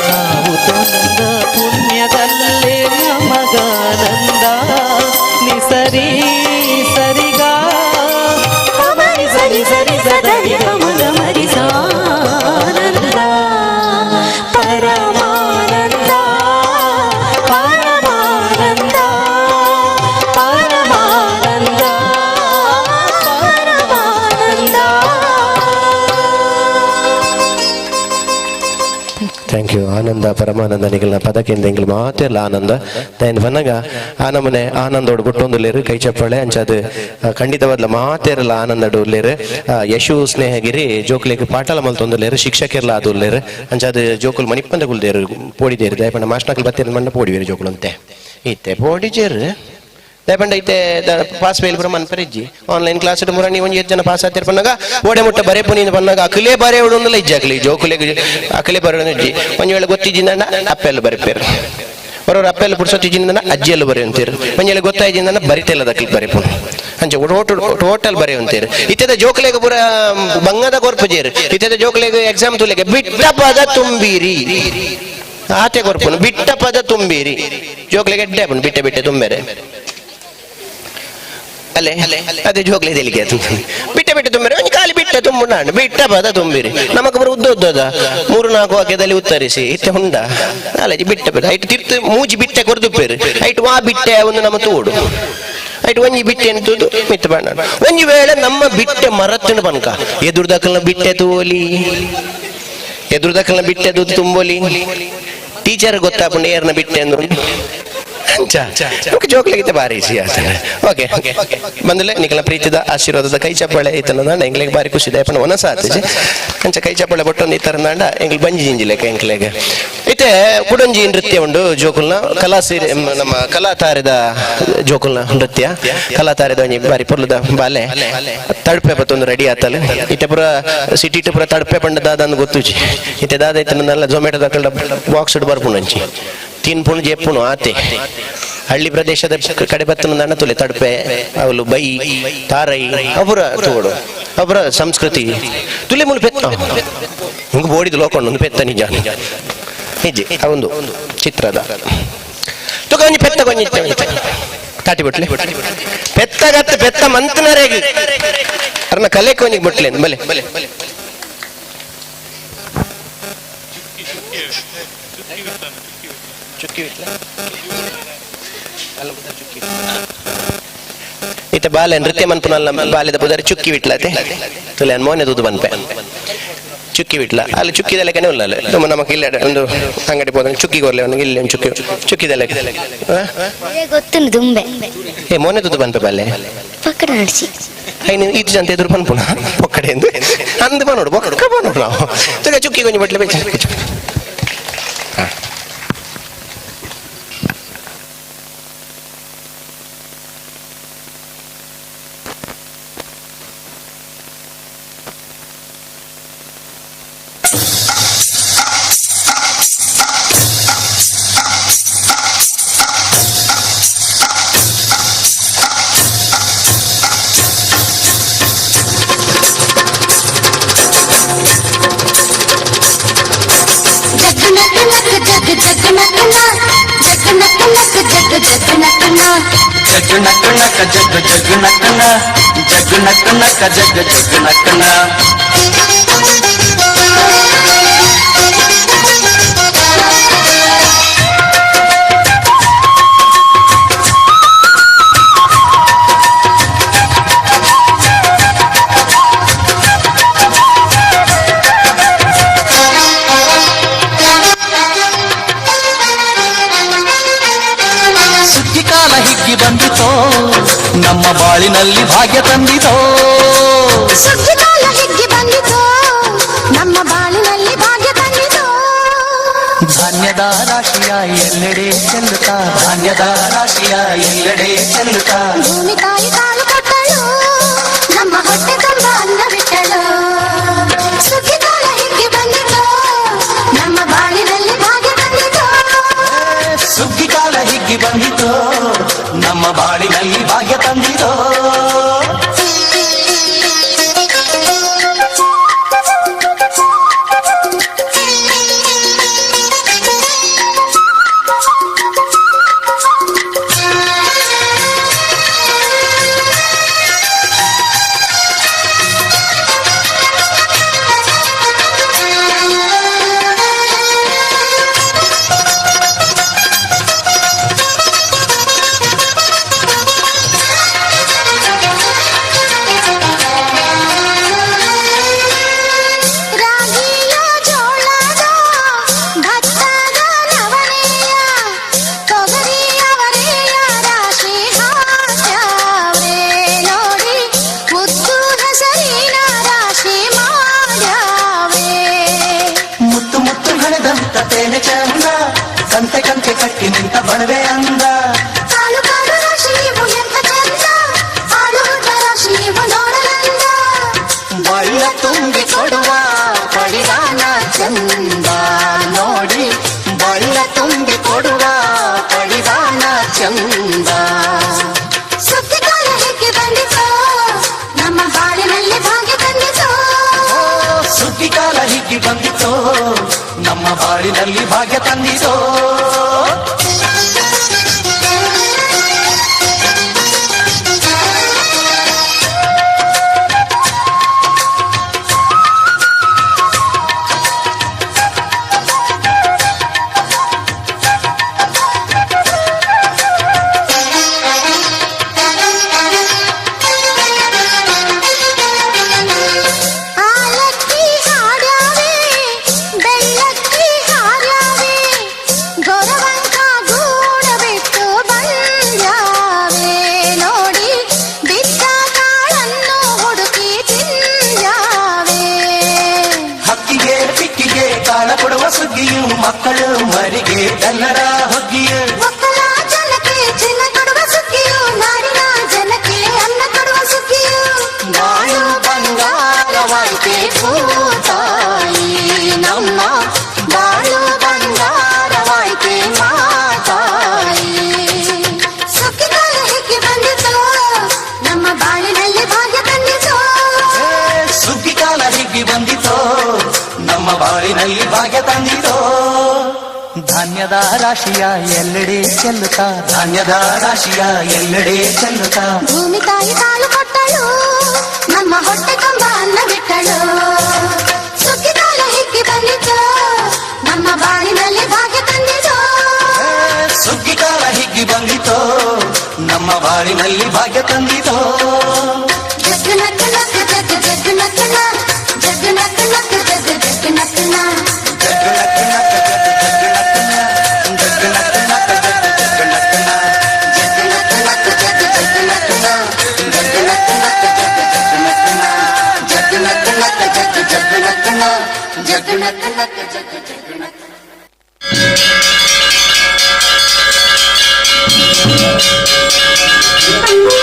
ನಾವು ತಂದ ಪುಣ್ಯದಲ್ಲೇ ನಮಗಾನಂದ. ನಿಸರಿ ಸರಿಗಾ ಪಮರಿ ಸರಿ ಸರಿ ಸದರಿ ಪಮಗ ಮರಿ ಸಾನಂದ ಪರಮಾನಂದ ಪರಮಾನಂದ ಪರಮಾನಂದ ಪರಮಾನಂದ. Thank you. ಆನಂದ ಪರಮಾನಂದ ನಿಗಲ್ನ ಪದಕ್ಕಿಂದ ಎಂಗ್ಲ ಮಾತೆಲ್ಲ ಆನಂದ ದಯನ್ ಬನ್ನಗ ಆ ನಮನೆ ಆನಂದೋಡು ಗುಟ್ಟೊಂದುಲ್ಲೇರು ಕೈ ಚಪ್ಪಾಳೆ ಅಂಚಾದ ಖಂಡಿತವಾದ್ಲ ಮಾತೇರಲ್ಲ ಆನಂದಡು ಉಲ್ಲೇರು. ಯಶು ಸ್ನೇಹಗಿರಿ ಜೋಕ್ಲೆಗ್ ಪಾಠಲ ಮಲ್ತೊಂದುಲ್ಲೇರು, ಶಿಕ್ಷಕಿರ್ಲ ಅದು ಉಲ್ಲೇರು. ಅಂಚಾದ ಜೋಕುಲ್ ಮಣಿಪ್ಪಂದ ಕುಲ್ದೇರು ಪೋಡಿದೇರು. ದಯಪಂಡ ಮಾಸ್ನಾಕಲ್ ಬತ್ತೇರು ಮಂಡ ಪೋಡಿವೇರು ಜೋಕುಲು ಅಂತೆ ಇತ್ತೆ ಪೋಡಿಜೇರು. ದಯಪಂಡ ಇತ್ತೆ ಪಾಸ್ ವೇಲ್ ಪುರ ಮನ್ಪರಿಜ್ಜಿ ಆನ್ಲೈನ್ ಕ್ಲಾಸ್ ಮುರ ನೀವು ಒಂಜಿ ಜನ ಪಾಸ್ ಆತಿರ್ ಪನ್ನಾಗ ಓಡೆ ಮುಟ್ಟ ಬರೆ ಪುನಿ ಪನ್ನಾಗ ಅಕಲೇ ಬರೆ ಉಡೊಂದುಲ ಇಜ್ಜಾಕ್ಲಿ ಜೋಕುಲೆಗ್ ಅಕಲೇ ಬರೆ ಇಜ್ಜಿ. ಒಂಜಿ ವೇಳೆ ಗೊತ್ತಿಜ್ಜಿಂದ ಅಪ್ಪೆಲ್ಲ ಬರೆಪೇರು, ಬರೋರು ಅಪ್ಪೆಲ್ಲ ಪುರ್ಸೊತ್ತಿಜ್ಜಿಂದ ಅಜ್ಜಿಯೆಲ್ಲ ಬರೆ ಅಂತೀರು. ಒಂಜಿ ವೇಳೆ ಗೊತ್ತಾಯ್ಜಿಂದ ಬರಿತೆಲ್ಲ ದಕ್ಲಿ ಬರೆಪುನು ಅಂಚೆ ಟೋಟಲ್ ಬರೆ ಅಂತೀರು. ಇತ್ತೆದ ಜೋಕುಲೆಗ್ ಪೂರ ಬಂಗದ ಕೊರ್ಪುಜೇರು. ಇತ್ತೆದ ಜೋಕುಲೆಗ್ ಎಕ್ಸಾಮ್ ತುಲೆಗೆ ಬಿಟ್ಟ ಪದ ತುಂಬಿರಿ ಆತೆ ಕೊರ್ಪುನು, ಬಿಟ್ಟ ಪದ ತುಂಬಿರಿ ಜೋಕ್ಲೆಗೆ ಎಡ್ಡೆ ಆಪುಂಡು ಬಿಟ್ಟೆ ಬಿಟ್ಟೆ ತುಂಬೇರೆ ಅಲ್ಲೇ ಅದೇ ಜೋಗ್ಲೆ ತೆಲಿಗೆ ಬಿಟ್ಟೆ ಬಿಟ್ಟೆ ತುಂಬಿರಿ ಒಂಜಿ ಖಾಲಿ ಬಿಟ್ಟೆ ತುಂಬುಂಡು ಬಿಟ್ಟ ಪದ ತುಂಬಿರಿ. ನಮಕ್ ಪೂರ ಉದ್ದ ಉದ್ದದ 3-4 ವಾಕ್ಯದಲ್ಲಿ ಉತ್ತರಿಸಿ ಇತ್ತೆ ಉಂಡ ನಾಲಜಿ ಬಿಟ್ಟ ಪದ ಐಟ್ ತಿರ್ತು ಮೂಜಿ ಬಿಟ್ಟೆ ಕೊರ್ದುಪ್ಪೇರು ಐಟ್ ವಾ ಬಿಟ್ಟೆ ಒಂದು ನಮ್ಮ ತೋಡು ಐಟ್ ಒಂಜಿ ಬಿಟ್ಟೆ ಎಂತುದು ಮಿತ್ತ ಬಣ್ಣ. ಒಂಜಿ ವೇಳೆ ನಮ್ಮ ಬಿಟ್ಟೆ ಮರತ್ತಿನ ಪನ್ಕ ಎದುರ್ದಕ್ಕಲ್ನ ಬಿಟ್ಟೆ ತೋಲಿ ಎದುರ್ದಕ್ಕಲ್ನ ಬಿಟ್ಟೆ ದೂದು ತುಂಬೋಲಿ ಟೀಚರ್ ಗೊತ್ತಾಪುಂಡು ಏರ್ನ ಬಿಟ್ಟೆ ಅಂದ್ರು ಜೋಕ್ಲಿಗಿತ್ತೆ ಬಾರಿ ಈಸಿ ಆಗ್ತದೆ. ಓಕೆ ಬಂದಲೆ ನಿಕಲ ಪ್ರೀತಿದ ಆಶೀರ್ವಾದದ ಕೈ ಚಪ್ಪಾಳೆ ಈತನ ಎಂಗ್ಲಿಗೆ ಬಾರಿ ಖುಷಿ ಇದೆ ಪಂಡ ಒನಸ ಆತಜಿ ಅಂಚ ಕೈ ಚಪ್ಪಾಳೆ ಬೊಟ್ಟೊಂದು ಈ ಥರ ನಾಂಡ ಎಂಗ್ಲಿ ಬಂಜಿ ಜಿಂಜಿಲೆಕ್ಕ ಎಂಕ್ಲೆಗ್ ಇತ್ತೆ ಕುಡಂಜಿ ನೃತ್ಯ ಉಂಡು ಜೋಕುಲ್ನ ಕಲಾ ಸೀರೆ ನಮ್ಮ ಕಲಾತಾರದ ಜೋಕುಲ್ನ ನೃತ್ಯ ಕಲಾತಾರದ ಒಂಜಿ ಬಾರಿ ಪೊರ್ಲುದ ಬಾಲೆ ತಡ್ಪೆ ಪತ್ತೊಂದು ರೆಡಿ ಆತಲೆ ಇತ್ತೆ ಪೂರ ಸಿಟಿ ಪೂರ ತಡ್ಪೆ ಪಂಡ ದಾದ ಗೊತ್ತುಜಿ ಇತ್ತೆ ದಾದ ಇತ್ತೆ ನಲ್ಲ ಝೊಮ್ಯಾಟೊ ದಾಕಲ್ಡ ಬಾಕ್ಸ್ ಬರ್ಪುಂಡು ಅಂಚಿ ತಿನ್ಪುಣು ಜೆಪ್ಪುಣು ಆತೆ ಹಳ್ಳಿ ಪ್ರದೇಶದ ಕಡೆ ಬತ್ತನ ನಣ್ಣ ತುಲೆ ತಡ್ಪೆ ಅವಲು ಬೈ ತಾರೈ ಅವರ ತೋಡು ಅವರ ಸಂಸ್ಕೃತಿ ತುಲೆ ಮುಲು ಪೆತ್ತ ಹಿಂಗೆ ಬೋಡಿದ ಲೋಕೊಂಡು ಒಂದು ಪೆತ್ತ ನಿಜ ನಿಜ ಒಂದು ಚಿತ್ರದ ತುಕ ಒಂಜಿ ಪೆತ್ತ ಕೊಂಜಿ ತಾಟಿ ಬಿಟ್ಲೆ ಪೆತ್ತಗತ್ತ ಪೆತ್ತ ಮಂತನರೇಗಿ ಅರ್ನ ಕಲೆ ಕೊಂಜಿಗೆ ಬಿಟ್ಲೆ ಬಲೆ ಇತ್ತೆ ಬಾಲೆ ನೃತ್ಯ ಮನ್ಪುನಲ್ಲ ಬಾಲ್ಯದ ಪುದಾರಿ ಚುಕ್ಕಿ ವಿಟ್ಲತೆ ತುಲೆ ಮೋನೆ ದೂದು ಬನ್ಪೆ ಚುಕ್ಕಿ ವಿಟ್ಲ ಅಲ್ಲಿ ಚುಕ್ಕಿದ ಲೆಕ್ಕನೇ ಉಲ್ಲ ತುಂಬ ನಮಕ್ ಇಲ್ಲ ಒಂದು ಅಂಗಡಿ ಹೋದ್ರೆ ಚುಕ್ಕಿ ಕೊರ್ಲೆ ಒಂದು ಇಲ್ಲಿ ಒಂದು ಚುಕ್ಕಿ ಚುಕ್ಕಿದ ಲೆಕ್ಕ ಗೊತ್ತುಂಡು ದುಂಬೆ ಏ ಮೋನೆ ದೂದು ಬನ್ಪೆ ಬಾಲೆ ಪಕ್ಕಡ ನಡ್ಸಿ ಐನು ಇದು ಜಂತ ಎದುರು ಪನ್ಪುನ ಪೊಕ್ಕಡೆ ಎಂದು ಅಂದು ಬನ್ನೋಡು ಬೊಕ್ಕ ಬನ್ನೋಡು ನಾವು ತುಲೆ ಚುಕ್ಕಿ ಕೊಂಚ ಬಟ್ಲೆ ಬೆಚ್ಚ. ಜಗ್ ನಕ್ ನಕ ಜಗ್ ಜಗ್ ನಕನ ಜಗ್ ನಕ್ ನಕ ಜಗ್ ಜಗ್ ನಕನ. ಸುಗ್ಗಿ ಕಾಲ ಹಿಗ್ಗಿ ಬಂದಿತೋ ನಮ್ಮ ಬಾಳಿನಲ್ಲಿ ಭಾಗ್ಯ ತಂದಿತೋ. ಸುಗ್ಗಿ ಕಾಲ ಹಿಗ್ಗಿ ಬಂದಿತೋ ನಮ್ಮ ಬಾಳಿನಲ್ಲಿ ಭಾಗ್ಯ ತಂದಿತೋ. ಧಾನ್ಯದ ರಾಶಿಯ ಎಲ್ಲೆಡೆ ಚೆಲ್ಲುತ್ತಾ ಧಾನ್ಯದ ರಾಶಿಯ ಎಲ್ಲೆಡೆ ಚೆಲ್ಲುತ್ತಾ. ಭೂಮಿ ತಾಯಿ ಕಾಳು ಕೊಟ್ಟಳು ನಮ್ಮ ಹೊಟ್ಟೆ ತುಂಬ ಅನ್ನ ಬಿಟ್ಟಳು. ಸುಗ್ಗಿ ಕಾಲ ಹಿಗ್ಗಿ ಬಂದಿತೋ ನಮ್ಮ ಬಾಳಿನಲ್ಲಿ ಭಾಗ್ಯ ತಂದಿತೋ. ಸುಗ್ಗಿ ಕಾಲ ಹಿಗ್ಗಿ ಬಂದಿತೋ ನಮ್ಮ ಬಾಳಿನಲ್ಲಿ ಭಾಗ್ಯ ತಂದಿತೋ. ಬಾಳಿನಲ್ಲಿ ಭಾಗ್ಯ ತಂದಿತೋ. ಆಲಕ್ಕಿ ಹಾಡ್ಯಾವೆ, ಬೆಳ್ಳಕ್ಕಿ ಹಾರ್ಯಾವೆ, ಗೊರವಂಕ ಗೂಡ ಬಿಟ್ಟು ಬಂದ್ಯಾವೆ, ನೋಡಿ ಬಿದ್ದ ಕಾಳನ್ನು ಹುಡುಕಿ ತಿಂದ್ಯಾವೆ. ಹಕ್ಕಿಗೆ ಪಿಕ್ಕಿಗೆ ಕಾಳ ಕೊಡುವ ಸುಗ್ಗಿಯು, ಮಕ್ಕಳು ಮರಿಗೆ ಕನ್ನಡ ಹೊಗ್ಗಿಯು. ಒಕ್ಕಲ ಜನಕ್ಕೆ ಚಿನ್ನ ಕೊಡುವ ಸುಗ್ಗಿಯು, ನಾಡಿನ ಜನಕ್ಕೆ ಅನ್ನ ಕೊಡುವ ಸುಗ್ಗಿಯು. ಬಾಳು ಬಂಗಾರವಾಯ್ತೆ ಭೂತಾಯಿ, ನಮ್ಮ ಬಾಳು ಬಂಗಾರವಾಯ್ತೆ ಮಾತಾಯಿ. ಸುಗ್ಗಿ ಕಾಲ ಹಿಗ್ಗಿ ಬಂದಿತು, ನಮ್ಮ ಬಾಳಿನಲ್ಲಿ ಭಾಗ್ಯ ತಂದಿತು. ಸುಗ್ಗಿ ಕಾಲ ಹಿಗ್ಗಿ ಬಂದಿತೋ, ನಮ್ಮ ಬಾಳಿನಲ್ಲಿ ಭಾಗ್ಯ ತಂದಿತೋ. ಧಾನ್ಯದ ರಾಶಿಯ ಎಲ್ಲೆಡೆ ಚೆಲ್ಲುತ್ತಾ, ಧಾನ್ಯದ ರಾಶಿಯ ಎಲ್ಲೆಡೆ ಚೆಲ್ಲುತ್ತಾ. ಭೂಮಿ ತಾಯಿ ಕಾಲು ಕೊಟ್ಟಳು, ನಮ್ಮ ಹೊಟ್ಟೆ ತುಂಬ ಅನ್ನ ಬಿಟ್ಟಳು. ಸುಗ್ಗಿ ಕಾಲ ಹಿಗ್ಗಿ ಬಂದಿತು, ನಮ್ಮ ಬಾಳಿನಲ್ಲಿ ಭಾಗ್ಯ ತಂದಿತು. ಸುಗ್ಗಿ ಕಾಲ ಹಿಗ್ಗಿ ಬಂದಿತೋ, ನಮ್ಮ ಬಾಳಿನಲ್ಲಿ ಭಾಗ್ಯ ತಂದಿತೋ. ಜಗ್ ನಕ್ ನಕ್ ಜಗ್ ಜಗ್ ನಕ್ ನ, ಜಗ್ ನಕ್ ನಕ್ ಜಗ್ ಜಗ್ ನಕ್ ನ. ಜಗ್ ನಕ್ ನಕ್ ಜಗ್ ಜಗ್ ನಕ್ ನ, ಜಗ್ ನಕ್ ನಕ್ ಜಗ್ ಜಗ್ ನಕ್ ನ, ಜಗ್ ನಕ್ ನಕ್ ಜಗ್ ಜಗ್ ನಕ್ ನ, ಜಗ್ ನಕ್ ನಕ್ ಜಗ್ ಜಗ್ ನಕ್ ನ. Thank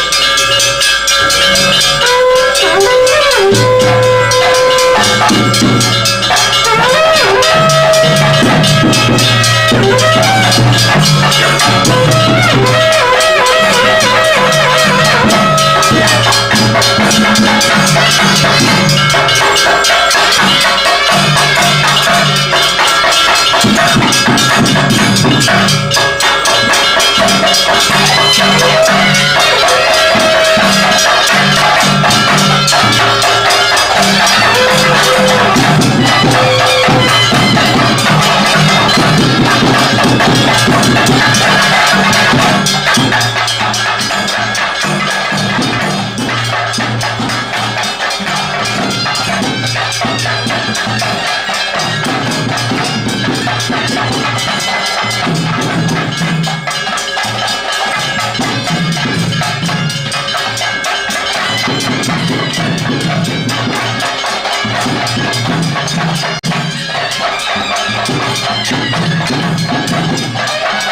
you.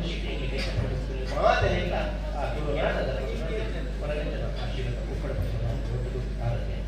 ಖುಷಿ ಮಾತೆಲ್ಲ ಆ ತುಳುನಾಡದ ಕೊರಗಜ್ಜನ ಆಶೀರ್ವಾದ ಉಪ್ಪಡ ಒಟ್ಟಿಗೆ ಆರಾಧನೆ.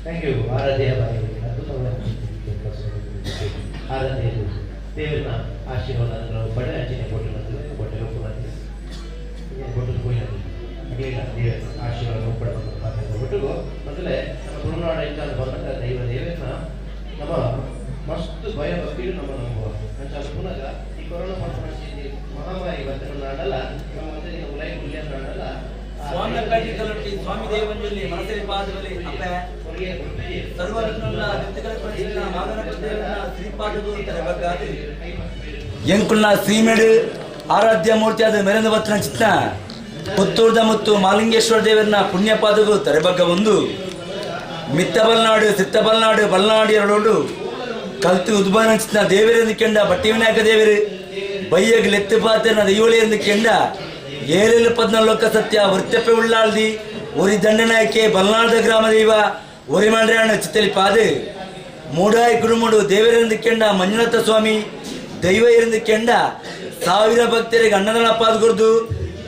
Thank you. ಆರಾಧ್ಯ ಬಾಯಿ ಅದ್ಭುತವಾದ ಆರಾಧ್ಯರು ದೇವರ ಆಶೀರ್ವಾದ ನಾವು ಬಡ ಅಂಚಿನ ಕೊಟ್ಟು ಕೊಟ್ಟರು. ನಿಗಲಿನ ದೇವರ ಆಶೀರ್ವಾದ ಒಪ್ಪಡ ಬಂದ ಒಟ್ಟಿಗೂ ಮೊದಲೇ ನಮ್ಮ ತುಳುನಾಡು ಎಂಚಾದ ಬಂದಾಗ ದೈವ ದೇವರನ್ನ ನಮ್ಮ ಮಸ್ತ್ ಭಯ ಭಕ್ತಿಯು ನಮ್ಮ ನಂಬುವ ಅಂಚಾದ ಪುನಃ ಈ ಕೊರೋನಾ ಮಹಾಮಾರಿ ಮಹಾಮಾರಿ ಬರ್ತನ ನಾಡಲ್ಲ ನಮ್ಮ ನಮ್ಮ ಲೈಫ್ ಉಲ್ಲೇಖ ನಾಡಲ್ಲ. ಸ್ವಾಮಿ ಕಲ್ಲೊಟ್ಟಿ ಸ್ವಾಮಿ ದೇವಂಜಲ್ಲಿ ಮನಸರಿ ಪಾದದಲ್ಲಿ ಅಪ್ಪೆ ಸರ್ವರತ್ನಲ್ಲ ನಿತ್ಯಗಳ ಪರಿಶೀಲನ ಮಾದನ ದೇವನ ಶ್ರೀಪಾದಗಳು ತಲೆಬಗ್ಗಾದು ಎಂಕುಲ್ನ ಶ್ರೀಮೇಡು ಆರಾಧ್ಯ ಮೂರ್ತಿಯಾದ ಮೆರೆಂದ ಬತ್ತನ ಚಿತ್ನ ಪುತ್ತೂರ್ದ ಮತ್ತು ಮಾಲಿಂಗೇಶ್ವರ ದೇವರನ್ನ ಪುಣ್ಯಪಾದಗಳು ತಲೆಬಗ್ಗ ಒಂದು ಮಿತ್ತ ಬಲ್ನಾಡು ಸಿತ್ತ ಬಲ್ನಾಡು ಬಲ್ನಾಡು ಎರಡೋಡು ಕಲ್ತು ಉದ್ಭವನ ಚಿತ್ನ ದೇವರೆಂದು ಕೆಂಡ ಬಟ್ಟಿ ವಿನಾಯಕ ದೇವರು ಬಯ್ಯಗ್ ಲೆತ್ತು ಪಾತ್ರನ ದೈವಳಿ ಎಂದು ಕೆಂಡ ಏಳೆಲು ಪದ್ನಾಲ್ಕ ಸತ್ಯ ವೃತ್ತಪ್ಪೆ ಉಳ್ಳಾಳ್ದಿ ಒರಿ ದಂಡನಾಯಕೆ ಬಲ್ನಾಡದ ಗ್ರಾಮ ದೈವ ಒರಿ ಮಂಡ್ರಾಣ ಚಿತ್ತಲಿ ಪಾದು ಮೂಡಾಯಿ ಕುಡುಮುಡು ದೇವರೆಂದು ಕೆಂಡ ಮಂಜುನಾಥ ಸ್ವಾಮಿ ದೈವ ಇರಂದು ಕೆಂಡ ಸಾವಿರ ಭಕ್ತರಿಗೆ ಅನ್ನದಾನ ಪಾದ್ಗುರ್ದು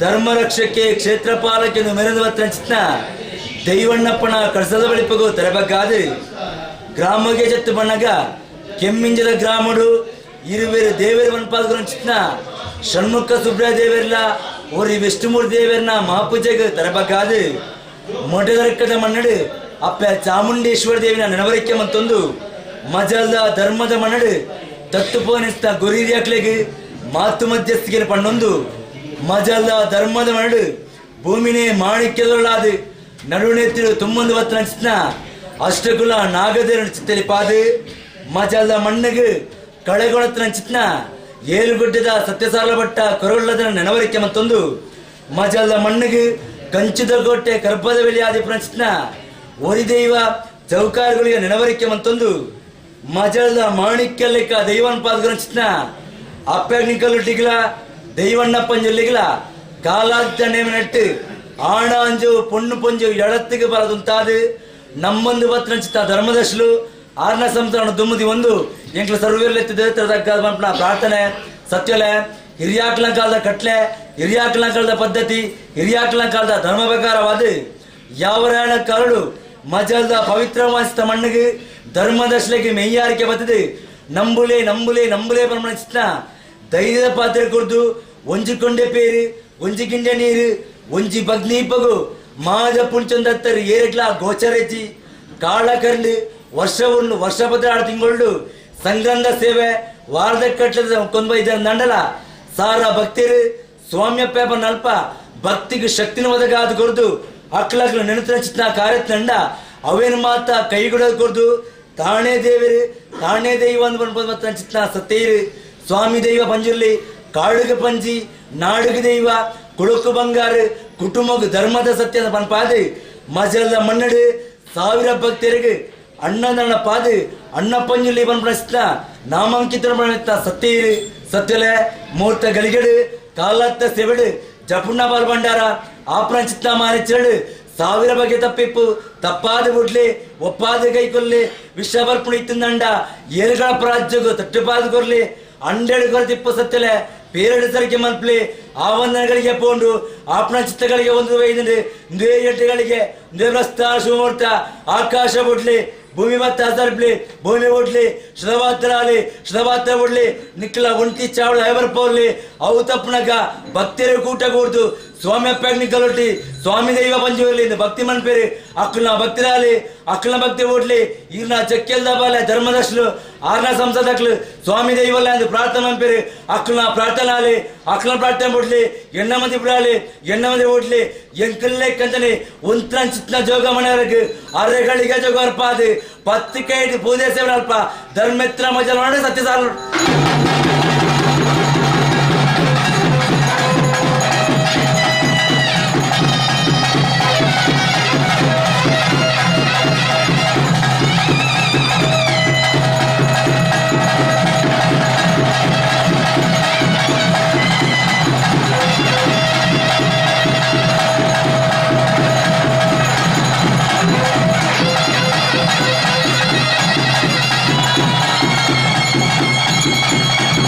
ಧರ್ಮ ರಕ್ಷಕ್ಕೆ ಕ್ಷೇತ್ರ ಪಾಲಕೆಂದು ಮೆರೆದು ಬತ್ತ ಚಿತ್ನ ದೈವಣ್ಣಪ್ಪನ ಕಳಸದ ಬಳಿಪಗು ತೆರಬಗ್ಗಾದು ಗ್ರಾಮಗೆ ಜತ್ತು ಬಣ್ಣಗ ಕೆಮ್ಮಿಂಜದ ಗ್ರಾಮಡು ಇರುವೆರು ದೇವರು ವನ್ಪಾದ್ಗುರ ಚಿತ್ನ ಷಣ್ಮುಖ ಸುಬ್ರಹ ದೇವರ್ಲ ಒರಿ ವಿಷ್ಣುಮೂರ್ತಿ ದೇವರ್ನ ಮಹಾಪೂಜೆಗೆ ತರಬಗ್ಗಾದು ಮೊಟದರ್ಕದ ಮನ್ನಡು ಅಪ್ಪ ಚಾಮುಂಡೇಶ್ವರ ದೇವಿನ ನೆನವರಿಕೆ ಮತ್ತೊಂದು ಮಜಲ್ದ ಧರ್ಮದ ಮನ್ನಡು ತತ್ತುಪೋನಿಸ್ತ ಗುರಿಯಾಕ್ಲೆಗೆ ಮಾತು ಮಧ್ಯಸ್ಥಿಗೆ ಪಣ್ಣೊಂದು ಮಜಲ್ದ ಧರ್ಮದ ಮನ್ನಡು ಭೂಮಿನೇ ಮಾಣಿಕ್ಯದೊಳ್ಳಾದು ನಡುನೆತ್ತಿರು ತುಂಬೊಂದು ಬತ್ತನ ಚಿತ್ನ ಅಷ್ಟಕುಲ ನಾಗದೇರ ಚಿತ್ತಲಿ ಪಾದು ಮಜಲ್ದ ಮಣ್ಣಿಗೆ ಕಳೆಗೊಳತನ ಚಿತ್ನ ಏಳುಗುಡ್ಡದ ಸತ್ಯಸಾರ ಭಟ್ಟ ಕೊರೊಳ್ಳದನ ನೆನವರಿಕೆ ಮತ್ತೊಂದು ಮಜಲ್ದ ಮಣ್ಣಿಗೆ ಕಂಚುದ ಕೋಟೆ ಕರ್ಪದ ಬೆಳೆಯಾದಿ ಚಿತ್ನ ಒರಿದೈವ ಚೌಕಾರುಗಳಿಗೆ ನೆನವರಿಕೆ ಮತ್ತೊಂದು ಮಜಲ್ದ ಮಾಣಿಕ್ಯ ಲೆಕ್ಕ ದೈವನ್ ಪಾದ್ಗುರ ಚಿತ್ನ ಅಪ್ಪಾಗ್ನಿಕಲ್ಲು ಟಿಗ್ಲ ದೈವಣ್ಣಪ್ಪಂಜೊಲ್ಲಿಗ್ಲ ಕಾಲಾದ್ದ ನೇಮ ನೆಟ್ಟು ಆಣಾಂಜು ಪೊಣ್ಣು ಪೊಂಜು ಎಳತ್ತಿಗೆ ಬರದುಂತಾದು ನಮ್ಮೊಂದು ಬತ್ತಿನ ಚಿತ್ತ ಧರ್ಮದರ್ಶಲು ಆರ್ನ ಸಂಸ್ಥಾನ ದುಮ್ಮದಿ ಒಂದು ಎಂಕ್ಲ ಸರ್ವೇರ್ಲೆತ್ತು ದೇವತರ ಪ್ರಾರ್ಥನೆ ಸತ್ಯಲೆ ಹಿರಿಯಾಕ್ಲ ಕಾಲದ ಕಟ್ಲೆ ಹಿರಿಯಾಕ್ಲ ಕಾಲದ ಪದ್ಧತಿ ಹಿರಿಯಾಕ್ಲ ಕಾಲದ ಧರ್ಮ ಪ್ರಕಾರವಾದ ಯಾವರಾಯಣ ಕರಳು ಮಜಲ್ದ ಪವಿತ್ರ ವಾಸಿತ ಮಣ್ಣಿಗೆ ಧರ್ಮದರ್ಶಲಿಗೆ ಮೆಯ್ಯಾರಿಕೆ ಬರ್ತದೆ ನಂಬುಲೆ ನಂಬುಲೆ ನಂಬುಲೆ ಪರಮಣ ಚಿತ್ರ ಧೈರ್ಯದ ಪಾತ್ರೆ ಕುರ್ದು ಒಂಜಿಕೊಂಡೆ ಪೇರು ಒಂಜಿ ಗಿಂಡೆ ನೀರು ಒಂಜಿ ಬಗ್ನೀಪಗು ಮಾದ ಪುಂಚಂದತ್ತರು ಏರೆಟ್ಲ ಗೋಚರೆಚ್ಚಿ ಕಾಳ ಕರ್ಲು ವರ್ಷವನ್ನು ವರ್ಷ ಪತ್ರ ಆರು ತಿಂಗಳು ಸಂಗ್ರಂಧ ಸೇವೆ ವಾರದ ಕಟ್ಟದ ಕೊಂಬ ನಂಡಲ ಸಾರ ಭಕ್ತಿರು ಸ್ವಾಮ್ಯ ಪೇಪ ನಲ್ಪ ಭಕ್ತಿಗೆ ಶಕ್ತಿನ ಒದಗಾದ ಕೊರ್ದು ಅಕ್ಲಕ್ಲು ನೆನತಿನ ಚಿತ್ನ ಕಾರ್ಯತಂಡ ಅವೇನು ಮಾತ ಕೈಗುಡ ಕೊರ್ದು ತಾಣೇ ದೇವರು ತಾಣೇ ದೈವ ಅಂದ್ ಬನ್ಬೋದು ಚಿತ್ನ ಸತ್ತೇರು ಸ್ವಾಮಿ ದೈವ ಪಂಜುರ್ಲಿ ಕಾಡುಗೆ ಪಂಜಿ ನಾಡುಗೆ ದೈವ ಕುಳುಕು ಬಂಗಾರು ಕುಟುಂಬಕ್ಕೆ ಧರ್ಮದ ಸತ್ಯದ ಪನ್ಪಾದು ಮಜಲ್ದ ಮಣ್ಣಡು ಸಾವಿರ ಭಕ್ತರಿಗೆ ಅಣ್ಣನಣ್ಣ ಪಾದು ಅಣ್ಣ ಪಂಜುರ್ಲಿ ಪನ್ಪನ ನಾಮಾಂಕಿತ ಸತ್ಯೇರು ಸತ್ಯಲೆ ಮೂರ್ತ ಗಳಿಗೆಡು ಕಾಲತ್ತ ಸೆವೆಡು ಜಪುಣ್ಣ ಬಾಲ್ ಭಂಡಾರ ಆಪ್ರ ಚಿತ್ತ ಮಾರಿಚರಡು ಸಾವಿರ ಬಗೆ ತಪ್ಪಿಪ್ಪು ತಪ್ಪಾದ ಬುಡ್ಲಿ ಒಪ್ಪಾದ ಕೈಕೊಲ್ಲಿ ವಿಷಬರ್ಪುಣಿ ತಿಂದಂಡ ಏರುಗಳ ಪ್ರಾಜ್ಯಗು ತಟ್ಟುಪಾದ ಕೊರ್ಲಿ ಅಂಡೆಡು ಕೊರತಿಪ್ಪು ಸತ್ಯಲೆ ಪೇರಡು ಸರಿಗೆ ಮನ್ಪ್ಲಿ ಆವಂದನಗಳಿಗೆ ಪೋಂಡು ಆಪ್ನ ಚಿತ್ತಗಳಿಗೆ ಒಂದು ವೈದಂಡು ಎಂಟುಗಳಿಗೆ ದೇವಸ್ಥ ಶಿವಮೂರ್ತ ಆಕಾಶ ಬುಡ್ಲಿ ಭೂಮಿ ಮತ್ತ ಹಸರ್ಪ್ಲಿ ಭೂಮಿ ಉಡ್ಲಿ ಶ್ರವಾತ್ರಾಲಿ ಶ್ರವಾತ್ರ ಉಡ್ಲಿ ನಿಕ್ಕಲ ಒಂಟಿ ಚಾವಳ ಐವರ್ ಪೌರ್ಲಿ ಅವು ತಪ್ಪನಗ ಭಕ್ತರು ಕೂಟ ಕೂಡ್ದು ಸ್ವಾಮಿ ಅಪ್ಪಾಗ್ನಿ ಕಲೊಟ್ಟಿ ಸ್ವಾಮಿ ದೈವ ಪಂಜುವಲ್ಲಿ ಭಕ್ತಿ ಮನ್ಪೇರಿ ಅಕ್ಕನ ಭಕ್ತಿರಾಲಿ ಅಕ್ಕನ ಭಕ್ತಿ ಓಡ್ಲಿ ಈರ್ನ ಚಕ್ಕೆಲ್ದ ಬಾಲೆ ಧರ್ಮದರ್ಶಲು ಆರ್ನ ಸಂಸದಕ್ಲು ಸ್ವಾಮಿ ದೈವಲ್ಲ ಅಂದು ಪ್ರಾರ್ಥನೆ ಮನ್ಪೇರಿ ಅಕ್ಕನ ಪ್ರಾರ್ಥನೆ ಆಲಿ ಅಕ್ಕನ ಪ್ರಾರ್ಥನೆ ಬಿಡ್ಲಿ ಎಣ್ಣ ಮಂದಿ ಬಿಡಾಲಿ ಎಣ್ಣ ಮಂದಿ ಓಡ್ಲಿ ಎಂಕಲ್ಲೇ ಕಂತನೆ ಒಂತ್ರ ಚಿತ್ನ ಜೋಗ ಮನೆಯವರೆಗೆ ಅರೆಗಳಿಗೆ ಜೋಗ ಅರ್ಪಾದು ಪತ್ತು ಕೈದು ಪೂಜೆ ಸೇವೆ ಅಲ್ಪ ಧರ್ಮೆತ್ರ ಮಜಲ ಸತ್ಯ ಸಾಲ. Thank you.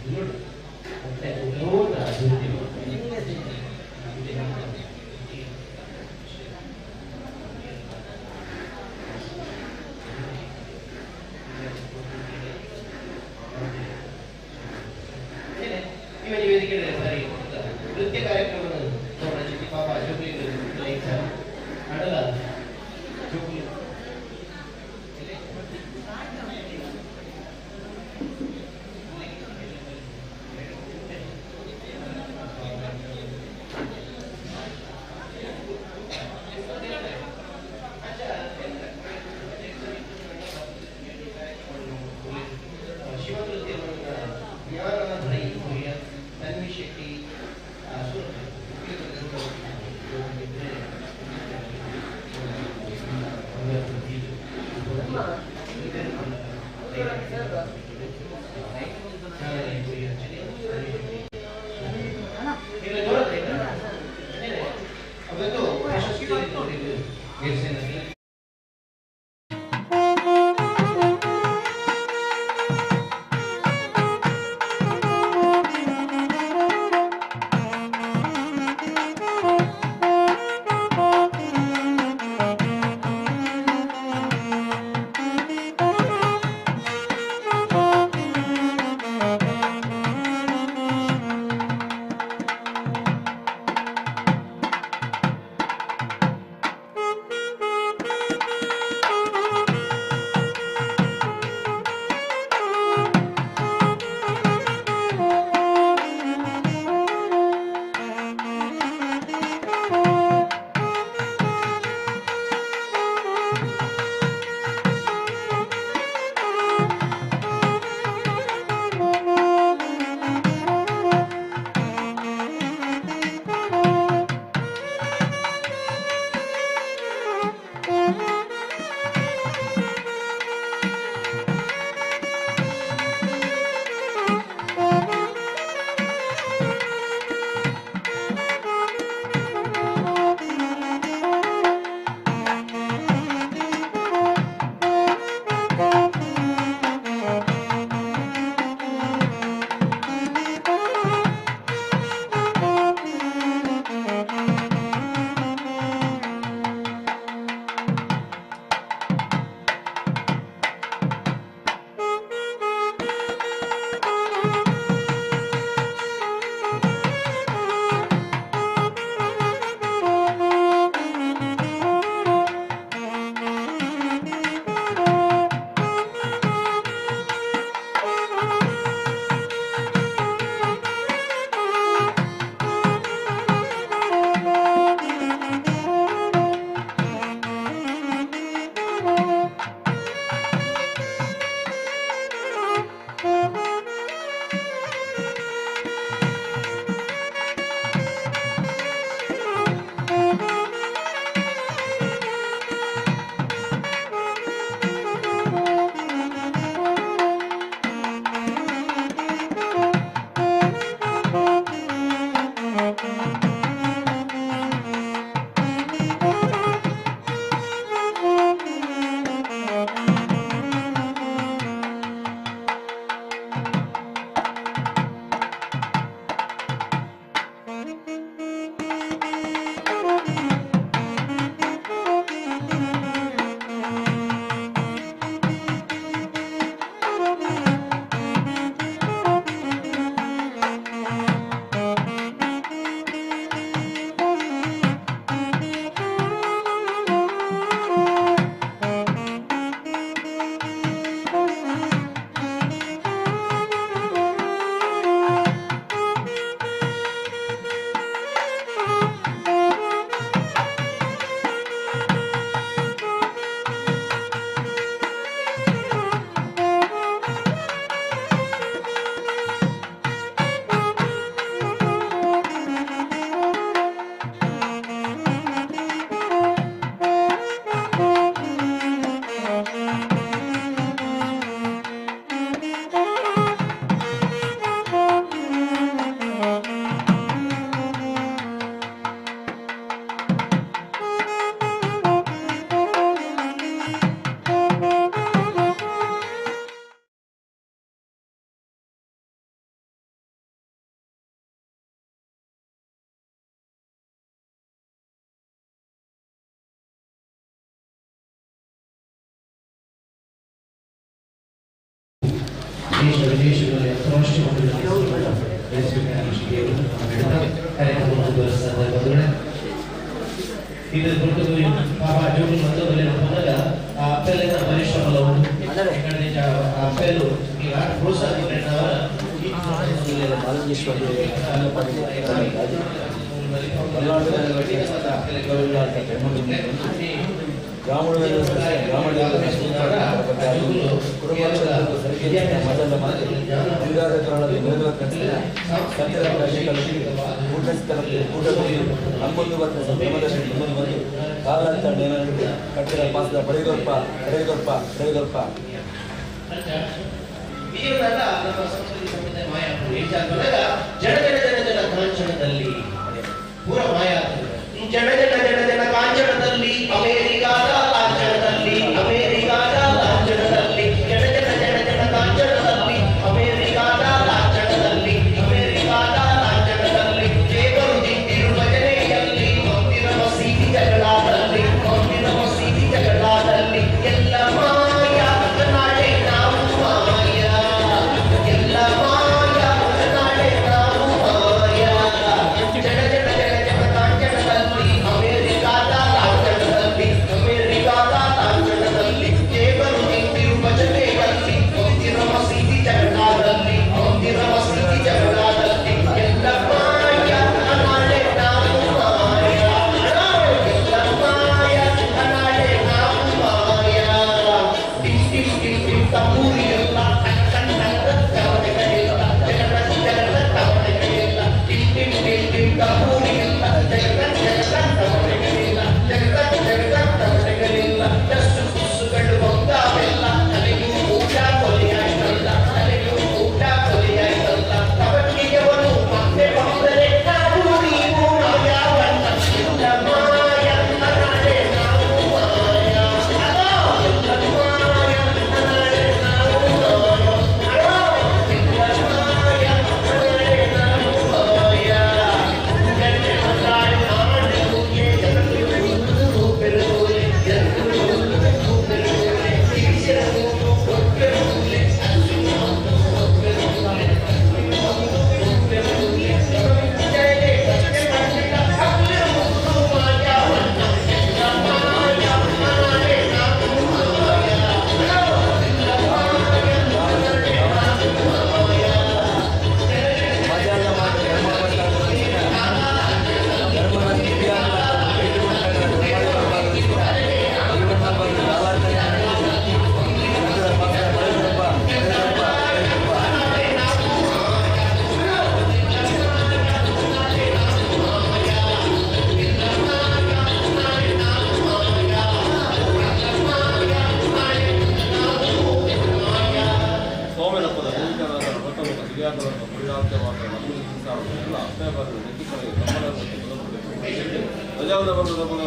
ದಿನೊಡು ಮತ್ತೆ ಲೋಕ ಅಭಿವೃದ್ಧಿ. ಇವನಿ ವೇದಿಕೆ ಬಾರಿ ನೃತ್ಯ ಕಾರ್ಯಕ್ರಮವನ್ನು ಚಿಟ್ಟಿ ಪಾಪ ಜೋಕುಲಿ ಅಡಲ ಜೋಕುಲಿ. ಶಿವನೃತ್ಯವನ್ನು ಜ್ಞಾನದ ತನ್ವಿ ಶೆಟ್ಟಿ. ದೇಶ ವಿದೇಶಗಳಲ್ಲಿ ಅಂತಾರಾಷ್ಟ್ರೀಯ ಮಟ್ಟದಲ್ಲಿ ಕಾರ್ಯಕ್ರಮ ಮುಂದುವರಿಸ್ತಾ ಬಂಧುಗಳೇ. ಇದು ಗುರುತು ಪಾಪ ಜೋಡಿ ಮತ್ತೊಂದು ಬಂದಾಗ ಆ ಅಪ್ಪೆಲ್ಲಿನ ಪರಿಶ್ರಮ ಉಂಟು. ಆ ಅಪ್ಪೆಲು ಈಗ ಪ್ರೋತ್ಸಾಹ ನಮ್ಮ ಸಂಸ್ಕೃತಿ ಸಂಪ್ರದಾಯ ಮಾಯ ಜನ ಜನ ಜನ ಜನ ಕಾಂಚನದಲ್ಲಿ ಪೂರ ಮಾಯ ಜನ ಜನ ಜನ ಜನ ಕಾಂಚನದಲ್ಲಿ ಅಮೇರಿಕಾದ ಲಾಂಛನದಲ್ಲಿ ಅಮೇರಿಕಾದ ಲಾಂಛನದಲ್ಲಿ ಜನ ಜನ ಜನ ಜನ ಕಾಂಚನದಲ್ಲಿ ಅಮೇರಿಕಾದ ಲಾಂಛನದಲ್ಲಿ ಅಮೇರಿಕಾದ ಲಾಂಛನದಲ್ಲಿ ದೇವರು ನಿಂತಿರುವ ಭಜನೆಯಲ್ಲಿ ಮಂದಿರ ಮಸೀದಿ ಜಗಳಾದಲ್ಲಿ ಮಂದಿರ ಮಸೀದಿ ಜಗಳಾದಲ್ಲಿ ಎಲ್ಲ ಮಾಯ ನಾಳೆ ನಾವು ಮಾಯ ಎಲ್ಲ ಮಾಯ ನಾಳೆ ನಾವು ಮಾಯ ಜನ ಜನ ಜನ ಜನ ಕಾಂಚನದಲ್ಲಿ ಅಮೇರಿಕಾದ ಲಾಂಛನದಲ್ಲಿ ಅಮೇರಿಕಾದ ಲಾಂಛನದಲ್ಲಿ ದೇವರು ನಿಂತಿರುವ ಭಜನೆಯಲ್ಲಿ ಮಂದಿರ ಮಸೀದಿ ಜಗಳಾದಲ್ಲಿ ಮಂದಿರ ಮಸೀದಿ ಜಗಳಾದಲ್ಲಿ ಎಲ್ಲ ಮಾಯ ನಾಳೆ ನಾವು ಮಾಯ ಎಲ್ಲ ಮಾಯ ನಾಳೆ ನಾವು ಮಾಯ ಟಿಂ ಟಿಂ ಟಿಂ ಟಿಂ ತಂಬೂರಿ ಎಲ್ಲ ಜಗತ್ತ ಜಗತ್ತ ಜಗತ್ತ ಟಿಂ ಟಿಂ ಟಿಂ ಟಿಂ ತಂಬೂರಿ ಎಲ್ಲ ಜಗತ್ತ ಜಗತ್ತ ಜಗತ್ತ ಜಗತ್ತ ದಸ್ಸು ಕುಸ್ಸುಗಳು ಬಂದಾವೆಲ್ಲ ತಲೆಗೂ ಊಟ ಕೊಲೆಯಾಯ್ತಲ್ಲ ತಲೆಗೂ ಊಟ ಕೊಲೆಯಾಯ್ತಲ್ಲ ತವಕಿಯವನು ಮತ್ತೆ ಬಂದರೆ ನಾವು ನೀವು ಮಾಯಾವನ್ನ ಎಲ್ಲ ಮಾಯ ನಾಳೆ ನಾವು ಮಾಯ ಎಲ್ಲ ಮಾಯ ನಾಳೆ ನಾವು ಮಾಯ ಎಲ್ಲ ಮಾಯ ನಾಳೆ ನಾವು ಮಾಯ ಸೋಮನಪ್ಪದ ಭೂಮಿಕನಾದ ಭಟ್ಟಲೋಕ ಸಿರಿಯಾದವರನ್ನು ಪರಿಣಾಂತ್ಯವಾದ ನಮ್ಮದು ಸಂಸಾರವನ್ನು ಅಪ್ಪೆ ನೆತ್ತಿಕಡೆಗೆ ಕಮಲ ಮತ್ತು ಪ್ರಜಾದ ಪಡೆಯುತ್ತಾರೆ.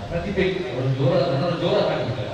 ಪ್ರತಿಭೆ ಅವರು ಜೋರ ನನ್ನನ್ನು ಜೋರ ಹಾಕಿಬಿಟ್ಟಲ್ಲ.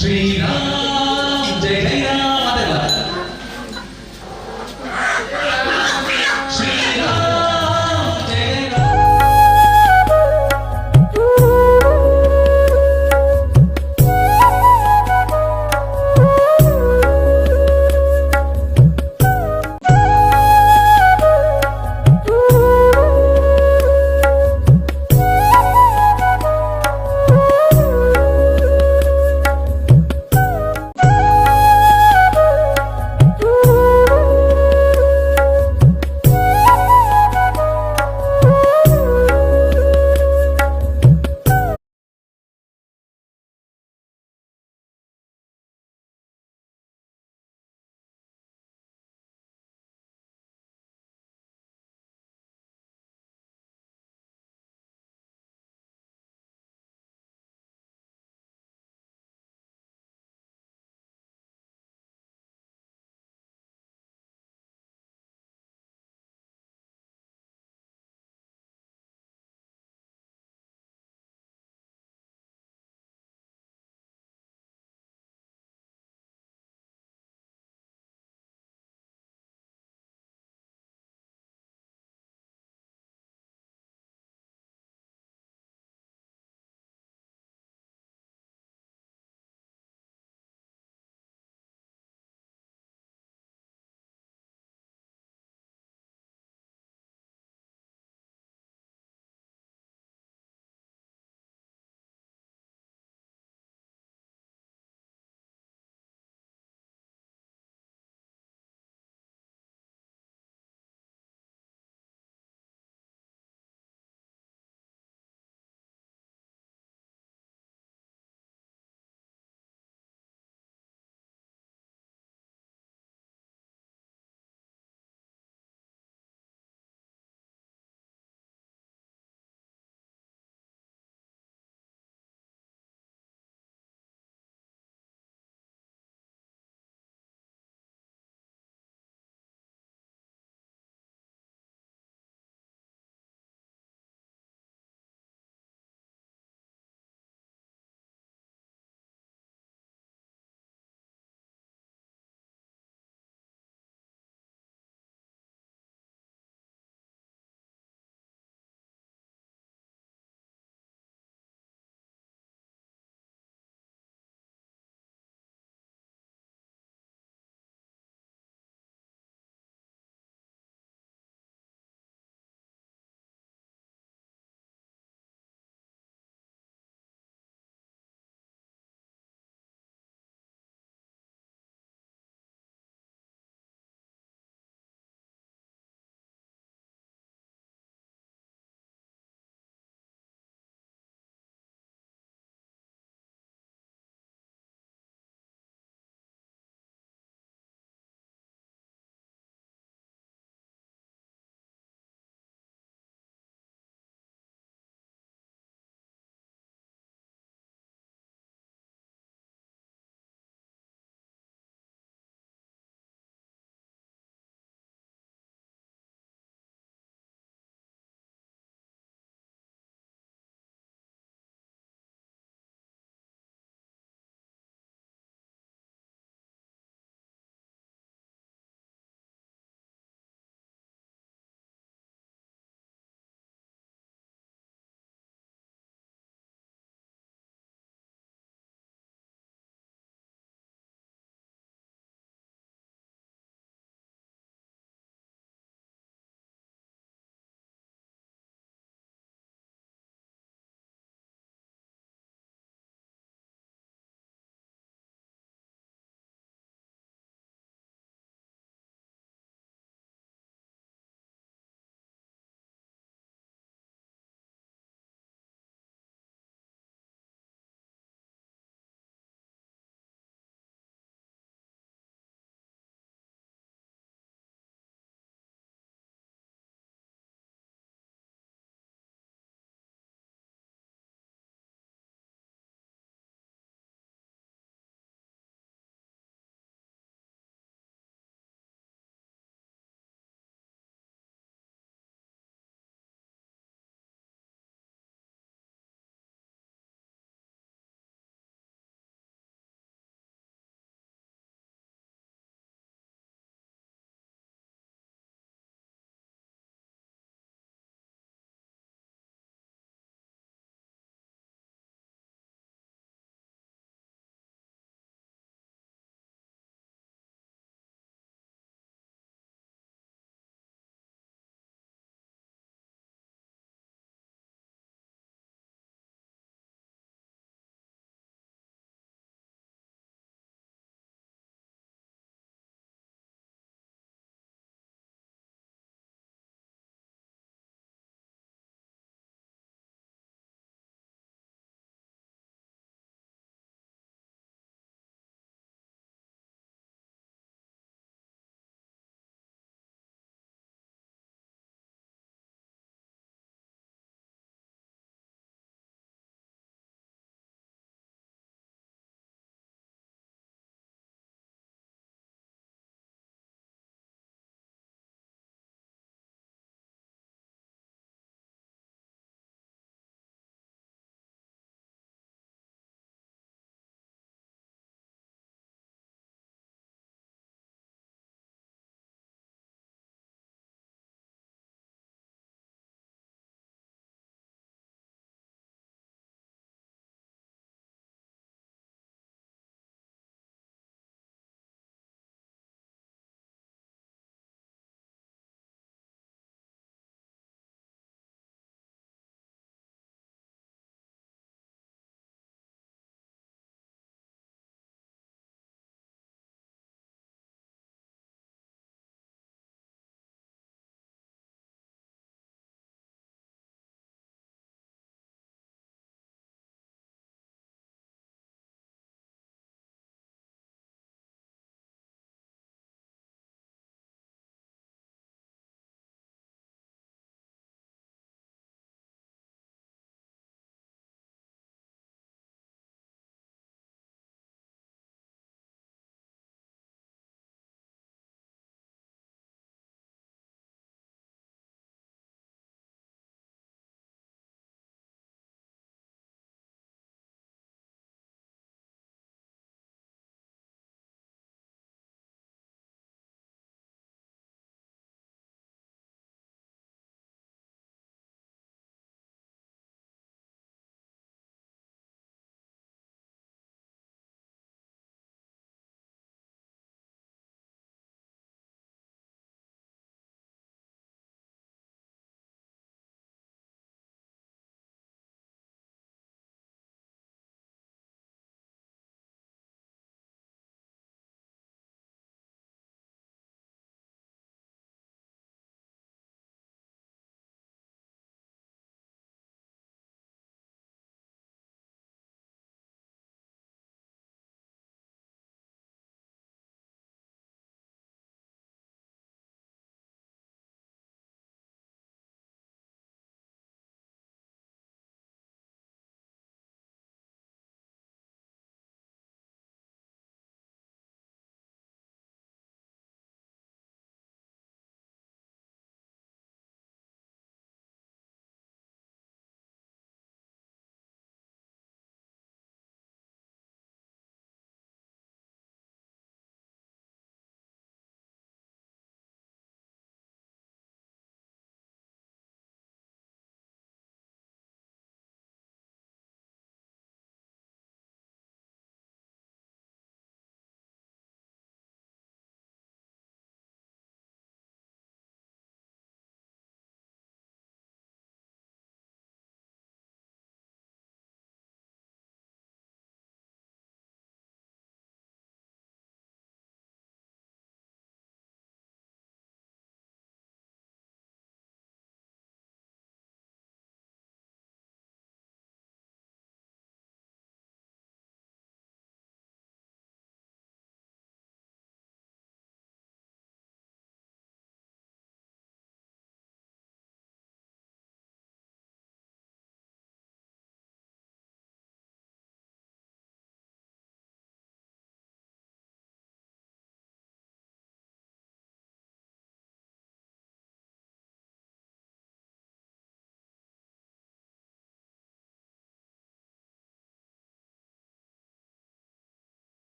ಶ್ರೀರಾಮ್ ಜಯ ಜಯ ರಾಮ ದೇವ. ಶ್ರೀರಾಮ್ ಜಯ ರಾಮ.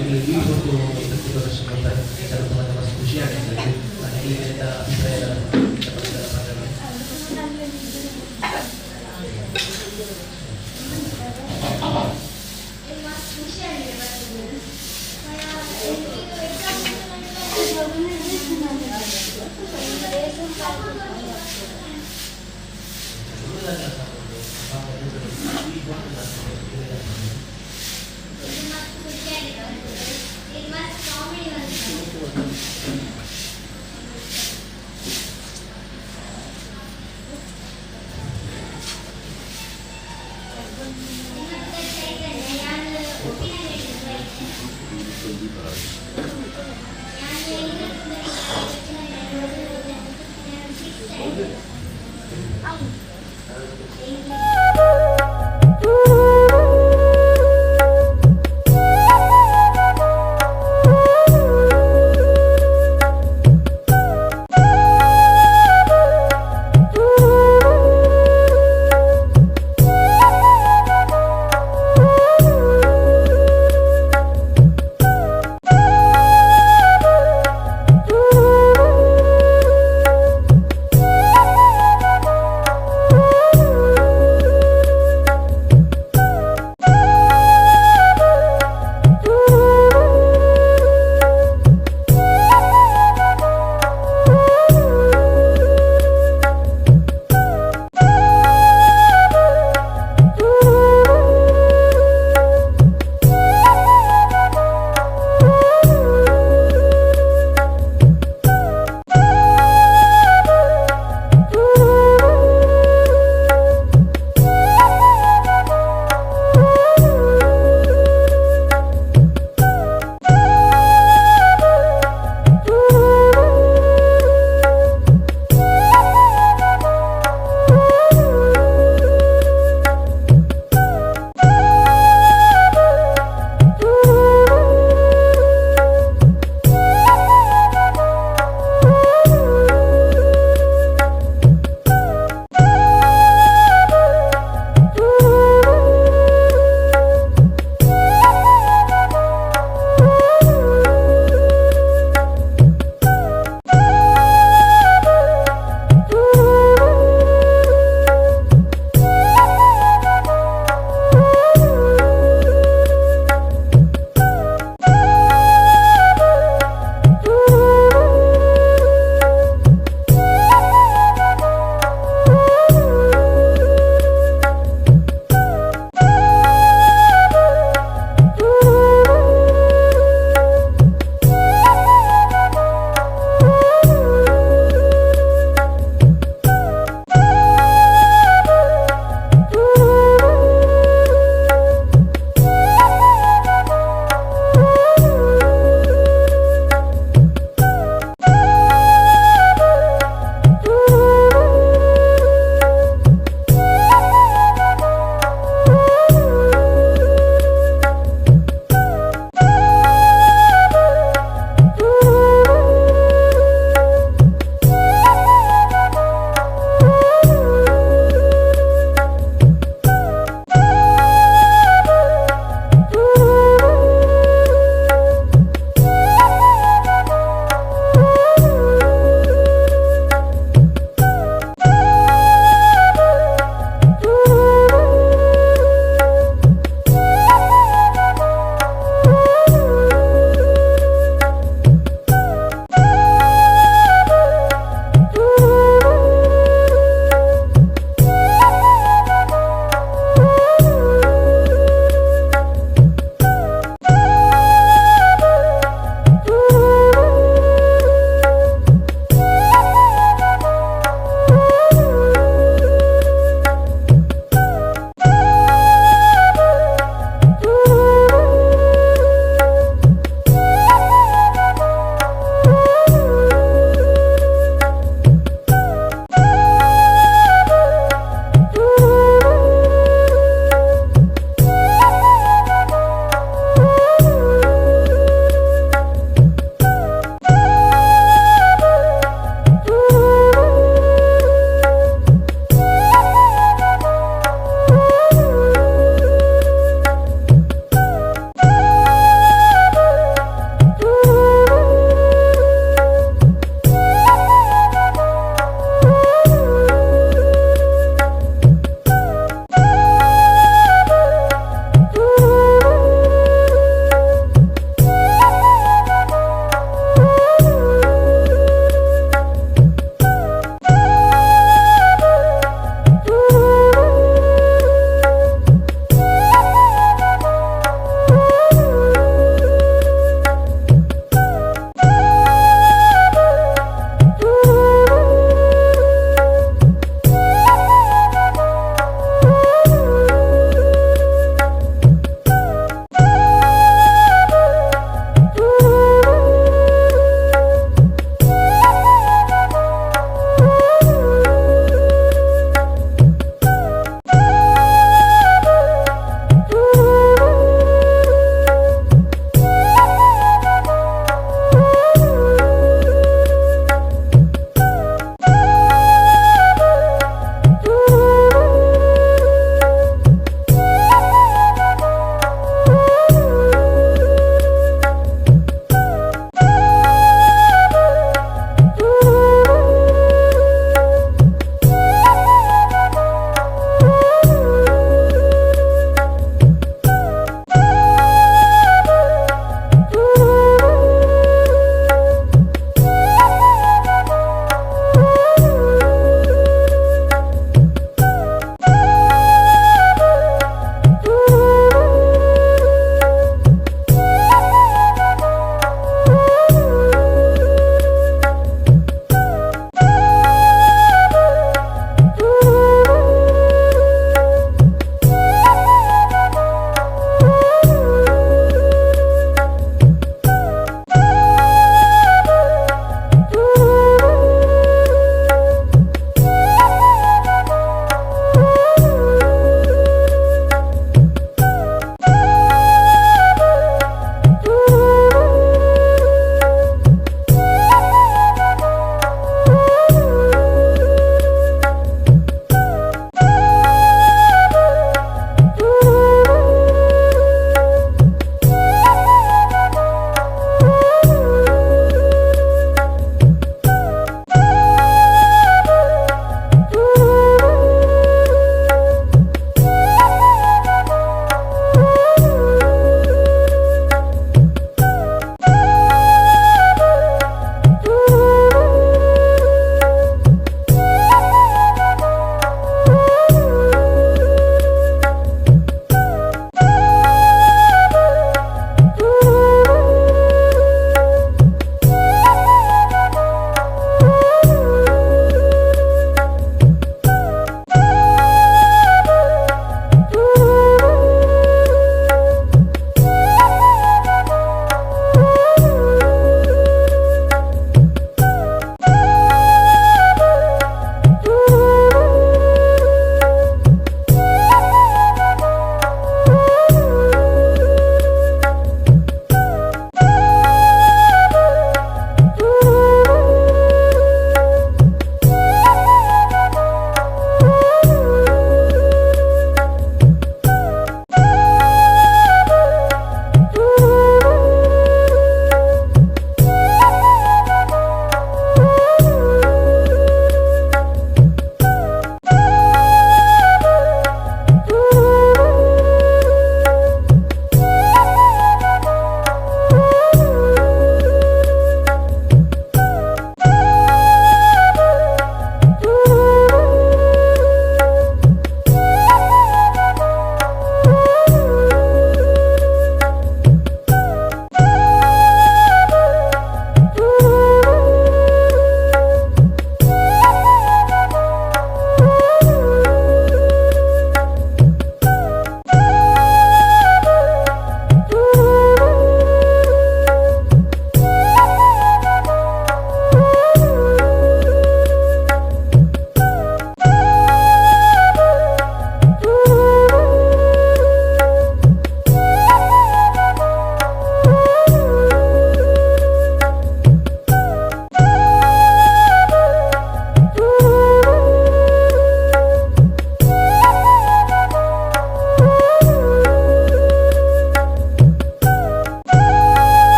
ಇಲ್ಲಿ ಈ ಒಂದು ಶಕ್ತಿ ಪ್ರದರ್ಶನ ಮಸ್ತ್ ಖುಷಿ ಆಗಿದೆ. ನಿಮಗೆ ಅಭಿಪ್ರಾಯ ಇಷ್ಟಪಡ್ತಾರೆ.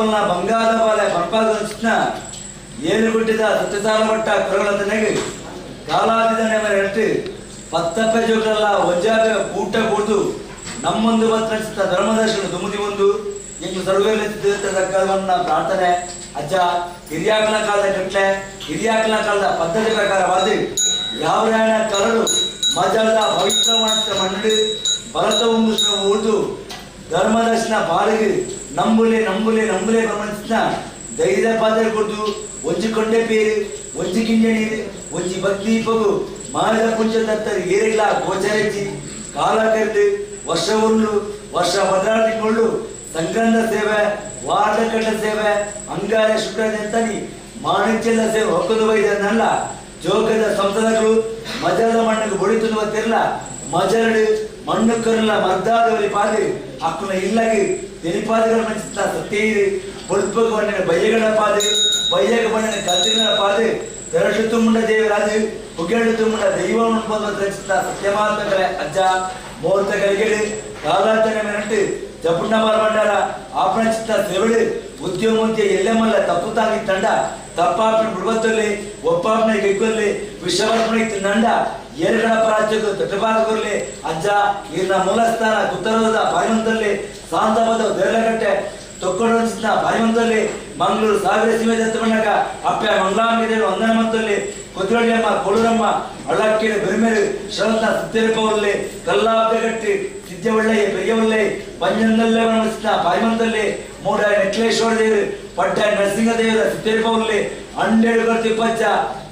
ಪರಮಾತ್ಮನ ಬಂಗಾದ ಬಾಲೆ ಪಂಪಾದ ಏಳುಗುಟ್ಟಿದ ಸತ್ಯಸಾರ ಮಟ್ಟ ಕೊರಗಳತನೆಗೆ ಕಾಲಾದಿದನೆ ಮರೆಟ್ಟು ಪತ್ತಪ್ಪೆ ಜೋಗಲ್ಲ ಒಂಜಾಬೆ ಕೂಟ ಕೂಡ್ದು ನಮ್ಮೊಂದು ಬತ್ತ ಧರ್ಮದರ್ಶನ ದುಮುದಿ ಒಂದು ಎಂಕು ಸರ್ವೇಲನ್ನ ಪ್ರಾರ್ಥನೆ. ಅಜ್ಜ ಹಿರಿಯಾಕಲ ಕಾಲದ ಕಟ್ಲೆ ಹಿರಿಯಾಕಲ ಕಾಲದ ಪದ್ಧತಿ ಪ್ರಕಾರವಾದ ಯಾವರಾಯಣ ಕರಡು ಮಜದ ಪವಿತ್ರ ಮಣ್ಣು ಭರತ ಉಂಗುಸ್ನ ಊರ್ದು ಧರ್ಮದರ್ಶನ ಬಾಳಿಗೆ ನಂಬುಲೆ ನಂಬುಲೆ ನಂಬುಲೆ ಗಮನಿಸಿದ ಧೈರ್ಯ ಪಾತ್ರೆ ಕೊಡ್ದು ಒಂಜಿ ಕೊಂಡೆ ಪೇರು ಒಂಜಿ ಕಿಂಜ ನೀರು ಒಂಜಿ ಭಕ್ತಿ ಪಗು ಮಾದ ಪುಂಜ ದತ್ತರು ಏರಿಲ್ಲ ಗೋಚರಿಸಿ ಕಾಲ ಕರೆದು ವರ್ಷ ಒಂದು ವರ್ಷ ಬದಲಾಡಿಕೊಂಡು ಸಂಕ್ರಾಂತ ಸೇವೆ ವಾರದ ಕಟ್ಟ ಸೇವೆ ಅಂಗಾರ ಶುಕ್ರ ಮಾಣಿಕ್ಯದ ಸೇವೆ ಹೊಕ್ಕದು ಬೈದನ್ನಲ್ಲ ಜೋಗದ ಸಂಸದಗಳು ಮಜದ ಮಣ್ಣಿಗೆ ಬೊಳಿತು ಗೊತ್ತಿರಲ್ಲ ಮಜರಡು ಮಣ್ಣು ಕರಲ ಮರ್ದಾದವರಿ ಪಾದಿ ಅಕ್ಕನ ಇಲ್ಲಗಿ ತೆಲಿಪಾದಿಗಳ ಮನಸ್ಸಿನ ಸತ್ಯೀರು பொறுப்புக்கு பண்ண பையகன பாது பையக பண்ண கத்தின பாது திரட்டு தும்முண்ட தேவராஜு புகழ் தும்முண்ட தெய்வம் ಸತ್ಯಮಾತ್ಮಕಲೆ ಅಜ್ಜ ಮುಹೂರ್ತ ಕಲಿಗೆಡು ಕಾಲಾತನ ಮೆನಟು ಜಪುಣ್ಣ ಮಂಡಲ ಆಪಣ ಚಿತ್ತ ಸೆವಳು ಉದ್ಯಮಂತೆ ಎಲ್ಲೆಮಲ್ಲ ತಪ್ಪು ತಾಗಿ ತಂಡ ತಪ್ಪಾಪನ ಬಿಡುವತ್ತಲ್ಲಿ ಒಪ್ಪಾಪನ ಕೈಕೊಲ್ಲಿ ವಿಷವರ್ಪಣೆ ತಂಡ ಎರಡರ ಪ್ರಾಜ್ಯಕ್ಕೂ ತಟಬಾರಗೊರ್ಲಿ ಅಜ್ಜ ಇರ್ನ ಮೂಲಸ್ಥಾನ ಕುತ್ತರದ ಬಾಯಿಮಂತಲ್ಲಿ ಸಾಂತವಾದ ದೇರಲಗಟ್ಟೆ ತೊಕ್ಕೊಡಂಚಿನ ಬಾಯಿಮಂತಲ್ಲಿ ಮಂಗಳೂರು ಸಾವಿರ ಸೀಮೆ ದತ್ತಮಣ್ಣಗ ಅಪ್ಪೆ ಮಂಗಳಾಂಬಿದೆ ವಂದನಮಂತಲ್ಲಿ ಕುದ್ರಳ್ಳಿಯಮ್ಮ ಕೊಳೂರಮ್ಮ ಅಳ್ಳಕ್ಕಿನ ಬೆರುಮೇರು ಶ್ರವಂತ ಸುತ್ತಿರಪವಲ್ಲಿ ಕಲ್ಲಾಬ್ದಗಟ್ಟಿ ಸಿದ್ಧವಳ್ಳೆಯ ಪೆರಿಯವಲ್ಲೆ ಪಂಜಂದಲ್ಲೇ ಮನಸ್ಸಿನ ಬಾಯಿಮಂತಲ್ಲಿ ಮೂಡ ನೆಕ್ಲೇಶ್ವರ ದೇವರು ಪಡ್ಡ ನರಸಿಂಹ ದೇವರ ಸುತ್ತಿರಪವಲ್ಲಿ ಹನ್ನೆರಡು ಕರ್ತಿ ಪಚ್ಚ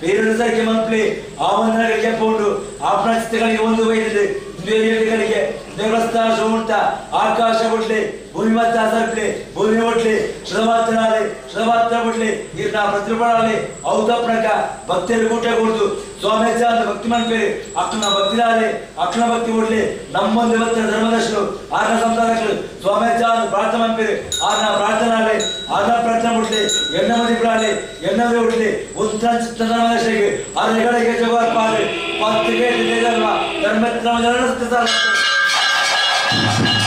ಪೇರು ಸರಿಗೆ ಮಂತ್ಲಿ ಆವಂದನಗಳಿಗೆ ಪೌಂಡು ಆಪ್ರಾಚಿತಗಳಿಗೆ ಒಂದು ವೈದ್ಯರು ಗಳಿಗೆ ದೇವಸ್ಥಾನ ಶಿವಮುಟ್ಟ ಆಕಾಶ ಒಡ್ಲಿ ಭೂಮಿ ಮತ್ತ ಸರ್ಪ್ಲಿ ಭೂಮಿ ಒಡ್ಲಿ ಶ್ರಮಾತ್ರನಾಲಿ ಶ್ರಮಾತ್ರ ಒಡ್ಲಿ ಇರ್ನ ಪ್ರತಿಫಲಾಲಿ ಔತಪ್ರಕ ಭಕ್ತರು ಕೂಟ ಕೂಡ್ದು ಸ್ವಾಮಿ ಅಂತ ಭಕ್ತಿ ಮನ್ಪೇರಿ ಅಕ್ಕನ ಭಕ್ತಿದಾಲಿ ಅಕ್ಕನ ಭಕ್ತಿ ಒಡ್ಲಿ ನಮ್ಮೊಂದು ಭಕ್ತರ ಧರ್ಮದರ್ಶರು ಆರ್ನ ಸಂಸಾರಗಳು ಸ್ವಾಮಿ ಅಂತ ಪ್ರಾರ್ಥನೆ ಮನ್ಪೇರಿ ಆರ್ನ ಪ್ರಾರ್ಥನಾಲಿ ಆರ್ನ ಪ್ರಾರ್ಥನೆ ಒಡ್ಲಿ ಎಣ್ಣಮದಿ ಬಿಡಾಲಿ ಎಣ್ಣಮದಿ ಒಡ್ಲಿ ಉತ್ತರ ಚಿತ್ತ ಧರ್ಮದರ್ಶಿಗೆ ಆರ್ನೆಗಳಿಗೆ ಜವಾರ್ ಪಾಲಿ ಪತ್ತಿಗೆ ಧರ್ಮ Thank you.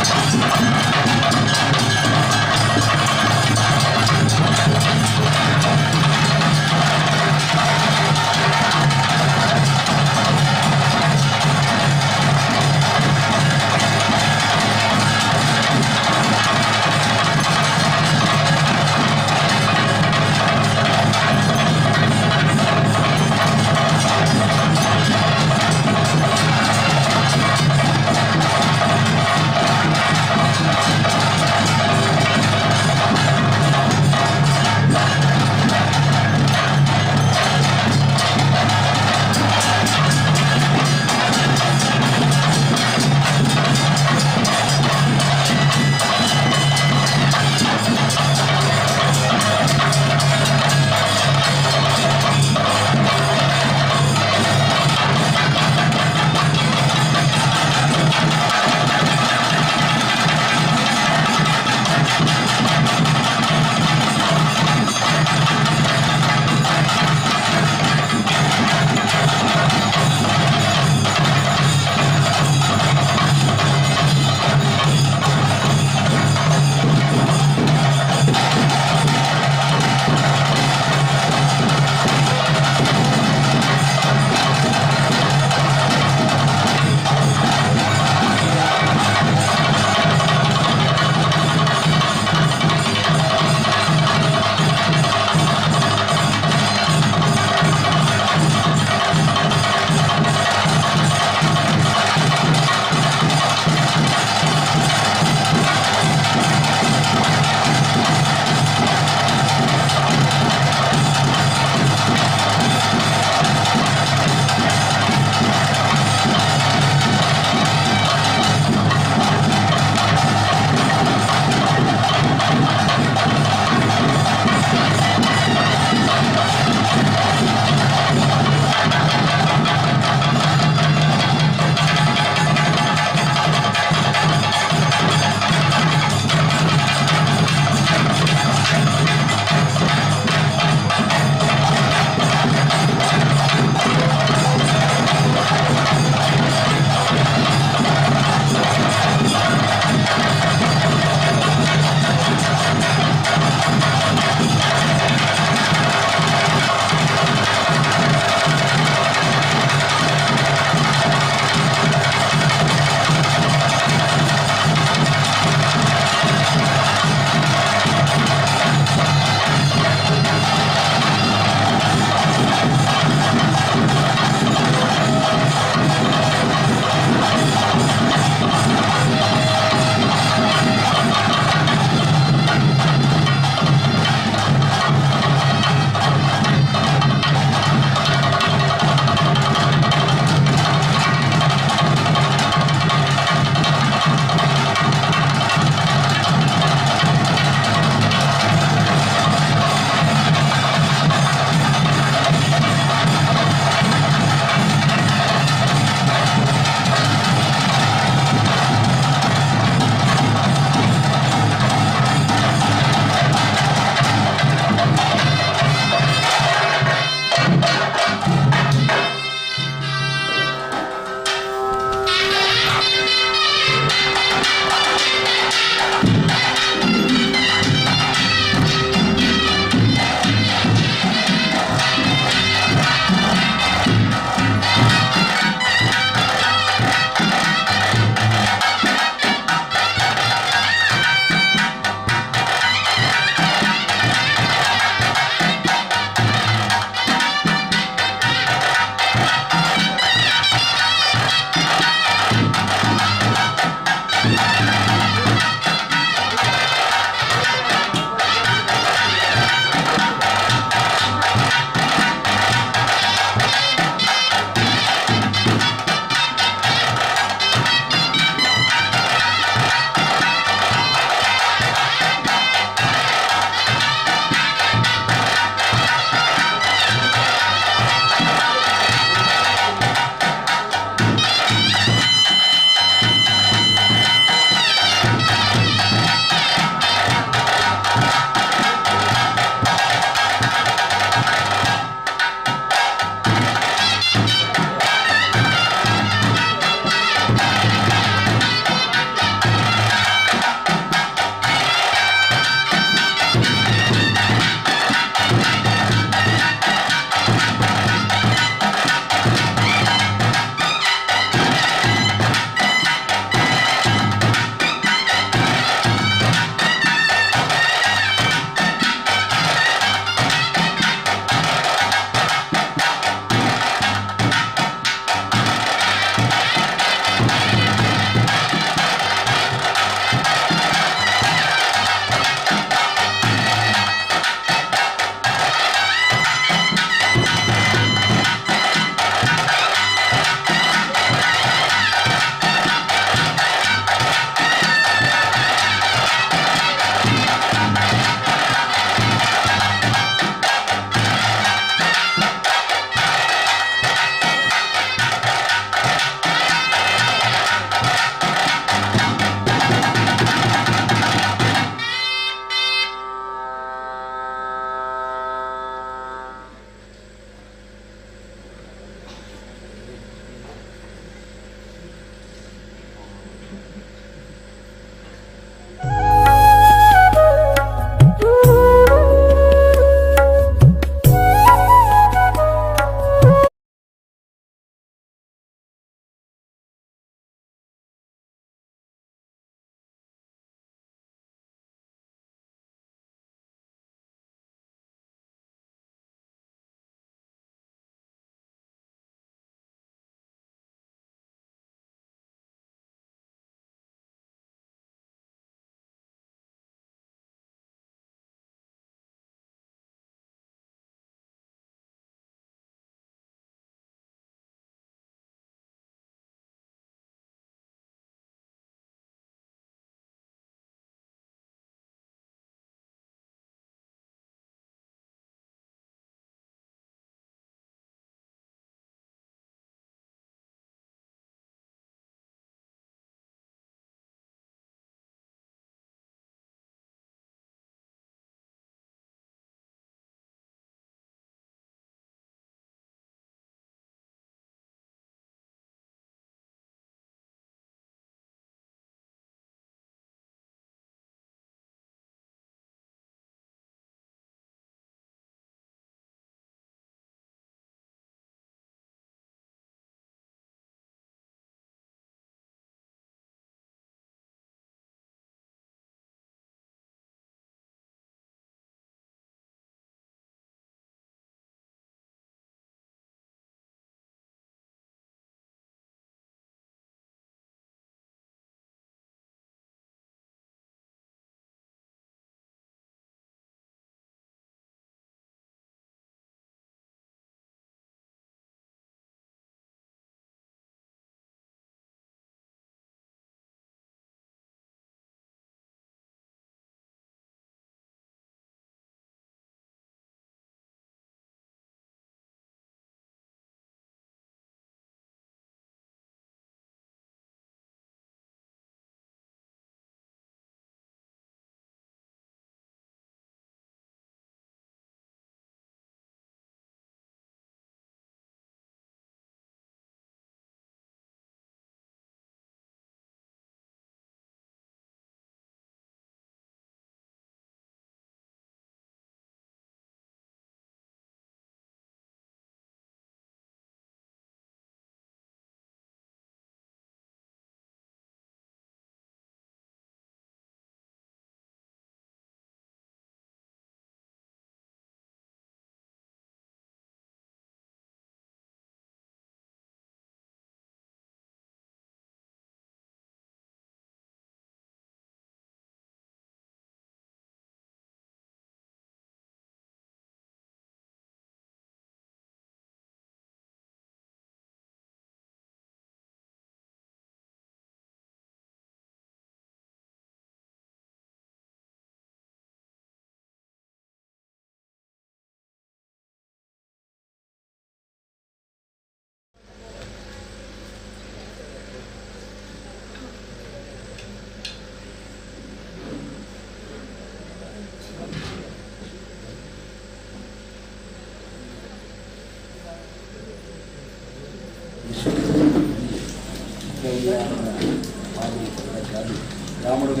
ಗ್ರಾಮದ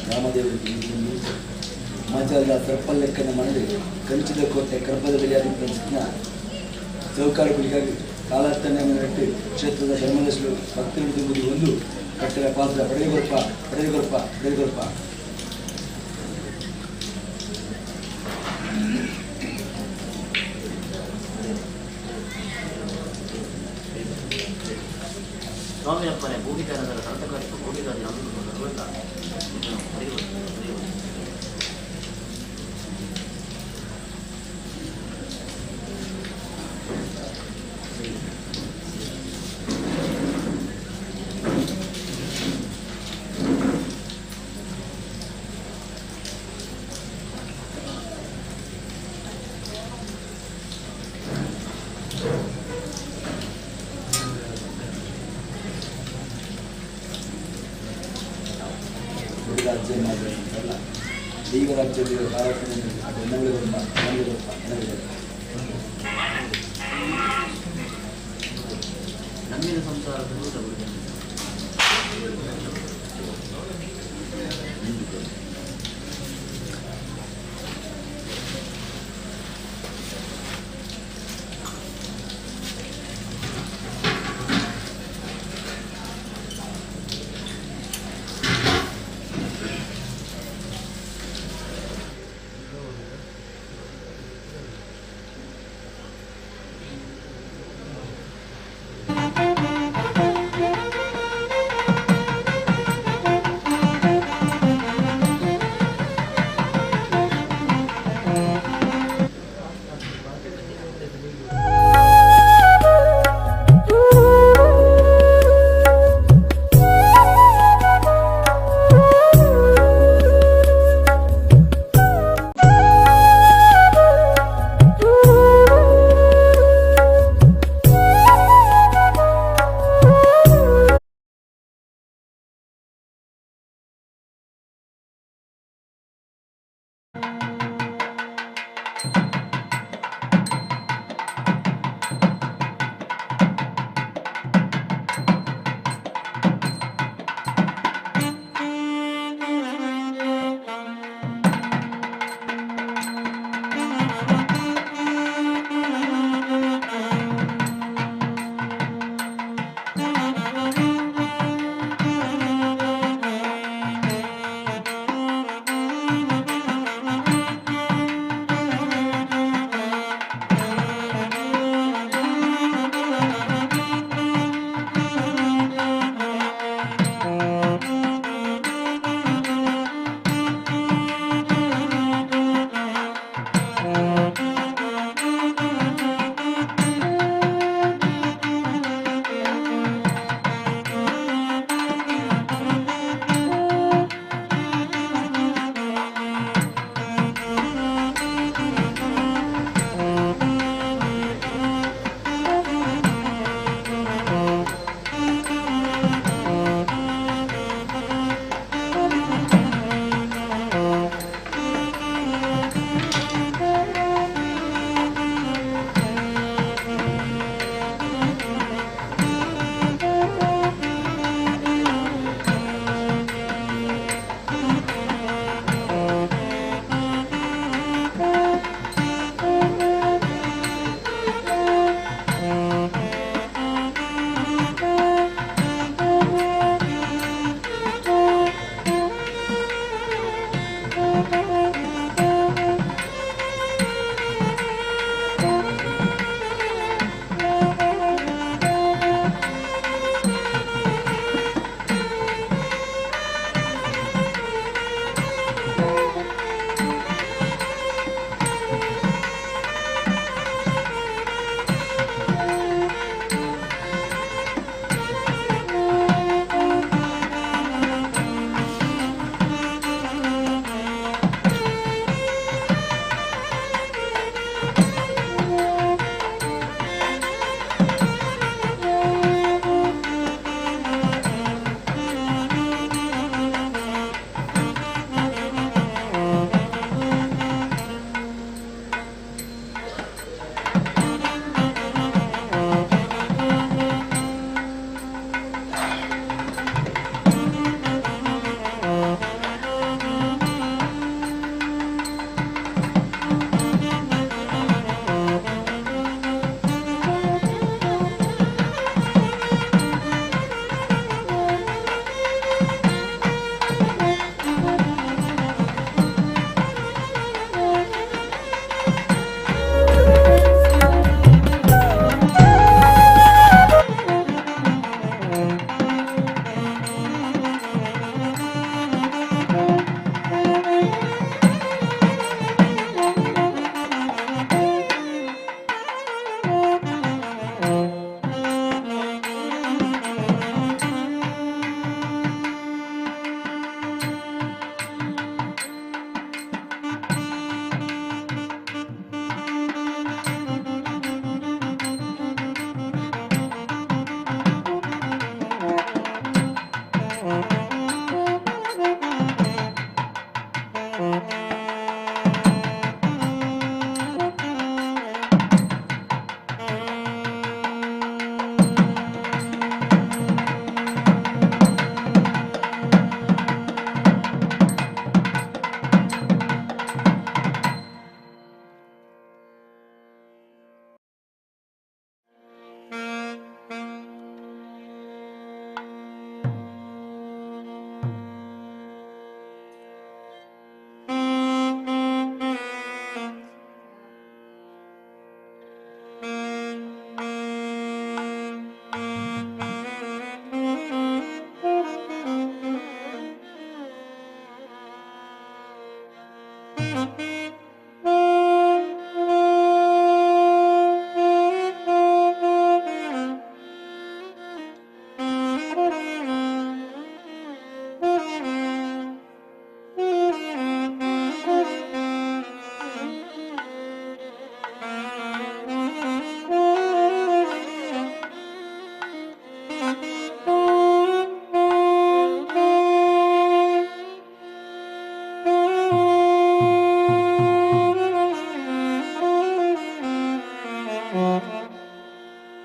ಗ್ರಾಮದೇವರಿಗೆ ಮಜಾದ ಸರ್ಪಲೆಕ್ಕನ ಮನವಿ ಕಂಚಿದ ಕೋಟೆ ಕರ್ಬದ ಬೆಳೆಯಾಗಿ ಪ್ರಶ್ನ ಚೌಕಾರುಗಳಿಗಾಗಿ ಕಾಲಾರ್ತನೆ ನೆಟ್ಟು ಕ್ಷೇತ್ರದ ಧರ್ಮದಶಲು ಭಕ್ತರು ತುಂಬುದು ಒಂದು ಕಟ್ಟಡ ಪಾತ್ರ ಪಡೆದುಕೊಲ್ಪ ಪಡೆದುಕೊಲ್ಪ ಪಡೆದುಕೊಲ್ಪ. ಸ್ವಾಮಿಯಪ್ಪನೇ ಭೂಮಿಕಾರರ ಸಂತಕಾರಿಕ ಭೂಮಿಗಾಗಿ ನಮ್ಮನ್ನು ಭಗವಂತ ರಾಜ್ಯ ಮಾತ್ರ ದೈವ ರಾಜ್ಯದಲ್ಲಿ ನಮ್ಮಿನ ಸಂಸಾರದ Thank you.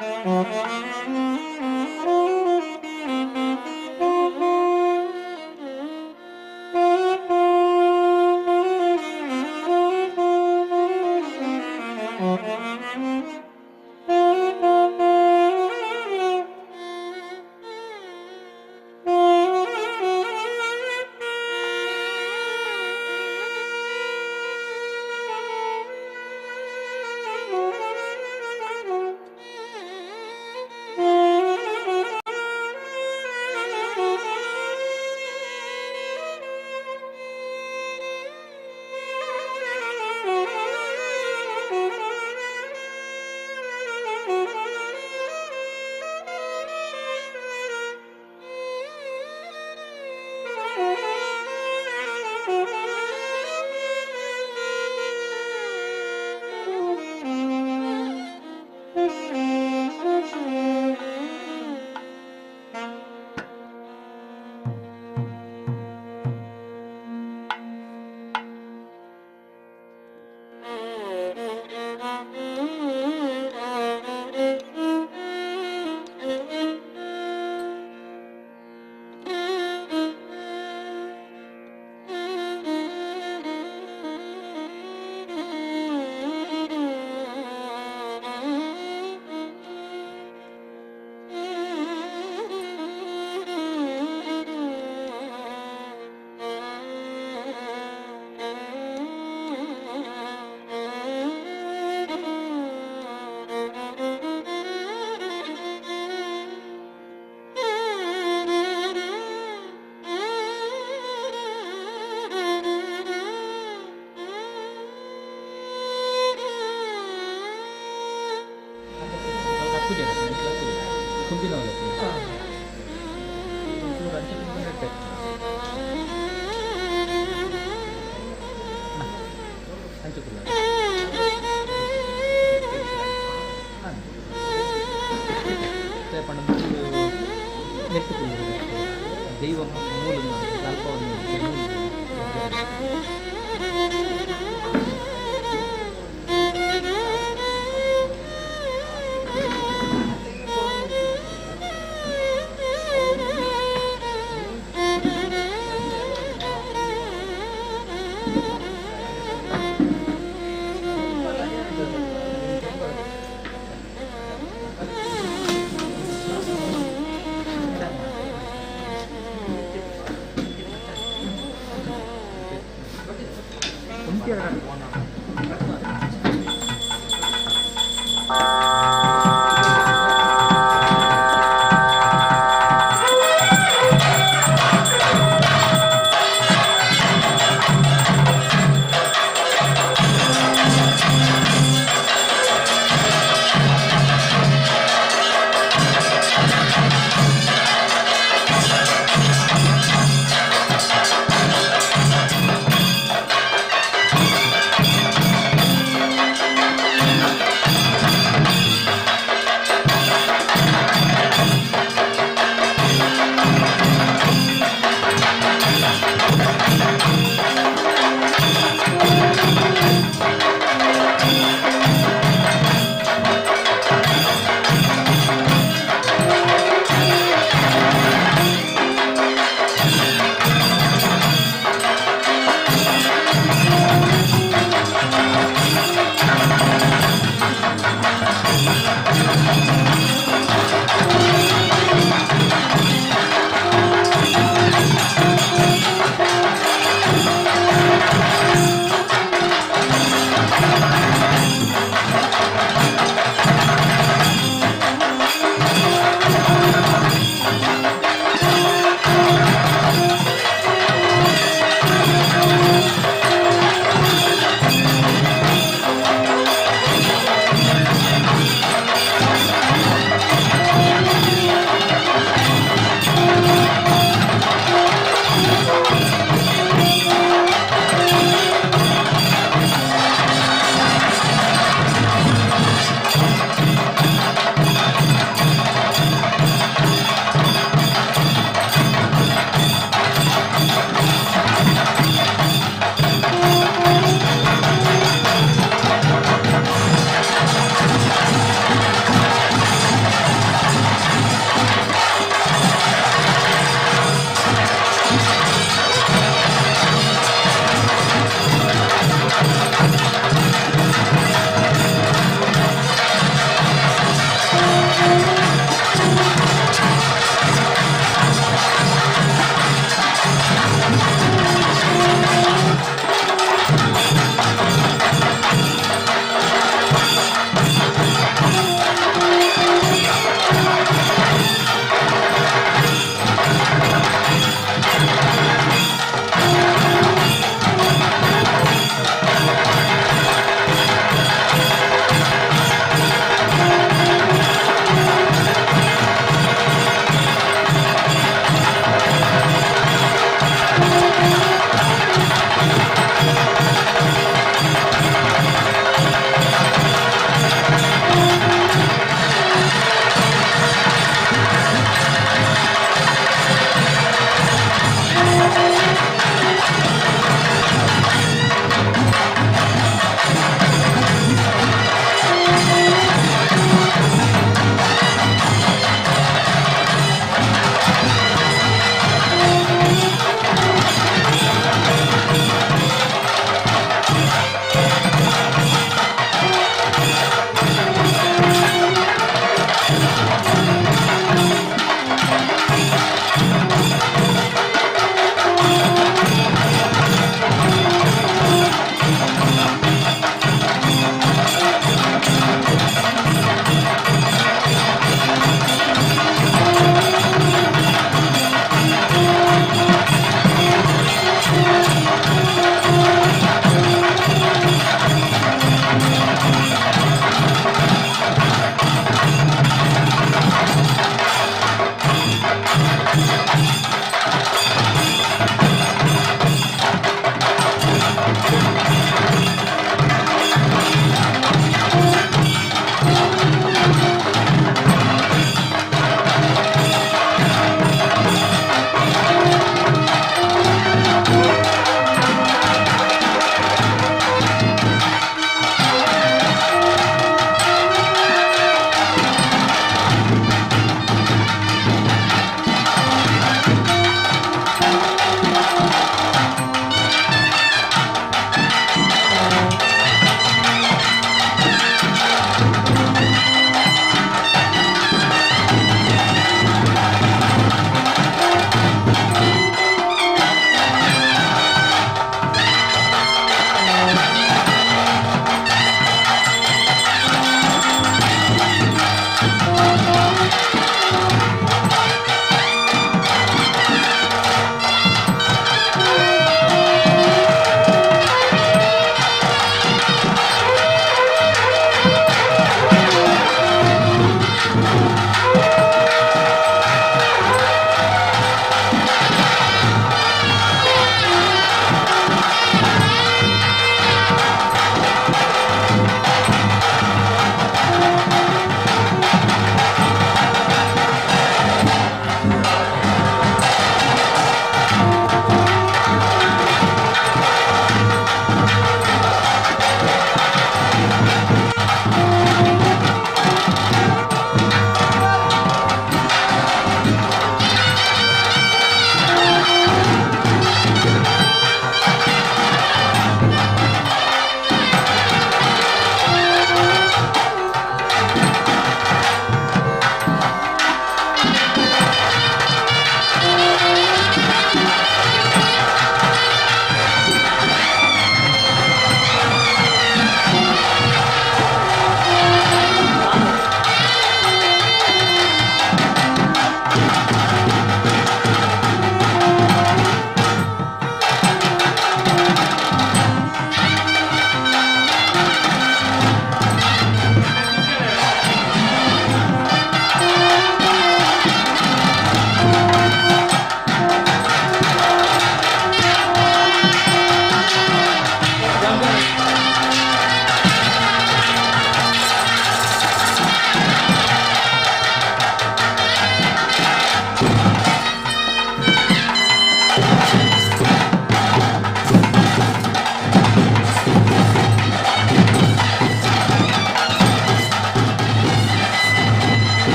Thank you.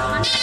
Thank you.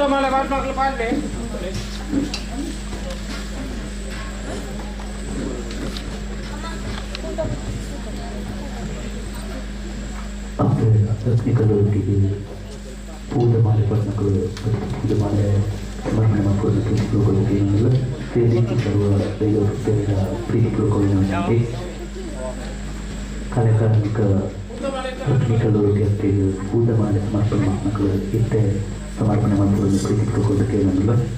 ಪೂತಮಾಲೆ ಮಾಡ್ಮಕ್ಳು ಪಾಡ್ಲೆ. ರತ್ನಿಕಲ್ಲೊಟ್ಟಿಗೆ ಪೂಜಮಾಲೆ ಪಟ್ನಗಳು ಪೂಜಮಾಲೆ ಸಮರ್ಪಣೆ ಮಾಡಿಕೊಳ್ಳಲು ಪ್ರೀತಿ ಸೇರಿಸಿ ಸರ್ವ ದೈವ ಭಕ್ತರ ಪ್ರೀತಿ ಪೂರ್ವಕವಾಗಿ ಕಲೆಕಾರ್ಮಿಕ ರತ್ನಿಕಲ್ಲೊಟ್ಟಿಗೆ ಪೂಜಮಾಲೆ ಸಮರ್ಪಣೆ ಮಕ್ಕಳು ಇತ್ತೆ ಸಮರ್ಪಣೆ ಮಾಡಿಕೊಳ್ಳಲು ಪ್ರೀತಿ ಪೂರ್ವಕವಾಗಿ.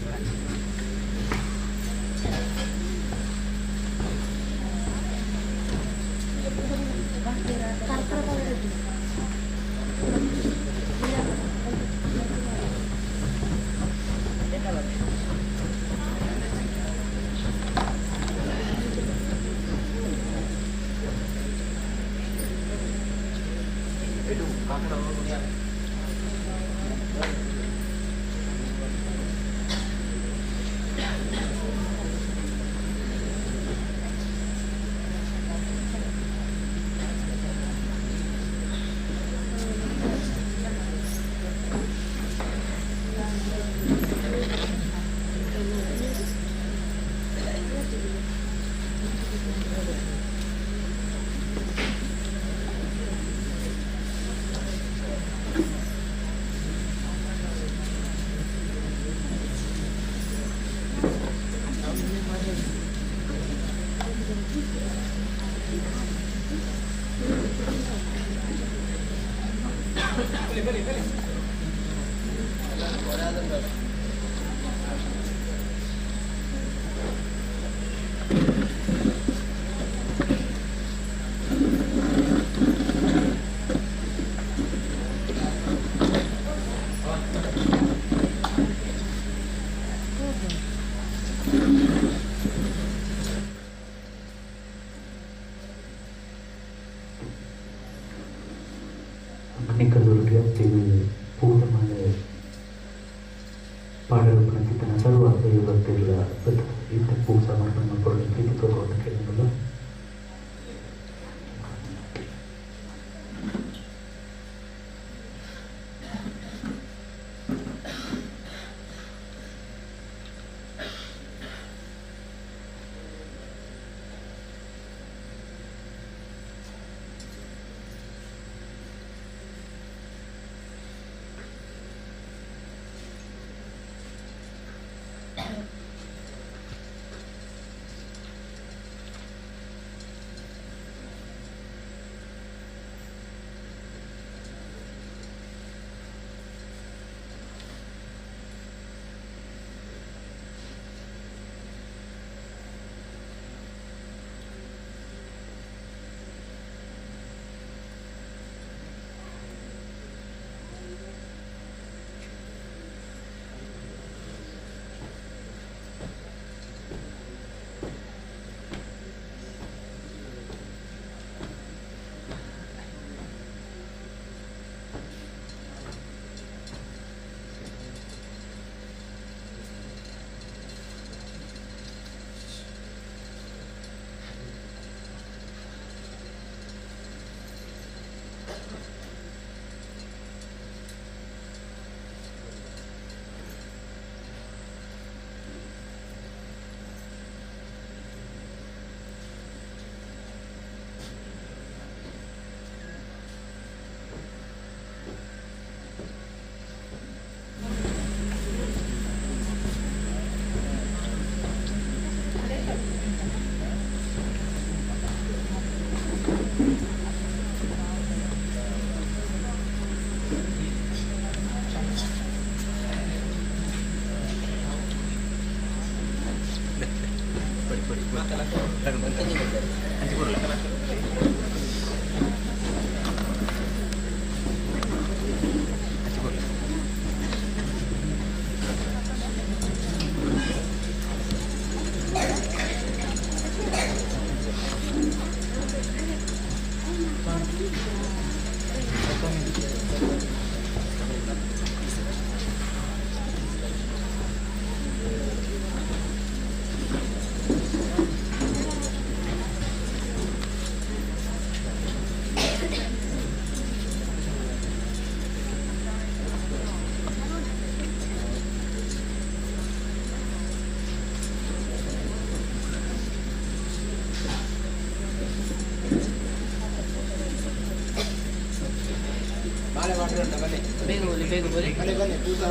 ಬೇಗ ಬೋಲಿ ಬೇಗ ಬೋಲಿ ಬನ್ನಿ ಬನ್ನಿ ಪೂತ.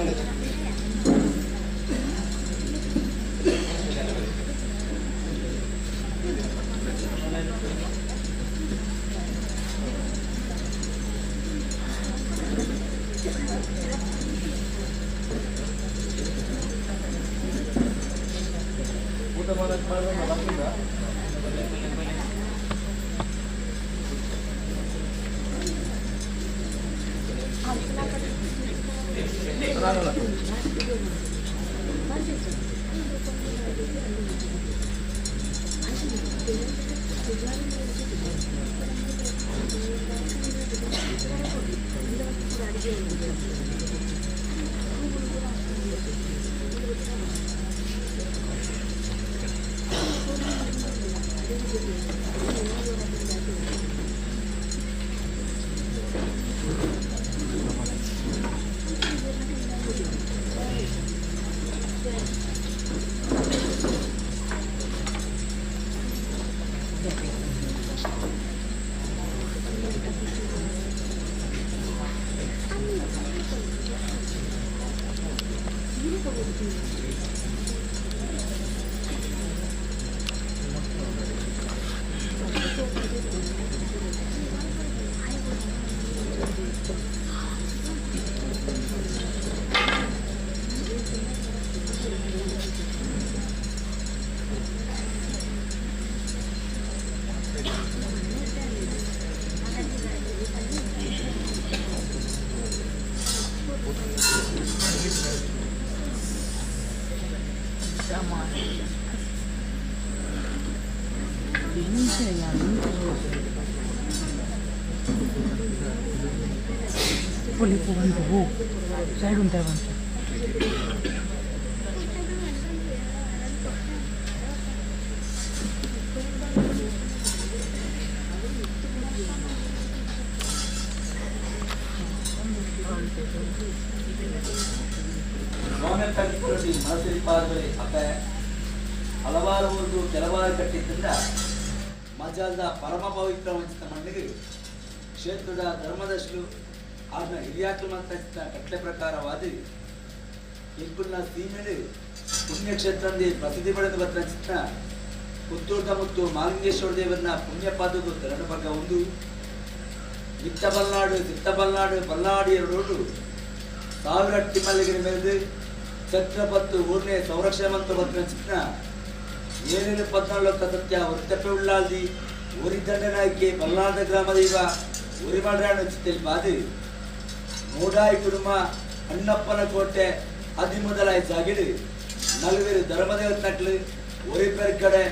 ಊಟ ಮಾಡಕ್ ಮಾಡಿದ್ರೆ ಸೈಡ್ ಉಂಟು ಬಂತು. ಅಪ್ಪೆ ಹಲವಾರು ಒಂದು ಕೆಲವಾರು ಕಟ್ಟಿದ್ದರಿಂದ ಮಜಾಲ್ದ ಪರಮ ಪವಿತ್ರ ವಂಚಿತ ಮಣ್ಣಿಗೆ ಕ್ಷೇತ್ರದ ಧರ್ಮದಶಲು ಆರ್ನ ಹಿರಿಯಾಕ್ಲು ಮಂತ ಕಟ್ಲೆ ಪ್ರಕಾರವಾದ ಇಂಕುಲ್ನ ಸೀಮೆಡು ಪುಣ್ಯಕ್ಷೇತ್ರಂದೇ ಪ್ರಸಿದ್ಧಿ ಪಡೆದು ಬತ್ತ ಪುತ್ತೂರ್ದ ಮತ್ತು ಮಾಲಿಂಗೇಶ್ವರ ದೇವರನ್ನ ಪುಣ್ಯಪಾದದ್ದು ತೆರಡು ಭಾಗ ಒಂದು ಇತ್ತ ಬಲ್ನಾಡು ಸಿತ್ತ ಬಲ್ನಾಡು ಬಲ್ನಾಡಿಯ ರೋಡು ಸಾವಿರಟ್ಟಿ ಮಲ್ಲಿಗಿನ ಮೇಲೆ ಛತ್ರಪತ್ತು ಊರ್ನೇ ಸಂರಕ್ಷಣೆ ಮಂತ್ರ ಬತ್ತಿನ ಚಿತ್ರ ಏನೇನು ಪದ್ನಾಲ್ಕು ಸತ್ಯ ಒತ್ತಪ್ಪೆ ಉಳ್ಳಾಲ್ದಿ ಊರಿ ದಂಡನಾಯ್ಕೆ ಬಲ್ನಾಡ ಗ್ರಾಮ ದೈವ ಊರಿಮಾಡ್ರಾಣ ಚಿತ್ತಲ್ಲಿ ಬಾದು ಮೂಡಾಯಿ ಕುಡುಮ ಅಣ್ಣಪ್ಪನ ಕೋಟೆ ಹದಿಮೊದಲಾಯಿ ಜಾಗಿಡು ನಲ್ವೇರು ಧರ್ಮದೇವತನಕ್ಲು ಒರಿ ಪೆರ್ಕಡೆ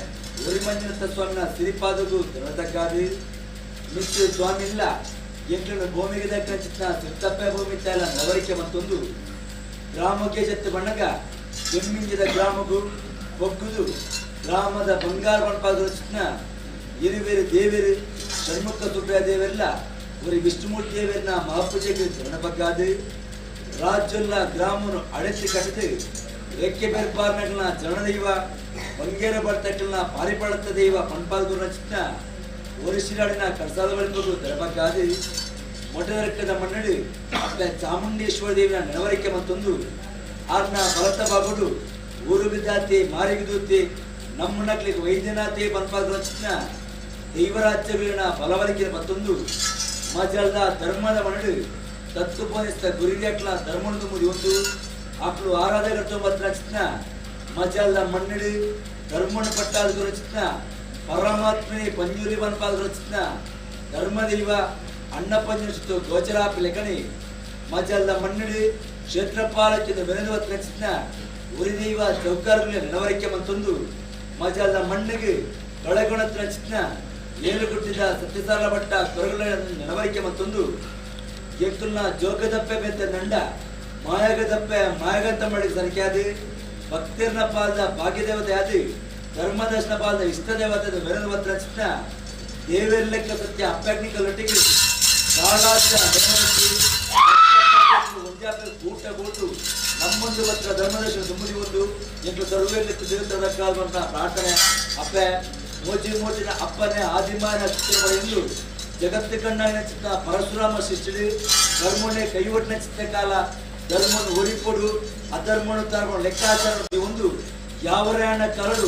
ಒರಿ ಮಂಜುನಾಥ ಸ್ವಾಮಿನ ಸಿರಿಪಾದಗೂ ಧರ್ಮದಕ್ಕಾದು ಮಿತ್ತು ಸ್ವಾಮಿ ಇಲ್ಲ ಎಂಟು ಭೂಮಿಗೆ ದಕ್ಕ ಚಿತ್ರ ಸಿರ್ತಪ್ಪೆ ಭೂಮಿ ತೈಲ ನವರಿಕೆ ಮತ್ತೊಂದು ಗ್ರಾಮಕ್ಕೆ ಜತ್ತು ಬಣ್ಣಗ ಕೆಮ್ಮಿಂಜಿದ ಗ್ರಾಮಗೂ ಬೊಗ್ಗುದು ಗ್ರಾಮದ ಬಂಗಾರ ಬಣಪಾದ ಚಿತ್ರ ಇರುವೇರು ದೇವೇರು ಷಣ್ಮುಖ ಸುಬ್ಬಯ್ಯ ದೇವರೆಲ್ಲ ஒரு ವಿಷ್ಣುಮೂರ್ತಿ ದೇವರನ್ನ ಮಹಾಪೂಜೆಗೆ ಶರಣಬಗ್ಗಾದು ರಾಜ್ಯಲ್ಲ ಗ್ರಾಮನು ಅಡೆத்து ಕಟ್ಟಿದು ರೆಕ್ಕೆ ಬೇರ್ಪಾರ್ನಗಳನ್ನ ಚರಣದೈವ ಬಂಗೇರ ಬರ್ತಕ್ಕಲ್ನ ಪಾರಿಪಳತ್ತ ದೈವ ಪಣ್ಪಾದಗುರ ಚಿತ್ರ ಒರಿಸಿರಾಡಿನ ಕಡ್ಸಾದ ಬಳಿಪಗು ದರಬಗ್ಗಾದು ಮೊಟದರಕ್ಕದ ಮನ್ನಡು ಅಪ್ಪ ಚಾಮುಂಡೇಶ್ವರ ದೇವಿನ ನಡವರಿಕೆ ಮತ್ತೊಂದು ಆರ್ನ ಬಲತ ಬಾಗುಡು ಊರು ಬಿದ್ದಾತಿ ಮಾರಿಗಿದೂತಿ ನಮ್ಮ ನಕ್ಲಿಗೆ ವೈದ್ಯನಾಥಿ ಪನ್ಪಾದಗುರ ಚಿತ್ರ ದೈವರಾಜ್ಯಗಳನ್ನ ಬಲವರಿಕೆ ಮತ್ತೊಂದು ಮಜಲ್ದ ಧರ್ಮದ ಮನಡು ತತ್ವಪನಿಸ್ತ ಗುರಿಯಾಕ್ಲ ಧರ್ಮದ ಮುದಿ ಒಂದು ಆಕ್ಲು ಆರಾಧಕರ್ತ ಬತ್ರ ಚಿತ್ರ ಮಜಲ್ದ ಮಣ್ಣಿಡು ಧರ್ಮನ ಪಟ್ಟಾದ ಗುರು ಚಿತ್ರ ಪರಮಾತ್ಮನಿ ಪಂಜೂರಿ ಬನ್ಪಾದ ಗುರು ಚಿತ್ರ ಧರ್ಮದೈವ ಅಣ್ಣಪಂಜು ಗೋಚರಾಪಿ ಲೆಕ್ಕಣಿ ಮಜಲ್ದ ಮಣ್ಣಿಡು ಕ್ಷೇತ್ರಪಾಲಕ್ಕಿಂತ ಮೆರೆದು ಬತ್ರ ಚಿತ್ರ ಉರಿದೈವ ಚೌಕಾರ್ಗಳ ನಡವರಿಕೆ ಮತ್ತೊಂದು ಮಜಲ್ದ ಮಣ್ಣಿಗೆ ಕಳೆಗುಣತ್ರ ಚಿತ್ರ ಏಳುಗುಟ್ಟಿದ ಸತ್ಯಸಾರ ಭಟ್ಟ ಕೊರಗಳ ನಡವರಿಕೆ ಮತ್ತೊಂದು ಎಂಕುಲ್ನ ಜೋಗದಪ್ಪೆ ಬೆತ್ತ ನಂಡ ಮಾಯಗದಪ್ಪೆ ಮಾಯಗಂತ ಮಾಡಿ ಸರಿಕ್ಯಾದು ಭಕ್ತಿರ್ನ ಪಾಲ್ದ ಭಾಗ್ಯದೇವತೆ ಅದು ಧರ್ಮದರ್ಶನ ಪಾಲ್ದ ಇಷ್ಟ ದೇವತೆ ಮೆರೆದು ಬತ್ರ ಚಿತ್ರ ದೇವೆರ್ಲೆಕ್ಕ ಸತ್ಯ ಅಪ್ಪಾಗ್ನಿ ಕಲ್ಲೊಟ್ಟಿಗೆ ಒಂಜಾಪೆ ಕೂಟ ಕೂಟು ನಮ್ಮೊಂದು ಬತ್ರ ಧರ್ಮದರ್ಶನ ತುಂಬುದಿ ಒಂದು ಎಂಟು ಸರ್ವೇಲೆಕ್ಕ ದೇವತರ ಕಾಲುವಂತ ಪ್ರಾರ್ಥನೆ ಅಪ್ಪೆ ಮೋಜಿ ಮೋಜಿನ ಅಪ್ಪನೇ ಆದಿಮಾನ ಚಿತ್ರಗಳು ಎಂದು ಜಗತ್ತು ಕಣ್ಣಾಯಿನ ಚಿತ್ತ ಪರಶುರಾಮ ಸೃಷ್ಟಿ ಧರ್ಮನೆ ಕೈವಟ್ಟಿನ ಚಿತ್ತ ಕಾಲ ಧರ್ಮನು ಒರಿಪೊಡು ಅಧರ್ಮನು ತಾರ್ಮ ಲೆಕ್ಕಾಚಾರ ಒಂದು ಯಾವರಾಯಣ ಕರಡು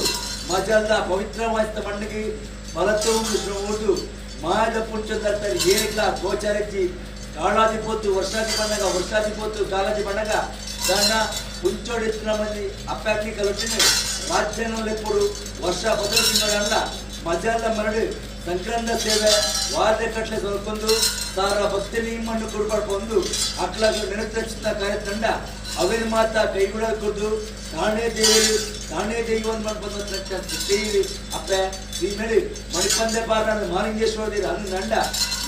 ಮಜಲ್ದ ಪವಿತ್ರವಾದ ಮಣ್ಣಿಗೆ ಬಲತ್ವವನ್ನು ಶ್ರಮೋದು ಮಾಯದ ಪುಂಚದರ್ತಾರೆ ಏನಿಲ್ಲ ಗೋಚಾರಿಸಿ ಕಾಳಾದಿ ಪೋತು ವರ್ಷಾದಿ ಬಂದಾಗ ವರ್ಷಾದಿ ಪೋತು ಕಾಲಾದಿ ಬಂದಾಗ ತನ್ನ ಪುಂಚೋಡಿತ್ತಿನ ಮಂದಿ ಅಪ್ಪಾಕಿ ಕಲುಟಿನ ರಾಜ್ಯನ ಲೆಪ್ಪುಡು ವರ್ಷ ಬದಲು ತಿಂಗಳಲ್ಲ ಮಜಾಲ ಮರಡು ಸಂಕ್ರಾಂತ ಸೇವೆ ವಾರದ ಕಟ್ಲೆ ಸೊಲ್ಕೊಂಡು ತಾರ ಭಕ್ತಿ ನಿಮ್ಮನ್ನು ಕುಡ್ಬಾಡ್ಕೊಂಡು ಅಕ್ಲಾಗ ನೆನಪಿನ ಕಾರ್ಯತಂಡ ಅವಿನ ಮಾತ ಕೈಗುಡ ಕೊದ್ದು ತಾನೇ ದೇವರು ತಾನೇ ದೈವನ್ ಮಾಡ್ಬಂದ ದೇವಿ ಅಪ್ಪೆ ಶ್ರೀಮೇಳಿ ಮಣಿಪಂದೆ ಪಾರ ಮಾಲಿಂಗೇಶ್ವರ ದೇವರು ಅನ್ನ ನಂಡ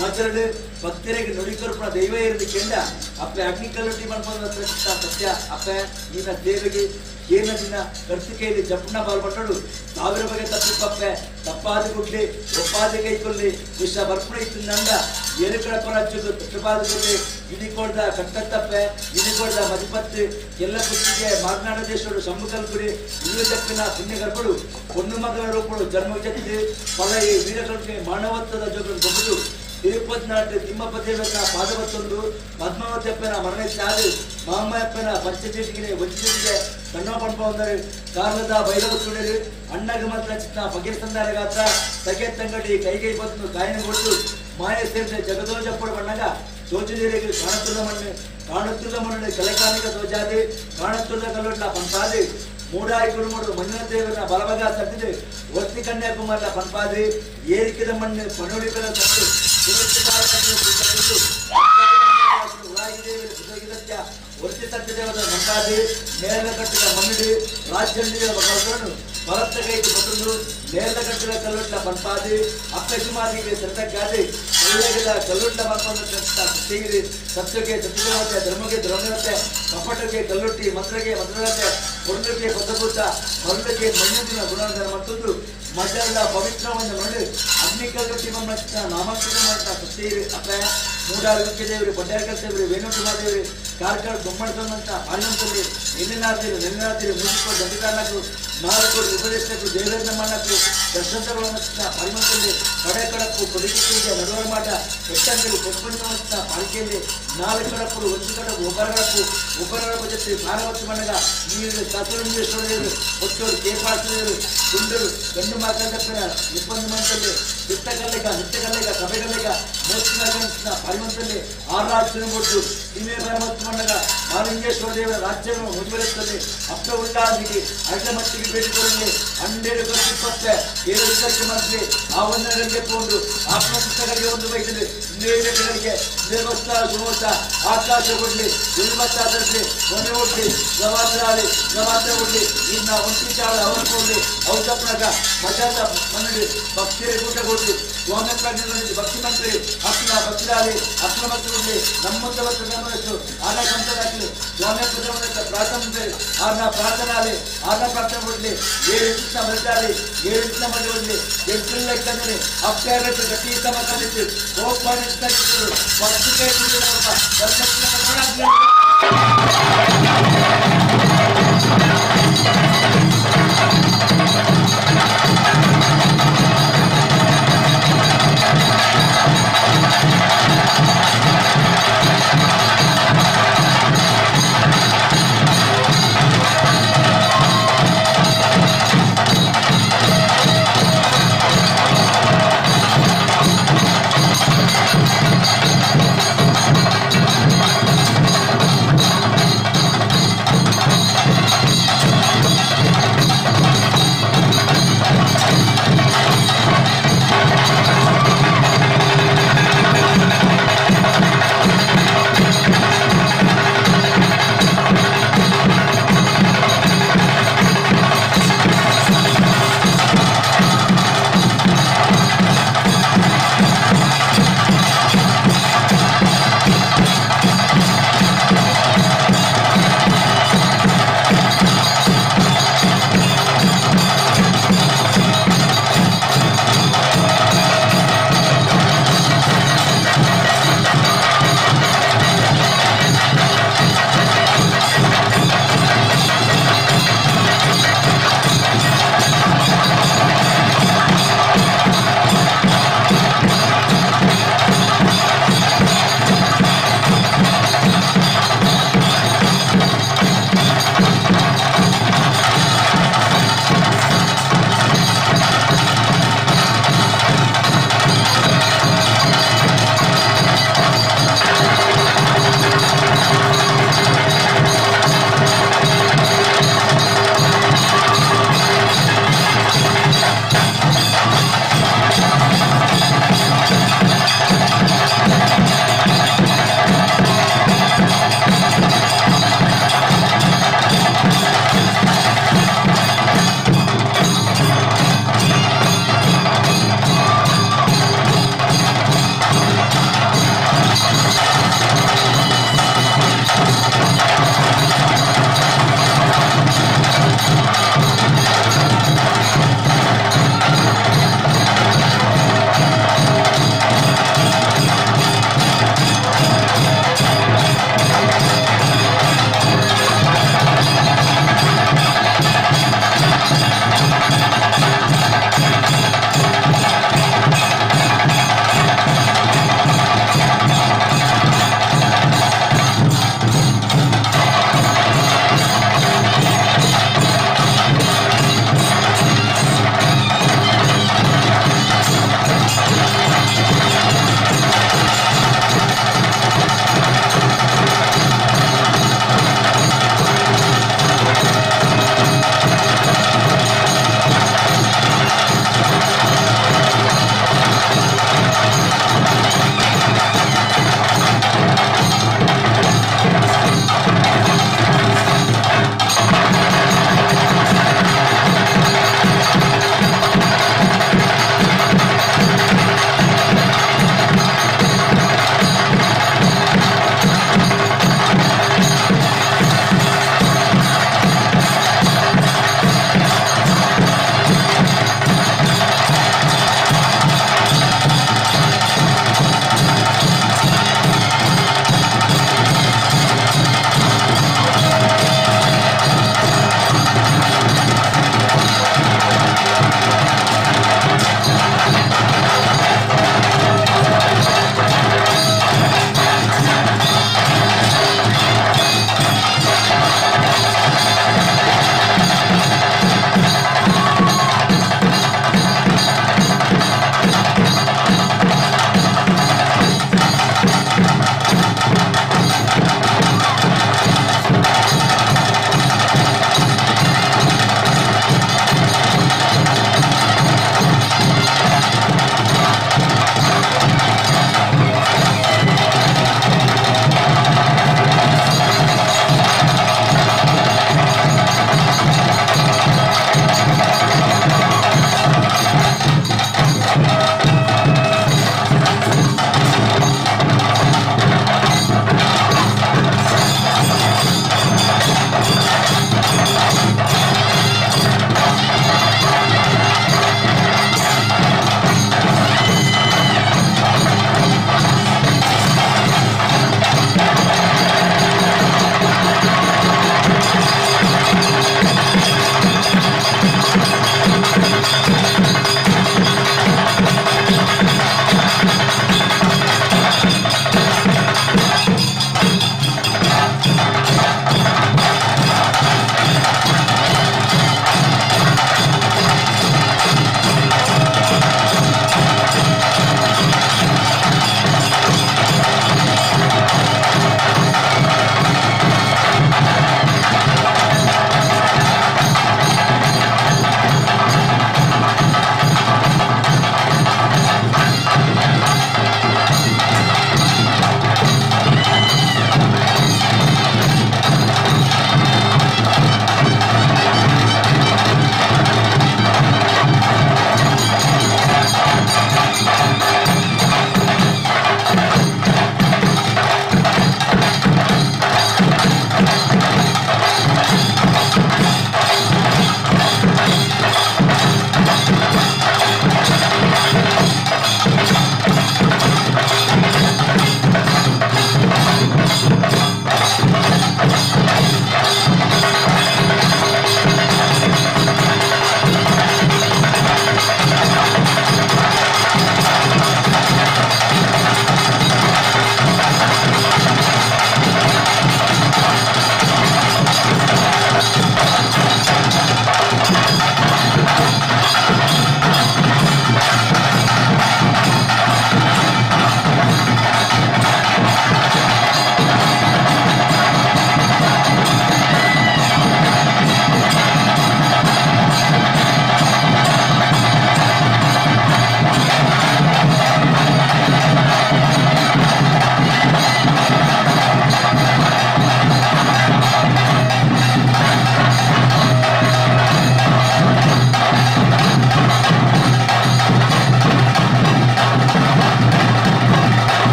ಮಜರಡು ಭಕ್ತರಿಗೆ ನುಡಿಕೊರ್ಪಣ ದೈವ ಇರದು ಕೆಂಡ ಅಪ್ಪೆ ಅಗ್ನಿ ಕಲ್ಲುಟ್ಟಿ ಮಾಡ್ಬಂದ ಸತ್ಯ ಅಪ್ಪೆ ನಿನ್ನ ದೇವಿಗೆ ಏನ ದಿನ ಕರ್ತಿಕೆಯಲ್ಲಿ ಜಪ್ಪಣ ಬಾಲ್ಪಟ್ಟಳು ಸಾವಿರ ಬಗೆ ತಪ್ಪಿಪ್ಪಪ್ಪೆ ತಪ್ಪಾದ ಗುಡ್ಲಿ ಒಪ್ಪಾದ ಕೈಕೊಲ್ಲಿ ವಿಷ ಬರ್ಪಣ ಇತ್ತು ನಂಡ ಏರುಕಡಪ್ಪನ ಹಚ್ಚುದು ತಟ್ಟಪಾದ ಗುಡ್ಲಿ ಇಡಿಕೊಡ್ದ ಕಟ್ಟತ್ತಪ್ಪೆ ಇಡಿಕೊಡ್ದ ಮದಿಪತ್ತು ಎಲ್ಲ ಕುತ್ತಿಗೆ ಮಾರ್ನಾಡ ದೇಶಗಳು ಶಂಭುಕಲ್ಪುರಿ ಇನ್ನು ತಪ್ಪಿನ ಪುಣ್ಯಗರ್ಭಳು ಪೊಣ್ಣು ಮಗನ ರೂಪಳು ಜನ್ಮ ಜತ್ತಿ ಫಲ ಈ ವೀರಕಲ್ಪೆ ಮಾನವತ್ವದ ಜೋಗಲು ಗೊಬ್ಬದು ತಿರುಪತಿ ನಾட்டு ತಿಮ್ಮಪ್ಪ ದೇವನ ಪಾದವತ್ತೊಂದು ಪದ್ಮಾವತಿಯಪ್ಪನ ಮರಣಿಸಾದು ಮಾಮಯ್ಯಪ್ಪನ ಪಂಚಚೇಟಿಗೆ ವಂಚಿಗೆ ಸಣ್ಣ ಪಂಪ ಒಂದರೆ ಕಾರ್ಲದ ಭೈರವ ಸುಡರು ಅಣ್ಣಗ ಮಾತ್ರ ಚಿತ್ತ ಬಗೆ ಸಂದಾರಗಾತ್ರ ತಗೆ ತಂಗಡಿ ಕೈಗೈ ಬತ್ತು ಕಾಯಿನ ಕೊಟ್ಟು ಮಾಯ ಸೇರಿದ ಜಗದೋಜಪ್ಪಡು ಬಣ್ಣಗ ಸೋಚನೀರಿಗೆ ಕಾಣುತ್ತಿಲ್ಲ ಮಣ್ಣು ಕಾಣುತ್ತಿಲ್ಲ ಮಣ್ಣು ಕಲೆಕಾನಿಕ ಸೋಜಾದಿ ಕಾಣುತ್ತಿಲ್ಲ ಕಲ್ಲೊಟ್ಲ ಪಂಪಾದಿ ಮೂಡಾಯಿ ಕುರುಮುಡು ಮಂಜುನಾಥ ಬಲಬಗ ಸದ್ದಿದೆ ವರ್ತಿ ಕನ್ಯಾಕುಮಾರ ಪಂಪಾದಿ ಏರಿಕೆದ ಮಣ್ಣು ಪಣೋಡಿಗಳ ತಂದು ವರ್ತಿ ಸತ್ಯದೇವದ ಮಂಪಾದಿ ನೇರಲ ಕಟ್ಟಿದ ಮಣ್ಣಿಡಿ ರಾಜ್ಯಂಡಿಯ ಮಕ್ಕಳು ಭರತ ಕೈಗೆ ಬತ್ತಂದು ನೇರಲ ಕಟ್ಟಿದ ಕಲ್ಲುಟ್ಲ ಪಂಪಾದಿ ಅಪ್ಪಸುಮಾರಿಗೆ ಸೆರತಕ್ಕಾದಿ ಕಲ್ಲಗಿದ ಕಲ್ಲುಟ್ಲ ಪಂಪನ್ನು ಸತ್ಯಗಿರಿ ಸತ್ಯಕ್ಕೆ ಸತ್ಯದೇವತೆ ಧರ್ಮಕ್ಕೆ ದ್ರವಣತೆ ಕಪಟಕ್ಕೆ ಕಲ್ಲುಟ್ಟಿ ಮಂತ್ರಕ್ಕೆ ಮಂತ್ರತೆ ಹೊರಳಕ್ಕೆ ಪದಭೂತ ಮರುಳಕ್ಕೆ ಮಣ್ಣುದಿನ ಗುಣಧರ್ಮ ಮತ್ತೊಂದು ಮಜಲ ಪವಿತ್ರವನ್ನು ಮರಳು ಅಗ್ನಿ ಕಲ್ಲುಟ್ಟಿ ಮಣ್ಣ ನಾಮಾಂಕೃತ ಮಾಡಿದ ಸತ್ಯಗಿರಿ ಅಪ್ಪ ಮೂಡಾರು ದೇವರು ಬಡ್ಡಾರ್ಕಲ್ ದೇವರು ವೇಣುಕುಮಾರ್ ದೇವರು ಕಾರ್ಕಳ ಬೊಮ್ಮಡತಂತ ಪಾರ್ಲಂತಲ್ಲಿ ಎಲ್ಲಿನಾರ್ತೀರಿ ನೆಲ್ಲಿನಾರ್ತೀರಿ ಮುಗಿಸ್ಕೊಂಡು ದಂಡಿದಾರನಕು ನಾಲ್ಕು ಉಪದೇಶಕ್ಕೂ ದೇವರನ್ನ ಮಾಡಕು ದರ್ಶನಗಳನ್ನು ಪಾರ್ಲಂತಲ್ಲಿ ಕಡೆ ಕಡಪ್ಪು ಕೊಡುಗೆಗೆ ನಡುವರ ಮಾಟ ಎಟ್ಟಂಗಡಿ ಕೊಪ್ಪಂತ ಪಾಲಿಕೆಯಲ್ಲಿ ನಾಲ್ಕು ಕಡಪ್ಪು ಒಂದು ಕಡಪ್ಪು ಒಬ್ಬರಗಡಪ್ಪು ಒಬ್ಬರಗಡಪ್ಪ ಜೊತೆ ಸಾರವತ್ತು ಮಣ್ಣಗ ನೀರು ಸತುರಂಗೇಶ್ವರರು ಹೊತ್ತೋರು ಕೇಪಾಸುವರು ಗುಂಡರು ಗಂಡು ಮಾತಂದಪ್ಪನ ಇಪ್ಪಂದು ಮಂತಲ್ಲಿ ಚಿತ್ತಕಲ್ಲಿಗ ನಿತ್ಯಕಲ್ಲಿಗ ಸಭೆಗಲ್ಲಿಗ ಮೋಕ್ಷ ಪಾರ್ಲಂತಲ್ಲಿ ಆರಾಧನೆ ಕೊಟ್ಟು ಹಿಮೆ ಪರಮತ್ತು ಮಣ್ಣಗ ಮಾಲಿಂಗೇಶ್ವರ ದೇವರ ರಾಜ್ಯವನ್ನು ಮುಂದುವರೆಸುತ್ತದೆ ಅಪ್ಪ ಉಳ್ಳಾದಿಗೆ ಅಡ್ಡ ಮಟ್ಟಿಗೆ ಬೇಡಿಕೊಳ್ಳಿ ಹನ್ನೆರಡು ಇಪ್ಪತ್ತೆ ಏಳು ಇದಕ್ಕೆ ಮಂತ್ರಿ ಆ ಒಂದರಿಗೆ ಕೊಂಡು ಆತ್ಮಚಿತ್ತಗಳಿಗೆ ಒಂದು ಬೈತದೆ ಗಳಿಗೆ ದೇವಸ್ಥ ಸುಮೋಸ ಆಕಾಶ ಕೊಡ್ಲಿ ಗುಲ್ಮತ್ತ ತರಲಿ ಕೊನೆ ಒಡ್ಲಿ ಗವಾತ್ರಾಲಿ ಗವಾತ್ರ ಒಡ್ಲಿ ಇನ್ನ ಒಂಟಿ ಚಾಳ ಅವರ ಕೊಡ್ಲಿ ಔತಪ್ನಗ ಮಜಾದ ಮನ್ನಡಿ ಭಕ್ತಿಯ ಕೂಟ ಕೊಡ್ಲಿ ಸ್ವಾಮಿ ಪ್ರಜ್ಞೆ ಭಕ್ತಿ ಮಂತ್ರಿ ಅಪ್ನ ಭಕ್ತಿರಾಲಿ ಅಪ್ನ ಭಕ್ತಿ ಕೊಡ್ಲಿ ನಮ್ಮಂತ ಭಕ್ತ ಗಮನಿಸು ಆನ ಕಂತದಾಗಲಿ ಸ್ವಾಮಿ ಪ್ರಜೆ ಪ್ರಾರ್ಥನೆ ಆರ್ನ ಪ್ರಾರ್ಥನಾಲಿ ಆರ್ನ ಪ್ರಾರ್ಥನೆ ಕೊಡ್ಲಿ ಏಳು ಕೃಷ್ಣ ಮರಿತಾಲಿ ಏಳು ಕೃಷ್ಣ ಮರಿ ಕೊಡ್ಲಿ ಎಂಟು ಲೆಕ್ಕಂದ್ರೆ ಅಪ್ಪ ಗಟ್ಟಿ ತಮ್ಮ ಕಲಿತು ಕೋಪ Thank you.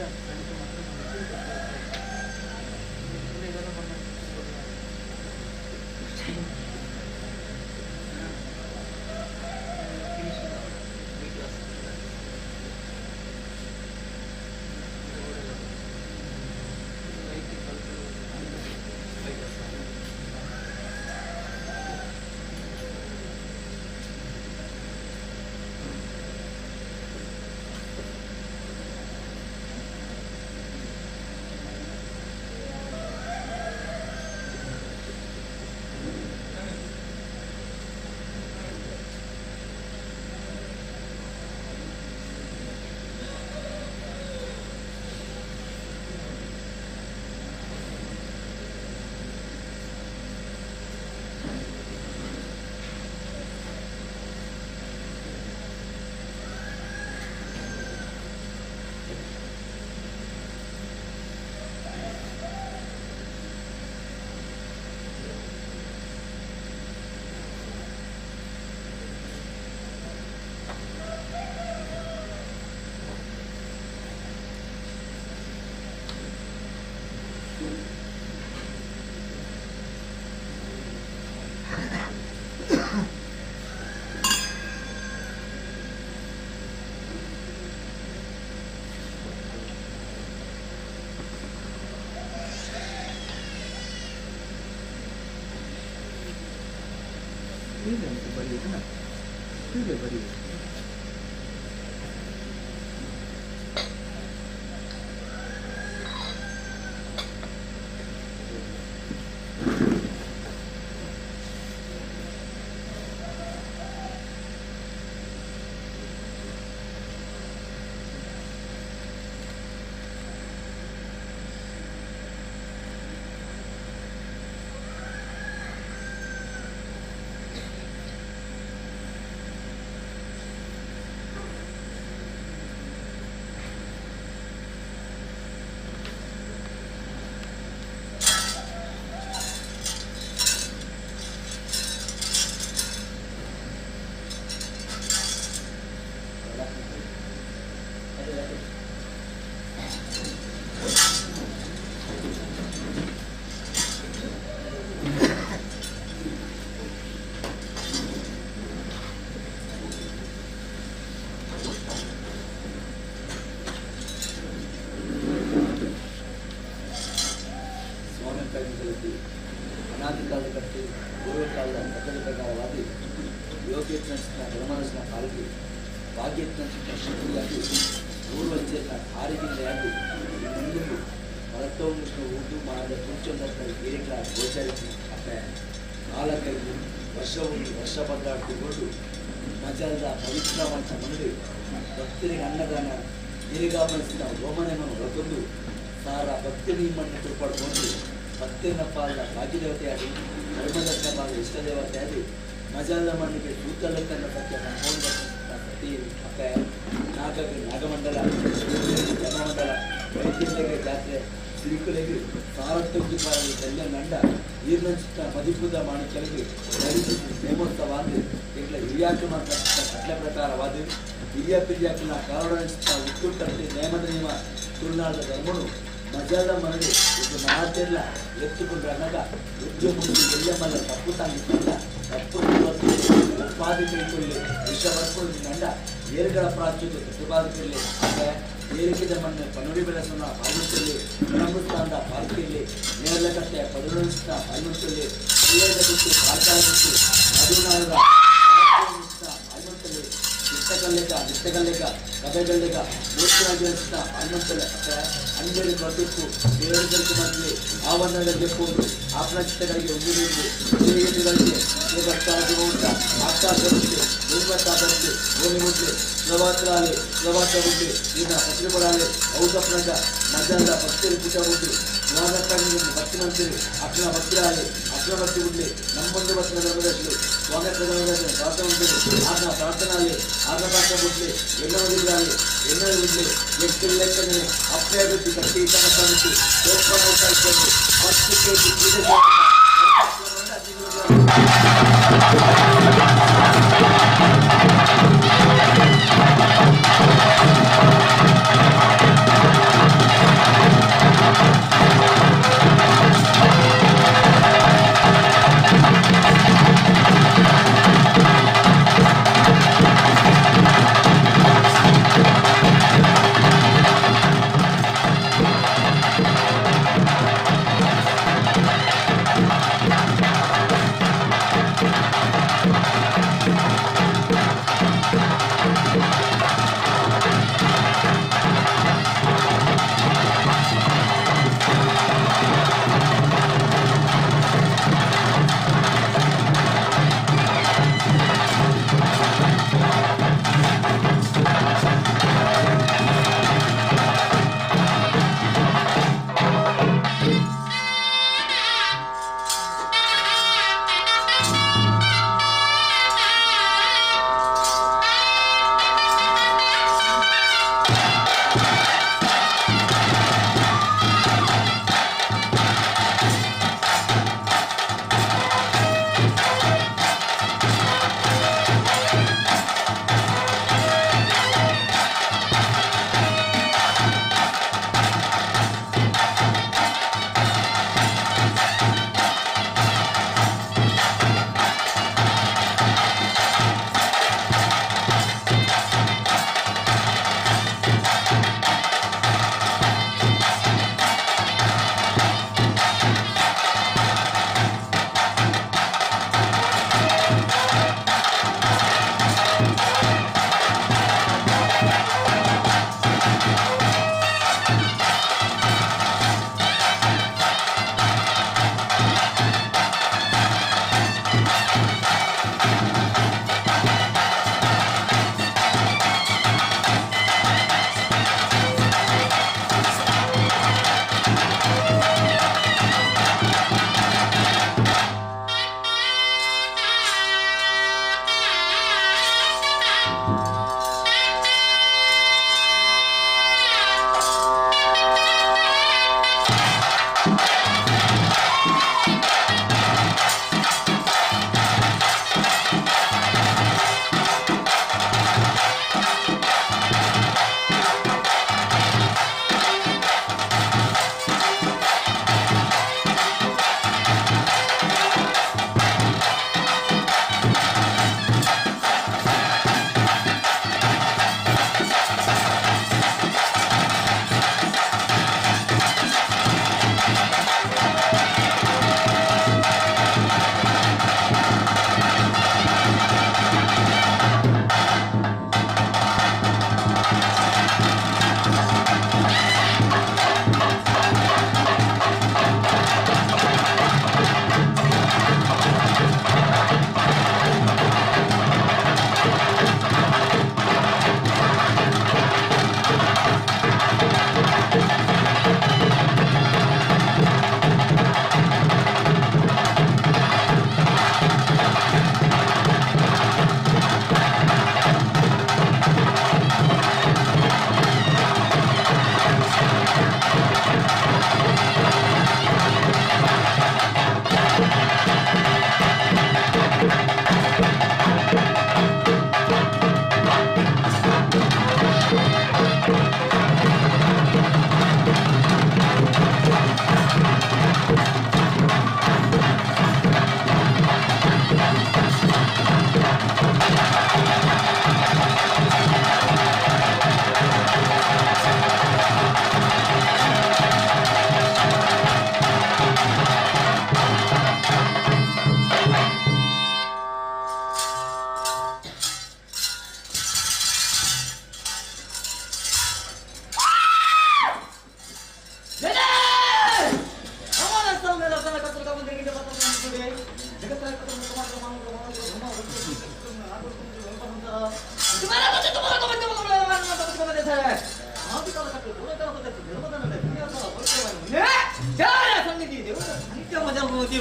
Thank you.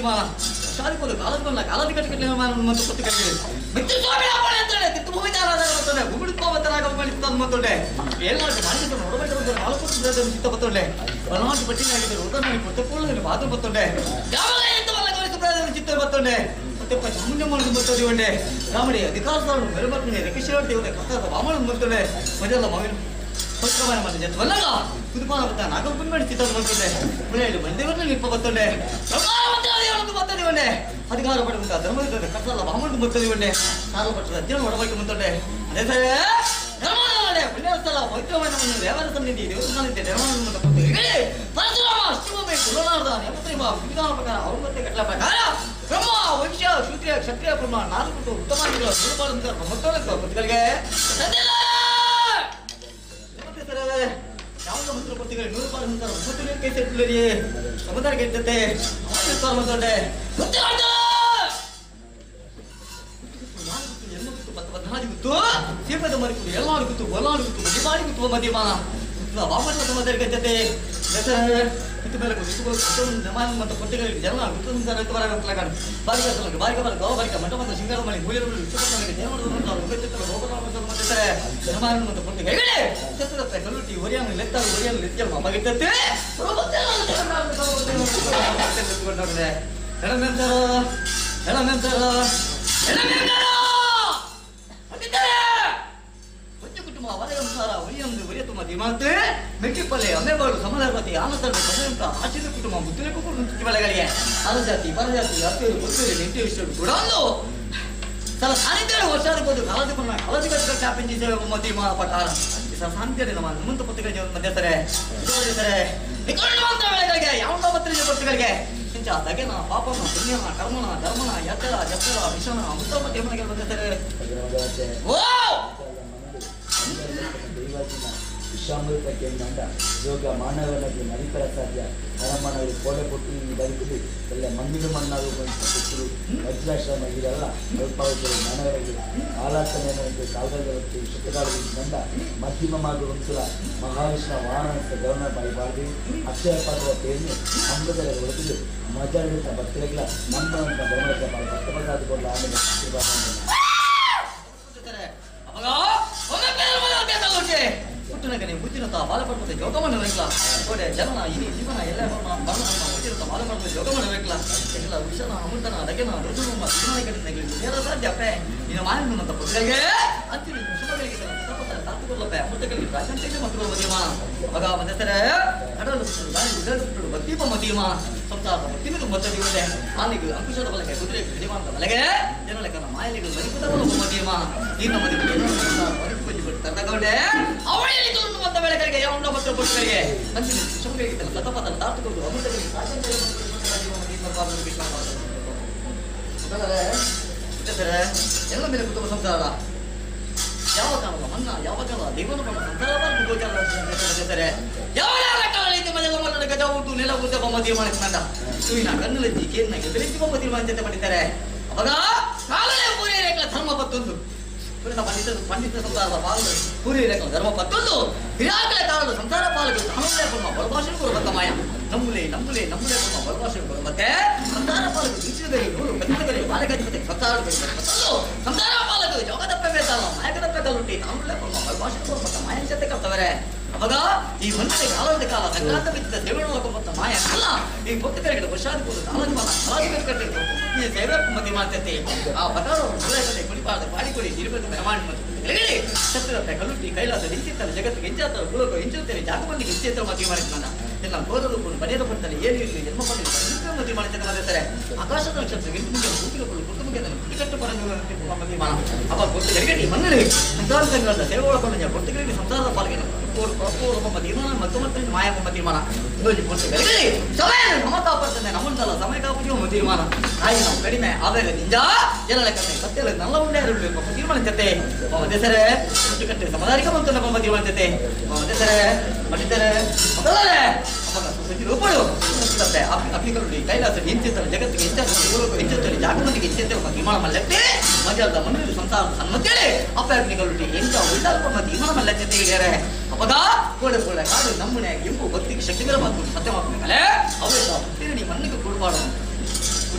ತೀರ್ಮಾನ ಶಾಲಿಕೋದು ಕಾಲದ ಬಂದ ಕಾಲದ ಕಟ್ಟಿ ಮತ್ತು ಕೊತ್ತು ಕಟ್ಟಿದೆ ಮಿತ್ರ ಸ್ವಾಮಿ ಅಂತಾನೆ ತಿತ್ತು ಭೂಮಿ ತಾರಾದ ಭೂಮಿ ಕೋಮತನಾಗ ಮತ್ತೊಂಡೆ ಏಳ್ನಾಲ್ಕು ಮಾಡಿದ ನೋಡಬೇಕು ನಾಲ್ಕು ಚಿತ್ತ ಬತ್ತೊಂಡೆ ಬಲನಾಟು ಪಟ್ಟಿನಾಗಿದೆ ರೋದನ ಕೊತ್ತಕೊಳ್ಳ ಬಾದು ಬತ್ತೊಂಡೆ ಯಾವಾಗ ಎಂತ ಬಲ್ಲ ಗೌರಿ ಚಿತ್ತ ಬತ್ತೊಂಡೆ ಮತ್ತೆ ಚಾಮುಂಡಿ ಮಾಡೋದು ಬರ್ತದೆ ಒಂಡೆ ರಾಮಡಿ ಅಧಿಕಾರ ಮೆರಬರ್ತೀನಿ ರೆಕೇಶ್ವರ ದೇವರ ಕರ್ತದ ವಾಮನ ಬರ್ತದೆ ಮಜಲ್ಲ ಮಾವಿನ ಪತ್ರಮಾನ ಮತ್ತೆ ಜತ್ವಲ್ಲಗ ಕುದುಪಾನ ಬತ್ತ ನಾಗಪ್ಪನ ಮಾಡಿ ಚಿತ್ತ ಬರ್ತದೆ ಮನೆಯಲ್ಲಿ ಮಂದಿರವನ್ನು ನಿಪ್ಪ ಬರ್ತದೆ ಬರ್ತದೆ ಒಂಡೆ ಅಧಿಕಾರ ಪಡೆದಂತ ಧರ್ಮದ ಕರ್ತಲ್ಲ ವಾಮನ ಬರ್ತದೆ ಒಂಡೆ ಸಾಲ ಪಟ್ಟದ ಅಜ್ಜನ ಒಡಬಾಕಿ ಬಂತೊಂಡೆ ಅದೇ ಸರಿ ಧರ್ಮದ ಪುಣ್ಯಸ್ಥಳ ಪವಿತ್ರమైన ದೇವರ ಸನ್ನಿಧಿ ದೇವರ ಸನ್ನಿಧಿ ಧರ್ಮವನ್ನು ಪರಶುರಾಮ ಶಿವಮೇ ಕುಲನಾರ್ದ ನೇಮತ್ರಿಮ ವಿಧಾನ ಪ್ರಕಾರ ಅವಮತ್ತೆ ಕಟ್ಟಲ ಪ್ರಕಾರ ಬ್ರಹ್ಮ ವಂಶ ಶೂದ್ರಿಯ ಕ್ಷತ್ರಿಯ ಬ್ರಹ್ಮ ನಾಲ್ಕು ಉತ್ತಮಾದಿಗಳ ಬ್ರಹ್ಮತ್ತೊಳಗೆ ಪ್ರತಿಗಳಿಗೆ ಯಾವ ಮಂತ್ರ ಪ್ರತಿಗಳು 100 ಪಾಲು ಅಂತಾರೆ 9 ಕೈ ಸೆಟ್ಟುಲರಿ ಸಮುದಾಯ ಗೆದ್ದತೆ ಮಂತ್ರೊಂಡೆ ಗುತ್ತು ಸೀಮದ ಮರಿಕುಡು ಎಲ್ಲ ಗುತ್ತು ಬೊಲ್ಲಾಡು ಗುತ್ತು ಮದಿಮಾಡಿ ಗುತ್ತು ಮದಿಮಾನ ವಾಮನ ಸಮಾಧಾನ ಗದ್ದತೆ ಮತ್ತು ಪೊಟ್ಟೆಗಳಿಗೆ ಜನ ಗುತ್ತು ಬಾರಿಕ ಬಾರಿಕ ಬಾರಿಕ ಮಂಟಪದ ಸಿಂಗಾರ ಮನೆ ಮೂಲೆ ಮತ್ತು ಪೊಟ್ಟೆಗಳಿಗೆ ಕಲ್ಲುಟ್ಟಿ ಒರಿಯನ್ನು ಲೆತ್ತಾರು ಒರಿಯನ್ನು ಲೆತ್ತ ಮಗಿಟ್ಟತೆ ಮೆಟ್ಟಿಪಲ್ಲೆ ಅಮ್ಮೆಬಾಳು ಸಮಾಧಾನಪತಿ ಆನಂದ ಆಶೀರ್ವ ಕುಟುಂಬ ಮುದ್ದಿನ ಕುಟುಂಬಗಳಿಗೆ ಅರಜಾತಿ ಪರಜಾತಿ ಅತ್ತೂರು ಪುತ್ತೂರು ನೆಂಟು ಇಷ್ಟು ಕೂಡ ಸಲ ಸಾನ್ನಿಧ್ಯ ವರ್ಷಾಧಿಪತಿ ಕಾಲದಿಪನ್ನ ಕಾಲದಿಗತ ಚಾಪಿಂಜಿ ಸೇವೆ ಮತಿ ಪ್ರಕಾರ ಸಾನ್ನಿಧ್ಯ ನಮ್ಮ ಹನುಮಂತ ಪತ್ರಿಕೆ ಮಧ್ಯಸ್ಥರೆ ಸರೆ ನಿಕೊಳ್ಳುವಂತ ವೇಳೆಗಳಿಗೆ ಯಾವ ಪತ್ರಿಕೆ ಪತ್ರಿಕೆಗಳಿಗೆ ಇಂಚ ದಗೆನ ಪಾಪನ ಪುಣ್ಯನ ಕರ್ಮನ ಧರ್ಮನ ಯತ್ತರ ಜತ್ತರ ವಿಷನ ಅಮೃತ ಮಧ್ಯಮನಿಗೆ ಬಂದಿದ್ದಾರೆ. ಓ ವಿಷಾಮೃತ ಕೇಂದ್ರ ಯೋಗ ಮಾನವನಲ್ಲಿ ಮರಿಪರ ಸಾಧ್ಯ ಪರಮಾನವರು ಕೋಡೆ ಕೊಟ್ಟು ಈ ಬದುಕುದು ಎಲ್ಲ ಮಣ್ಣಿಗೆ ಮಣ್ಣಾಗು ಪುತ್ತೂರು ವಜ್ರಾಶ್ರಮ ಇದೆಲ್ಲ ಅಲ್ಪಾವಧಿಯಲ್ಲಿ ಮಾನವರಿಗೆ ಆಲಾಚನೆ ಕಾಲದಲ್ಲಿ ಶತಕಾಲ ಬಂದ ಮಧ್ಯಮ ಮಾರ್ಗ ಮಹಾವಿಷ್ಣ ವಾರಾಣಸ ಗೌರವ ಬಾಯಿ ಅಕ್ಷಯ ಪಾತ್ರದ ತೇರಿನಿ ಅಮೃತದ ಒಳಗೆ ಮಜಾಡಿದ ಭಕ್ತರಿಗೆಲ್ಲ ನಮ್ಮ ಗೌರವ ಭಕ್ತ ಪ್ರಸಾದ ಕೊಡಲ ಆಮೇಲೆ ಹುಟ್ಟಿನಗನೆ ಮುಚ್ಚಿನತ ಬಾಲಪಡ್ಮತ ಯೋಗ ಮಾಡಬೇಕಲ್ಲ ಕೋಡೆ ಜನನ ಈ ಜೀವನ ಎಲ್ಲ ಬರಣ ಮುಚ್ಚಿನತ ಬಾಲಪಡ್ಮತ ಯೋಗ ಮಾಡಬೇಕಲ್ಲ ಎಲ್ಲ ವಿಷನ ಅಮೃತನ ದಗೆನ ಋತುಮ ಜೀವನ ಕಡೆ ಸಾಧ್ಯಪ್ಪೆ ನಿನ್ನ ಮಾಯನ ಮತ್ತು ಪುತ್ರಗೆ ಅಂತಿಮ ಶುಭಗಳಿಗೆ ತಾತುಕೊಳ್ಳಪ್ಪೆ ಅಮೃತಗಳಿಗೆ ರಾಜಂತೆ ಮತ್ತು ಮಧ್ಯಮ ಮಗ ಮಧ್ಯಸ್ಥರೇ ಕಡಲು ಗಾಳಿ ಉಡಲು ಭಕ್ತಿಪ ಮಧ್ಯಮ ಸಂಸಾರ ಭಕ್ತಿನಿಗೆ ಮತ್ತದಿದೆ ಆನೆಗೆ ಅಂಕುಶದ ಬಲಗೆ ಕುದುರೆ ಯಜಮಾನದ ಬಲಗೆ ಜನಲೆಕ್ಕನ ಮಾಯಲಿಗೆ ಬದುಕುದ ಮಧ್ಯಮ ನಿನ್ನ ಮಧ್ಯಮ ತಗೊಂಡೆ ಅವಳಿಗೆ ಬಂದ ಬೆಳೆಗಳಿಗೆ ಯಾವ ಮಾತ್ರ ಪುಸ್ತಕಗಳಿಗೆ ಅಂತಿಮ ಶುಭಗಳಿಗೆ ಲತಪದ ತಾತುಕೊಂಡು ಅಮೃತಗಳಿಗೆ ಎಲ್ಲ ಮೇಲೆ ಕುಟುಂಬ ಸಂಸಾರ ಯಾವ ಕಾಲದ ಮನ್ನ ಯಾವ ಕಾಲ ದೇವನ ಬಣ್ಣ ಸಂಸಾರ ಗೋಚಾರ ಯಾವ ಕಾಲ ಗಜ ಉಂಟು ನೆಲ ಉದ್ದ ಬೊಮ್ಮ ತೀರ್ಮಾನಿಸಿದ ಸುವಿನ ಕಣ್ಣುಲಜ್ಜಿ ಕೇರಿನ ಬೆಳೆಸಿ ಬೊಮ್ಮ ತೀರ್ಮಾನ ಮಾಡಿದ್ದಾರೆ. ಅವಾಗ ಕಾಲನೇ ಪೂರೈಕೆ ಧರ್ಮ ಪತ್ತೊಂದು ಪಂಡಿತ ಪಂಡಿತ ಸಂಸಾರದ ಪಾಲು ಪೂರೈಕೆ ಧರ್ಮ ಪತ್ತೊಂದು ಹಿರಿಯಾಕಲೆ ಕಾಲದ ಸಂಸಾರ ಪಾಲಕು ತಾನುಲೇ ಕೊಮ್ಮ ಬಲಭಾಷೆ ಕೊಡಬತ್ತ ಮಾಯ ನಂಬುಲೆ ನಂಬುಲೆ ನಂಬುಲೆ ಕೊಮ್ಮ ಬಲಭಾಷೆ ಕೊಡಬತ್ತೆ ಸಂಸಾರ ಪಾಲಕು ದೀಕ್ಷಿತರಿಗೆ ನೂರು ಕನ್ನಡಗರಿಗೆ ಬಾಲಕಾಧಿಪತಿ ಸಂಸಾರ ಸಂಸಾರ ಪಾಲಕು ಜೋಗದಪ್ಪೆ ಬೇತಾಲ ಮಾಯಕದಪ್ಪೆ ಕಲ್ಲುಟ್ಟಿ ತಾನುಲೇ ಕೊಮ್ಮ ಬಲಭಾಷೆ ಕೊಡಬತ್ತ ಮಾಯನ ಜೊತೆ ಕರ್ತವರೆ. ಅವಾಗ ಈ ಮನುಷ್ಯ ಕಾಲದ ಕಾಲ ಸಂಕ್ರಾಂತ ಬಿದ್ದ ದೇವರೊಳಗೊಂಬತ್ತ ಮಾಯ ಅಲ್ಲ ಈ ಭಕ್ತರಿಗೆ ವರ್ಷಾಧಿಪತಿ ಕಾಲಜಮಾನ ಕಾಲಾಧಿಪತಿ ಸೇವೆ ಮತಿ ಮಾಡ್ತೈತಿ ಆ ಬಟಾರ ಕುಡಿಬಾರ್ದು ಪಾಡಿಕೊಡಿ ತಿರುಪತಿ ಮೆರಮಾಣಿ ಮತ್ತು ಸತ್ಯದತ್ತ ಕಲ್ಲುಟ್ಟಿ ಕೈಲಾಸ ನಿಂತಿರ್ತಾರೆ ಜಗತ್ತಿಗೆ ಇಂಚಾತರ ಭೂಲೋಕ ಇಂಚುತ್ತೇನೆ ಜಾಗಬಂದಿಗೆ ಇಂಚೇತರ ಮತಿ ಮಾಡಿದ್ದಾನ ಎಲ್ಲ ಗೋರರು ಬರೆಯದ ಪಡ್ತಾನೆ ಏನು ಇರಲಿ ಜನ್ಮ ಪಡೆದ ಮತಿ ಮಾಡಿದ್ದಾರೆ ಮಾಡಿರ್ತಾರೆ. ಆಕಾಶದ ನಕ್ಷತ್ರ ಇಂಟು ಮುಖ್ಯ ಭೂಮಿಗೆ ಕುಟುಂಬಕ್ಕೆ ಕಟ್ಟು ತೀರ್ಮಾನ ಅವಾಗ ಗೊತ್ತು ಮನ್ನಳಿ ಸಂಸಾರ ಸಂಗ್ರಹದ ಸೇವೆ ಒಳಗೊಂಡ ಭಕ್ತರಿಗೆ ಸಂಸಾರದ ಪಾಲಿಗೆ ತೀರ್ಮಾನ ಮತ್ತು ಮತ್ತೆ ಮಾಯ ತೀರ್ಮಾನ ಸಮಯ ನಮ್ಮ ಕಾಪಾಡ್ತಾನೆ ನಮ್ಮಂತಲ್ಲ ಸಮಯ ಕಾಪಾಡಿ ತೀರ್ಮಾನ ತಾಯಿ ನಾವು ಕಡಿಮೆ ಆದರೆ ನಿಂಜ ಜನ ಲೆಕ್ಕ ಸತ್ಯ ನಲ್ಲ ಉಂಡೆ ತೀರ್ಮಾನ ಜೊತೆ ಮಧ್ಯಸರೆ ಕಟ್ಟೆ ಸಮದಾರಿಕ ಬಂತು ನಮ್ಮ ತೀರ್ಮಾನ ಜೊತೆ ಮಧ್ಯಸರೆ ಮಡಿತಾರೆ ಮೊದಲೇ ರೂಪಳು ಅಪ್ಲಿಕರು ಕೈಲಾಸ ನಿಂತಿರ್ತಾರೆ ಜಗತ್ತಿಗೆ ಹೆಚ್ಚುತ್ತಾರೆ ಜಾಗಮಂದಿಗೆ ಹೆಚ್ಚುತ್ತಾರೆ ತೀರ್ಮಾನ ಮಲ್ಲತ್ತೆ ಮಜಾದ ಮಣ್ಣು ಸಂಸಾರ ಸನ್ಮತ್ತೇಳಿ ಅಪ್ಪ ಅಪ್ಲಿಕರು ಎಂತ ಉಳ್ದಾಲ್ಪ ತೀರ್ಮಾನ ಮಲ್ಲತ್ತೆ ಹೇಳಿದ್ದಾರೆ. ಅವಾಗ ಕೋಡೆ ಕೋಡೆ ಕಾಡು ನಮ್ಮನೆ ಇಂಪು ಭಕ್ತಿಗೆ ಶಕ್ತಿಗಳ ಮಾತು ಸತ್ಯ ಮಾತು ಮೇಲೆ ಅವರ ಭಕ್ತಿಗೆ ಮಣ್ಣಿಗೆ ಕೊಡಬಾರ್ದು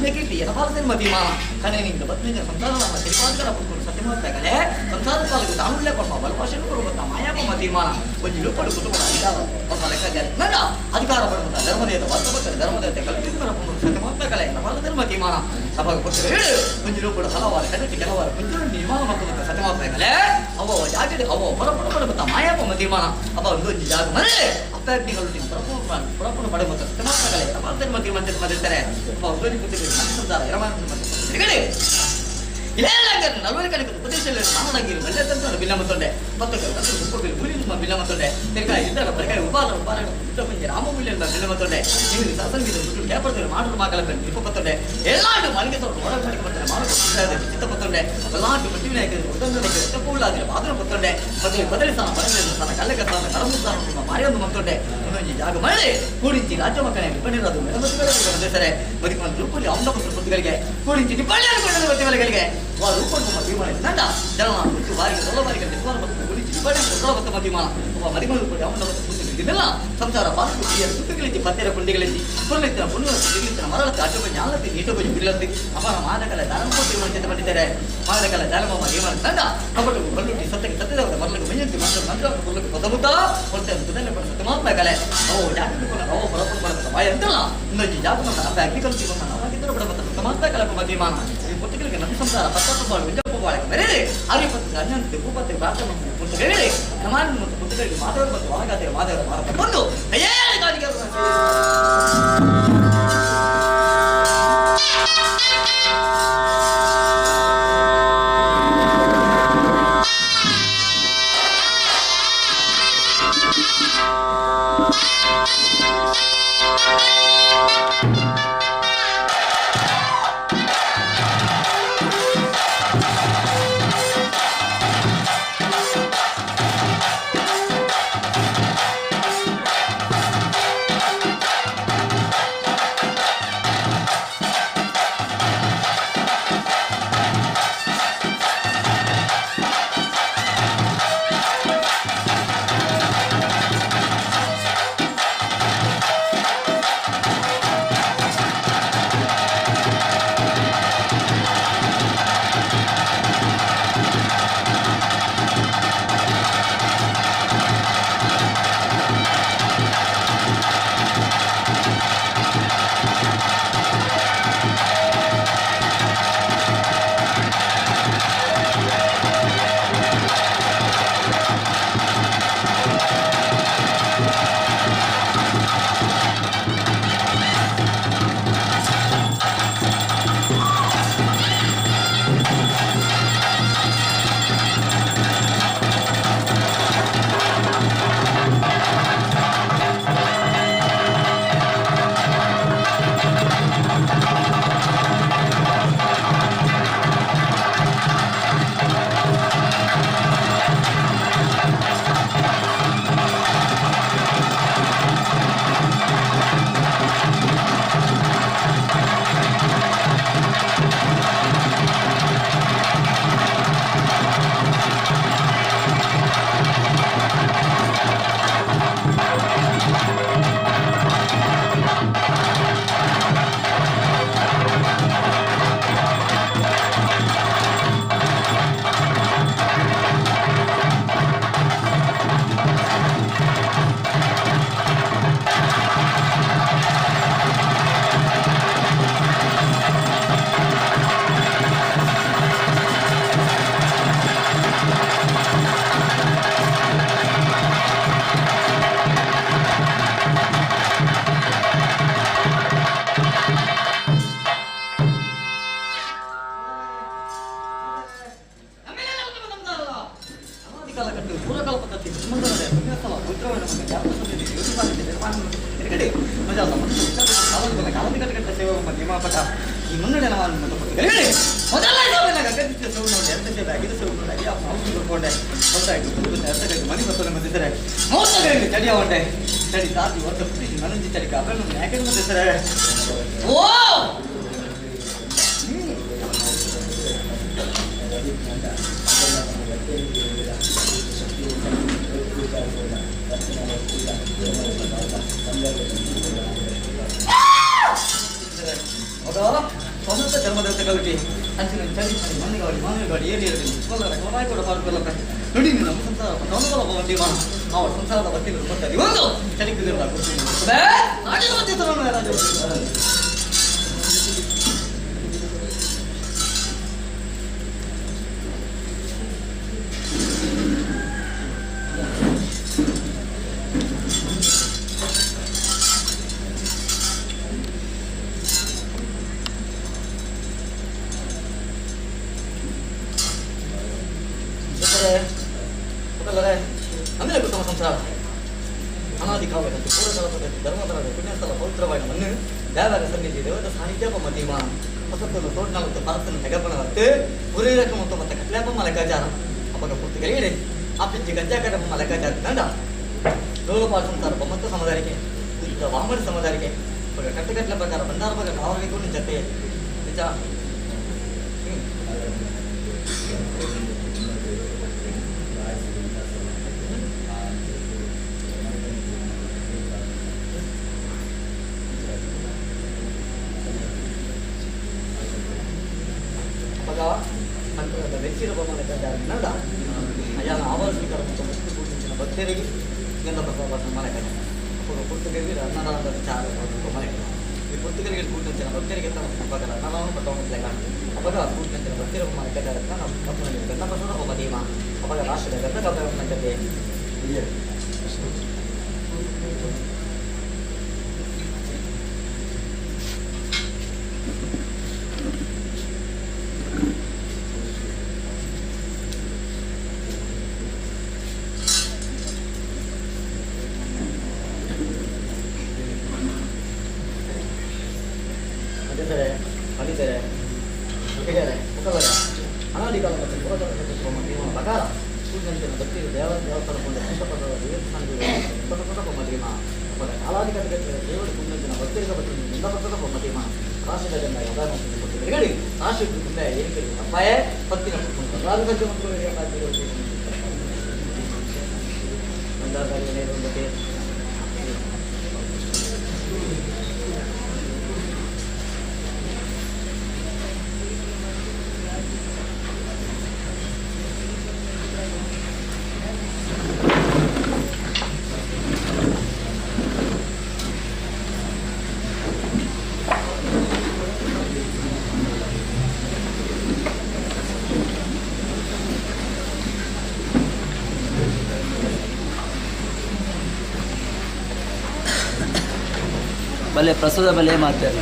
ಪುಣ್ಯಕೀರ್ತಿ ಎನಪಾಲದಲ್ಲಿ ತೀರ್ಮಾನ ಕಣ್ಣನಿಂದ ಬತ್ನಿಂದ ಸಂಸಾರ ತಿರುಪಾದಕರ ಪುತ್ತೂರು ಸತ್ಯಮಾತ್ಮಕಲೆ ಸಂಸಾರ ಪಾಲಕ ತಾನುಳ್ಳೆ ಕೊಪ್ಪ ಬಲಭಾಷೆಯನ್ನು ಕೊಡುವಂತ ಮಾಯಾಪಮ್ಮ ತೀರ್ಮಾನ ಒಂದು ಲೂಪಡು ಕುಟುಂಬದ ಅಧಿಕಾರ ಹೊಸ ಲೆಕ್ಕಾಚಾರ ನನ್ನ ಅಧಿಕಾರ ಪಡುವಂತ ಧರ್ಮದೇವತೆ ವರ್ತಪತ್ರ ಧರ್ಮದೇವತೆ ಕಲ್ಪಿಸಿದರ ಸತ್ಯಮಾತ್ಮಕಲೆ ಎನಪಾಲದಲ್ಲಿ ತೀರ್ಮಾನ ಸಭಾಗ ಕೊಟ್ಟು ಹೇಳು ಒಂದು ಲೂಪಡು ಹಲವಾರು ಕಣ್ಣಕ್ಕೆ ಕೆಲವಾರು ಕುಂಚರು ನಿರ್ಮಾಣ ಮಾಡುವಂತ ಸತ್ಯಮಾತ್ಮಕಲೆ ಅವ ಜಾಗಡೆ ಅವ ಹೊರಪಡ ಪಡುವಂತ ಮಾಯಾಪಮ್ಮ ತೀರ್ಮಾನ ಅವ ಒಂದು ಜಾಗ ಮನೆ ಅಪ್ಪಾಗ್ನಿಗಳು ನೀವು ಪುರಪುರ ಪಡುವಂತ ಸತ್ಯಮಾತ್ಮಕಲೆ ಎನಪಾಲದಲ್ಲಿ ತೀರ್ಮಾನ ಮಾಡಿರ್ತಾರೆ ಅವ ಉದ್ಯೋಗಿ ಸಂಸಾರ ನಲ್ವರಿ ಕಡೆಗೆ ಉಪದೇಶದಲ್ಲಿ ಮಾನಡಂಗಿರಿ ಮಲ್ಯತಂತ್ರ ಬಿಲ್ಲಮತ್ತೊಂಡೆ ಪತ್ತಕ ಉಪ್ಪುಗಳು ಗುರಿ ನಿಮ್ಮ ಬಿಲ್ಲಮತ್ತೊಂಡೆ ತಿರ್ಗಾ ಇದ್ದಾರ ಪ್ರಕಾರ ಉಪಾಲ ಉಪಾಲ ಪುಟ್ಟ ರಾಮಮೂಲ್ಯ ಬಿಲ್ಲಮತ್ತೊಂಡೆ ನೀವು ಸತ್ಸಂಗೀತ ದುಡ್ಡು ಕೇಪರ್ತಾರೆ ಮಾಡಲು ಮಾಕಲ ಇಪ್ಪತ್ತೊಂಡೆ ಎಲ್ಲಾಂಡು ಮನೆಗೆ ತೋಟ ಒಳಗೆ ಮಡಿಕೆ ಬರ್ತಾರೆ ಮಾಡು ಚಿತ್ತ ಪತ್ತೊಂಡೆ ಎಲ್ಲಾಂಡು ಪಟ್ಟಿ ವಿನಾಯಕ ಉದಂಡಕ್ಕೆ ಉತ್ತಪೂಳಾದ್ರೆ ಬಾದ್ರ ಪತ್ತೊಂಡೆ ಮತ್ತೆ ಬದಲಿ ಸ್ಥಾನ ಬದಲಿ ಸ್ಥಾನ ಕಲ್ಲಕ ಸ್ಥಾನ ಕರಮು ಸ್ಥಾನ ನಿಮ್ಮ ಮಾರಿಯೊಂದು ಮಂತೊಂಡೆ ಒಂದೊಂದು ಜಾಗ ಮಳೆ ಕೂಡಿಂಚಿ ರಾಜ್ಯ ಮಕ್ಕಳ ನಿಬ್ಬಣಿರೋದು ಮೆರಮತಿಗಳಿಗೆ ಬದುಕು ರೂಪಲ್ಲಿ ಅವನ ಬುದ್ಧಿಗಳಿಗೆ ಕೂಡಿಂಚಿ ನಿಬ್ಬಳ್ಳಿ ಬುದ್ಧಿಗಳಿಗೆ ರೂಪನ್ನು ತೀರ್ಮಾನ ನಂಡ ಜನ ಹುಟ್ಟು ಬಾರಿಗೆ ಸೊಲ್ಲ ಬಾರಿಗೆ ನಿರ್ಮಾಣ ಮತ್ತು ಗುಡಿಚಿ ನಿಬ್ಬಳ್ಳಿ ಸೊಲ್ಲ ಮತ್ತು ತೀರ್ಮಾನ ಒಬ್ಬ ಮರಿಗಳು ಕೂಡ ಅವನ ಮತ್ತು ಬುದ್ಧಿ ಸಂಸಾರ ಬಾಕು ಸುತ್ತುಗಳಿದ್ದಿ ಪತ್ತೆರ ಕುಂಡಿಗಳಿದ್ದಿ ಪುಣ್ಯತ್ತಿನ ಪುಣ್ಯ ತಿರುಗಿತ್ತಿನ ಮರಳಕ್ಕೆ ಅಡ್ಡ ಜ್ಞಾನಕ್ಕೆ ನೀಟು ಬಿಡಲತ್ತಿ ಅಪರ ಮಾದಕಲ ಧರ್ಮ ತೀರ್ಮಾನ ಚಿಂತೆ ಮಾಡಿದ್ದಾರೆ ಮಾದಕಲ ಧರ್ಮ ತೀರ್ಮಾನ ತಂಡ ಕಪಟು ಬಲ್ಲುಟಿ ಸತ್ತಕ್ಕೆ ಸತ್ಯದವರ ಮರಳಿಗೆ ಮೈಯಂತಿ ಮಂತ್ರ ಮಂತ್ರ ಕೊಲ್ಲಕ್ಕೆ ಪದಮುತ್ತ ಹೊರತೆ ಕುದಲೆ ಪಡ ಸತ್ಯಮಾತ್ಮ ಕಲೆ ಅವು ಜಾತಿ ಅವು ಪರಪುರ ಪಡತ್ತ ಬಾಯ ಅಂತಲ್ಲ ಇನ್ನೊಂದು ಜಾತಿ ಮಂತ್ರ ಅಪ್ಪ ಅಗ್ನಿಕಲ್ಸಿ ಬಂದ ನಾವಾಗಿದ್ದರು ಬಡ ಮತ್ತು ಸತ್ಯಮಾತ್ಮ ಕಲಪ ತೀರ್ಮಾನ ಈ ಪುಸ್ತಕಗಳಿಗೆ ನಮ್ಮ ಸಂಸಾರ ಪತ್ತಪ್ಪ ವಿಜಯಪ್ಪ ಬಾಳಕ್ಕೆ ಬರೀರಿ ಅರಿಪತ್ತು ಅನ್ಯಂತೆ ಭೂಪತ್ತೆ ಭಾರತ ಮತ್ತು ಪುಸ್ತಕಗಳಿಗೆ ಸಮಾನ ಮತ್ತು ಪುಸ್ತಕಗಳಿಗೆ ಮಾಧವರು ಮತ್ತು ಒಳಗಾದರೆ ಮಾಧವರ ಭಾರತ ಬಂದು ಕಲ್ಟಿ ಅಂಚಿನ ಚಳಿ ಮಣ್ಣುಗಾಡಿ ಮಾನಗಾಡಿ ಏರಿ ಏರಿ ಕೊಲ್ಲರ ಕೊಲಾಯ್ಕೊಡ ಪಾರ್ಕೊಲ್ಲ ನುಡಿ ನಮ್ಮ ಸಂಸಾರ ಪಟ್ಟವನು ಬಂದೀವ ಅವರ ಸಂಸಾರದ ಬತ್ತಿಗಳು ಬರ್ತಾರೆ ಒಂದು ಚಳಿக்குದಿಲ್ಲ ನಾಡಿನ ಮಧ್ಯೆ ರಾಜ. ಅಂದ್ರೆ ಉತ್ತಮ ಸಂಸಾರ ಅನಾದಿ ಕಾಲದಂತೆ ಪೂರ್ವಕಾಲದ ಧರ್ಮಧರದ ಪುಣ್ಯಸ್ಥಲ ಪವಿತ್ರವಾದ ಮಣ್ಣು ದೇವರ ಸನ್ನಿಧಿ ದೇವರ ಸಾನ್ನಿಧ್ಯ ಮತೀಮ ಹೊಸತ್ತನ್ನು ತೋಟನಾಗುತ್ತೆ ಭಾರತನ ನೆಗಪಣವತ್ತು ಉರಿರಕ ಮತ್ತು ಮತ್ತೆ ಕಟ್ಲೇಪಮ್ಮ ಲೆಕ್ಕಾಚಾರ ಅಪ್ಪಗ ಪೂರ್ತಿ ಕೈಯಿಡಿ ಆ ಪಿಜ್ಜಿ ಗಂಜಾಕರಮ್ಮ ಲೆಕ್ಕಾಚಾರ ತಂಡ ಲೋಲಪಾಲ ಸಂಸಾರ ಬೊಮ್ಮತ್ತ ಸಮುದಾಯಕ್ಕೆ ಉದ್ದ ವಾಮನ ಸಮುದಾಯಕ್ಕೆ ಅಪ್ಪಗ ಕಟ್ಟುಕಟ್ಟಲೆ ಪ್ರಕಾರ ಬಂದಾರ ಬಗ್ಗೆ ಕಾವಲಿಗೂ ಜೊತೆ ನಿಜ. ಅವಾಗ ಅಂತರದ ವೆಚ್ಚಿರ ಲೆಕ್ಕಾಚಾರ ನಡ ಅಯ್ಯಾನ ಆವರಿಸಿಕರ ಮತ್ತು ವಸ್ತು ಪೂಜಿಸಿನ ಭಕ್ತರಿಗೆ ಗಂಧ ಪ್ರಸಾದ ಮನೆ ಅప్పుడు ಪುರ್ತುಗರಿಗೆ ಅನ್ನದಾನದ ವಿಚಾರ ಮನೆ ಈ ಪುರ್ತುಗರಿಗೆ ಕೂಟಂಚಿನ ಭಕ್ತರಿಗೆ ಅವಾಗ ಅನ್ನದಾನ ಪಟ್ಟವನ್ನ ಅವಾಗ ಕೂಟಂಚಿನ ಭಕ್ತರ ಲೆಕ್ಕಾಚಾರ ಮತ್ತು ಗಂಧ ಪ್ರಸಾದ ಒಬ್ಬ ದೀಮ ಅವಾಗ ರಾಷ್ಟ್ರದ ಗಂಧ ಕಥೆ ಜೊತೆ. ಮಧ್ಯಸರೆ ಪಂಡಿತರೆ ಹಿರಿಯರೇ ಮುಖವರೆ ಅನಾದಿಕಾಲ ಮತ್ತು ಪುರಾತನ ಪ್ರಕಾರ ಸೂರ್ಯಂತಿನ ಭಕ್ತಿ ದೇವ ದೇವಸ್ಥಾನ ಸಂತಪದ ದೇವಸ್ಥಾನಗಳು ಬೊಮ್ಮದೀಮ ಅಪರ ಕಾಲಾಧಿಕಾರಿ ದೇವರು ಕುಂದಂತಿನ ಭಕ್ತರಿಗೆ ಮತ್ತು ನಿಂದಪತ್ರದ ಬೊಮ್ಮದೀಮ ರಾಷ್ಟ್ರದ ಜನ ಯಾವ್ದಾದ್ರು ರಾಷ್ಟ್ರಕ್ಕೆ ಮುಂದೆ ಏನಿಕೆ ಅಪ್ಪಾಯೇ ಪತ್ತಿನ ರಾಜ ಮತ್ತು ಬಲೆ ಪ್ರಸಾದ ಬಲೆ ಮಾತಾಡ.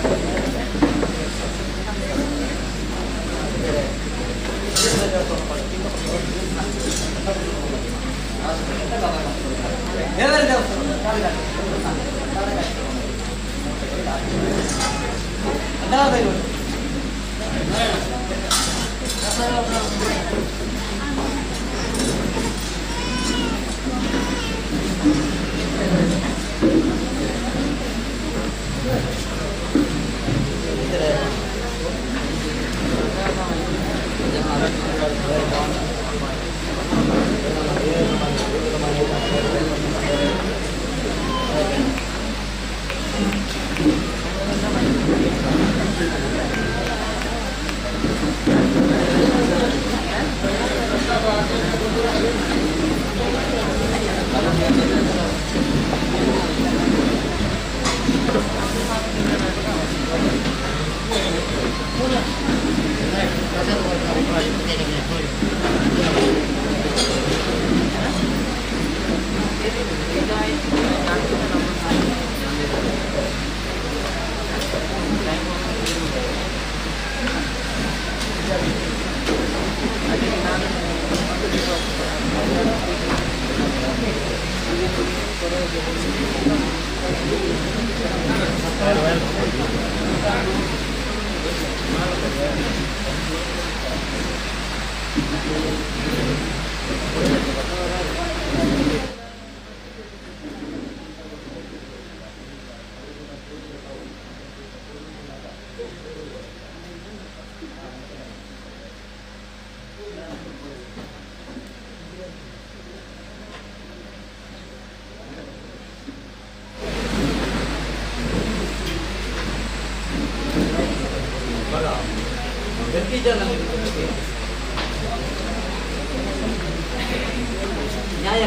ನ್ಯಾಯ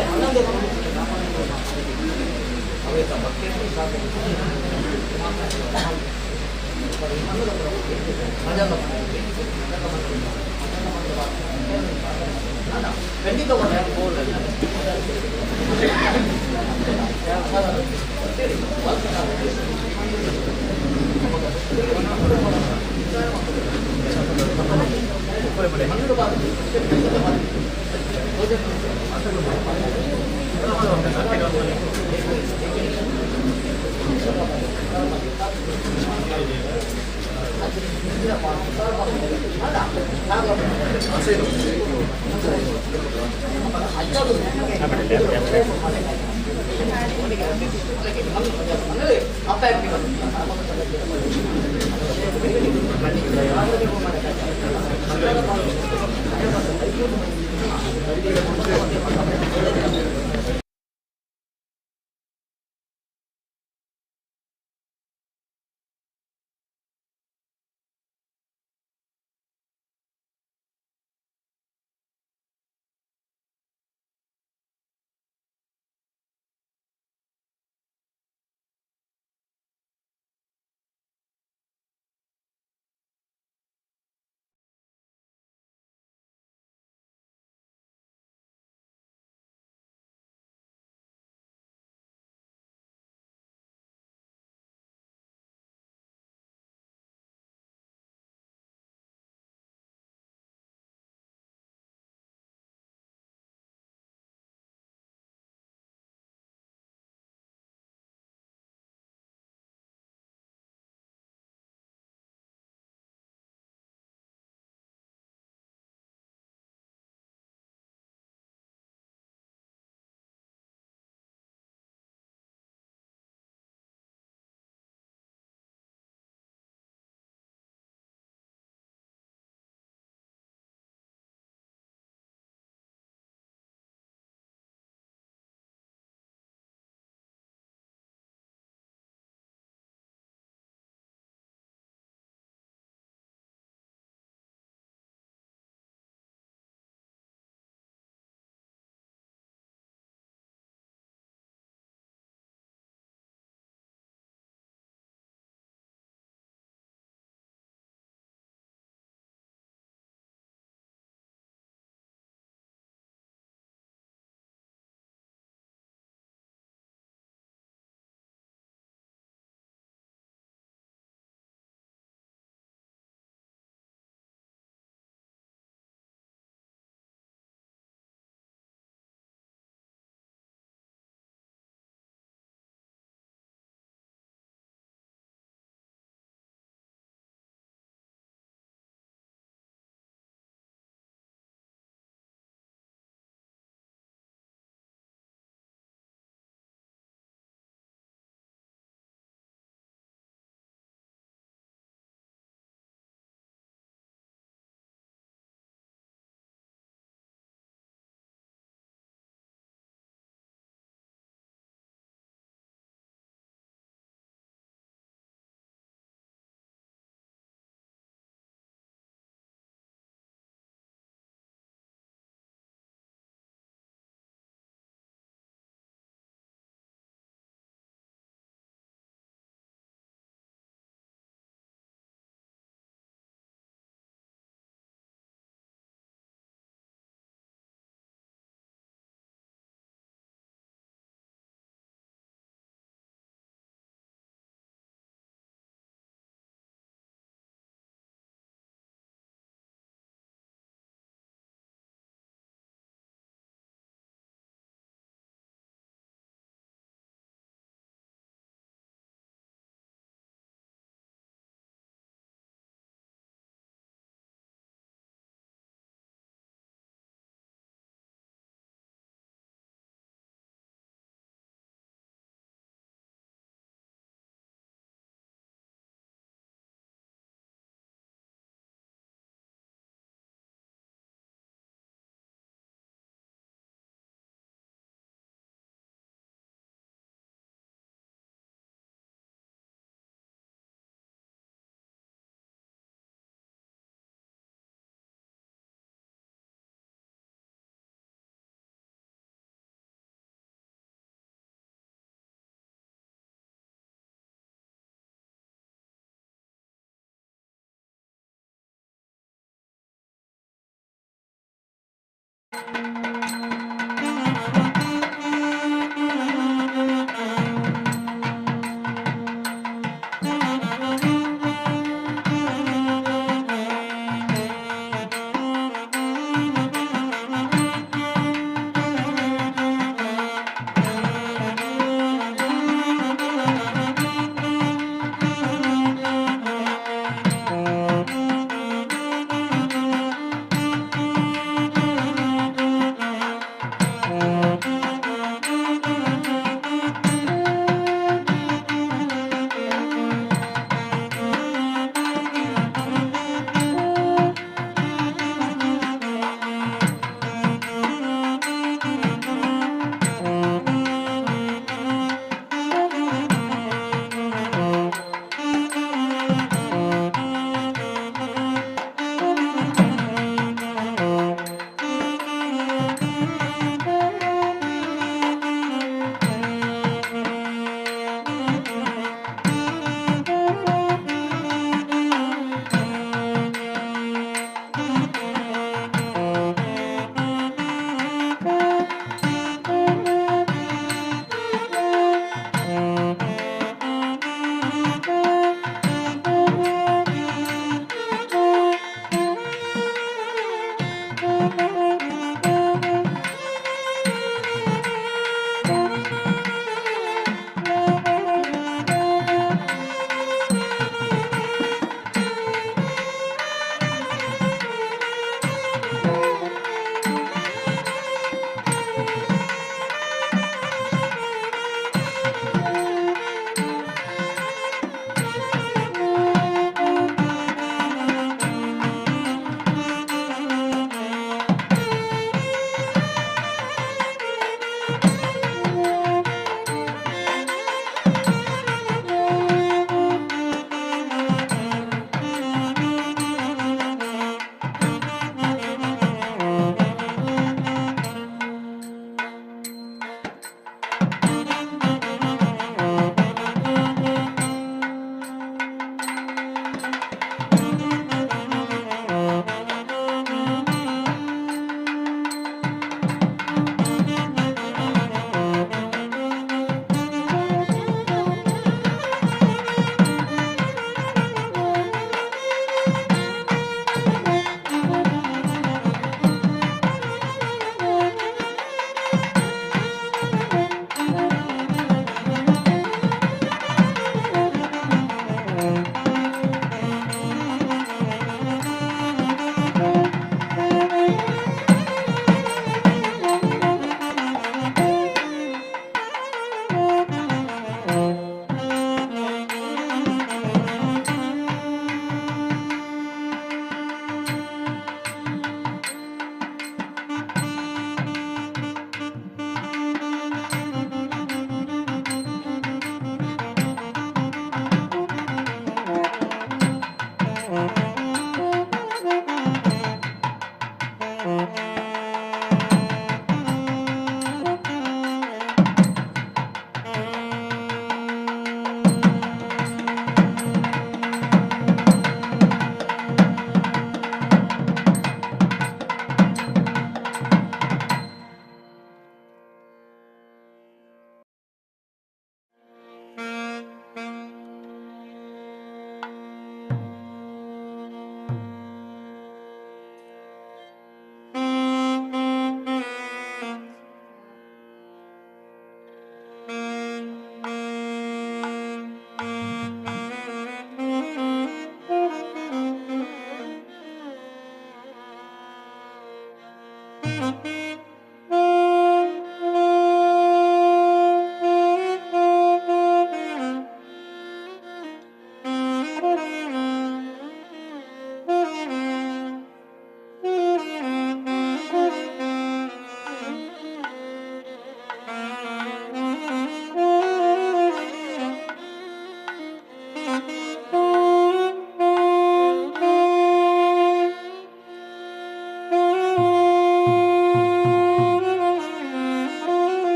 Thank you.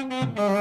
Thank you.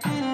Thank you.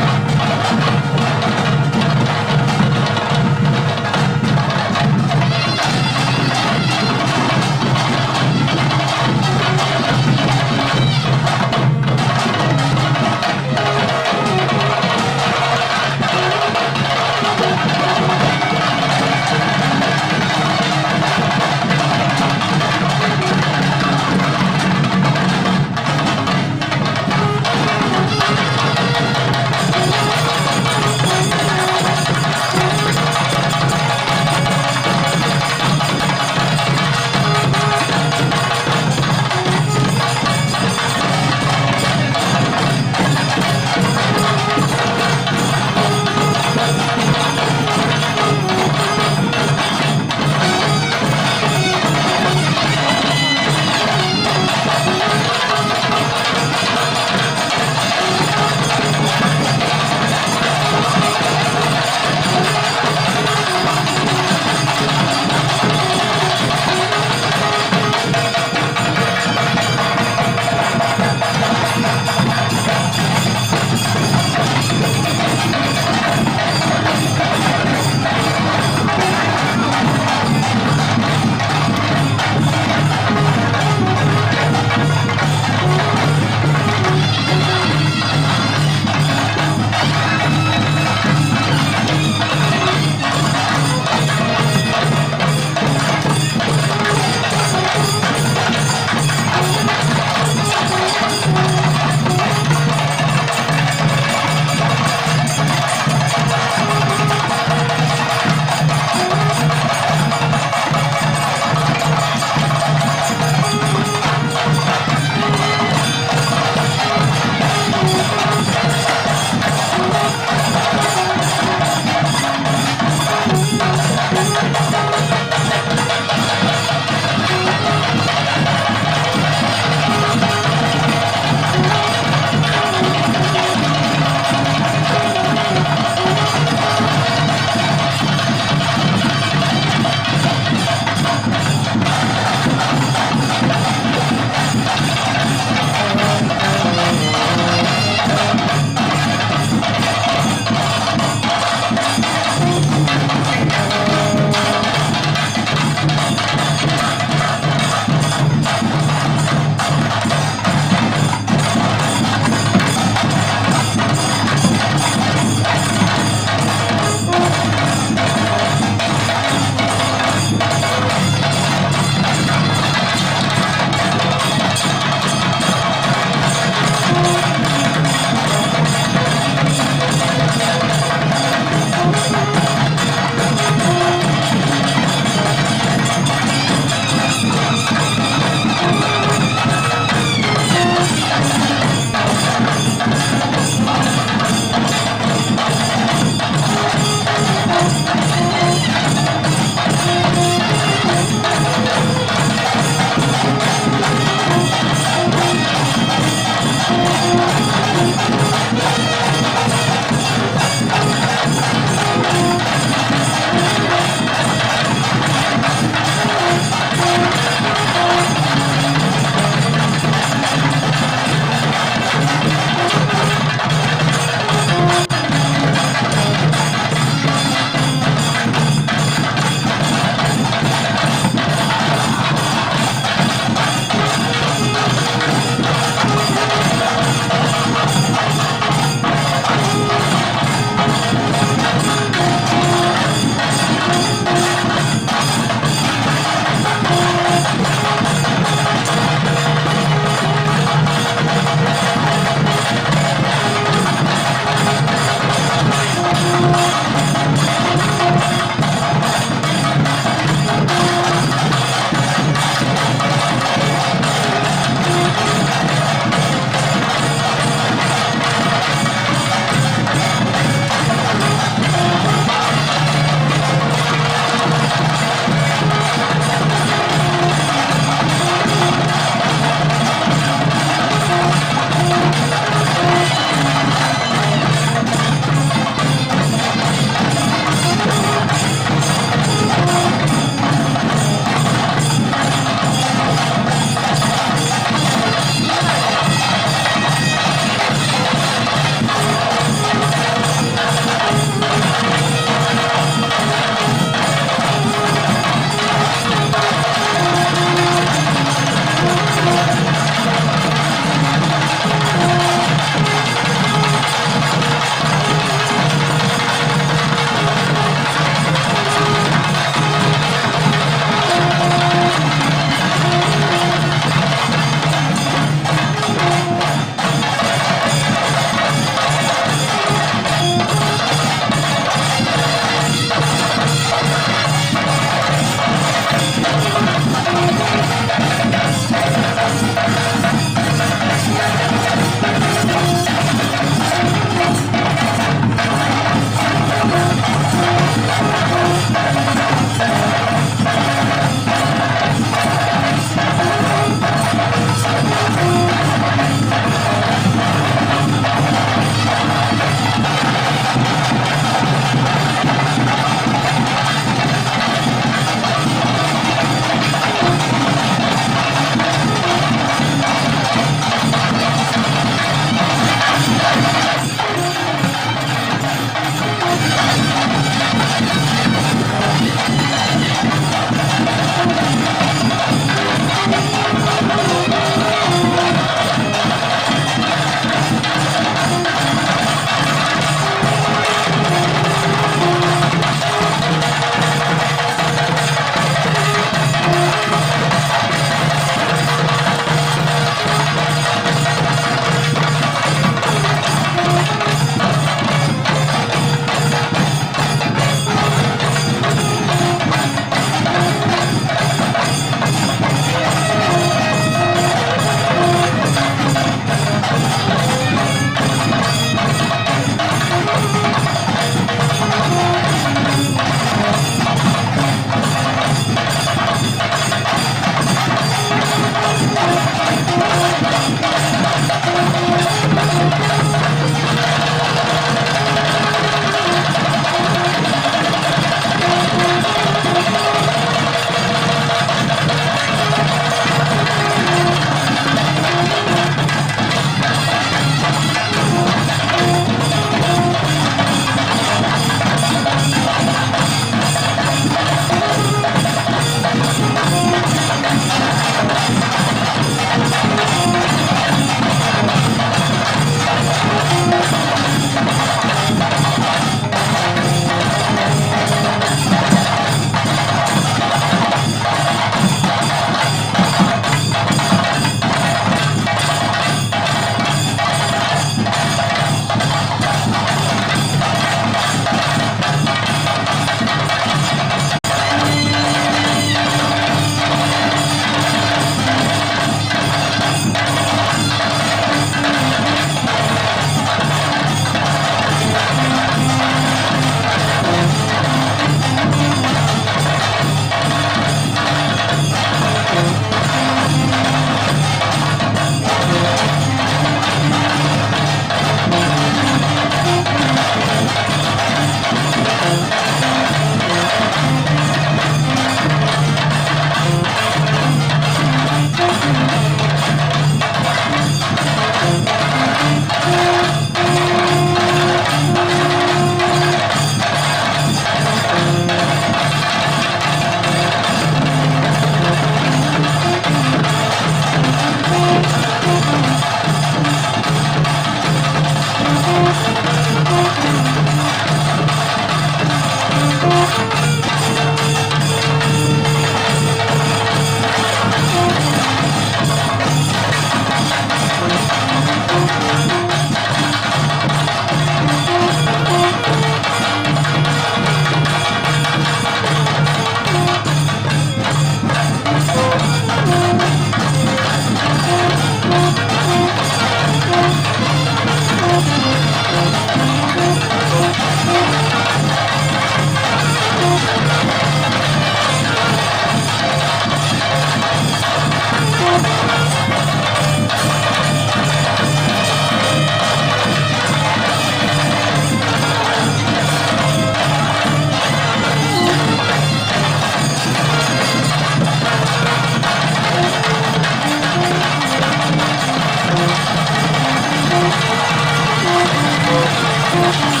Jaya.